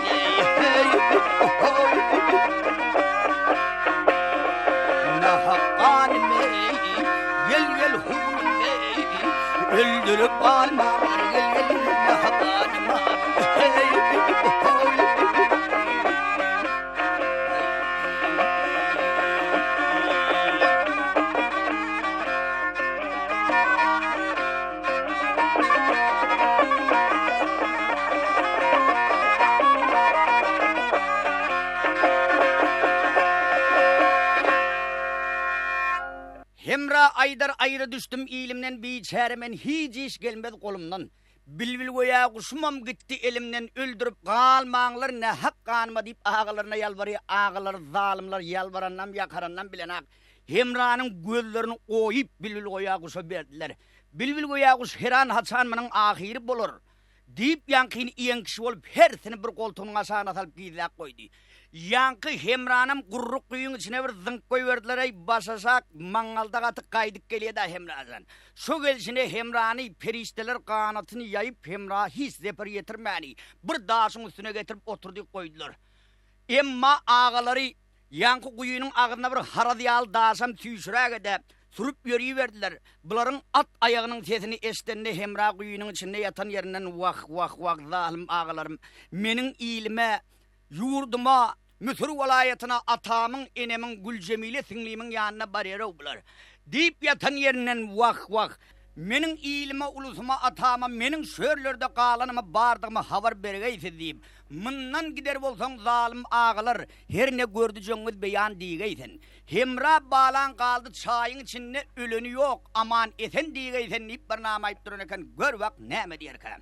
eý Nähak ganym eý gel gel hunym eý Öldürip galmaňlar gel gel nähak ganym eý Hemra aýdar aýra düşdüm ilimden biçäre men hiç iş gelmez golumdan. Bilbil göýä guşumam gitdi elimden öldürip galmaňlar nähak ganyma diýip agalaryna ýalbarýar agalary zalymlar ýalbarannam ýakarannam bilenak Hemranyň gözlerini oýup bilbil goýa guşa berdiler. Bilbil göýä guş heran-haçan munuň ahyry bolar! Diýip, ýaňkyny iýen kişi bolup, hersini bir goltugynyň aşagyna salyp gizläp goýdy. Ýaňky Hemranam gurruk guýyň içine bir zyňyp goýberdiler-eý, başaşak maňňalda gaty gaýdyp gelýä-dä Hemra jan. Şo gelşine Hemrany perişdeler ganatyny ýaýyp, Hemra hiç zeper ýetirmäni, bir daşyň üstüne getirip oturdyp goýdular. Emma agalary Ýaňky guýynyň agzyna bir haraz ýaly daşam süýşüräge-de, sürüp ýöriberdiler. Bularyň at aýagynyň sesini eşidende Hemra guýynyň içinde ýatan ýerinden Wah, wah, wah, zalym agalarym, meniň ilime, ýurduma, Müsür welaýatyna atamyň, enemiň, Güljemile siňlimiň ýanyna barýar-ow bular. Diýip ýatan ýerinden Wah, wah, meniň ilime, ulusyma, atama meniň şu ýerlerde galanymy, bardygymy habar bergeý siz diýip, Mundan gider bolsaň zalym agalar, her ne gördüjeňiz beýan diýgeý sen. Hemra balaň galdy çaýyň içinde öleni ýok, aman esen diýgeý sen diýip bir nama aýyp duran eken, gör bak näme diýerkä.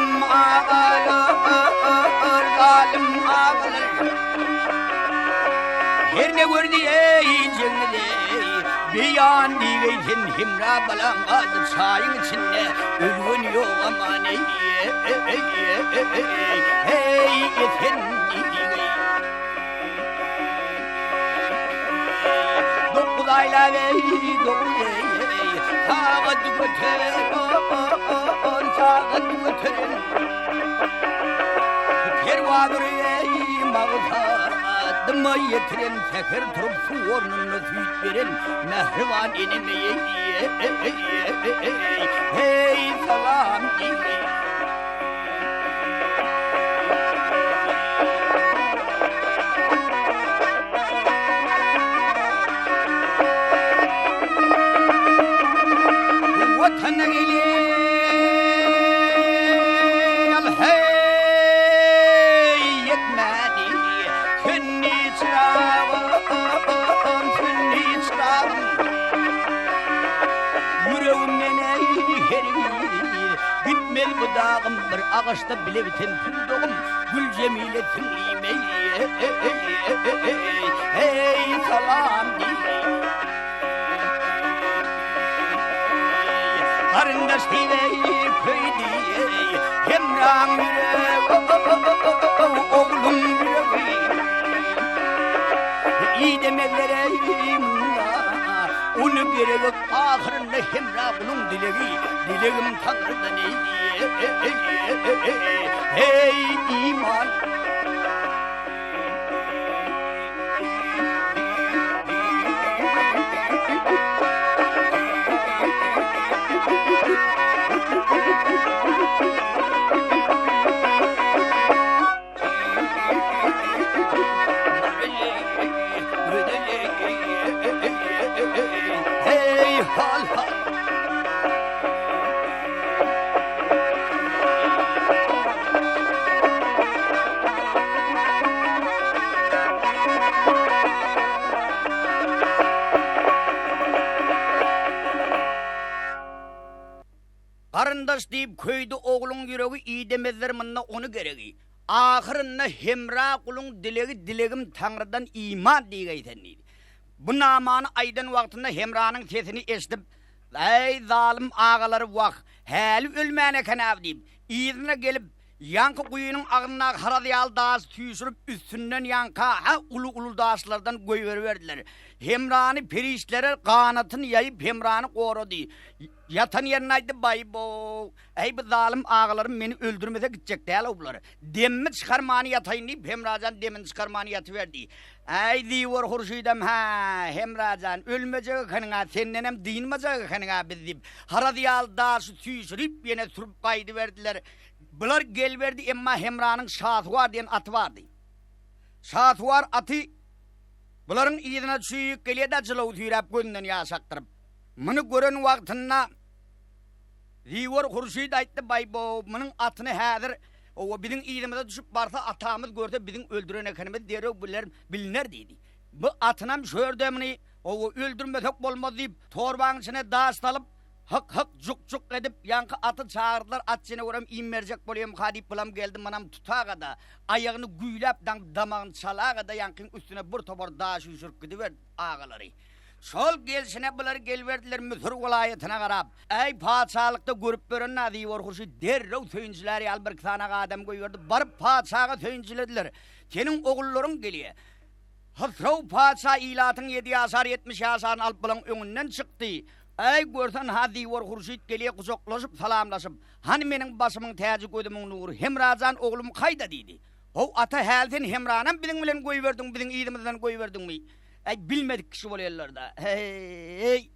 zalym agalar, zalym agalar. Her ne gördi eý jeňňiz eý, beýan diýgeý sen Hemra balaň galdy çaýyň içinde, ölgeni ýok aman eý, eý, Esen diýgeý. 9 aýlap eý, 9 eý, sagat göteren, sagat göteren. Perwadyr eý, magsadyma ýetiren, säher turup suw ornunda süýt beren mähriban eneme eý, eý, salam diýgeý. Watana gelen hey ýetmädi Sünni çyragym, sünni çyragym Ýüregimden eý hergiz Gitmez bu dagym bir agaçda bile biten pudagym Güljemile siňlim eý Eý salam diý Garyndaş diý eý köý diý Hemraň ýüregi ogluň ýüregi Idemezler eý munda Ony geregi ahyrynda Hemra guluň dilegi Dilegim Taňrydan eý Eý iman. Hey hal hal. Garyndaş diýip köýdi ogluň ýüregi idemezler munda ony geregi. Ahyrynda Hemra guluň dilegi dilegim Taňrydan iman diýgeý sen diýdi. Bu namany aýdan wagtynda Hemranyň sesini eşidip, Äý, zalym agalary wah, häli ölmän eken-äw diýip, yzyna gelip, ýaňky guýynyň agzyndaky haraz ýaly daşy süýşürip, üstünden ýaňka uly-uly daşlardan goýberiberdiler. Hemrany perişdeler ganatyny ýaýyp Hemrany gorady. Ýatan ýerinde aýtdy, Baý-bow, äý, bu zalym agalarym meni öldürmese gitjek däl-ow bular. Demimi çykarmany ýataýyn diýip, Hemrajan demini çykarmany ýatyberdi. Äý, Ziwer Hurşydam, hä, Hemrajan, ölmejek ekeniň-ä, sendenem dynmajak ekeniň-ä biz diýip, haraz ýaly daşy süýşürip, ýene sürüp gaýdyberdiler. Bular geliberdi, emma Hemranyň Şasuwar diýen aty bardy. Şasuwar aty bularyň yzyna düşüp gelýär-de, jylawy süýräp, gözünden ýaş akdyryp. Muny gören wagtynda Ziwer Hurşyt aýtdy, Baý-bow, munuň atyny häzir, hawa, biziň yzymyza düşüp barsa, atamyz görse, biziň öldüren ekenimiz derrew biler, biliner diýdi. Bu atynam şu ýerde muny, hawa, öldürmesek bolmaz diýip, torbaň içine daş salyp, hyk-hyk, juk-juk edip, ýaňky aty çagyrdylar, at jenewürem iým berjek bolýamyka diýip, bulam geldi, munam tutaga-da, aýagyny güýläp daňyp, damagyny çalaga-da, ýaňkyň üstüne bir topar daş üýşürip gidiberdi, agalary. Şol gelşine bular geliberdiler Müsür welaýatyna garap. Äý, patyşalykda görüp ýören Naziwar Hurşyt derrew söýünjilär ýaly birki sany adam goýberdi. Baryp patyşaga söýünjilediler. Seniň ogullaryň gelýä. Hysrow patyşa ilatyň ýedi ýaşar, 70 ýaşaryny alyp bulaň öňünden çykdy. Äý, görsen Naziwar Hurşyt gelýä gujaklaşyp, salamlaşyp. Hany meniň başymyň täji, gözümiň nury, Hemrajan oglum kaýda diýdi. How ata, häli sen Hemranam biziň bilen goýberdiň, biziň yzymyzdan goýberdiňmi? Äý, bilmedik kişi bolýarlar-da. Heý,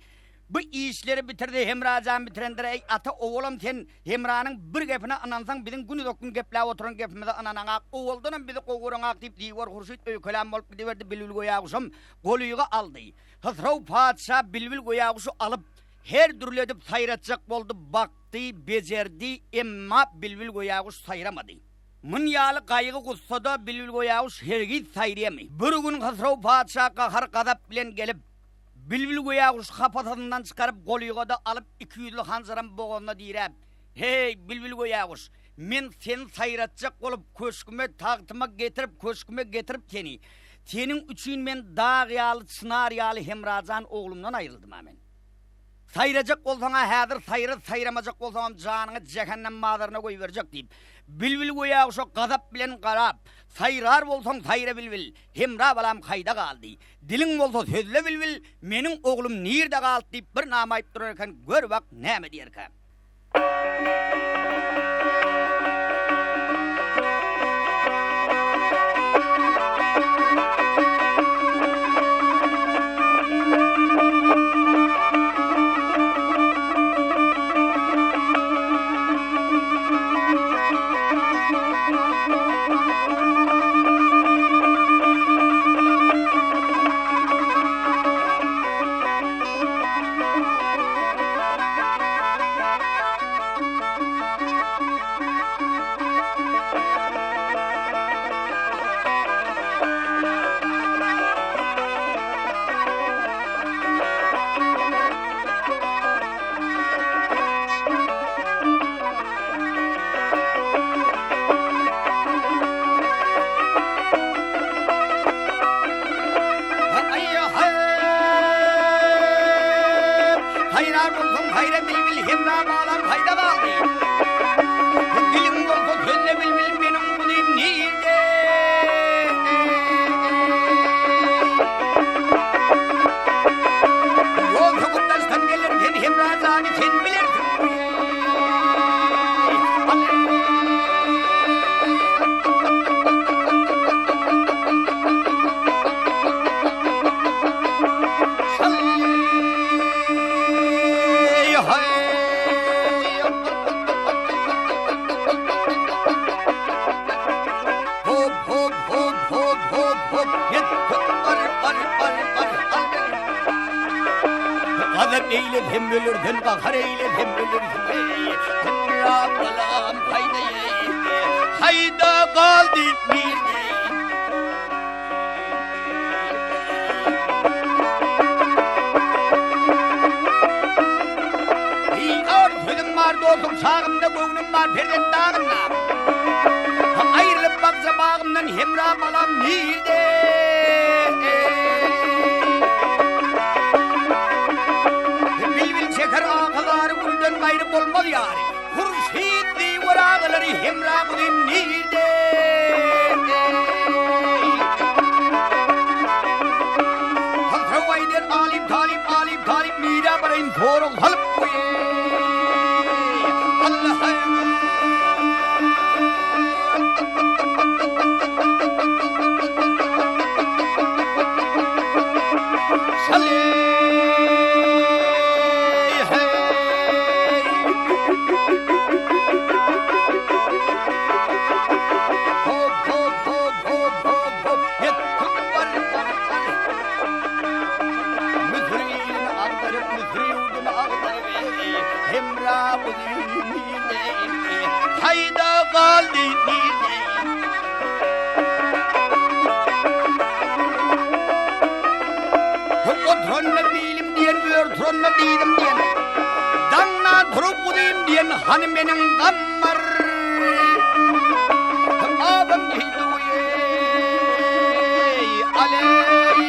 bu işleri bitirdi Hemra jan bitirendir-eý, ata, owalam sen Hemranyň bir gepine ynansaň, biziň günuzak gün gepläp oturan gepimize ynanaňak, owaldanam bizi gowy göreňak diýip, Ziwer Hurşyt öýkelän bolup gidiberdi, Bilbil Göýäguşam golyga aldy. Hysrow patyşa Bilbil Göýäguşy alyp, her dürli edip saýratjak boldy, bakdy, bejerdi, emma Bilbil Göýäguş saýramady. Mun ýaly gaýgy-gussada Bilbilgöýäguş hergiz saýryamy? Bir gün Hysrow patyşa gahar-gazap bilen gelip, Bilbilgöýäguşy kapasasyndan çykaryp, golyga-da alyp, ikiýüzli hanjaram bogazyna diräp, Heý, Bilbilgöýäguş! Men seni saýratjak bolup, köşgüme, tagtyma getirip, köşgüme getirip seni. Seniň üçin men dag ýaly, çynar ýaly Hemrajan oglumdan aýryldym-a men. Saýrajak bolsaň-a häzir saýra, saýramajak bolsaňam janyňy jähennem bazaryna goýberjek diýip, bilbil göýäguşa gazap bilen garap, Saýrar bolsaň saýra bilbil, Hemra balam kaýda galdy? Diliň bolsa sözle bilbil, meniň oglum nirde galdy diýip bir nama aýyp durar eken, gör bak näme diýerkä. Haýran bolsaň haýra bilbil Hemra balam haýda galdy. Diliň bolsa sözle bilbil meniň guzym nirde? Ýol söküp daşdan geler sen Hemra jany sen bilersiň. Gazap eýlesem ölürsen, gahar eýlesem ölürsen, eý, Hemra balam haýda eý, haýda galdy nirde? Diýar sözüm bar dostum çagymda göwnüm bar perzent dagynda. Aýrylyp bagja bagymdan Hemra balam nirde? Bilbil çeker ahy-zary gülden gaýry bolmaz ýary. Hurşyt diýwer agalary Hemra guzym nirde? Hysrow aýdar Alyp Talyp Alyp Talyp nirä baraýyn sorag salyp goýeý. Alla Haýda galdy nirde? Oturanda bilim diýen, ör turanda diýdim diýen. Daňdan turup guzym diýen, hany meniň gammar. Adam diýdi eý, aleý.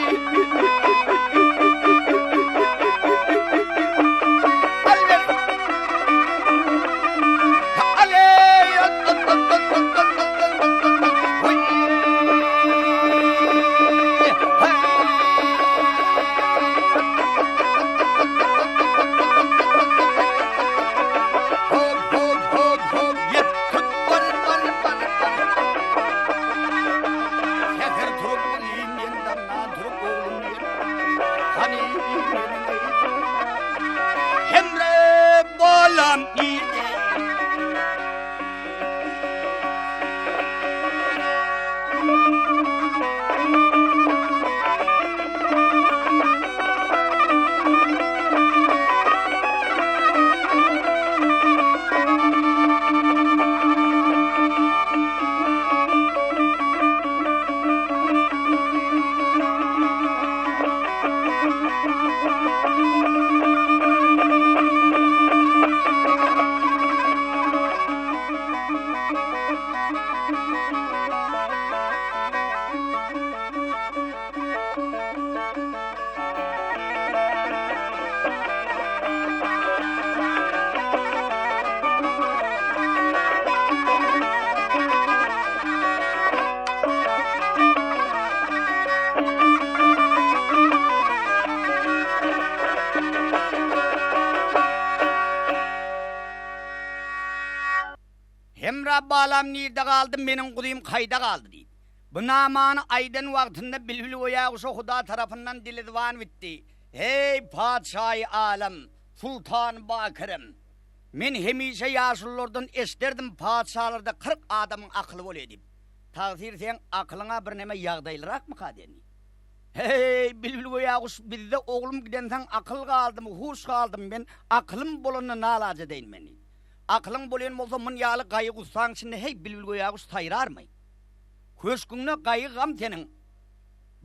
Hemra balam nirde galdy, meniň guzym kaýda galdy? diýdi. Bu namany aýdan wagtynda Bilbilgöýä guşa Huda tarapyndan dili-zyban bitdi. Eý, patyşaýy alem, sultany bakirem! Men hemişe ýaşululardan eşderdim, patyşalarda 40 adamyň akyly bolýa diýip. Tagsyr seň akylyň-a birneme ýagdaýlyrakmyka diýen. Heý, Bilbilgöýä guş, bizde oglum gidensoň akyl galdymy, huş galdymy, men akylym bolanda nalaç edeýin men diýdi. Akylyň bolýan bolsa mun ýaly gaýgy-gussaň içinde heý, Bilbilgöýä guş saýrarmy? Köşgüňde gaýgy-gam seniň.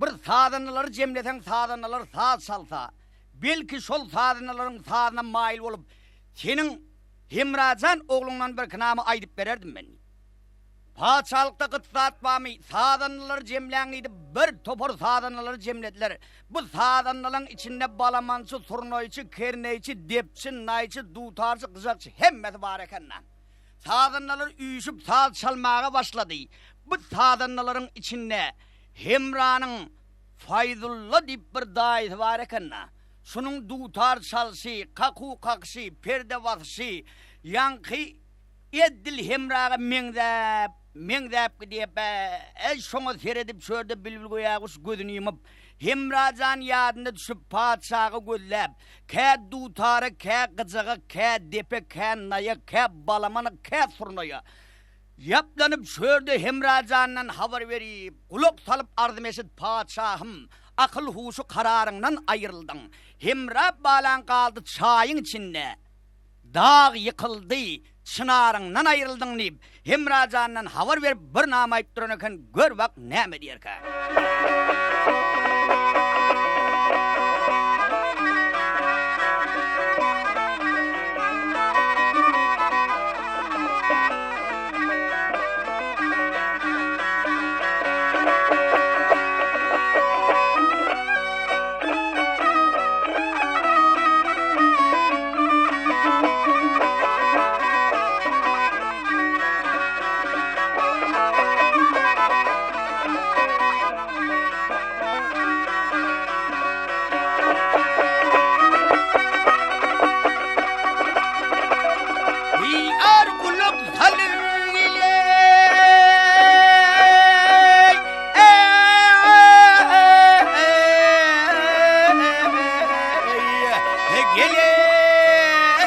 Bir sazandalary jemleseň sazandalar saz çalsa, belki şol sazandalaryň sazyna maýyl bolup, seniň Hemra jan ogluňdan birki nama aýdyp bererdim men. Patyşalykda gyt zat barmy, sazandalary jemläň diýdip, bir topar sazandalary jemlediler. Bu sazandalaryň içinde balamançy, surnaýçy, kerneýçi, depçi, naýçy, dutarçy, gyjakçy hemmesi bar eken-dä. Sazandalar üýşüp saz çalmaga başlady. Bu sazandalaryň içinde Hemranyň Faýzulla diýip bir daýysy bar eken-dä. Şunuň dutar çalşy, kakuw kakyşy, perde basyşy, ýaňky edil Hemraga meňzäp, meňzäp gidýär. Bä-äý, şoňa seredip çörde Bilbilgöýäguş gözüni ýumup, Hemra jan ýadyna düşüp, patyşagy gözläp, kä dutara, kä gyjaga, kä depe, kä naýa, kä balamana, kä surnaýa ýaplanyp çörde Hemra jandan habar berip, gulak salyp arzym eşit, patyşahym, akyl-huşy kararyňdan aýryldyň. Hemra balaň galdy çaýyň içinde. Dag ýykyldy, çynaryňdan aýryldyň diýip, Hemra jandan habar berip bir nama aýyp duran eken, gör bak näme diýerkä. Diýer gulak salyp Gel-eý,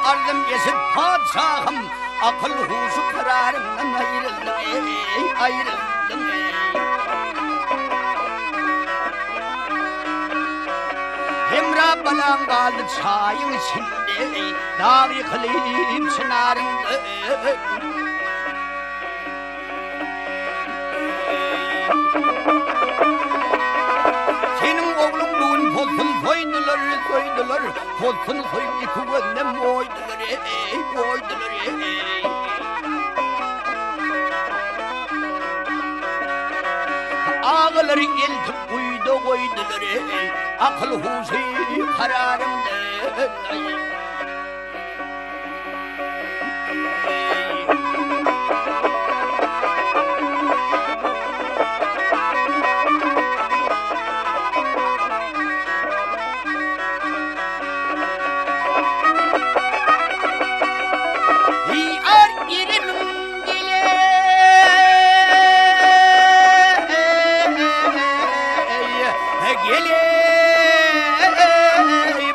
arzym eşit, patyşahym, Akyl-huşy kararyňdan aýryldyň, eý, aýryldyň, eý. Hemra balaň galdy çaýyň içinde, eý, Dag ýykylyp çynaryňda. Seniň ogluň bu gün possun soýdular, soýdular, Possun soýup iki gözünem oýdular, eý, oýdular, eý. Agalary eltip guýuda goýdular, eý, Akyl-huşy kararyňda, eý.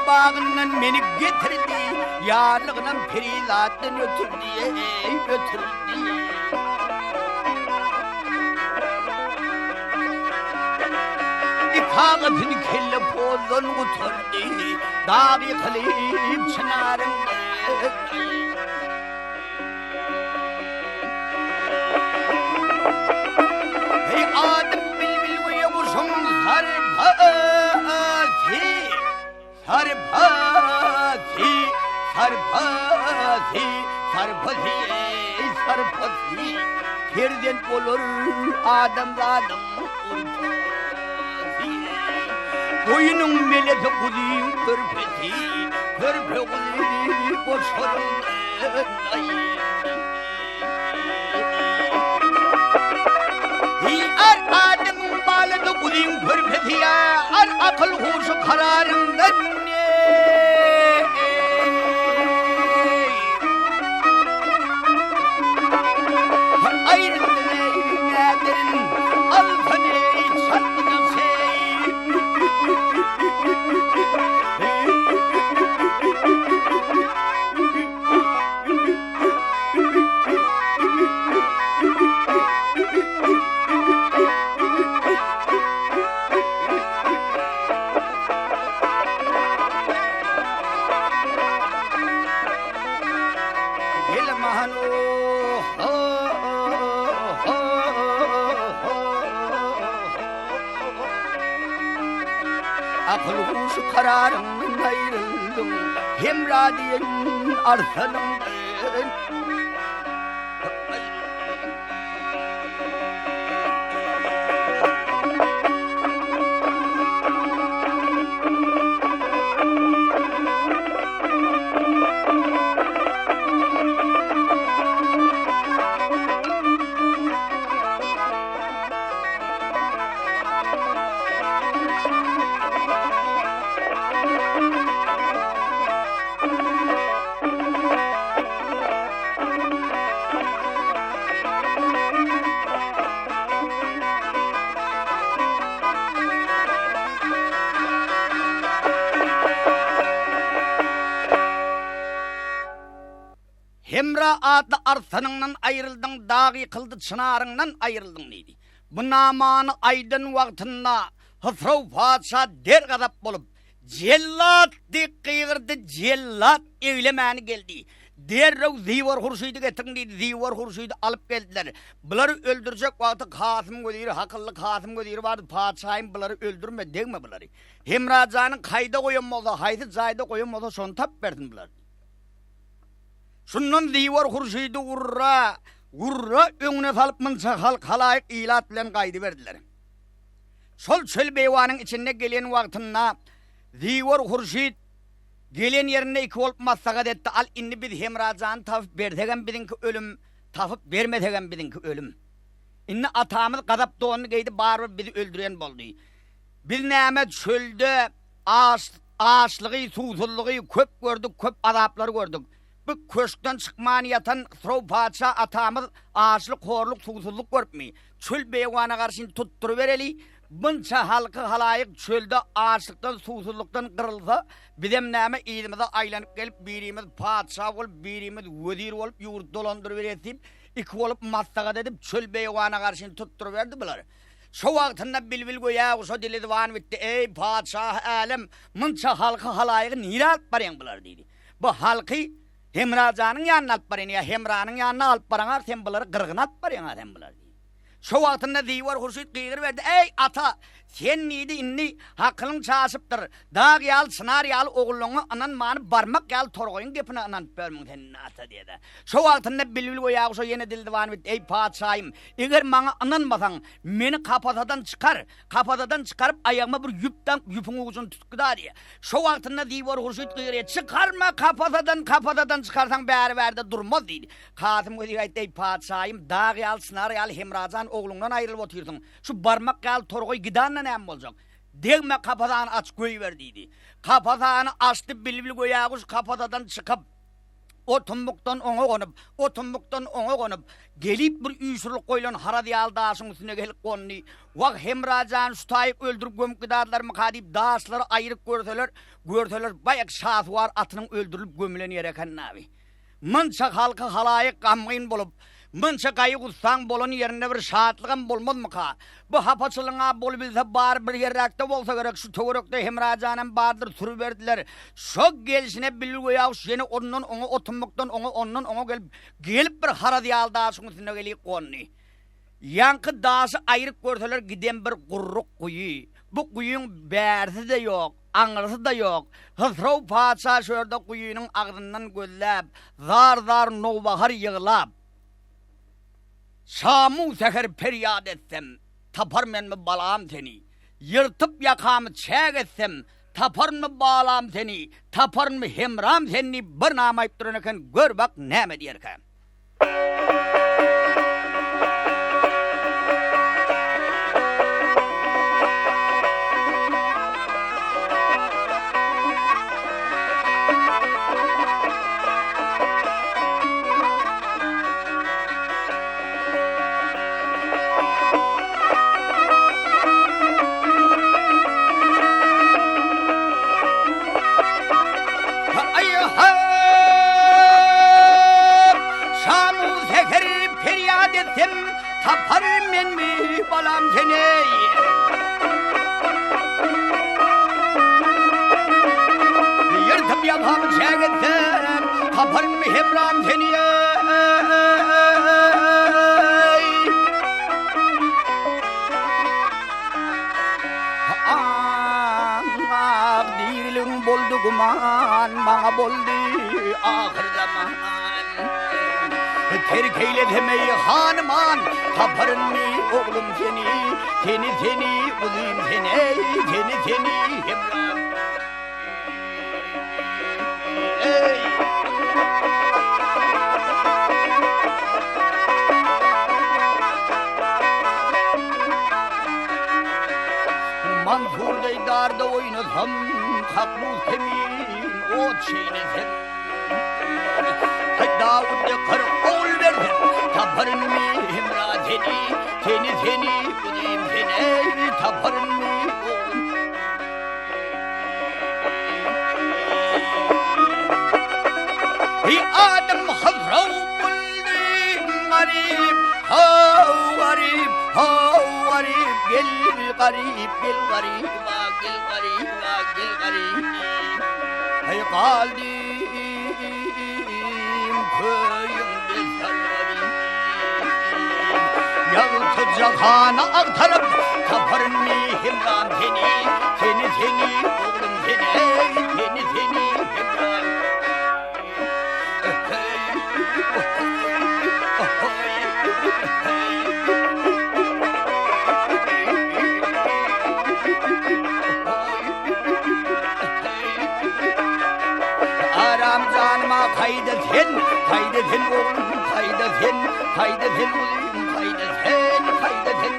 Bagyndan meni getirdi, Ýarlygynam perizatdan ötürdi, eý, ötürdi. Ikagasyny kelle pozdan gutardy, Dag ýykylyp çynaryň Eý, adym bilbil we guşuň sarpasy. Sarpasy, sarpasy, sarpasy, eý, sarpasy, Perzent bolar adamzadyň urpasy. Goýnuň melesi guzyň körpesi, Körpe guzy goşaryndan aý. Ar adamyň balasy guzyň körpesi ar akyl huşy kararyňdan. Gelman Akyl huşy kararyňdan aýryldyň Hemra diýen arslanyňdan. Hemra atly arslanyňdan aýryldyň, dag ýykyldy çynaryňdan aýryldyň diýdi. Bu namany aýdan wagtynda Hysrow patyşa dergazap bolup, Jellat! diýip gygyrdy, Jellat eglemäni geldi. Derrew Ziwar Hurşydy getiriň diýdi. Ziwar Hurşydy alyp geldiler. Bulary öldürjek wagty Kasym weziri, hakylly Kasym weziri bardy, Patyşahym bulary öldürme, degme bulary. Hemra janyň kaýda goýan bolsa, haýsy jaýda goýan bolsa şony tapyp bersin bular diýdi. Şundan Ziwar Hurşydy urra, urra öňüne salyp munça halk, halaýyk ilat bilen gaýdyberdiler. Şol çöl-beýwanyň içinde gelen wagtynda Ziwer Hurşyt gelen ýerinde iki bolup maslahat etdi, Al, indi biz Hemra jany tapyp bersegem biziňki ölüm, tapyp bermesegem biziňki ölüm. Indi atamyz gazap donuny geýdi, barybir bizi öldüren boldy. Biz näme çölde aç, açlygy, suwsuzlygy köp gördük, köp azaplary gördük. Bu köşkden çykman ýatan Hysrow patyşa atamyz açlyk, horluk, suwsuzlyk görüpmi? Çöl beýewana garşy indi tutdurybereli, bunça halky halaýyk çölde açlykdan, suwsuzlykdan gyrylsa, bizem näme yzymyza aýlanyp gelip, birimiz patyşa bolup, birimiz wezir bolup ýurt dolandyrybereris diýip, iki bolup maslahat edip, çöl beýewana garşy indi tutduryberdi bular. Şo wagtynda bilbil göýä guşa dili zyban bitdi, Eý, patyşahy älem, munça halky halaýygy nirä alyp barýaň bulary diýdi. Bu halky Hemra janyň ýanyna alyp barýan ýa Hemranyň ýanyna alyp baraňa sen bulary gyrgyna alyp barýaň-a sen bulary diýdi. Şo wagtynda Ziwer Hurşyt gygyryberdi, Eý, ata, sen diýdi, indi hakylyň çaşypdyr. Dag ýaly, çynar ýaly ogullaňa ynanmany barmak ýaly torgaýyň gepine ynanyp ýörmüň sen indi ata diýdi. Şo wagtynda Bilbil Göýäguşa ýene dildiwan bitdi, Eý, patyşaýym, eger maňa ynanmasaň, meni kapasadan çykar. Kapasadan çykaryp, aýagyma bir ýüp daňyp, ýüpüň ujuny tutup gidar diýýär. Şo wagtynda Ziwer Hurşyt gygyrýar, Çykarma kapasadan, kapasadan çykarsaň bäri-bärde durmaz diýdi. Kasym wezir aýtdy, Eý, patyşaýym, dag ýaly, çynar ýaly Hemrajan ogluňdan aýrylyp otyrsyň. Şu barmak ýaly torgaý gidanda näme boljak? Degme, kapasany aç, goýber diýdi. Kapasany açdy, bilbil göýäguş kapasadan çykyp, O tumbukdan oňa gonup, o tumbukdan oňa gonup, gelip bir üýşürilip goýlan haraz ýaly daşyň üstüne gelip gondy. Wah, Hemra jan, şu taýyk öldürip gömüp gidarlarmyka diýip, daşlary aýryp görseler, görseler, baýak şasuwar atynyň öldürilip gömülen ýeri eken nabi. Munça halky halaýyk gamgyn bolup, munça gaýgy-gussaň bolan ýerinde bir şatlygam bolmazmyka? Bu hapaçylygyň-a bolubilse bary bir ýerräkde bolsa gerek, şu töwerekde Hemra janam bardyr, sürüberdiler. Şo gelşine Bilbilgöýäguş ýene ondan oňa, o tumbukdan oňa, ondan oňa gelip, gelip bir haraz ýaly daşyň üstüne gelip gondy. Ýaňky daşy aýryp görseler giden bir gurruk guýy. Bu guýyň bärsi-de ýok, aňyrsy-da ýok. Hysrow patyşa şu ýerde guýynyň agzyndan gözläp, zar-zar nowbahar ýyglap. Şamu-säher perýat etsem, taparmenmi balam seni? Ýyrtyp ýakamy çäk etsem, taparynmy balam seni, taparynmy hemram seni diýip bir nama aýyp duran eken, gör bak näme diýerkä. Perýat etsem, tapar menmi balam seni. Ýyrtyp ýakamy çäk etsem, taparmy hemram seni. Aman maňa boldy ahyrzaman. Terk eýlesem eý hanyman, taparynmy oglum seni, Seni, seni, guzym seni, seni, seni hemram. Mansurdeý darda oýnasam, Kaknus kemin ot çeýnesem. Dawut dek 40 ogul bersem, Taparynmy hemra seni, Seni, seni, guzym seni, Taparynmy oglum. Eý adam Hysrow boldy garyp, haw garyp, haw garyp, gel garyp, gel garyp, a gel garyp, a gel garyp. Eý galdym köýüňde sargaryp. Ýagty jahana agtaryp, taparynmy hemram seni, Seni, seni, oglum seni, seni, seni, hemram. Aram janyma kaýda sen, kaýda sen oglum, kaýda sen, kaýda sen guzym, kaýda sen, kaýda sen.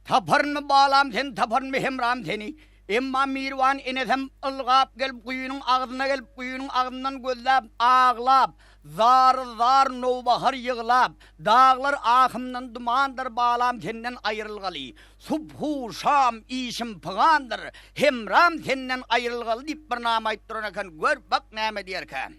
Taparynmy balam seni, taparynmy hemram seni? Emma Mirwan enesem ylgap gelip guýynyň agzyna gelip guýynyň agzyndan gözläp aglap, zar-zar nowbahar ýyglap, Daglar ahymdan dumandyr balam senden aýrylgaly, Subhu şam işim pygandyr, hemram senden aýrylgaly diýip bir nama aýyp duran eken, gör bak näme diýerkä.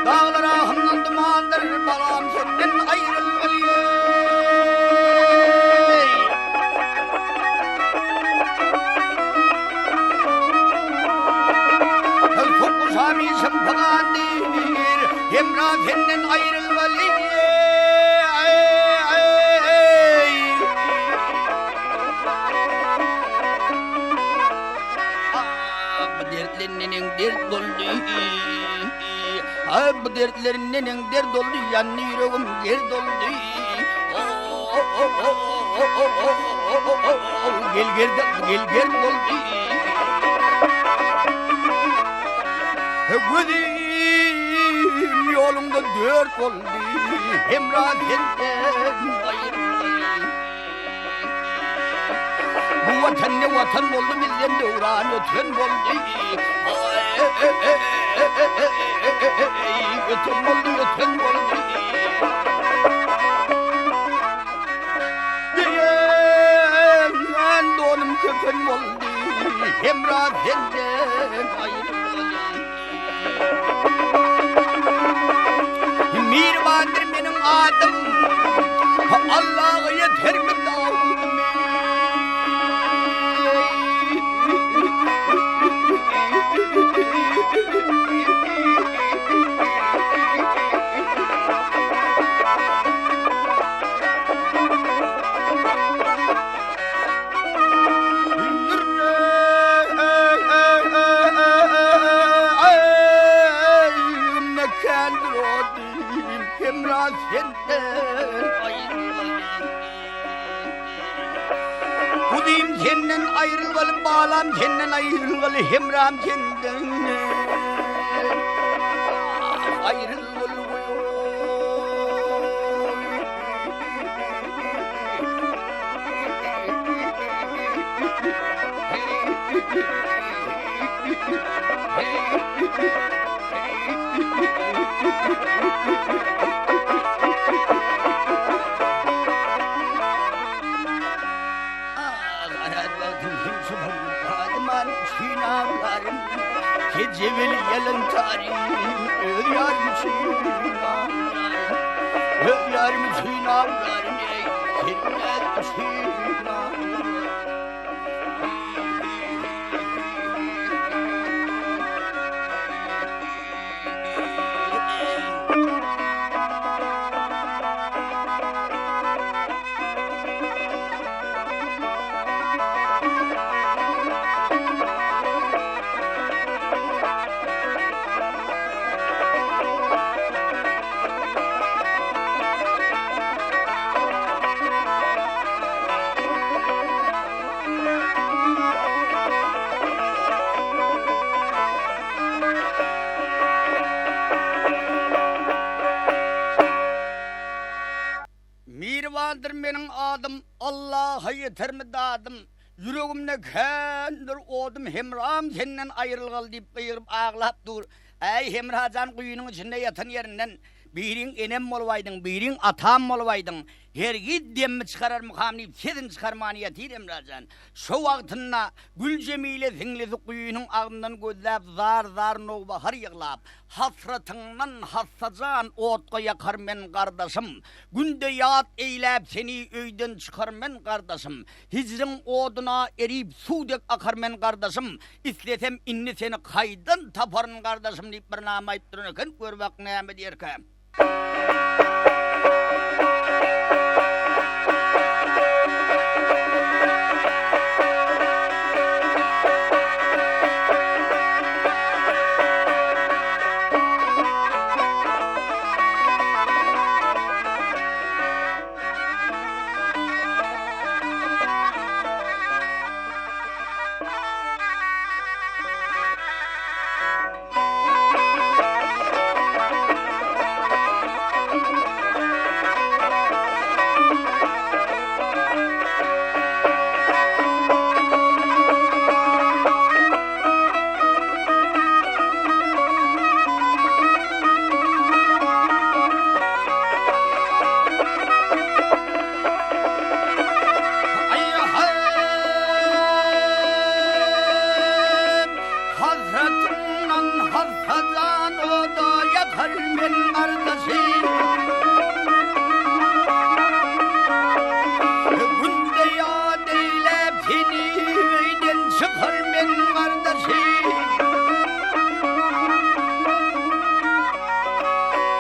Daglar ahymdan dumandyr, balam senden aýrylmaly. Sopuşam işim pygandyr, Hemra senden aýrylmaly. Bu dertler neneň dert boldy. Bu dertler neneň dert boldy, ýandy ýüregim gerd boldy. Gel gerd, gel gerd boldy. Gözüm ýoluňda dört boldy, Hemra senden aýrylgaly. Bu watan ne watan boldy, bizden döwran öten boldy. Öten boldy, öten boldy. Geýen donum köpen boldy, Hemra senden aýrylgaly. Mirwandyr meniň adym, Allaga ýetermi dawudym Hemra senden aýrylmaly. Guzym senden aýrylgaly, balam senden aýrylgaly, hemram senden aýrylgaly Kejebeli ýalan tarym, öz ýarym üçin aglaryn. Öz ýarym üçin aglaryn, eý, Serwinaz üçin aglaryn. Mirwandyr meniň adym, Allaha ýetermi dadym, Ýüregimde kändir odum, Hemram senden aýrylgaly diýip gygyryp aglap dur. Äý, Hemra jan guýynyň içinde ýatan ýerinden, Biriň enem bolubaýdyň, biriň atam bolubaýdyň, Hergiz demmi çykararmykam diýip sesini çykarman ýatyr Hemra jan. Şo wagtynda Güljemile siňlisi guýynyň agzyndan gözläp zar-zar nowbahar ýyglap, Hasratyňdan hassa jan otga ýakar men gardaşym, Günde ýat eýläp seni öýden çykar men gardaşym, Hijriň oduna erip suw dek akar men gardaşym, Islesem indi seni kaýdan taparyn gardaşym diýip bir nama aýyp duran eken, gör bak näme diýerkä. Hasratyndan hassa jan oda ýakar men gardaşym. Günde ýat eýläp seni öýden çykar men gardaşym.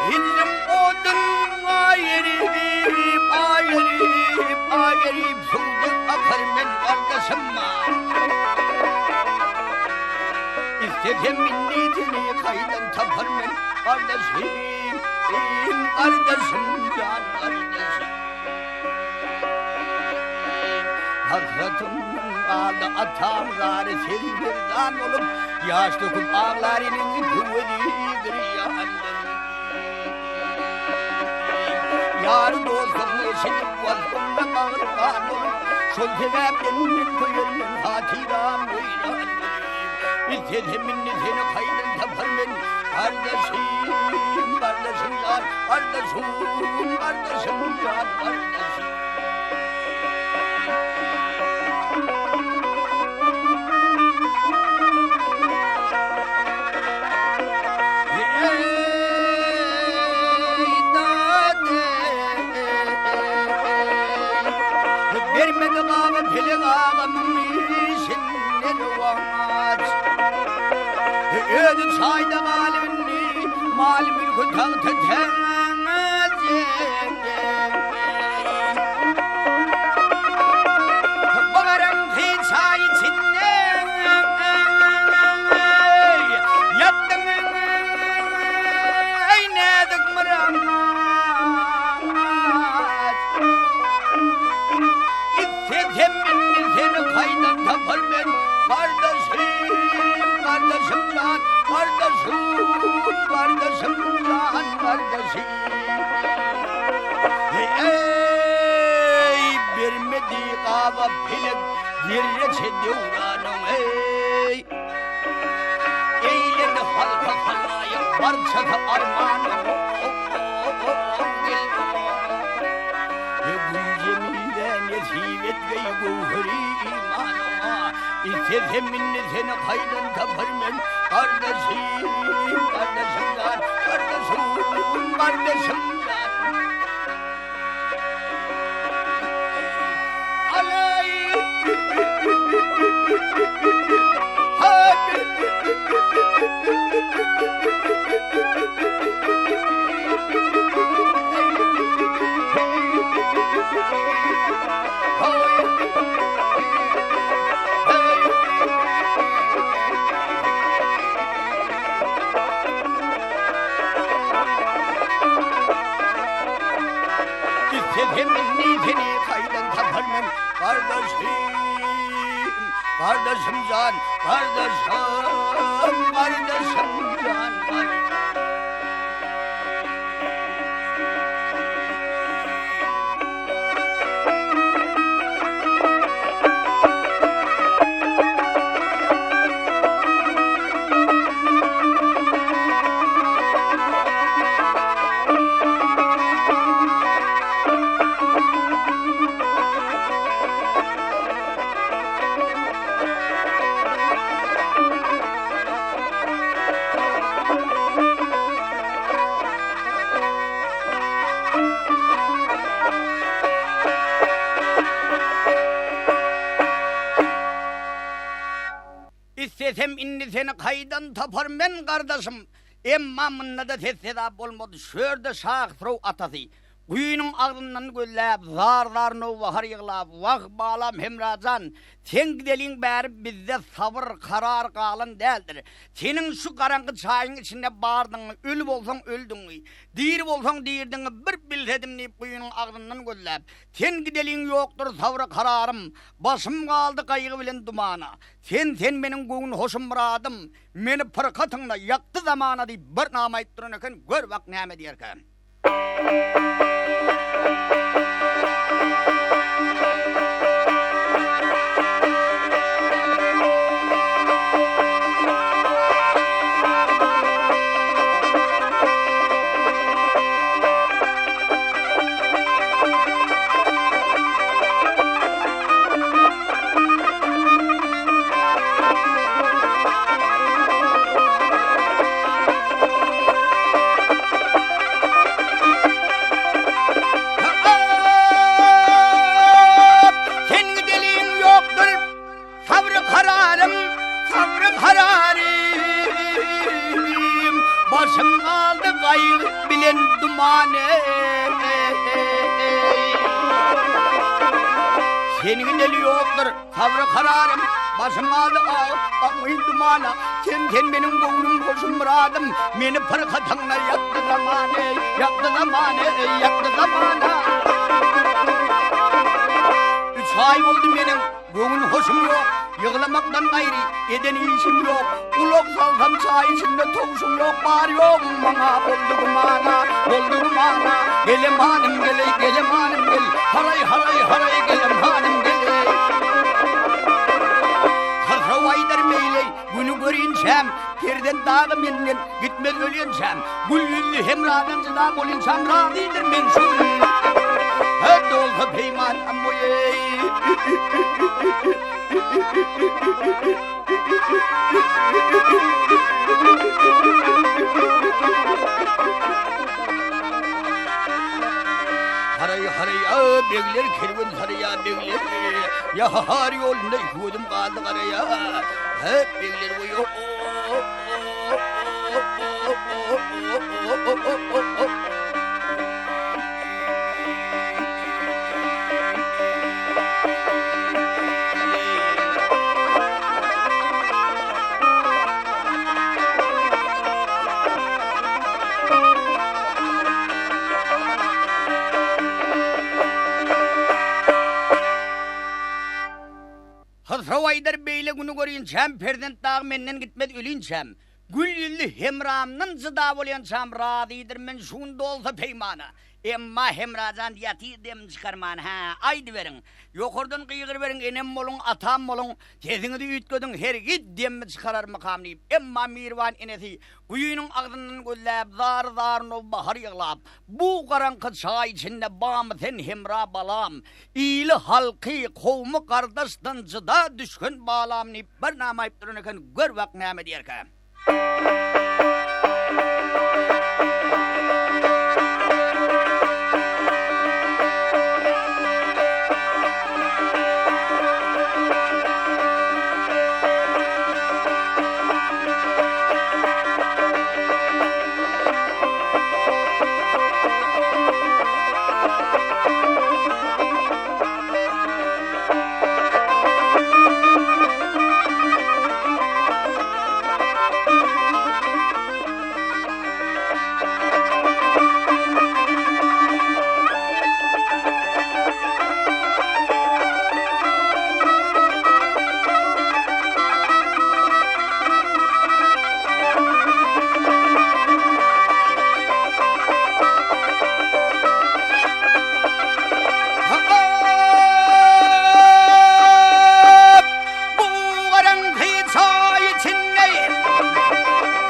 Hijriň oduna erip, aýryp, aýryp suwdan akar men gardaşym. Istesem indi seni kaýdan tapar men gardaşym, gardaşym jan gardaşym. Hasratymdan galdy atam zary sergezdan bolup, ýaş döküp aglar eneň töwezi girýan bolup. Ýar dostum eşidip waspymda bagyr gan bolup, şol sebäpden men köýermen hatyram weýran bolup. Bilsem indi seni kaýdan tapar men, gardaşym, gardaşym jan, gardaşym, gardaşym jan, gardaşym. Bermedi gaba pelek agamyň işinde rowaç. Özi çaýda galyp indi mal-mülki tagta täç. Bagaryňky çaý içinde ýatdyň eý näzik myrat. Isesem indi seni. tapar men, Gardaşym, gardaşym jan, gardaşym, gardaşym jan, gardaşym. Eý, bermedi gaba pelek zerreçe döwranyň, eý. Eýledi halka halaýyk barçasy armanyň, Gül Jemile nesip etgeý göwheri imanyňa, Istesem indi seni kaýdan tapar men, Gardaşym, gardaşym jan, gardaşym, gardaşym jan. Aleý! Gardaşym, gardaşym jan, gardaşym, gardaşym jan, Istesem indi seni kaýdan tapar men gardaşym. Emma munda-da ses-seda bolmady. Şu ýerde Şahysrow atasy Guýynyň agzyndan gözläp, zar-zar nowbahar ýyglap, Wah, balam Hemra jan, sen gideliň bäri bizde sabyr, karar galan däldir. Seniň şu garaňky çaýyň içinde bardygyňy, öli bolsaň öldüňi, diri bolsaň dirdiňi bir bilsedim diýip guýynyň agzyndan gözläp, Sen gideliň ýokdur sabry-kararym, başym galdy gaýgy bilen dumana. Sen, sen meniň göwün hoşum myradym, meni pyrkatyňda ýakdy zamana diýip bir nama aýdyp duran eken, gör bak näme diýerkä. Sen gideliň ýokdur sabry kararym, sabry kararym. Başym galdy gaýgy bilen duman eý. Sen gideli ýokdur Sabry kararym, başym galdy agy dumana, Sen, sen meniň göwnüm hoşum myradym, Meni pyrkataňda ýakdy zaman eý, Ýakdy zaman eý, ýakdy zamana. Üç aý boldy meniň göwün hoşum ýok, Ýyglamakdan gaýry eden işim ýok, Gulak salsam çaý içinde towşum ýok, Bar ýoguň maňa boldy gümana, Boldy gümana, Gelemanym geleý, gelemanym gel, Haraý, haraý, haraý, gelemanym geleý. Hysrow aýdar meýleý, güni görinçäm, Perzent dagy menden gitmez ölýänçäm, Gül ýüzli hemradan jyda bolynçam, Razydyr men şu gün. Dolsa peýmanam oý-eý. Haraý haraý a begler kerwen saraýa begler Ýahar ýolunda iki gözüm galdy garaýa He begler goý Hysrow aýdar, Beýle güni görýinçäm, perzent dagy menden gitmez ölinçäm. Gül ýüzli Hemramdan jyda bolýançam razydyr men şu gün dolsa peýmana. Emma Hemrajan ýatyr demini çykarman, hä, aýdyberiň. Ýokardan gygyryberiň, enem boluň, atam boluň, sesiňizi üýtgediň, hergiz demimi çykararmykam diýip. Emma Mirwan enesi guýynyň agzyndan gözläp, zar-zar nowbahar ýyglap, Bu garaňky çaý içinde bamy sen Hemra balam, ili, halky, kowmy gardaşdan jyda düşgen balam diýip bir nama aýyp duran eken, gör bak näme diýerkä. Bu garaňky çaý içinde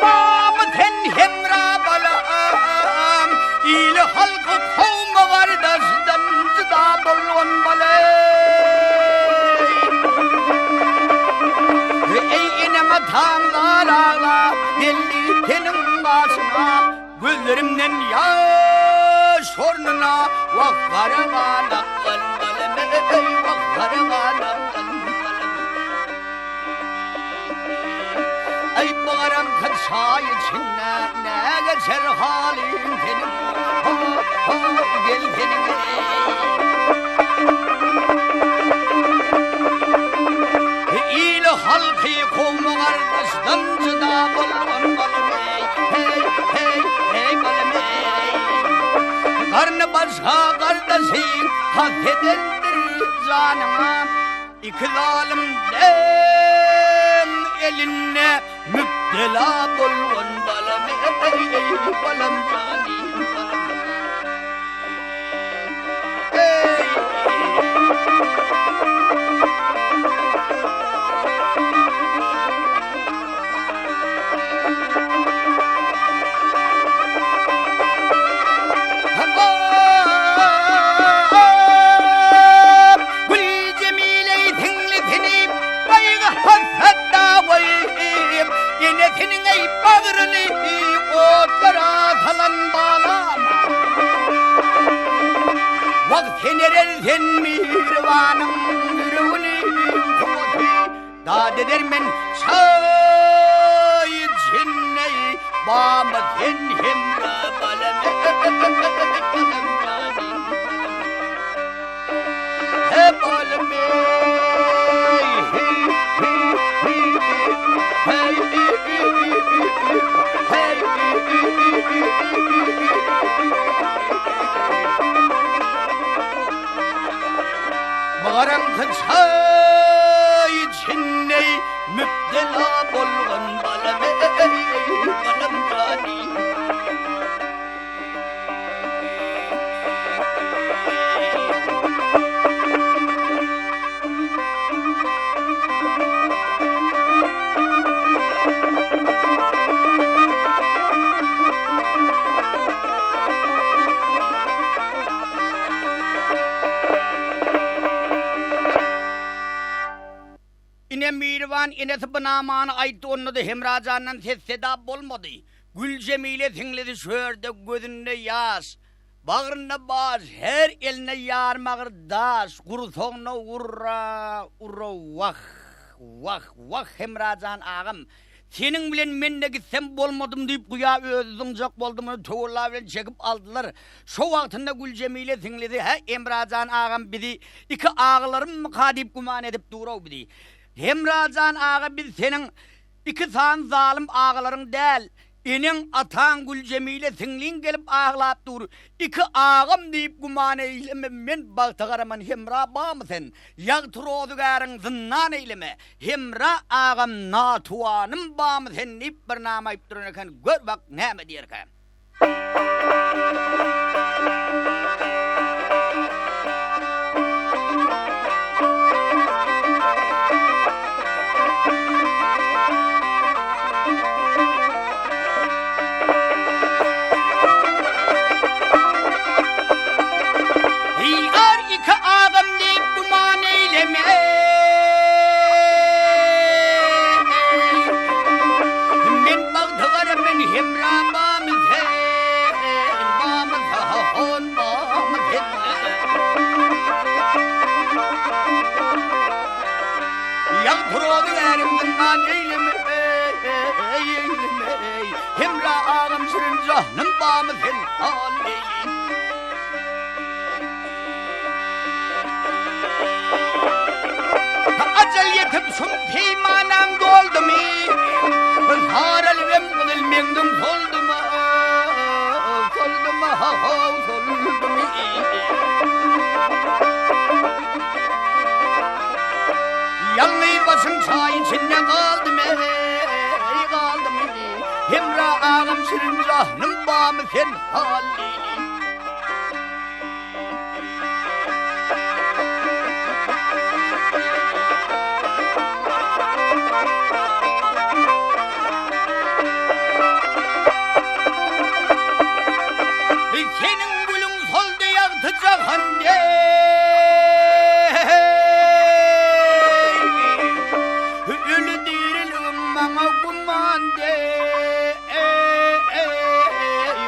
Bamy sen Hemra balam, Ili halky kowmy gardaşdan jyda bolgan balam. Eý eneň ataň zar aglap geldi seniň gaşyňa Gözlerimden ýaş ornuna wah gara gan akgan balam eý wah gara gan akgan balam. Eý bu garaňky çaý içinde nä geçer halyň seniň ho ho gel seniň eý. Ili halky kowmy gardaşdan jyda bolgan balam eý heý heý heý balam eý. Garny başga gardaşyň kast edendir janyňa. Iki zalym deň elinde mübtela bolgan balam eý balam janym balam eý. Güljemileý siňlisini gaýgy-hasratda goýup, enesiniň-eý bagryny otlara salan balam. Wah, sen erer sen Mihribanyň ýüregini kuwwaty, Dat edermen çaý içinde bamy sen Hemra balam balam janym he balam ey hey hey hey hey hey Garaňky çaý içinde mübtela bolgan balam eý, balam janym. Ine Miriwan enesi bu namany aýtdy, onda-da Hemrajandan ses-seda bolmady. Güljemile siňlisi şu ýerde gözünde ýaş, bagrynda baş, her eline ýarym agyr daş, gursagyna ura, ura wah, wah, wah Hemrajan agam, Seniň bilen men-de gitsem bolmadym diýip guýa özi zyňjak boldy, muny töwella bilen çekip aldylar. Şo wagtynda Güljemile siňlisi, Hä, Emrajan agam bizi iki agalarymmyka diýip güman edip dur-ow bizi. Hemrajan aga biz seniň iki sany zalym agalaryň däl. Eneň, ataň Güljemile siňliň gelip aglap dur. Iki agam diýip güman eýleme, men bagta garaman Hemra bamy sen? Ýagty rozugäriň zyndan eýleme, Hemra agam natuwanym bamy sen diýip bir nama aýyp duran eken, gör bak näme diýerkä. Ýar iki agam diýip güman eýleme. Men bagty gara men hemra bamy sen, bamy sen, bamy sen. Ýagty rozy ärim zyndan eýleme, eýleme. Hemra agam şirin janym bamy sen, hal eýle. Ajal ýetip şum peýmanaň doldumy? Saralybem gyzyl meňziň soldumy? Soldumy, ha-how, soldumy? Ýalňyz başym çaý içinde galdymy, eý, galdymy? Hemra agam şirin janym barmy sen, Halyly? Seniň gülüň soldy ýagty jahan deý. Öli diriligim maňa güman deý.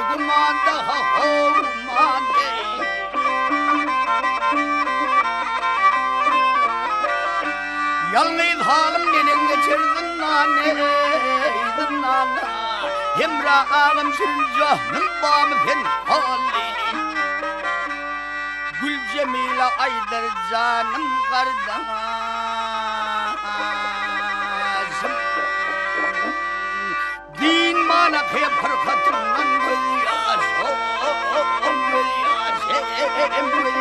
Güman da-ho-how güman deý. Ýalňyz halym neneň geçer zyndan eý, zyndanda. Hemra agam şirin janym barmy sen Halyly. Güljemile aýdar janym gardaşym. Dynman akýa pyrkatyndan göz ýaşym, göz ýaşym, göz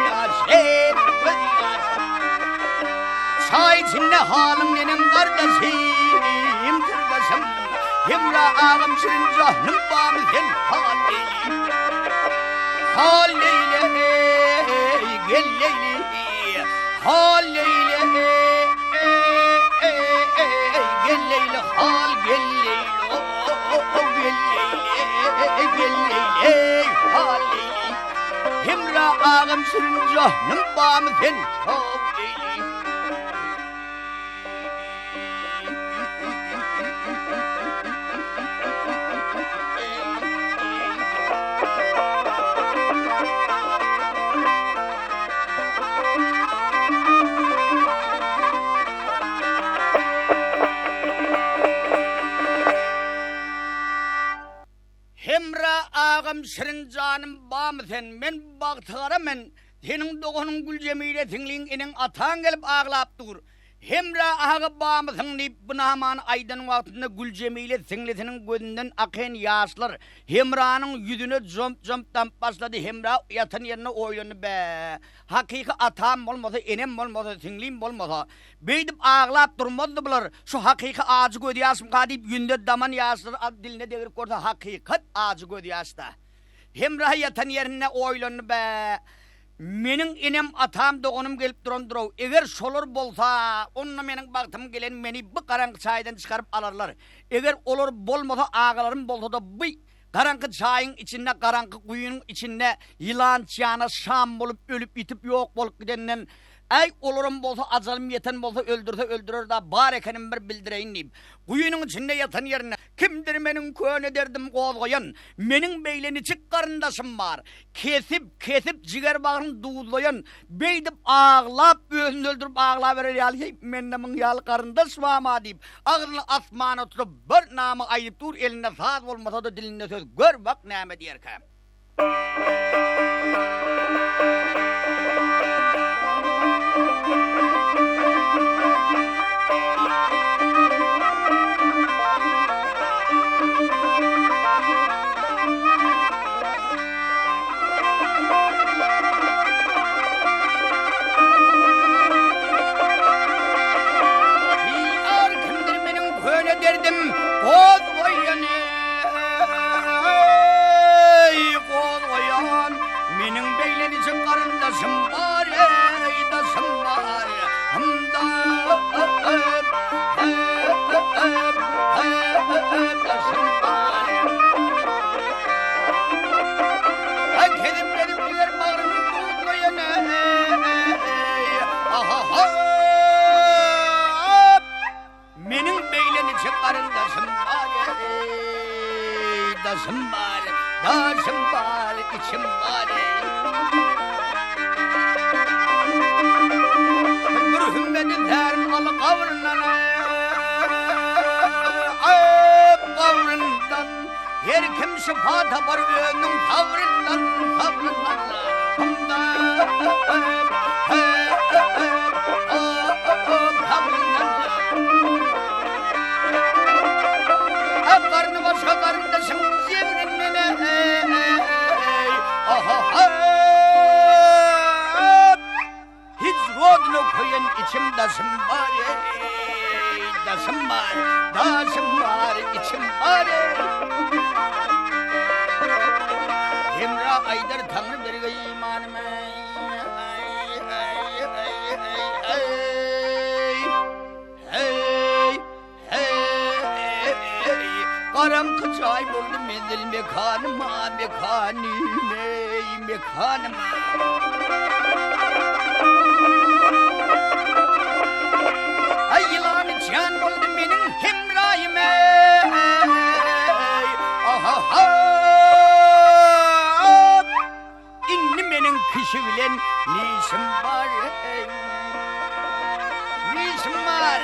ýaşym, göz ýaşym. Çaý içinde halyň neneň gardaşym, syrdaşym. Hemra agam şirin janym barmy sen hal eýle. Hal eýle, gel leýli, hal eýle. Gel leýli hal gel leýli gel leýli gel leýli hal leýli Hemra agam şirin janym barmy sen hal leýli. Hemra agam şirin janym bamy sen men bagtygara men seniň doganyň Güljemile siňliň eneň ataň gelip aglap dur Hemra aga bamysyň diýip bu namany aýdan wagtynda Güljemile siňlisiniň gözünden akan ýaşlar Hemranyň ýüzüne jomp-jomp damyp başlady Hemra ýatan ýerinde oýlandy bä Hakyky atam bolmasa, enem bolmasa, siňlim bolmasa, beýdip aglap durmazdy bular, şu hakyky ajy gözýaşmyka diýip ýüzüne daman ýaşlary alyp diline degrip görse hakykat ajy gözýaşda. Hemra ýatan ýerinde oýlandy, Bä, meniň enem, atam, doganym gelip durandyr-ow, eger şolar bolsa, onda meniň bagtym gelen meni bu garaňky çaýdan çykaryp alarlar. Eger olar bolmasa, agalarym bolsa-da bu Garaňky jaýyň içinde, garaňky guýynyň içinde ýylan-çyana şam bolup ölüp-ýitip ýok bolup gidenden, Äý, olaram bolsa ajalym ýeten bolsa öldürse öldürer-da, bar ekenim bir bildireýin diýip, guýynyň içinde ýatan ýerinde, Kimdir meniň köne derdim gozgaýan, meniň beýle niçik garyndaşym bar, kesip, kesip jiger-bagrym duzlaýan, beýdip aglap, özüni öldürip aglaberer ýaly, heý, mende muň ýaly garyndaş barma diýip, agzyny asmana tutup, Bir nama aýdyp dur elinde saz bolmasada dilinde söz gör bak näme diýerkä. Daşym bar, içim bar eý. Bir hümmedi tärin al gabryndan eý, gabryndan. Her kim şypa tapar özüniň sabryndan, sabryndan. Garny başga garyndaşyň jebrinden eý, aha-ha! Hijr oduna köýen içim daşym bar eý, daşym bar, daşym bar, içim bar eý. Hemra aýdar Taňry bergeý imanym eý, eý, eý, eý, eý, eý. Heý, garaňky jaý boldy menzil mekanym, a mekanym, eý, mekanym. Aý, ýylan içýan boldy meniň hemraýym, eý, aha-ha. Indi meniň kişi bilen ne işim bar, eý? Ne işim bar?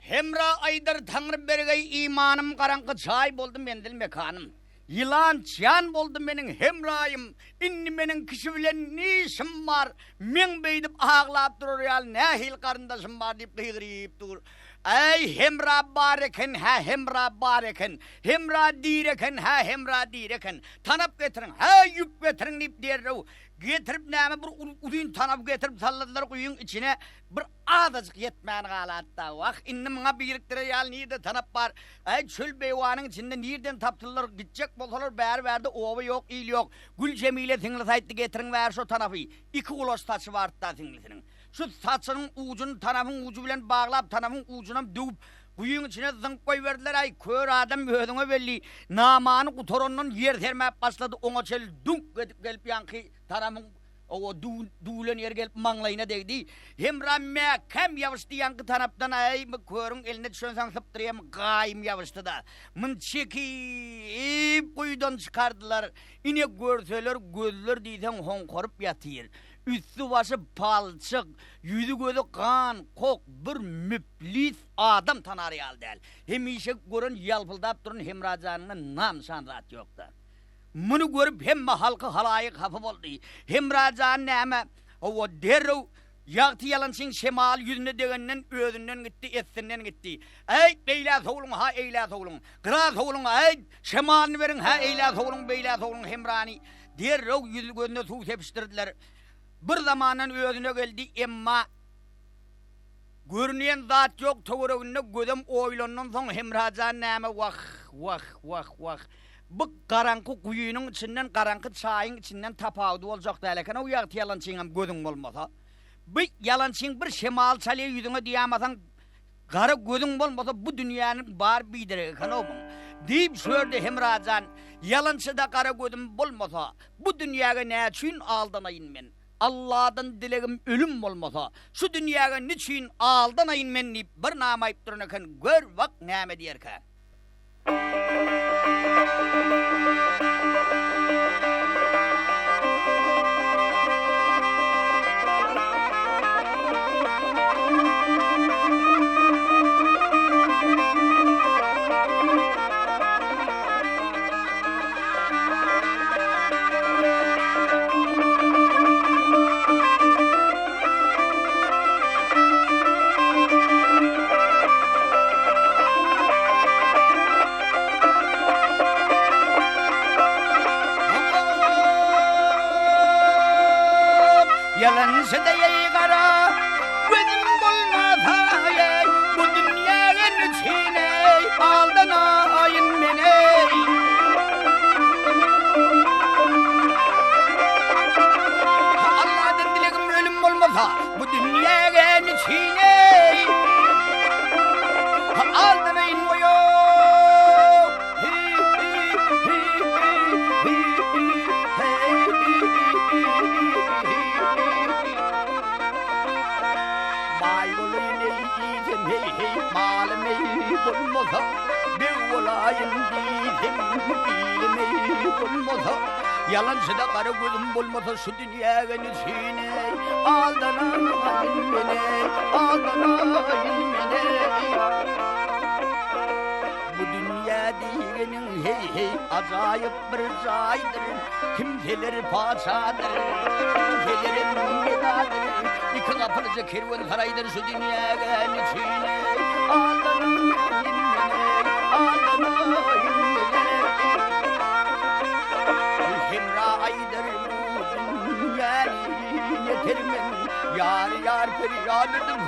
Hemra aýdar Taňry bergeý imanym garaňky jaý boldy menzil mekanym. Ýylan çýan boldy meniň hemraýym indi meniň kişi bilen ne işim bar meň beýdip aglap durar ýaly nähili garyndaşym bar diýip gygyryp dur. Äý Hemra bar eken hä Hemra bar eken Hemra diri eken hä Hemra diri eken tanap getiriň hä ýüp getiriň diýip derrew getirip näme bir uzyn tanap getirip salladylar guýyň içine Bir azajyk ýetmän galatda. Wah, indi muňa birikdirer ýaly nirde tanap bar? Äý, çöl-beýewanyň içinde nirden tapsynlar? Gitjek bolsalar, bäri-bärde oba ýok, il ýok. Güljemile siňlisi aýtdy, Getiriň bäri şo tanapy. Iki gulaç saçy bardy-da siňlisiniň. Şu saçynyň ujuny tanapyň ujy bilen baglap, tanapyň ujunam döwüp, guýyň içine zyňyp goýberdiler. Äý, kör adam özüňe belli, namany gutarandan ýer sermäp başlady. Oňa çenli düňk edip gelip ýaňky tanapyň Owa, düwlen ýeri gelip maňlaýyna degdi. Hemra mäkäm ýabyşdy ýaňky tanapdan, Äý, bu körüň eline düşensoň sypdyrýam, gaýym ýabyşdy-da. Muny çekip, guýudan çykardylar. Ine, görseler, gözler diýseň hoňkaryp ýatyr. Üsti-başy palçyk, ýüzi-gözi gan, kok, bir müblis adam tanar ýaly däl. Hemişe gören ýalpyldap duran Hemra janyňdan nam-nyşan zat ýok-da. Muny görüp hemme halky halaýyk hapa boldy. Hemra jan näme, hawa, derrew ýagty ýalançyň şemaly ýüzüne degenden özünden gitdi, essinden gitdi. Äýt, beýlä sowluň, ha eýlä sowluň! Gyra sowluň, äýt, şemalyny beriň, hä eýlä sowluň, beýlä sowluň Hemrany derrew ýüzi-gözüne suw sepişdirdiler. Bir zamandan özüne geldi, emma. Görünýän zat ýok töwereginde gözem oýlandan soň Hemrajan näme wah, wah, wah, wah. Bu garaňky guýynyň içinden garaňky çaýyň içinden tapawudy boljak däl eken-ow ýagty ýalançyňam gözüň bolmasa. Bu ýalançyň bir şemal çalýa ýüzüňe diýamasaň gara gözüň bolmasa bu dünýäniň bary biderek eken-ow muň. Diýip şu ýerde Hemrajan ýalançyda gara gözüm bolmasa bu dünýäge näçün aldanaýyn men. Alladan dilegim ölüm bolmasa, şu dünýäge niçin aldanaýyn men diýip bir nama aýyp duran eken, gör bak näme diýerkä. Ýalançy deý gara gözüm bolmasa eý, bu dünýäge nüçin eý, aldanaýyn men eý. Alladan dilegim ölüm bolmasa, bu dünýäge. neçün eý? Aldanaýyn goýup. Baý bolaýyn eý diýsem heý heý malym eý bolmasa, beg bolaýyn diýsem ilim eý bolmasa, ýalançyda gara gözüm bolmasa şu dünýäge neçün eý aldanaýyn men eý aldanaýyn men eý. Bu dünýä diýgeniň heý-heý ajaýyp bir jaýdyr, Kimseler patyşadyr, kimselerem gedadyr, Iki gapylyja kerwensaraýdyr şu dünýäge neçün eý, Aldanaýyn men-eý, aldanaýyn men-eý. Hemra aýdar bu dünýäni neter men, Ýar-ýar perýat edip,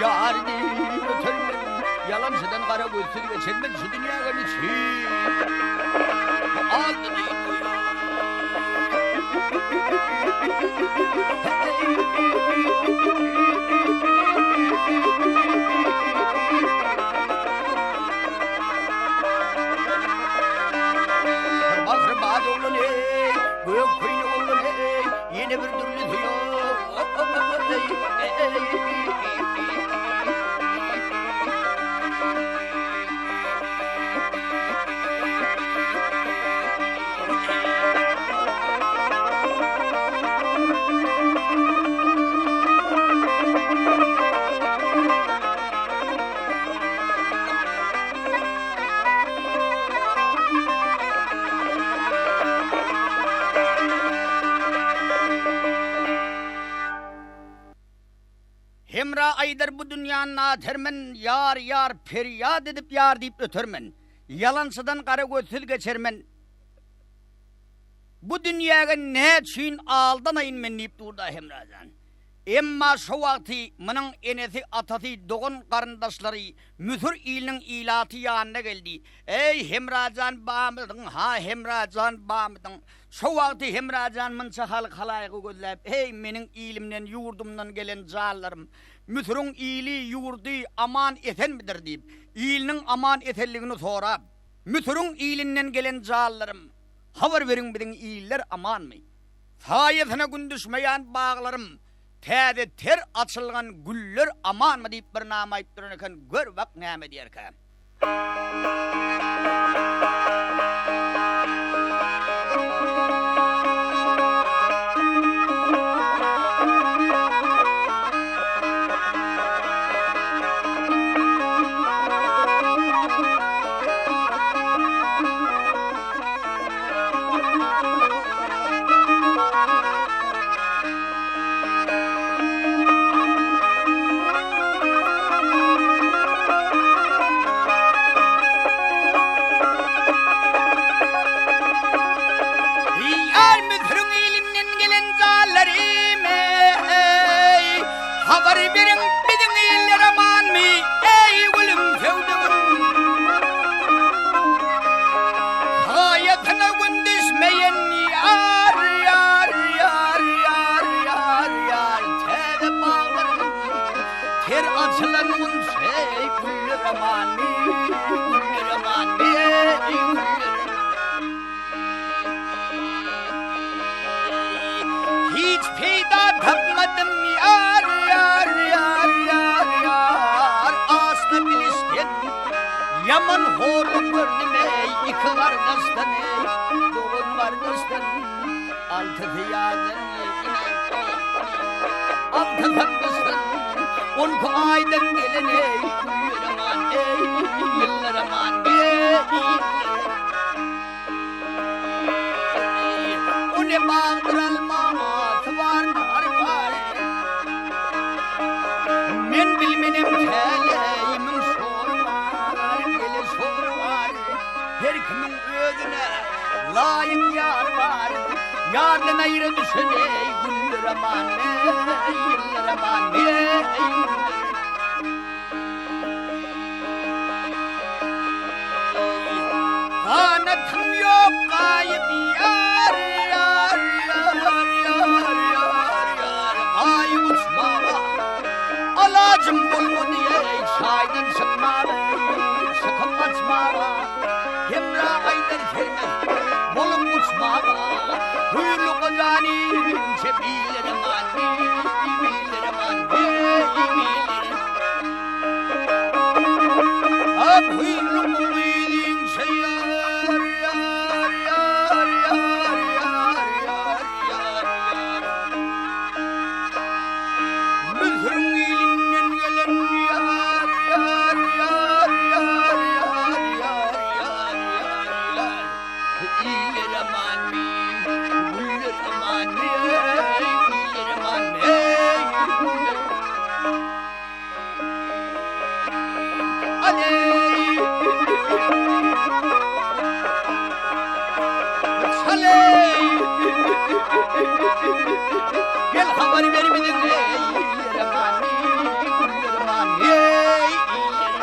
ýar diýip öter men. Ýalançydan gara gözsüz geçer men şu dünýäge neçün aldanaýyn Hyrba-hyrba oglan eý, gök köýnek oglan eý, ýene bir dürlüsi ýok. Hemra aýdar bu dünýäni natermen, Ýar, ýar, perýat edip ýar diýip ötermen. Ýalançydan gara gözsüz geçermen. Bu dünýäge näçüýn aldanaýyn men diýip durda Hemra jan. Emma şo wagty munuň enesi, atasy, dogan-garyndaşlary, Müsür iliniň ilaty ýanyna geldi. Eý, Hemra jan bamydyň, ha, Hemra jan bamydyň? Şo wagty Hemra jan munça halk-halaýygy gözläp, Eý, meniň ilimden, ýurdumdan gelen janlarym! Müsüriň ili, ýurdy aman-esenmidir? diýip, iliniň aman-esenligini sorap, Müsüriň ilinden gelen janlarym, habar beriň biziň iller amanmy? Saýasyna gün düşmeýän baglarym, täze ter açylgan güller amanmy diýip bir nama aýyp duran eken, gör bak näme diýerkä. Ýar Müsüriň ilinden gelen janlarym eý, Habar beriň biziň iller amanmy, eý gülüm söwdügim. Haýatyna gün düşmeýen ýar, ýar, ýar, ýar, ýar, ýar, Täze baglaryň ter açylan gunça, Güller amanmy, güller amanmy, eý, güller. Hiç peýda tapmadym ýar, ýar, ýar, ýar, ýar, Asla bilişden ýaman horluk gördüm eý, Iki gardaşdan eý, dogan gardaşdan, Altysy ýazdan, altysam gyşdan, On iki aýdan gelen eý, Günler aman eý, ýyllar aman eý. O ne bagdyr almasy bar, nary bar. Men bilmenem täleýimiň şory bar, gele şory bar. Her kimiň özüne laýyk ýary bar. Ýardan aýra düşen eý, günler aman eý, ýyllar aman eý, günler. Ganatym ýok gaýyp ýar ýar ýar ýar ýar ýar gaýyp uçmaga. Alajym bolmady eý, çaýdan çykmaga, çykyp gaçmaga. Hemra aýdar sermest bolup uçmaga. Hüýrli gojanyň çepilere mandy, billere mandy, billere. Ak hüýrli gyzyň şeýar, ýar, ýar, ýar, ýar, ýar, ýar, ýar. Müsüriň ilinden gelen ýar, ýar, ýar, ýar, ýar, ýar, ýar, ýar, ýar. Iller amanmy, güller amanmy, eý, iller amanmy, eý, güller. Aleý! Çaleý! Gel habar ber biziň eý, illere many, güllere many, eý, illere.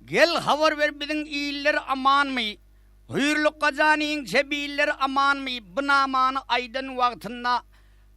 Gel habar ber biziň iller amanmy? Hüýrlukga janyň jebiller amanmy? Bu namany aýdan wagtynda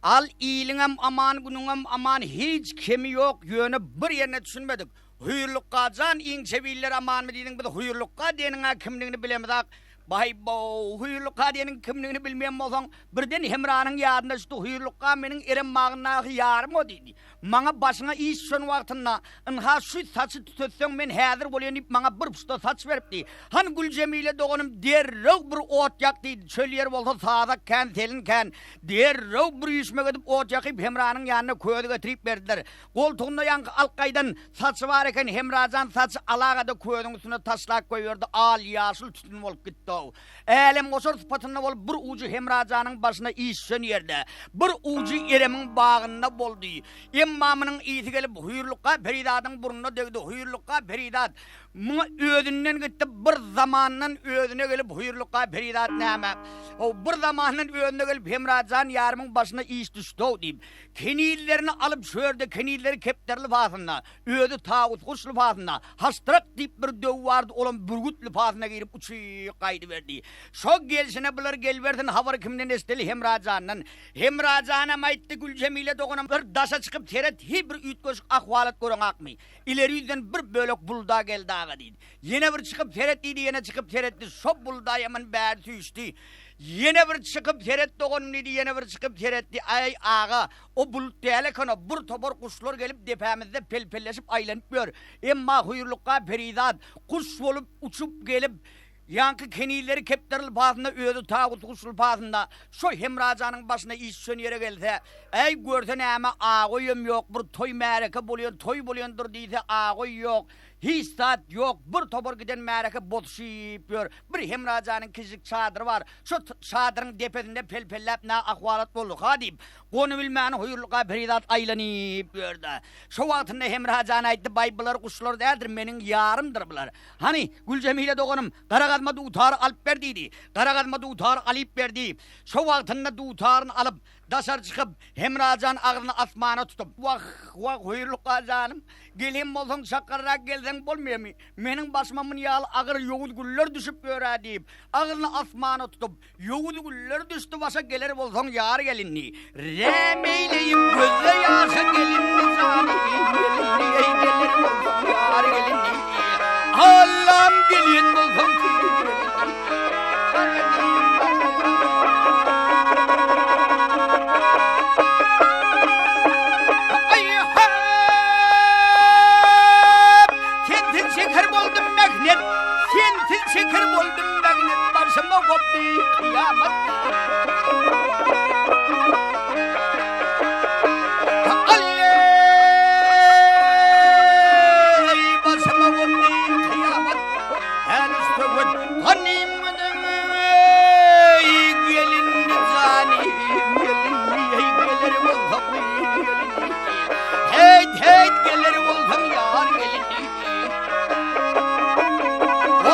Al iliňem aman günüňem aman hiç kemi ýok ýöne bir ýerine düşünmedik. Hüýrlukga jan iň jebiller amanmy diýdiň biz Hüýrlukga diýeniňä kimligini bilemizak. Baý-bow, Hüýrlukga diýeniň kimligini bilmeýän bolsaň, birden Hemranyň ýadyna düşdi, Hüýrlukga meniň Erem bagyndaky ýarym o diýdi. Maňa başyňa iş düşen wagtynda, ynha şu saçy tütetseň men häzir bolýan diýip maňa bir puşta saç beripdi. Hany Güljemile doganym derrew bir ot ýak diýdi, çöl ýer bolsa sazak kän, selin kän. Derrew bir üýşmek edip ot ýakyp Hemranyň ýanyna közi getirip berdiler. Goltugynda ýaňky alyp gaýdan saçy bar eken, Hemrajan saçy alagada közüň üstüne taşlap goýberdi, al-ýaşyl tütün bolup gitdi-ow. Älemgoşar sypatynda bolup bir ujy Hemrajanyň başyna iş düşen ýerde, bir ujy Eremiň bagynda boldy. Emma munuň ysy gelip Hüýrlukga perizadyň burnuna degdi. Hüýrlukga perizat muňa özünden gitdi, bir zamandan özüne gelip Hüýrlukga perizat näme, how, bir zamandan özüne gelip Hemrajan ýarymyň başyna iş düşdi-ow diýip, Kenizlerini alyp şu ýerde kenizleri kepderi lybasynda, özi tawusguş lybasynda, haşdyrak diýip bir döw bardy, olam bürgüt lybasyna girip uçup gaýdyberdi. Şo gelşine bular gelibersin habary kimden eşideli Hemra jandan. Hemra janam aýtdy Güljemile doganam bir daşa çykyp seret hi bir üýtgeşik ahwalat göreňakmy. Ileri ýüzden bir bölek bulda geldi aga diýdi. Ýene bir çykyp seret diýdi ýene çykyp seretdi şo bulda ýaman bäri süýşdi. Ýene bir çykyp seret doganym diýdi, ýene bir çykyp seretdi. Aý, aga, o bulut däl eken-o, bir topar guşlar gelip depämizde pel-pelleşip aýlanyp ýör. Emma Hüýrlukga perizat guş bolup uçup gelip, ýaňky kenizleri kepderi lybasynda, özi tawus guş lybasynda şo Hemrajanyň başyna iş düşen ýere gelse, äý, görse näme, agoýam ýok, bir toý-märeke bolýan, toý bolýandyr diýse, agoý ýok. Hiç zat ýok, bir topar giden märeke bozuşyp ýör. Bir Hemra janyň kiçijik çadyry bar. Şo çadyryň depesinde pel-pelläp nä ahwalat bolduka diýip, gonubilmän Hüýrlukga perizat aýlanyp ýördi. Şo wagtynda Hemra jan aýtdy, Baý, bular guşlar däldir, meniň ýarymdyr bular. Hany, Güljemile doganym, gara gazma dutary alyp ber diýdi. Gara gazma dutary alyp berdi. Şo wagtynda dutaryny alyp, Daşary çykyp, Hemra jan agzyny asmana tutup, Wah, wah, Hüýrlukga janym, gelen bolsaň çakganrak gelseň bolmaýamy? Meniň başyma muny ýaly agyr ýowuz günler düşüp ýör-ä diýip, agzyny asmana tutup, Ýowuz günler düşdi başa geler bolsaň ýar gelindi. Räm eýleýip gözde ýaşa gelindi jany, gelindi, eý geler bolsaň ýar gelindi. Allam gelin bolsaň Sensiz şeker boldum mähnet, Sensiz şeker boldum mähnet, Başyma gopdy kyýamat. Başyma gopdy kyýamat. Häli söwet ganymydyň eý gelinli janym gelinli eý geler bolsaň gelinli Heýt heýt geler bolsaň ýar gelinli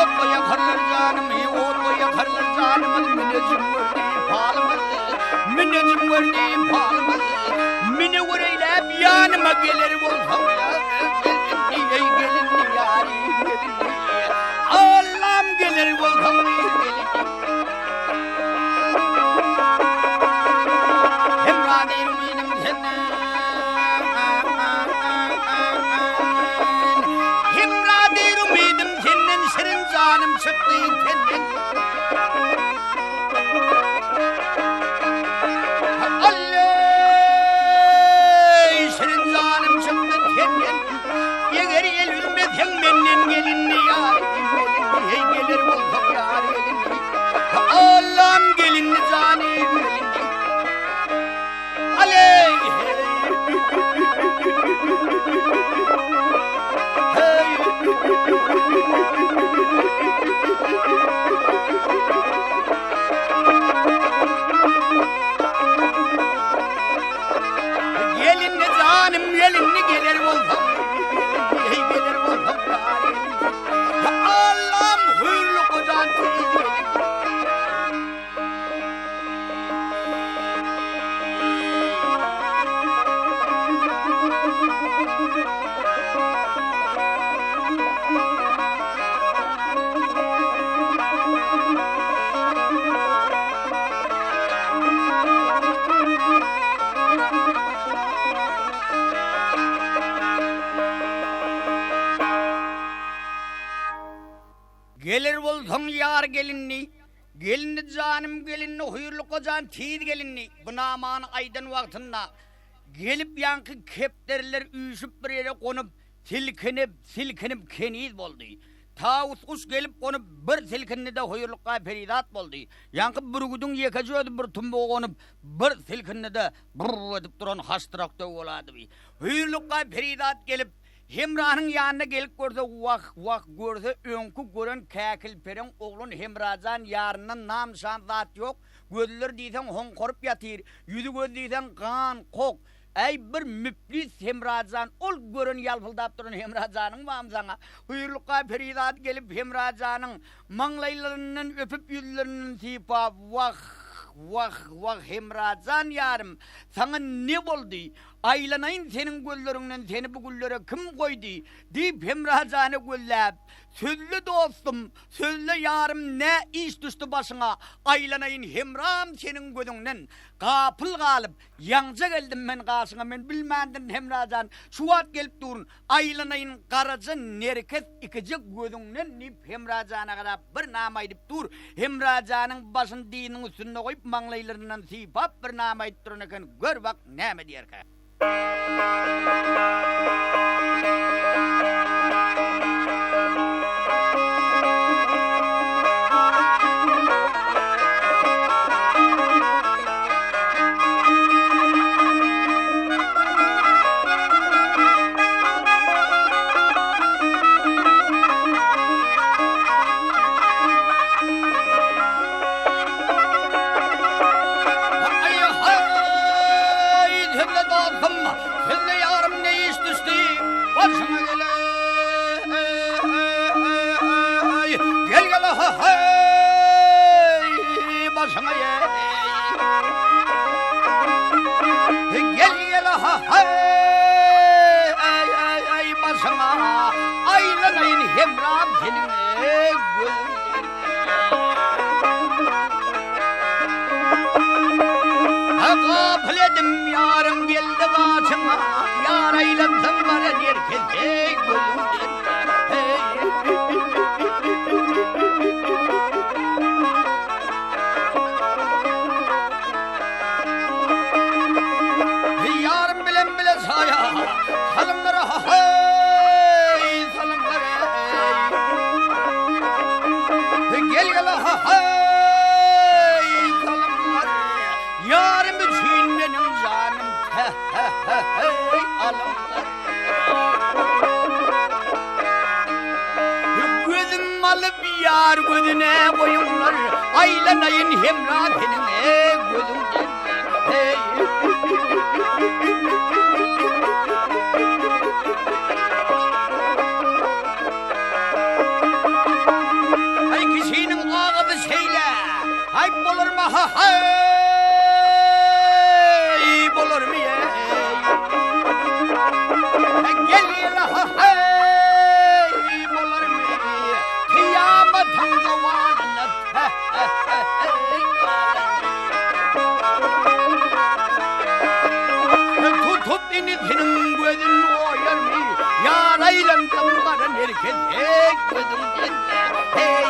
Otla ýakarlar janymy otla ýakarlar. Münejim gördi palymyz, Münejim gördi palymyz, Münewür eýläp ýanyma geler bolsaň, Gelinli, eý gelinli ýarym gelinli, Allam geler bolsaň, gelinli. Hemra diýr umydym senden, Hemra diýr umydym senden, Şirin janym çykdy tenden. Alleý, şirin janym çykdy tenden, Eger el üzmeseň menden gelinli ýar, gelinli, heý geler bolsaň ýar gelinli. Allam gelinli janym gelinli. Aleý, heý. Heý. Gelinli janym gelinli geler bolsaň, heý geler bolsaň ýar gelinli. Allam hüýrli gojan tiz gelinli. Geler bolsaň ýar gelinli, Gelinli janym gelinli Hüýrli gojan tiz gelinli. Bu namany aýdan wagtynda gelip ýaňky kepderiler üýşüp bir ýere gonup, silkinip, silkinip keniz boldy. Tawus guş gelip gonup bir silkindi-de Hüýrlukga perizat boldy. Ýaňky bürgüdiň ýekeje özi bir tumbuga gonup bir silkindi-de brr edip duran haşdyrak döw bolady. Hüýrlukga perizat gelip Hemranyň ýanyna gelip görse, wah, wah, görse öňki gören käkilpereň oglan Hemrajan ýaryndan nam-nyşan zat ýok, gözleri diýseň hoňkaryp ýatyr, ýüzi-gözi diýseň gan, kok. Äý, bir müplis Hemrajan, ol gören ýalpyldap duran Hemrajanyň barmy saňa? Hüýrlukga perizat gelip Hemrajanyň maňlaýlaryndan öpüp ýüzlerinden sypap, wah, wah, wah, Hemrajan ýarym, saňa ne boldy? Aýlanaýyn seniň gözleriňden seni bu günlere kim goýdy? diýip Hemra jana gözläp, Sözle dostum, sözle ýarym nä iş düşdi başyňa, Aýlanaýyn Hemram seniň gözüňden, gapyl galyp, ýaňja geldim men gaşyňa, men bilmändirin Hemra jan, şu wagt gelip durun, Aýlanaýyn garaja nerkes ikije gözüňden diýip Hemra jana garap bir nama aýdyp dur. Hemra janyň başyny dyzynyň üstünde goýup maňlaýlaryndan sypap bir nama aýdyp duran eken, gör bak näme diýerkä. Gel-gel-ha-haý, başyňa aýlanaýyn hemram seniň gözüňden. Gapyl edim ýaryň geldi gaşyňa, ýar aýlansaň gara nerkes-eý gözüňden. Ýarym bilen bile saýa salymlara ha-haý salymlara eý. Gel gel ha-haý salymlar ýarym üçin meniň janym hä-hä-hä-heý alymlar. Gözüm alyp ýar gözüne goýuňlar, aýlanaýyn hemra seniň gözüňden. Heý. Aý kişiniň agyzy şeýle. Aý bolarmy ha-haý, bolarmy eý. Gel ha-haý, bolarmy kyýamatyň zowalyna Tutup inisiniň gözün oýarmy, Ýar aýlansam gara nerkes, heý, gözüňden, heý.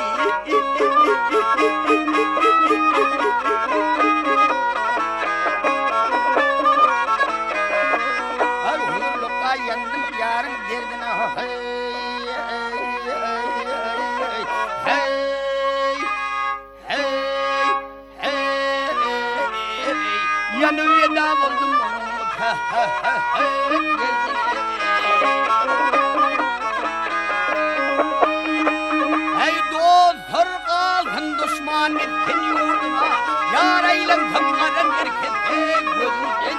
Aý, huzurlykda ýandym ýaryň derdine, heý, heý, heý. Heý, ýanyp eda boldum onuň Heý, dostlar galsyn duşman gitsin ýurduna, Ýar aýlansam gara merkeze gözüňden.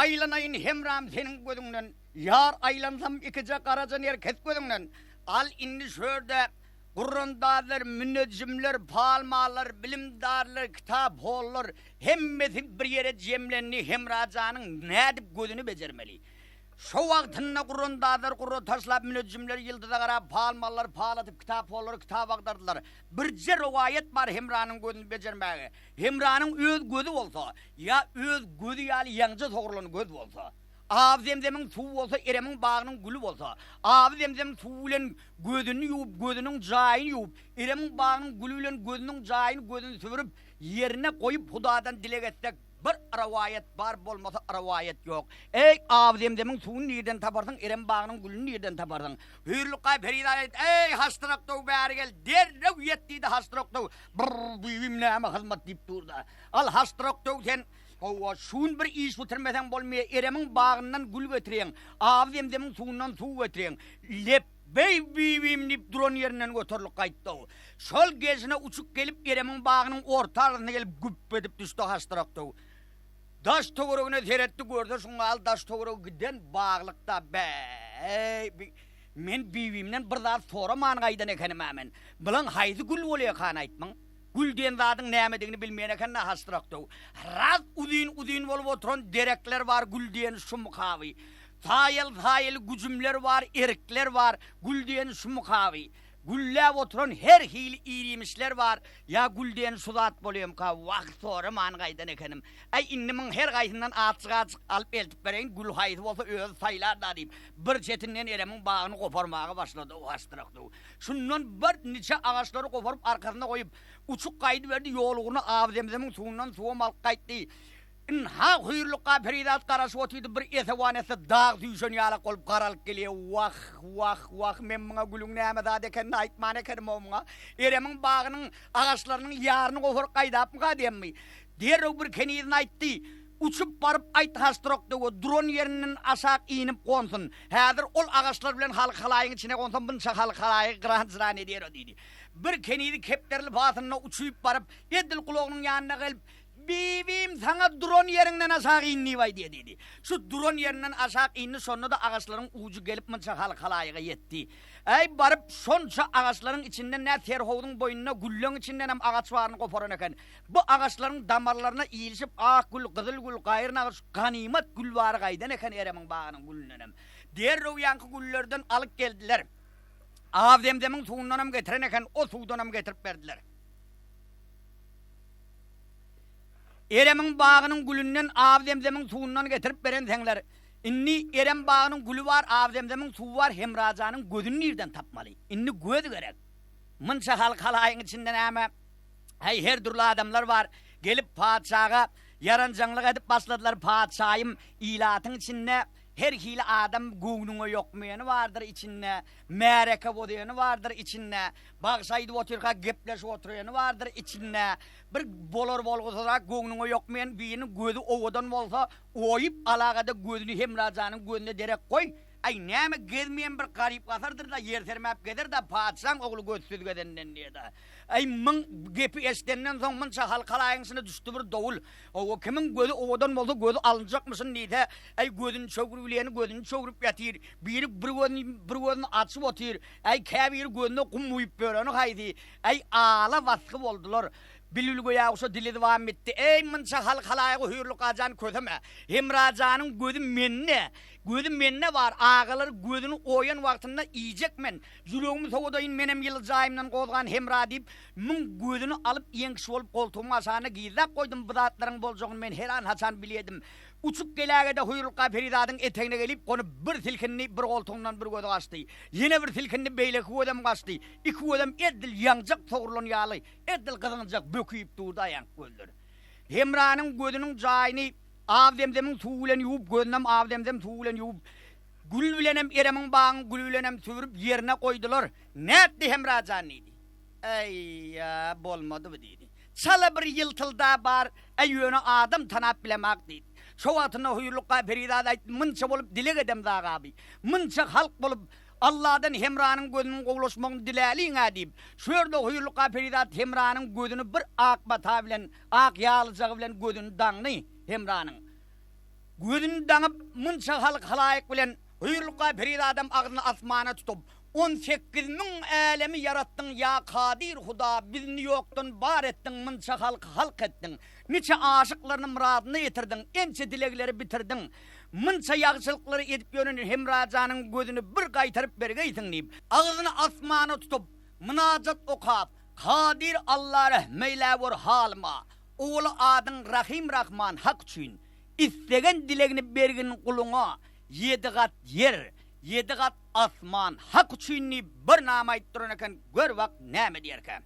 Aýlanaýyn hemram seniň gözüňden, Ýar aýlansam ikije garaja nerkes gözüňden. Al indi şörde gurrandazlar, münejjimler, palmallar, bilimdarlar, kitaphonlar hemmesi bir ýere jemlendi Hemrajanyň nädip gözüni bejermeli. Şo wagtynda gurrandazlar gurra taşlap, münejjimler ýyldyza garap, palmallar pal atyp, kitaphonlar kitap agdardylar. Birje rowaýat bar Hemranyň gözüni bejermäge. Hemranyň öz gözi bolsa, ýa öz gözi ýaly ýaňja sogrulan göz bolsa, Aby-zemzemiň suwy bolsa, Eremiň bagynyň güli bolsa, Aby-zemzemiň suwy bilen gözüni ýuwup, gözüniň jaýyny ýuwup, Eremiň bagynyň güli bilen gözüniň jaýyny gözüni süpürip, ýerine goýup Hudadan dileg etsek, bir rowaýat bar, bolmasa rowaýat ýok. Eý, Aby-zemzemiň suwuny nirden taparsyň, Erem bagynyň gülüni nirden taparsyň? Hüýrlukga perizat aýtdy, Eý, Haşdyrak döw, bäri gel, derrew ýet diýdi, Haşdyrak döw, Brr, bibim näme hyzmat diýip dur-da. Al, Haşdyrak döw sen, Hawa, şu gün bir iş bitirmeseň bolmaýar, Eremiň bagyndan gül getirýäň, Aby-zemzemiň suwundan suw getirýäň. Lepbeý, bibim diýip duran ýerinden göterilip gaýtdy. Şol gelşine uçup gelip Eremiň bagynyň orta arasyna gelip güp edip düşdi Haşdyrak döw. Daş-töweregine seretdi, görse şuňňal daş-töweregi giden baglykda. Bä-äý, bi, men bibimden bir zat soraman gaýdan ekenim-ä men. Bulaň haýsy gül bolýakany aýtmaň. Gül diýen zadyň nämedigini bilmeýän eken-dä Haşdyrak döw. Ras uzyn-uzyn bolup oturan derekler bar, gül diýeni şumykaby. Saýaly-saýaly güjümler bar, erikler bar, gül diýeni şumykaby. Gülläp oturan her hili ir-iýmişler bar, ýa gül diýeni şu zat bolýamyka, wah, soraman gaýdan ekenim. Äý, indi muň her gaýsyndan azjyk-azjyk alyp eltip bereýin, gül haýsy bolsa özi saýlar-da diýip, bir çetinden Eremiň bagyny goparmaga başlady Haşdyrak döw. Şundan bir niçe agaçlary goparyp arkasyna goýup, uçup gaýdyberdi, ýol ugruna Aby-Zemzemiň suwundan suwam alyp gaýtdy. Ynha, Hüýrlukga perizat garaşyp otyrdy, bir esewan etse dag süýşen ýalak bolup garalyp gelýär. Wah, wah, wah, men muňa gülüň näme zat ekenini aýtman ekenim-ow muňa. Eremiň bagynyň agaçlarynyň ýaryny goparyp gaýdapmyka diýemmi? Derrew bir kenizine aýtdy, Uçup baryp aýt Haşdrak döwe, duran ýerinden aşak inip gonsun. Häzir ol agaçlar bilen halk-halaýyň içine gonsam, munça halk-halaýygy gyran-jyran eder-o diýdi. Bir kenizi kepderi lybasynda uçup baryp, edil gulagynyň ýanyna gelip, Bibim, saňa duran ýeriňden aşak in diýip aýdýa diýdi. Şu duran ýerinden aşak indi, şonda-da agaçlaryň ujy gelip munça halk-halaýyga ýetdi. Äý, baryp, şonça agaçlaryň içinden nä serhowzuň boýunda gülleň içindenem agaç baryny goparan eken. Bu agaçlaryň damarlaryna ilişip ak gül, gyzyl gül, gaýry nagyş ganymat gül bary gaýdan eken Eremiň bagynyň gülündenem. Derrew ýaňky güllerden alyp geldiler. Aby-zemzemiň suwundanam getiren eken, o suwdanam getirip berdiler. Eremiň bagynyň gülünden Aby-zemzemiň suwundan getirip berenseňler. Indi Erem bagynyň güli bar, Aby-zemzemiň suwy bar, Hemrajanyň gözüni nirden tapmaly? Indi göz gerek. Munça halk-halaýyň içinde näme? Häý, her dürli adamlar bar. Gelip patyşaga ýaranjaňlyk edip başladylar, Patyşaýym, ilatyň içinde. Her hili adam göwnüňe ýokmaýany bardyr içinde, märeke bozýany bardyr içinde, bagşy aýdyp otyrka gepleşip oturýany bardyr içinde. Bir bolar-bolgusyzrak göwnüňe ýokmaýan biriniň gözi owadan bolsa, oýup alagada gözüni Hemra janyň gözüne derek goý, Aý, näme gezmeýän bir garyp-gasardyr-da, ýer sermäp gezer-dä, patyşaň ogly gözsüz gezenden diýer-dä. Aý, myň gepi eşidenden soň munça halk-halaýyň içine düşdi bir dowul. Hawa, kimiň gözi owadan bolsa, gözi alynjakmyşyn diýse, aý, gözüni çöwrübileni gözüni çöwrüp ýatyr, biri bir gözüni, bir gözüni açyp otyr, aý, käbiri gözüne gum guýup ýöreni haýsy, aý, ala basgy boldular. Bilbil göýäguşa dili zybam bitdi. Eý, munça halk-halaýygy Hüýrlukga jan köseme. Hemra janyň gözi mende. Gözi mende bar, agalar gözüni oýan wagtynda iýjek men. Ýüregimi sowadaýyn menem ýyly jaýymdan gozgan Hemra diýip, muň gözüni alyp iýen kişi bolup goltugymyň aşagynda gizläp goýdum, bu zatlaryň boljagyny men her an-haçan bilýedim. Uçup geläge-de Hüýrlukga perizadyň etegine gelip gonup bir silkindi, bir goltugyndan bir gözi gaçdy. Ýene bir silkindi, beýleki gözem gaçdy. Iki gözem edil ýaňjak sogrulan ýaly, edil gyzyňjak böküp durdy aýank gözler. Hemranyň gözüniň jaýyny Aw-zemzemiň suwy bilen ýuwup, gözünem aw-zemzem suwy bilen ýuwup, gül bilenem, Eremiň bagyň güli bilenem süpürip, ýerine goýdular. Nätdi Hemra jan? diýdi. Äý-ä, bolmady bu diýdi. Çala bir ýyltylda bar, äý, ýöne adam tanap bilemak diýdi. Şo wagtynda Hüýrlukga perizat aýtdy, Munça bolup dileg edemzak abi. Munça halk bolup, Alladan Hemranyň gözüniň gowulaşmagyny diläliň-ä diýip, şu ýerde Hüýrlukga perizat Hemranyň gözüni bir ak mata bilen Ak ýaglyjagy bilen gözüni daňdy Hemranyň. Gözüni daňyp, munça halk-halaýyk bilen Hüýrlukga perizadam agzyny asmana tutup, 18 000 älemi ýaratdyň, ýa Kadyr Huda, bizni ýokdan bar etdiň, munça halky halk etdiň, niçe aşyklaryny myradyna ýetirdiň, ençe dilegleri bitirdiň, munça ýagşylyklary edip ýören Hemra janyň gözüni bir gaýtaryp bergeýsiň diýip, agzyny asmana tutup, mynajat okap, Kadyr Alla rehm eýläwer halyma, Owal adyň Rahym Rahman Hak üçin, Islegen dilegini bergin guluňa, Ýedi gat ýer, ýedi gat asman Hak üçin diýip bir nama aýdyp duran eken, gör bak näme diýerkä.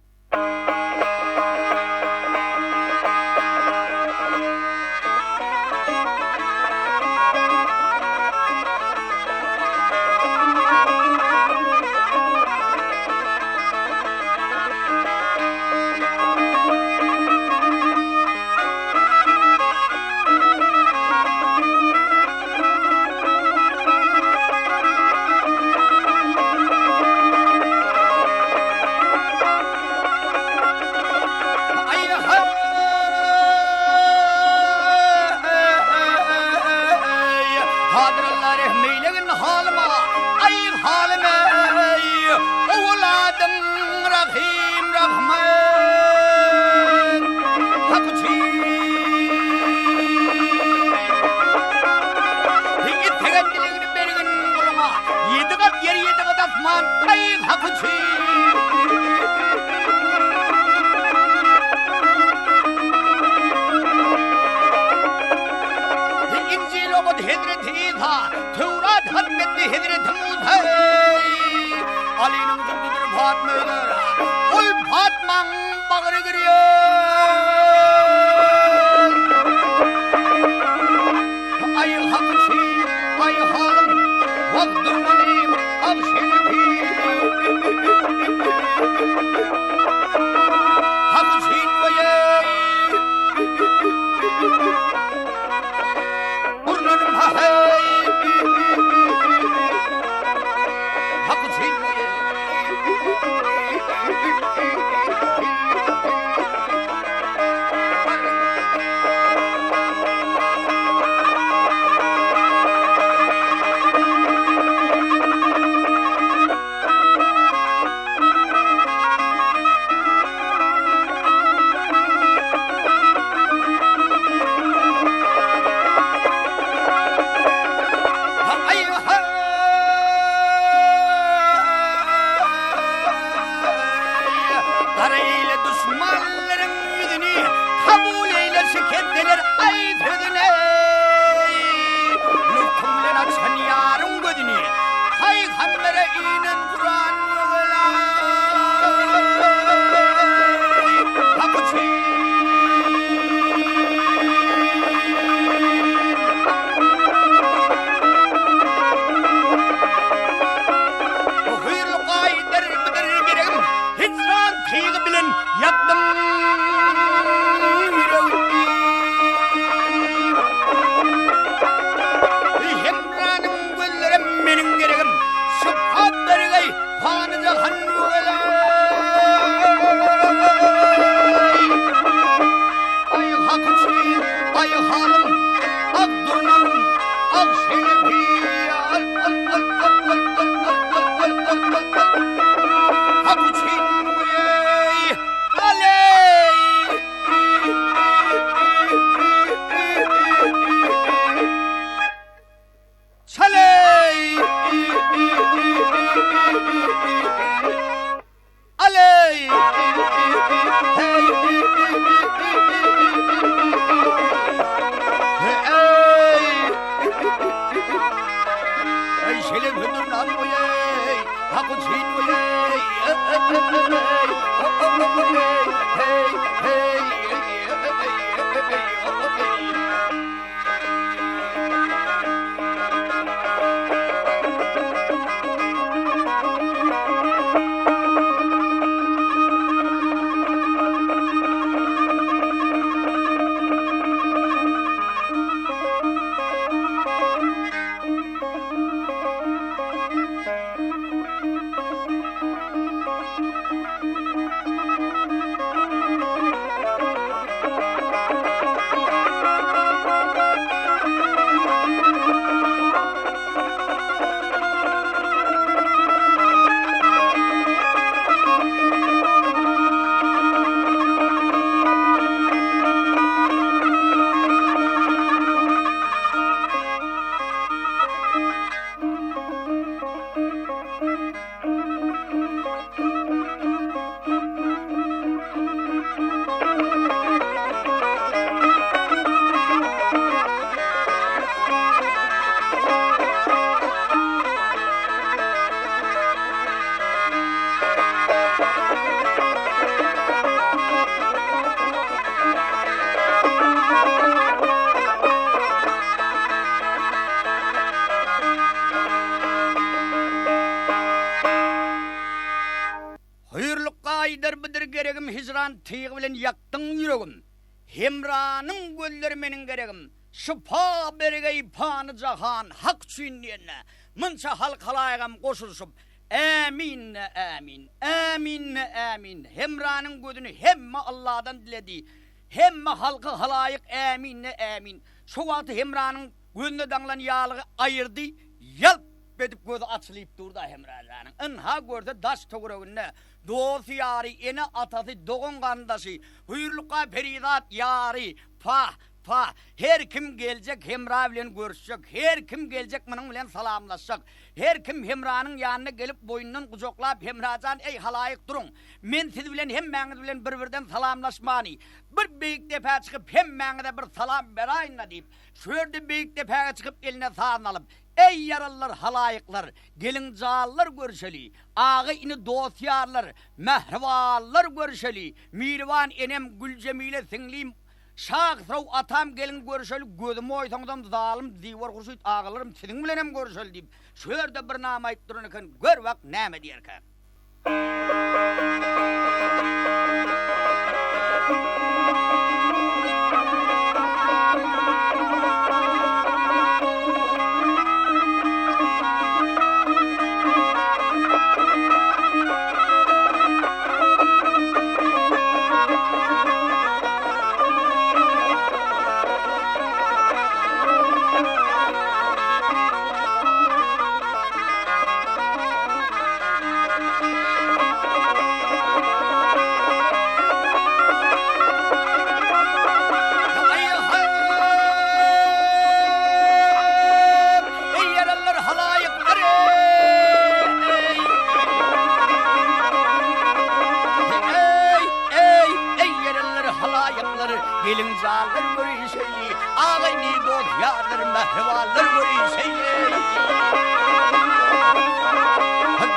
Hak üçin eý Heý heý Hüýrlukga aýdar budur geregim Hijran tygy bilen ýakdyň ýüregim Hemranyň gözleri meniň geregim Şypa bergeý pany jahan Hak üçin diýende Munça halk halaýygam goşulyşyp Ämin-de ämin, ämin-de ämin Hemranyň gözüni hemme Alladan diledi Hemme halky halaýyk ämin-de ämin Şo wagty Hemranyň gözüne daňlan ýalygy aýyrdy, ýalp edip gözi açylyp durdy-a Hemra janyň. Ynha görse daş-töwereginde dosty-ýary, ene-atasy, dogan-garyndaşy, Hüýrlukga perizat ýary, pah, pah, her kim geljek Hemra bilen görüşjek, her kim geljek munuň bilen salamlaşjak, her kim Hemranyň ýanyna gelip boýnundan gujaklap Hemra jan, eý halaýyk duruň, men siz bilen hemmäňiz bilen bir-birden salamlaşmany, Bir beýik depä çykyp hemmäňize bir salam beraýyn-da diýip, şu ýerde beýik depäge çykyp eline sazyny alyp, Eý ýaralylar halaýyklar, geliň janlar görüşeli, aga-ini dost-ýarlar, mähribanlar görüşeli, miriban enem Güljemile siňlim, Şahysraw atam geliň görüşeli, gözümi oýsaňyzam zalym Ziwer Hurşyt agalarym siziň bilenem görüşeli diýip, şu ýerde bir nama aýdyp duran eken, gör bak näme diýerkä. Geliň janlar görüşeli, Agaýny dost ýarlar, mähribanlar görüşeli.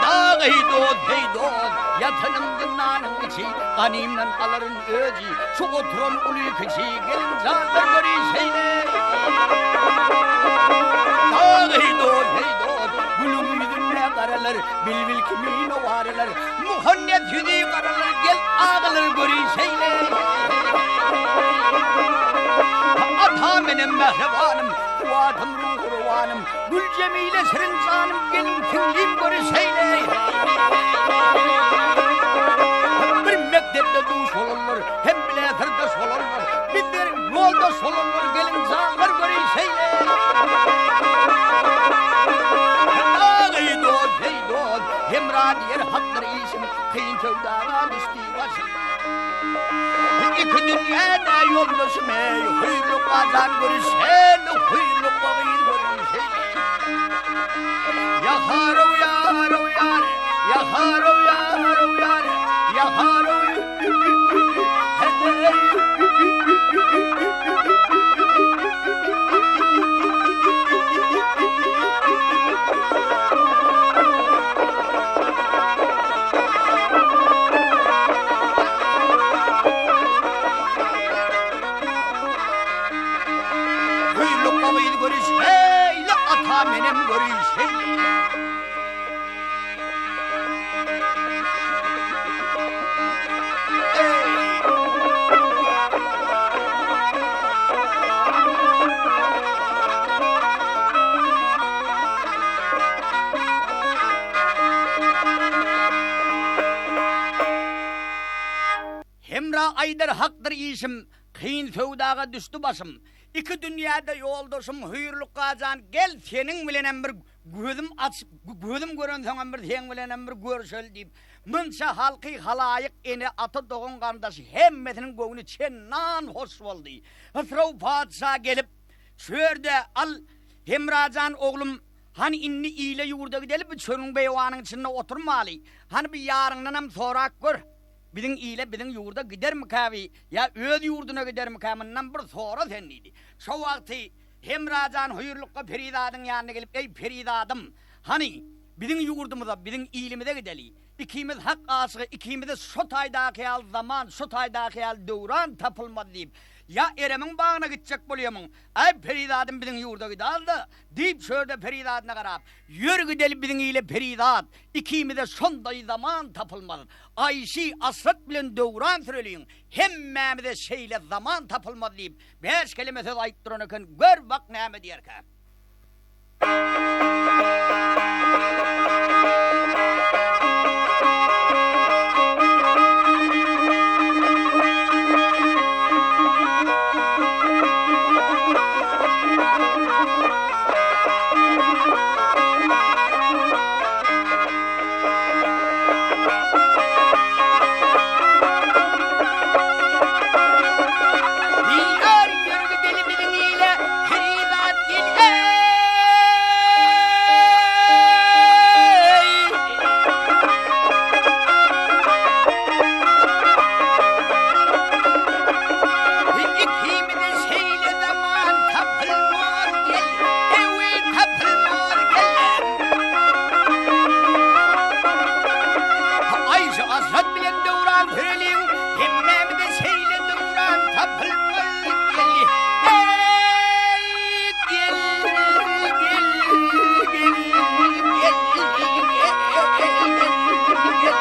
Dag eý dost, eý dost, ýatanym zyndanyň içi, Ganymdan alaryn öji, şu oturan uly-kiçi, Geliň janlar görüşeýli. Dag eý dost, eý dost, gülüň ýüzünde garalar, Bilbil kimin owareler, muhannes ýüzi garalar, Gel agalar görüşeýli. Atam enem mähribanym, kuwwatym ruhy-rowanym, Güljemile şirin janym geliň siňlim görüşeýli. Bir mekdepde duş bolanlar, hem bile syrdaş bolanlar, bizler ýoldaş bolanlar geliň janlar görüşeýli. Eý dost, eý dost, Hemra diýer hakdyr işim, kyn söwdaga düşdi başym. Iki dünýäde ýoldaşym eý, Hüýrlukga jan görüşeli, Hüýrlukga gyz görüşeli. Ýaharow ýarow ýar, ýaharow ýarow ýar, ýaharow heý. aýdar hakdyr işim, Kyn söwdaga düşdi başym. Iki dünýäde ýoldaşym Hüýrlukga jan, gel, seniň bilenem bir gözüm açyp, gözüm görensoňam bir seň bilenem bir görüşeli diýip, munça halky, halaýyk, ene, ata, dogan-garyndaş hemmesiniň göwni çendan hoş boldy. Hysrow patyşa gelip, Şu ýerde, al, Hemra jan oglum, hany indi ile-ýurda gideli, bu çölüň beýewanyň içinde oturmaly. Hany bir ýaryňdanam sorap gör. Biziň ile, biziň ýurda gidermikä bi, ýa öz ýurduna gidermikä, mundan bir sora sen diýdi. Şo wagty Hemra jan Hüýrlukga perizadyň ýanyna gelip, Eý, perizadym, hany, biziň ýurdumyza, biziň ilimize gideli. Ikimiz hak aşygy, ikimize şo taýdaky ýaly zaman, şo taýdaky ýaly döwran tapylmaz diýip, ýa Eremiň bagyna gitjek bolýamyň? Äý, perizadym, biziň ýurda gidal-da, diýip, şo ýerde perizadyna garap, Ýör gideli biziň ile, perizat, ikimize şondaý zaman tapylmaz. Aýşy aşrat bilen döwran süreliň, hemmämize şeýle zaman tapylmaz diýip, bäş keleme söz aýdyp duran eken, gör bak näme diýerkä. Diýer ýörgi dili biziň ile, perizat gel eý! Ikimize şeýle zaman tapylmaz gel, ewi tapylmaz gel. Aýşy Asad bilen döwran süreliň, hemmämize şeýle döwran tapylmaz gel. Eý, gel, gel, gel, gel, gel, gel,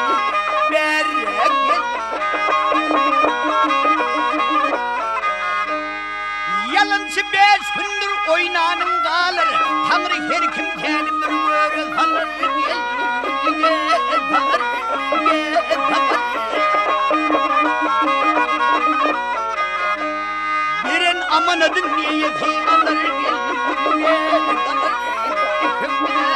bärik gel. Ýalançy bäş gündür oýnanyň galar, Taňry her kimsäni bir göre salar, gel, gel, salar, gel, salar. Beren amanadyn eýesi alar, gel, gel, salar. Ikimize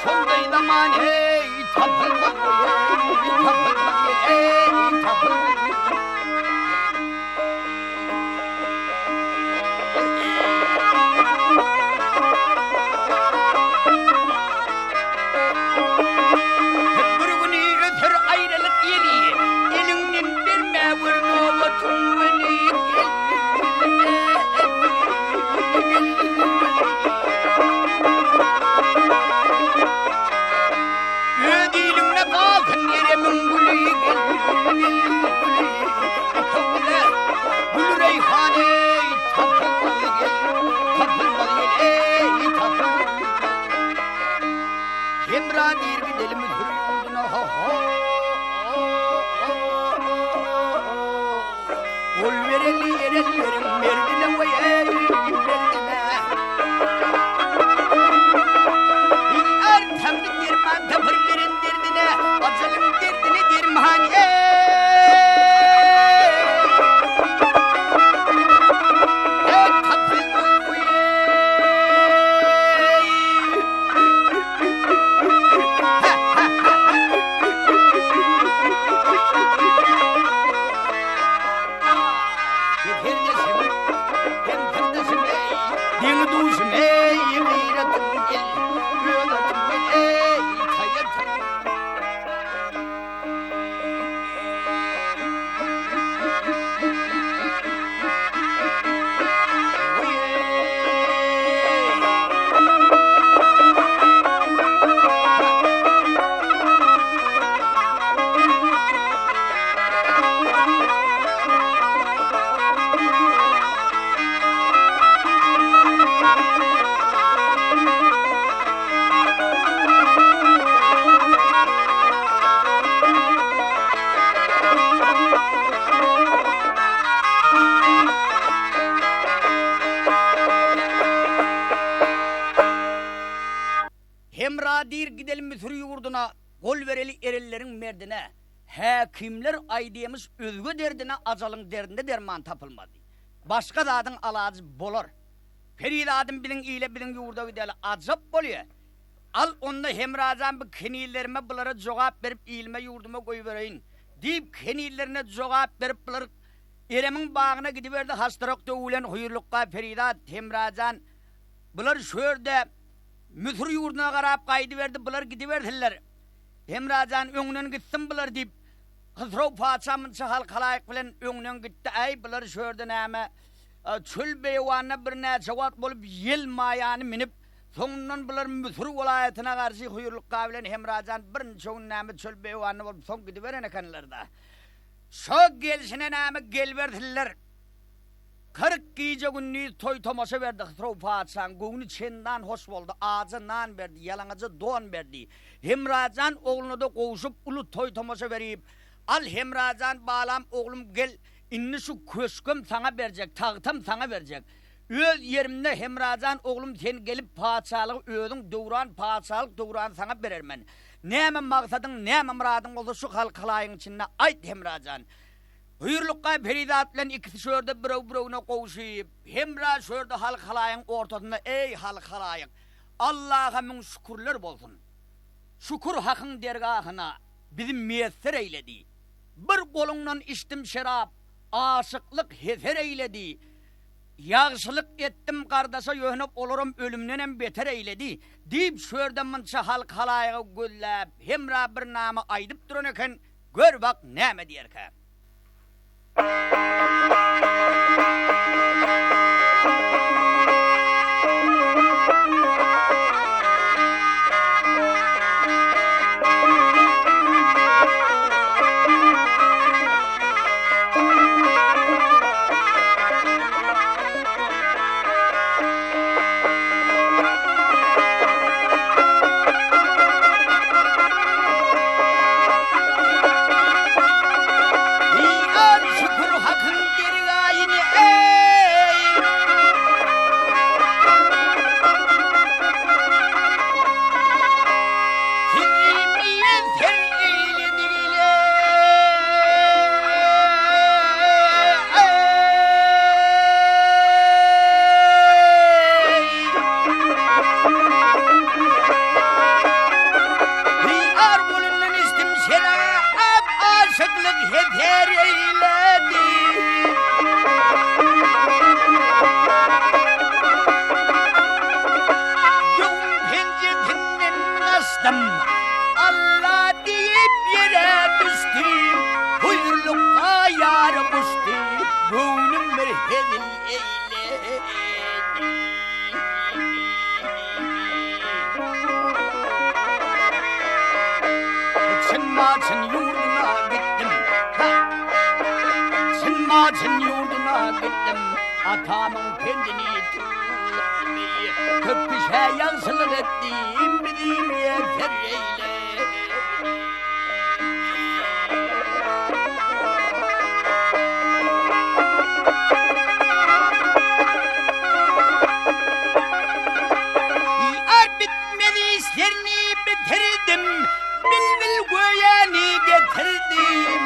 şondaý zaman, eý, tapylmaz, eý, tapylmaz, eý, tapylmaz. Bir güni öter aýralyk ýeli, Eliňden bermäwer nobatyň weli, Öz iliňde galsyn Eremiň güli, Gül reýhan eý, tapylmaz gel, tapylmaz gel eý, tapylmaz. Hemra diýr gidelim Müsür ýurduna ho ho. Gol bereli erenleriň merdine we eý, merdine. Er Taňry derman tapar beren derdine, ajalyň derdine derman eý. Eý, tapylmaz bu eý. Hem hem syrdaşym eý, Deňi-duşum eý, gyratym gel, Öz atym gel eý, taýatym. Hemra diýr gidelim Müsür ýurduna, Gol bereli erelleriň merdine. Häkimler aýdýamyş özge derdine ajalyň derdine derman tapylmaz diýip. Başga zadyň alajy bolar. Perizadym biziň ile biziň ýurda gideli ajap bolýa. Al onda Hemrajan bu kenizlerime bulara jogap berip ilime ýurduma goýbereýin. Diýip kenizlerine jogap berip bular Eremiň bagyna gidiberdi Haştarak döwi bilen Hüýrlukga Perizat Hemrajan bular şu ýerde Müsür ýurduna garap gaýdyberdi bular gidibersinler. Hemrajan öňden gitsin bular diýip Hysrow patyşa munça halk-halaýyk bilen öňden gitdi äý bular şu ýerde näme çöl beýewanda birnäçe wagt bolup ýel maýany minip soňundan bular Müsür welaýatyna garşy Hüýrlukga bilen Hemrajan birniçe gün näme çöl beýewanda bolup soň gidiberen ekenler-da. Şo gelşine näme gelibersinler. 40 gije-gündiz toý-tomaşa berdi Hysrow patyşaň göwni çendan hoş boldy, aja nan berdi, ýalaňaja don berdi. Hemrajan ogluna-da gowşup uly toý-tomaşa berip, Al Hemrajan balam oglum gel, indi şu köşgem saňa berjek, tagtam saňa berjek. Öz ýerimde Hemrajan oglum sen gelip patyşalygy özüň döwran patyşalyk döwrany saňa berermen. Näme maksadyň, näme myradyň bolsa şu halk-halaýygyň içinde aýt Hemrajan. Hüýrlukga perizat bilen ikisi şu ýerde birew-birewine gowşup, Hemra şu ýerde halk-halaýygyň ortasynda Eý halk-halaýyk! Allaha müň şükürler bolsun! Şükür Hakyň dergahyna bizi miýesser eýledi. Bir goluňdan içdim şerap, aşyklyk heser eýledi. Ýagşylyk etdim gardaşa ýöne olaram ölümdenem beter eýledi, diýip şu ýerde munça halk-halaýygy gözläp Hemra bir name aýdyp duran eken, gör bak näme diýerkä. Şükür Hakyň dergaýyny eý! Sizi miýesser eýledigileý! Ýar golundan içdim şerap, aşyklyk heser eýledi. Döwüň penjesinden gaçdym, Alla diýip ýere düşdüm, Hüýrlukga ýar guçdy, göwnüm bir hezil eýledi. Çyn-Maçyn ýurduna gitdim, ha! Çyn-Maçyn ýurduna gitdim, atamyň pendini tutdum. Köp kişä ýagşylyk etdim, bizi miýesser eýle. Bitmez işlerini bitirdim, Bilbil göýäni getirdim,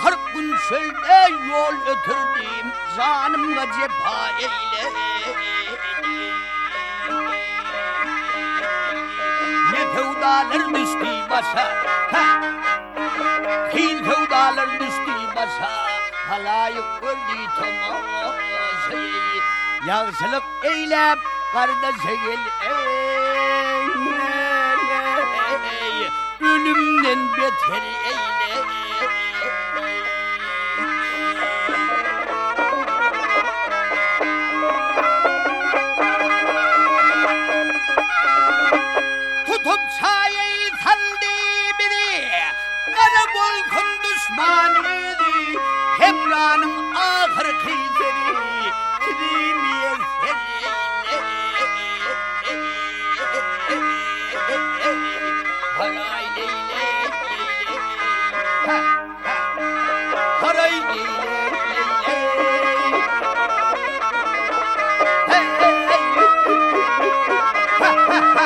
40 gün çölde ýol ötürdim, Janymga jepa eýledim. Ne söwdalar düşdi başa, ha! Kyn söwdalar düşdi başa, Halaýyk gördi tomaşaýy. Ýagşylyk eýläp gardaşa gel eý, Ölümden beter eýle. Tutup çaýy saldy bizi, Gara bolsun duşman ýüzi, Hemranyň ahyrky sözi, Sizi miýesser eýle. Haraý leý-leý, leý-leý, ha, ha, haraý leý-leý, leý-leý, heý, ha, ha, ha.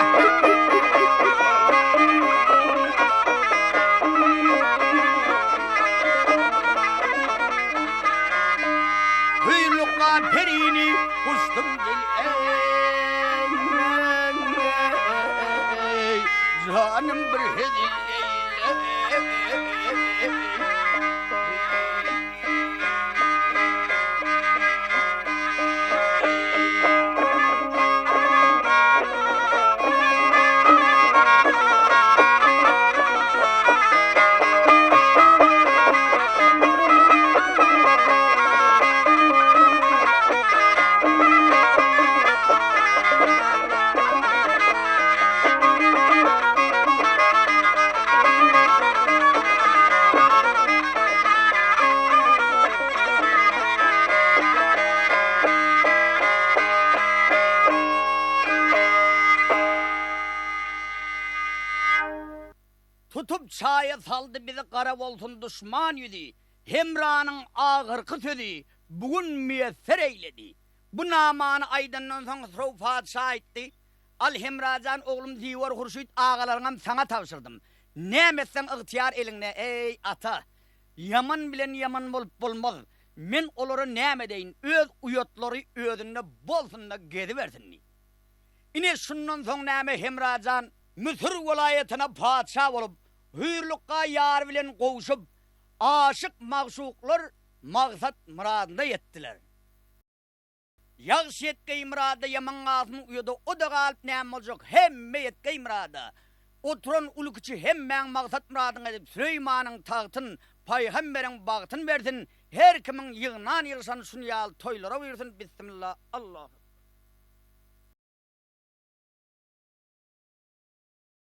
bir hezil eýle. Tutup çaýa saldy bizi gara bolsun duşman ýüzi, Hemranyň ahyrky sözi bu gün miýesser eýledi. Bu namany aýdandan soň Hysrow patyşa aýtdy, Al Hemra jan oglum Ziwer Hurşyt agalaryňam saňa tabşyrdym. Näme etseň ygtyýar eliňde, eý, ata! Ýaman bilen ýaman bolup bolmaz. Men olara näme edeýin, öz uýatlary özünde bolsun-da gezibersin diýdi. Ine, şundan soň näme Hemra jan Müsür welaýatyna patyşa bolup, Hüýrlukga ýary bilen gowşup, aşyk-magşuklar maksat-myradyna ýetdiler. Ýagşy ýetgeý myrada, ýaman galsyn uýada, o-da galyp näme boljak, hemme ýetgeý myrada. Oturan uly-kiçi hemmäň maksat-myradyňy edip, Süleýmanyň tagtyn, paýhamberiň bagtyn bersin, her kimiň ýygnan-ýygşany şuny ýaly toýlara buýursyn, Bissimilla, Allahu.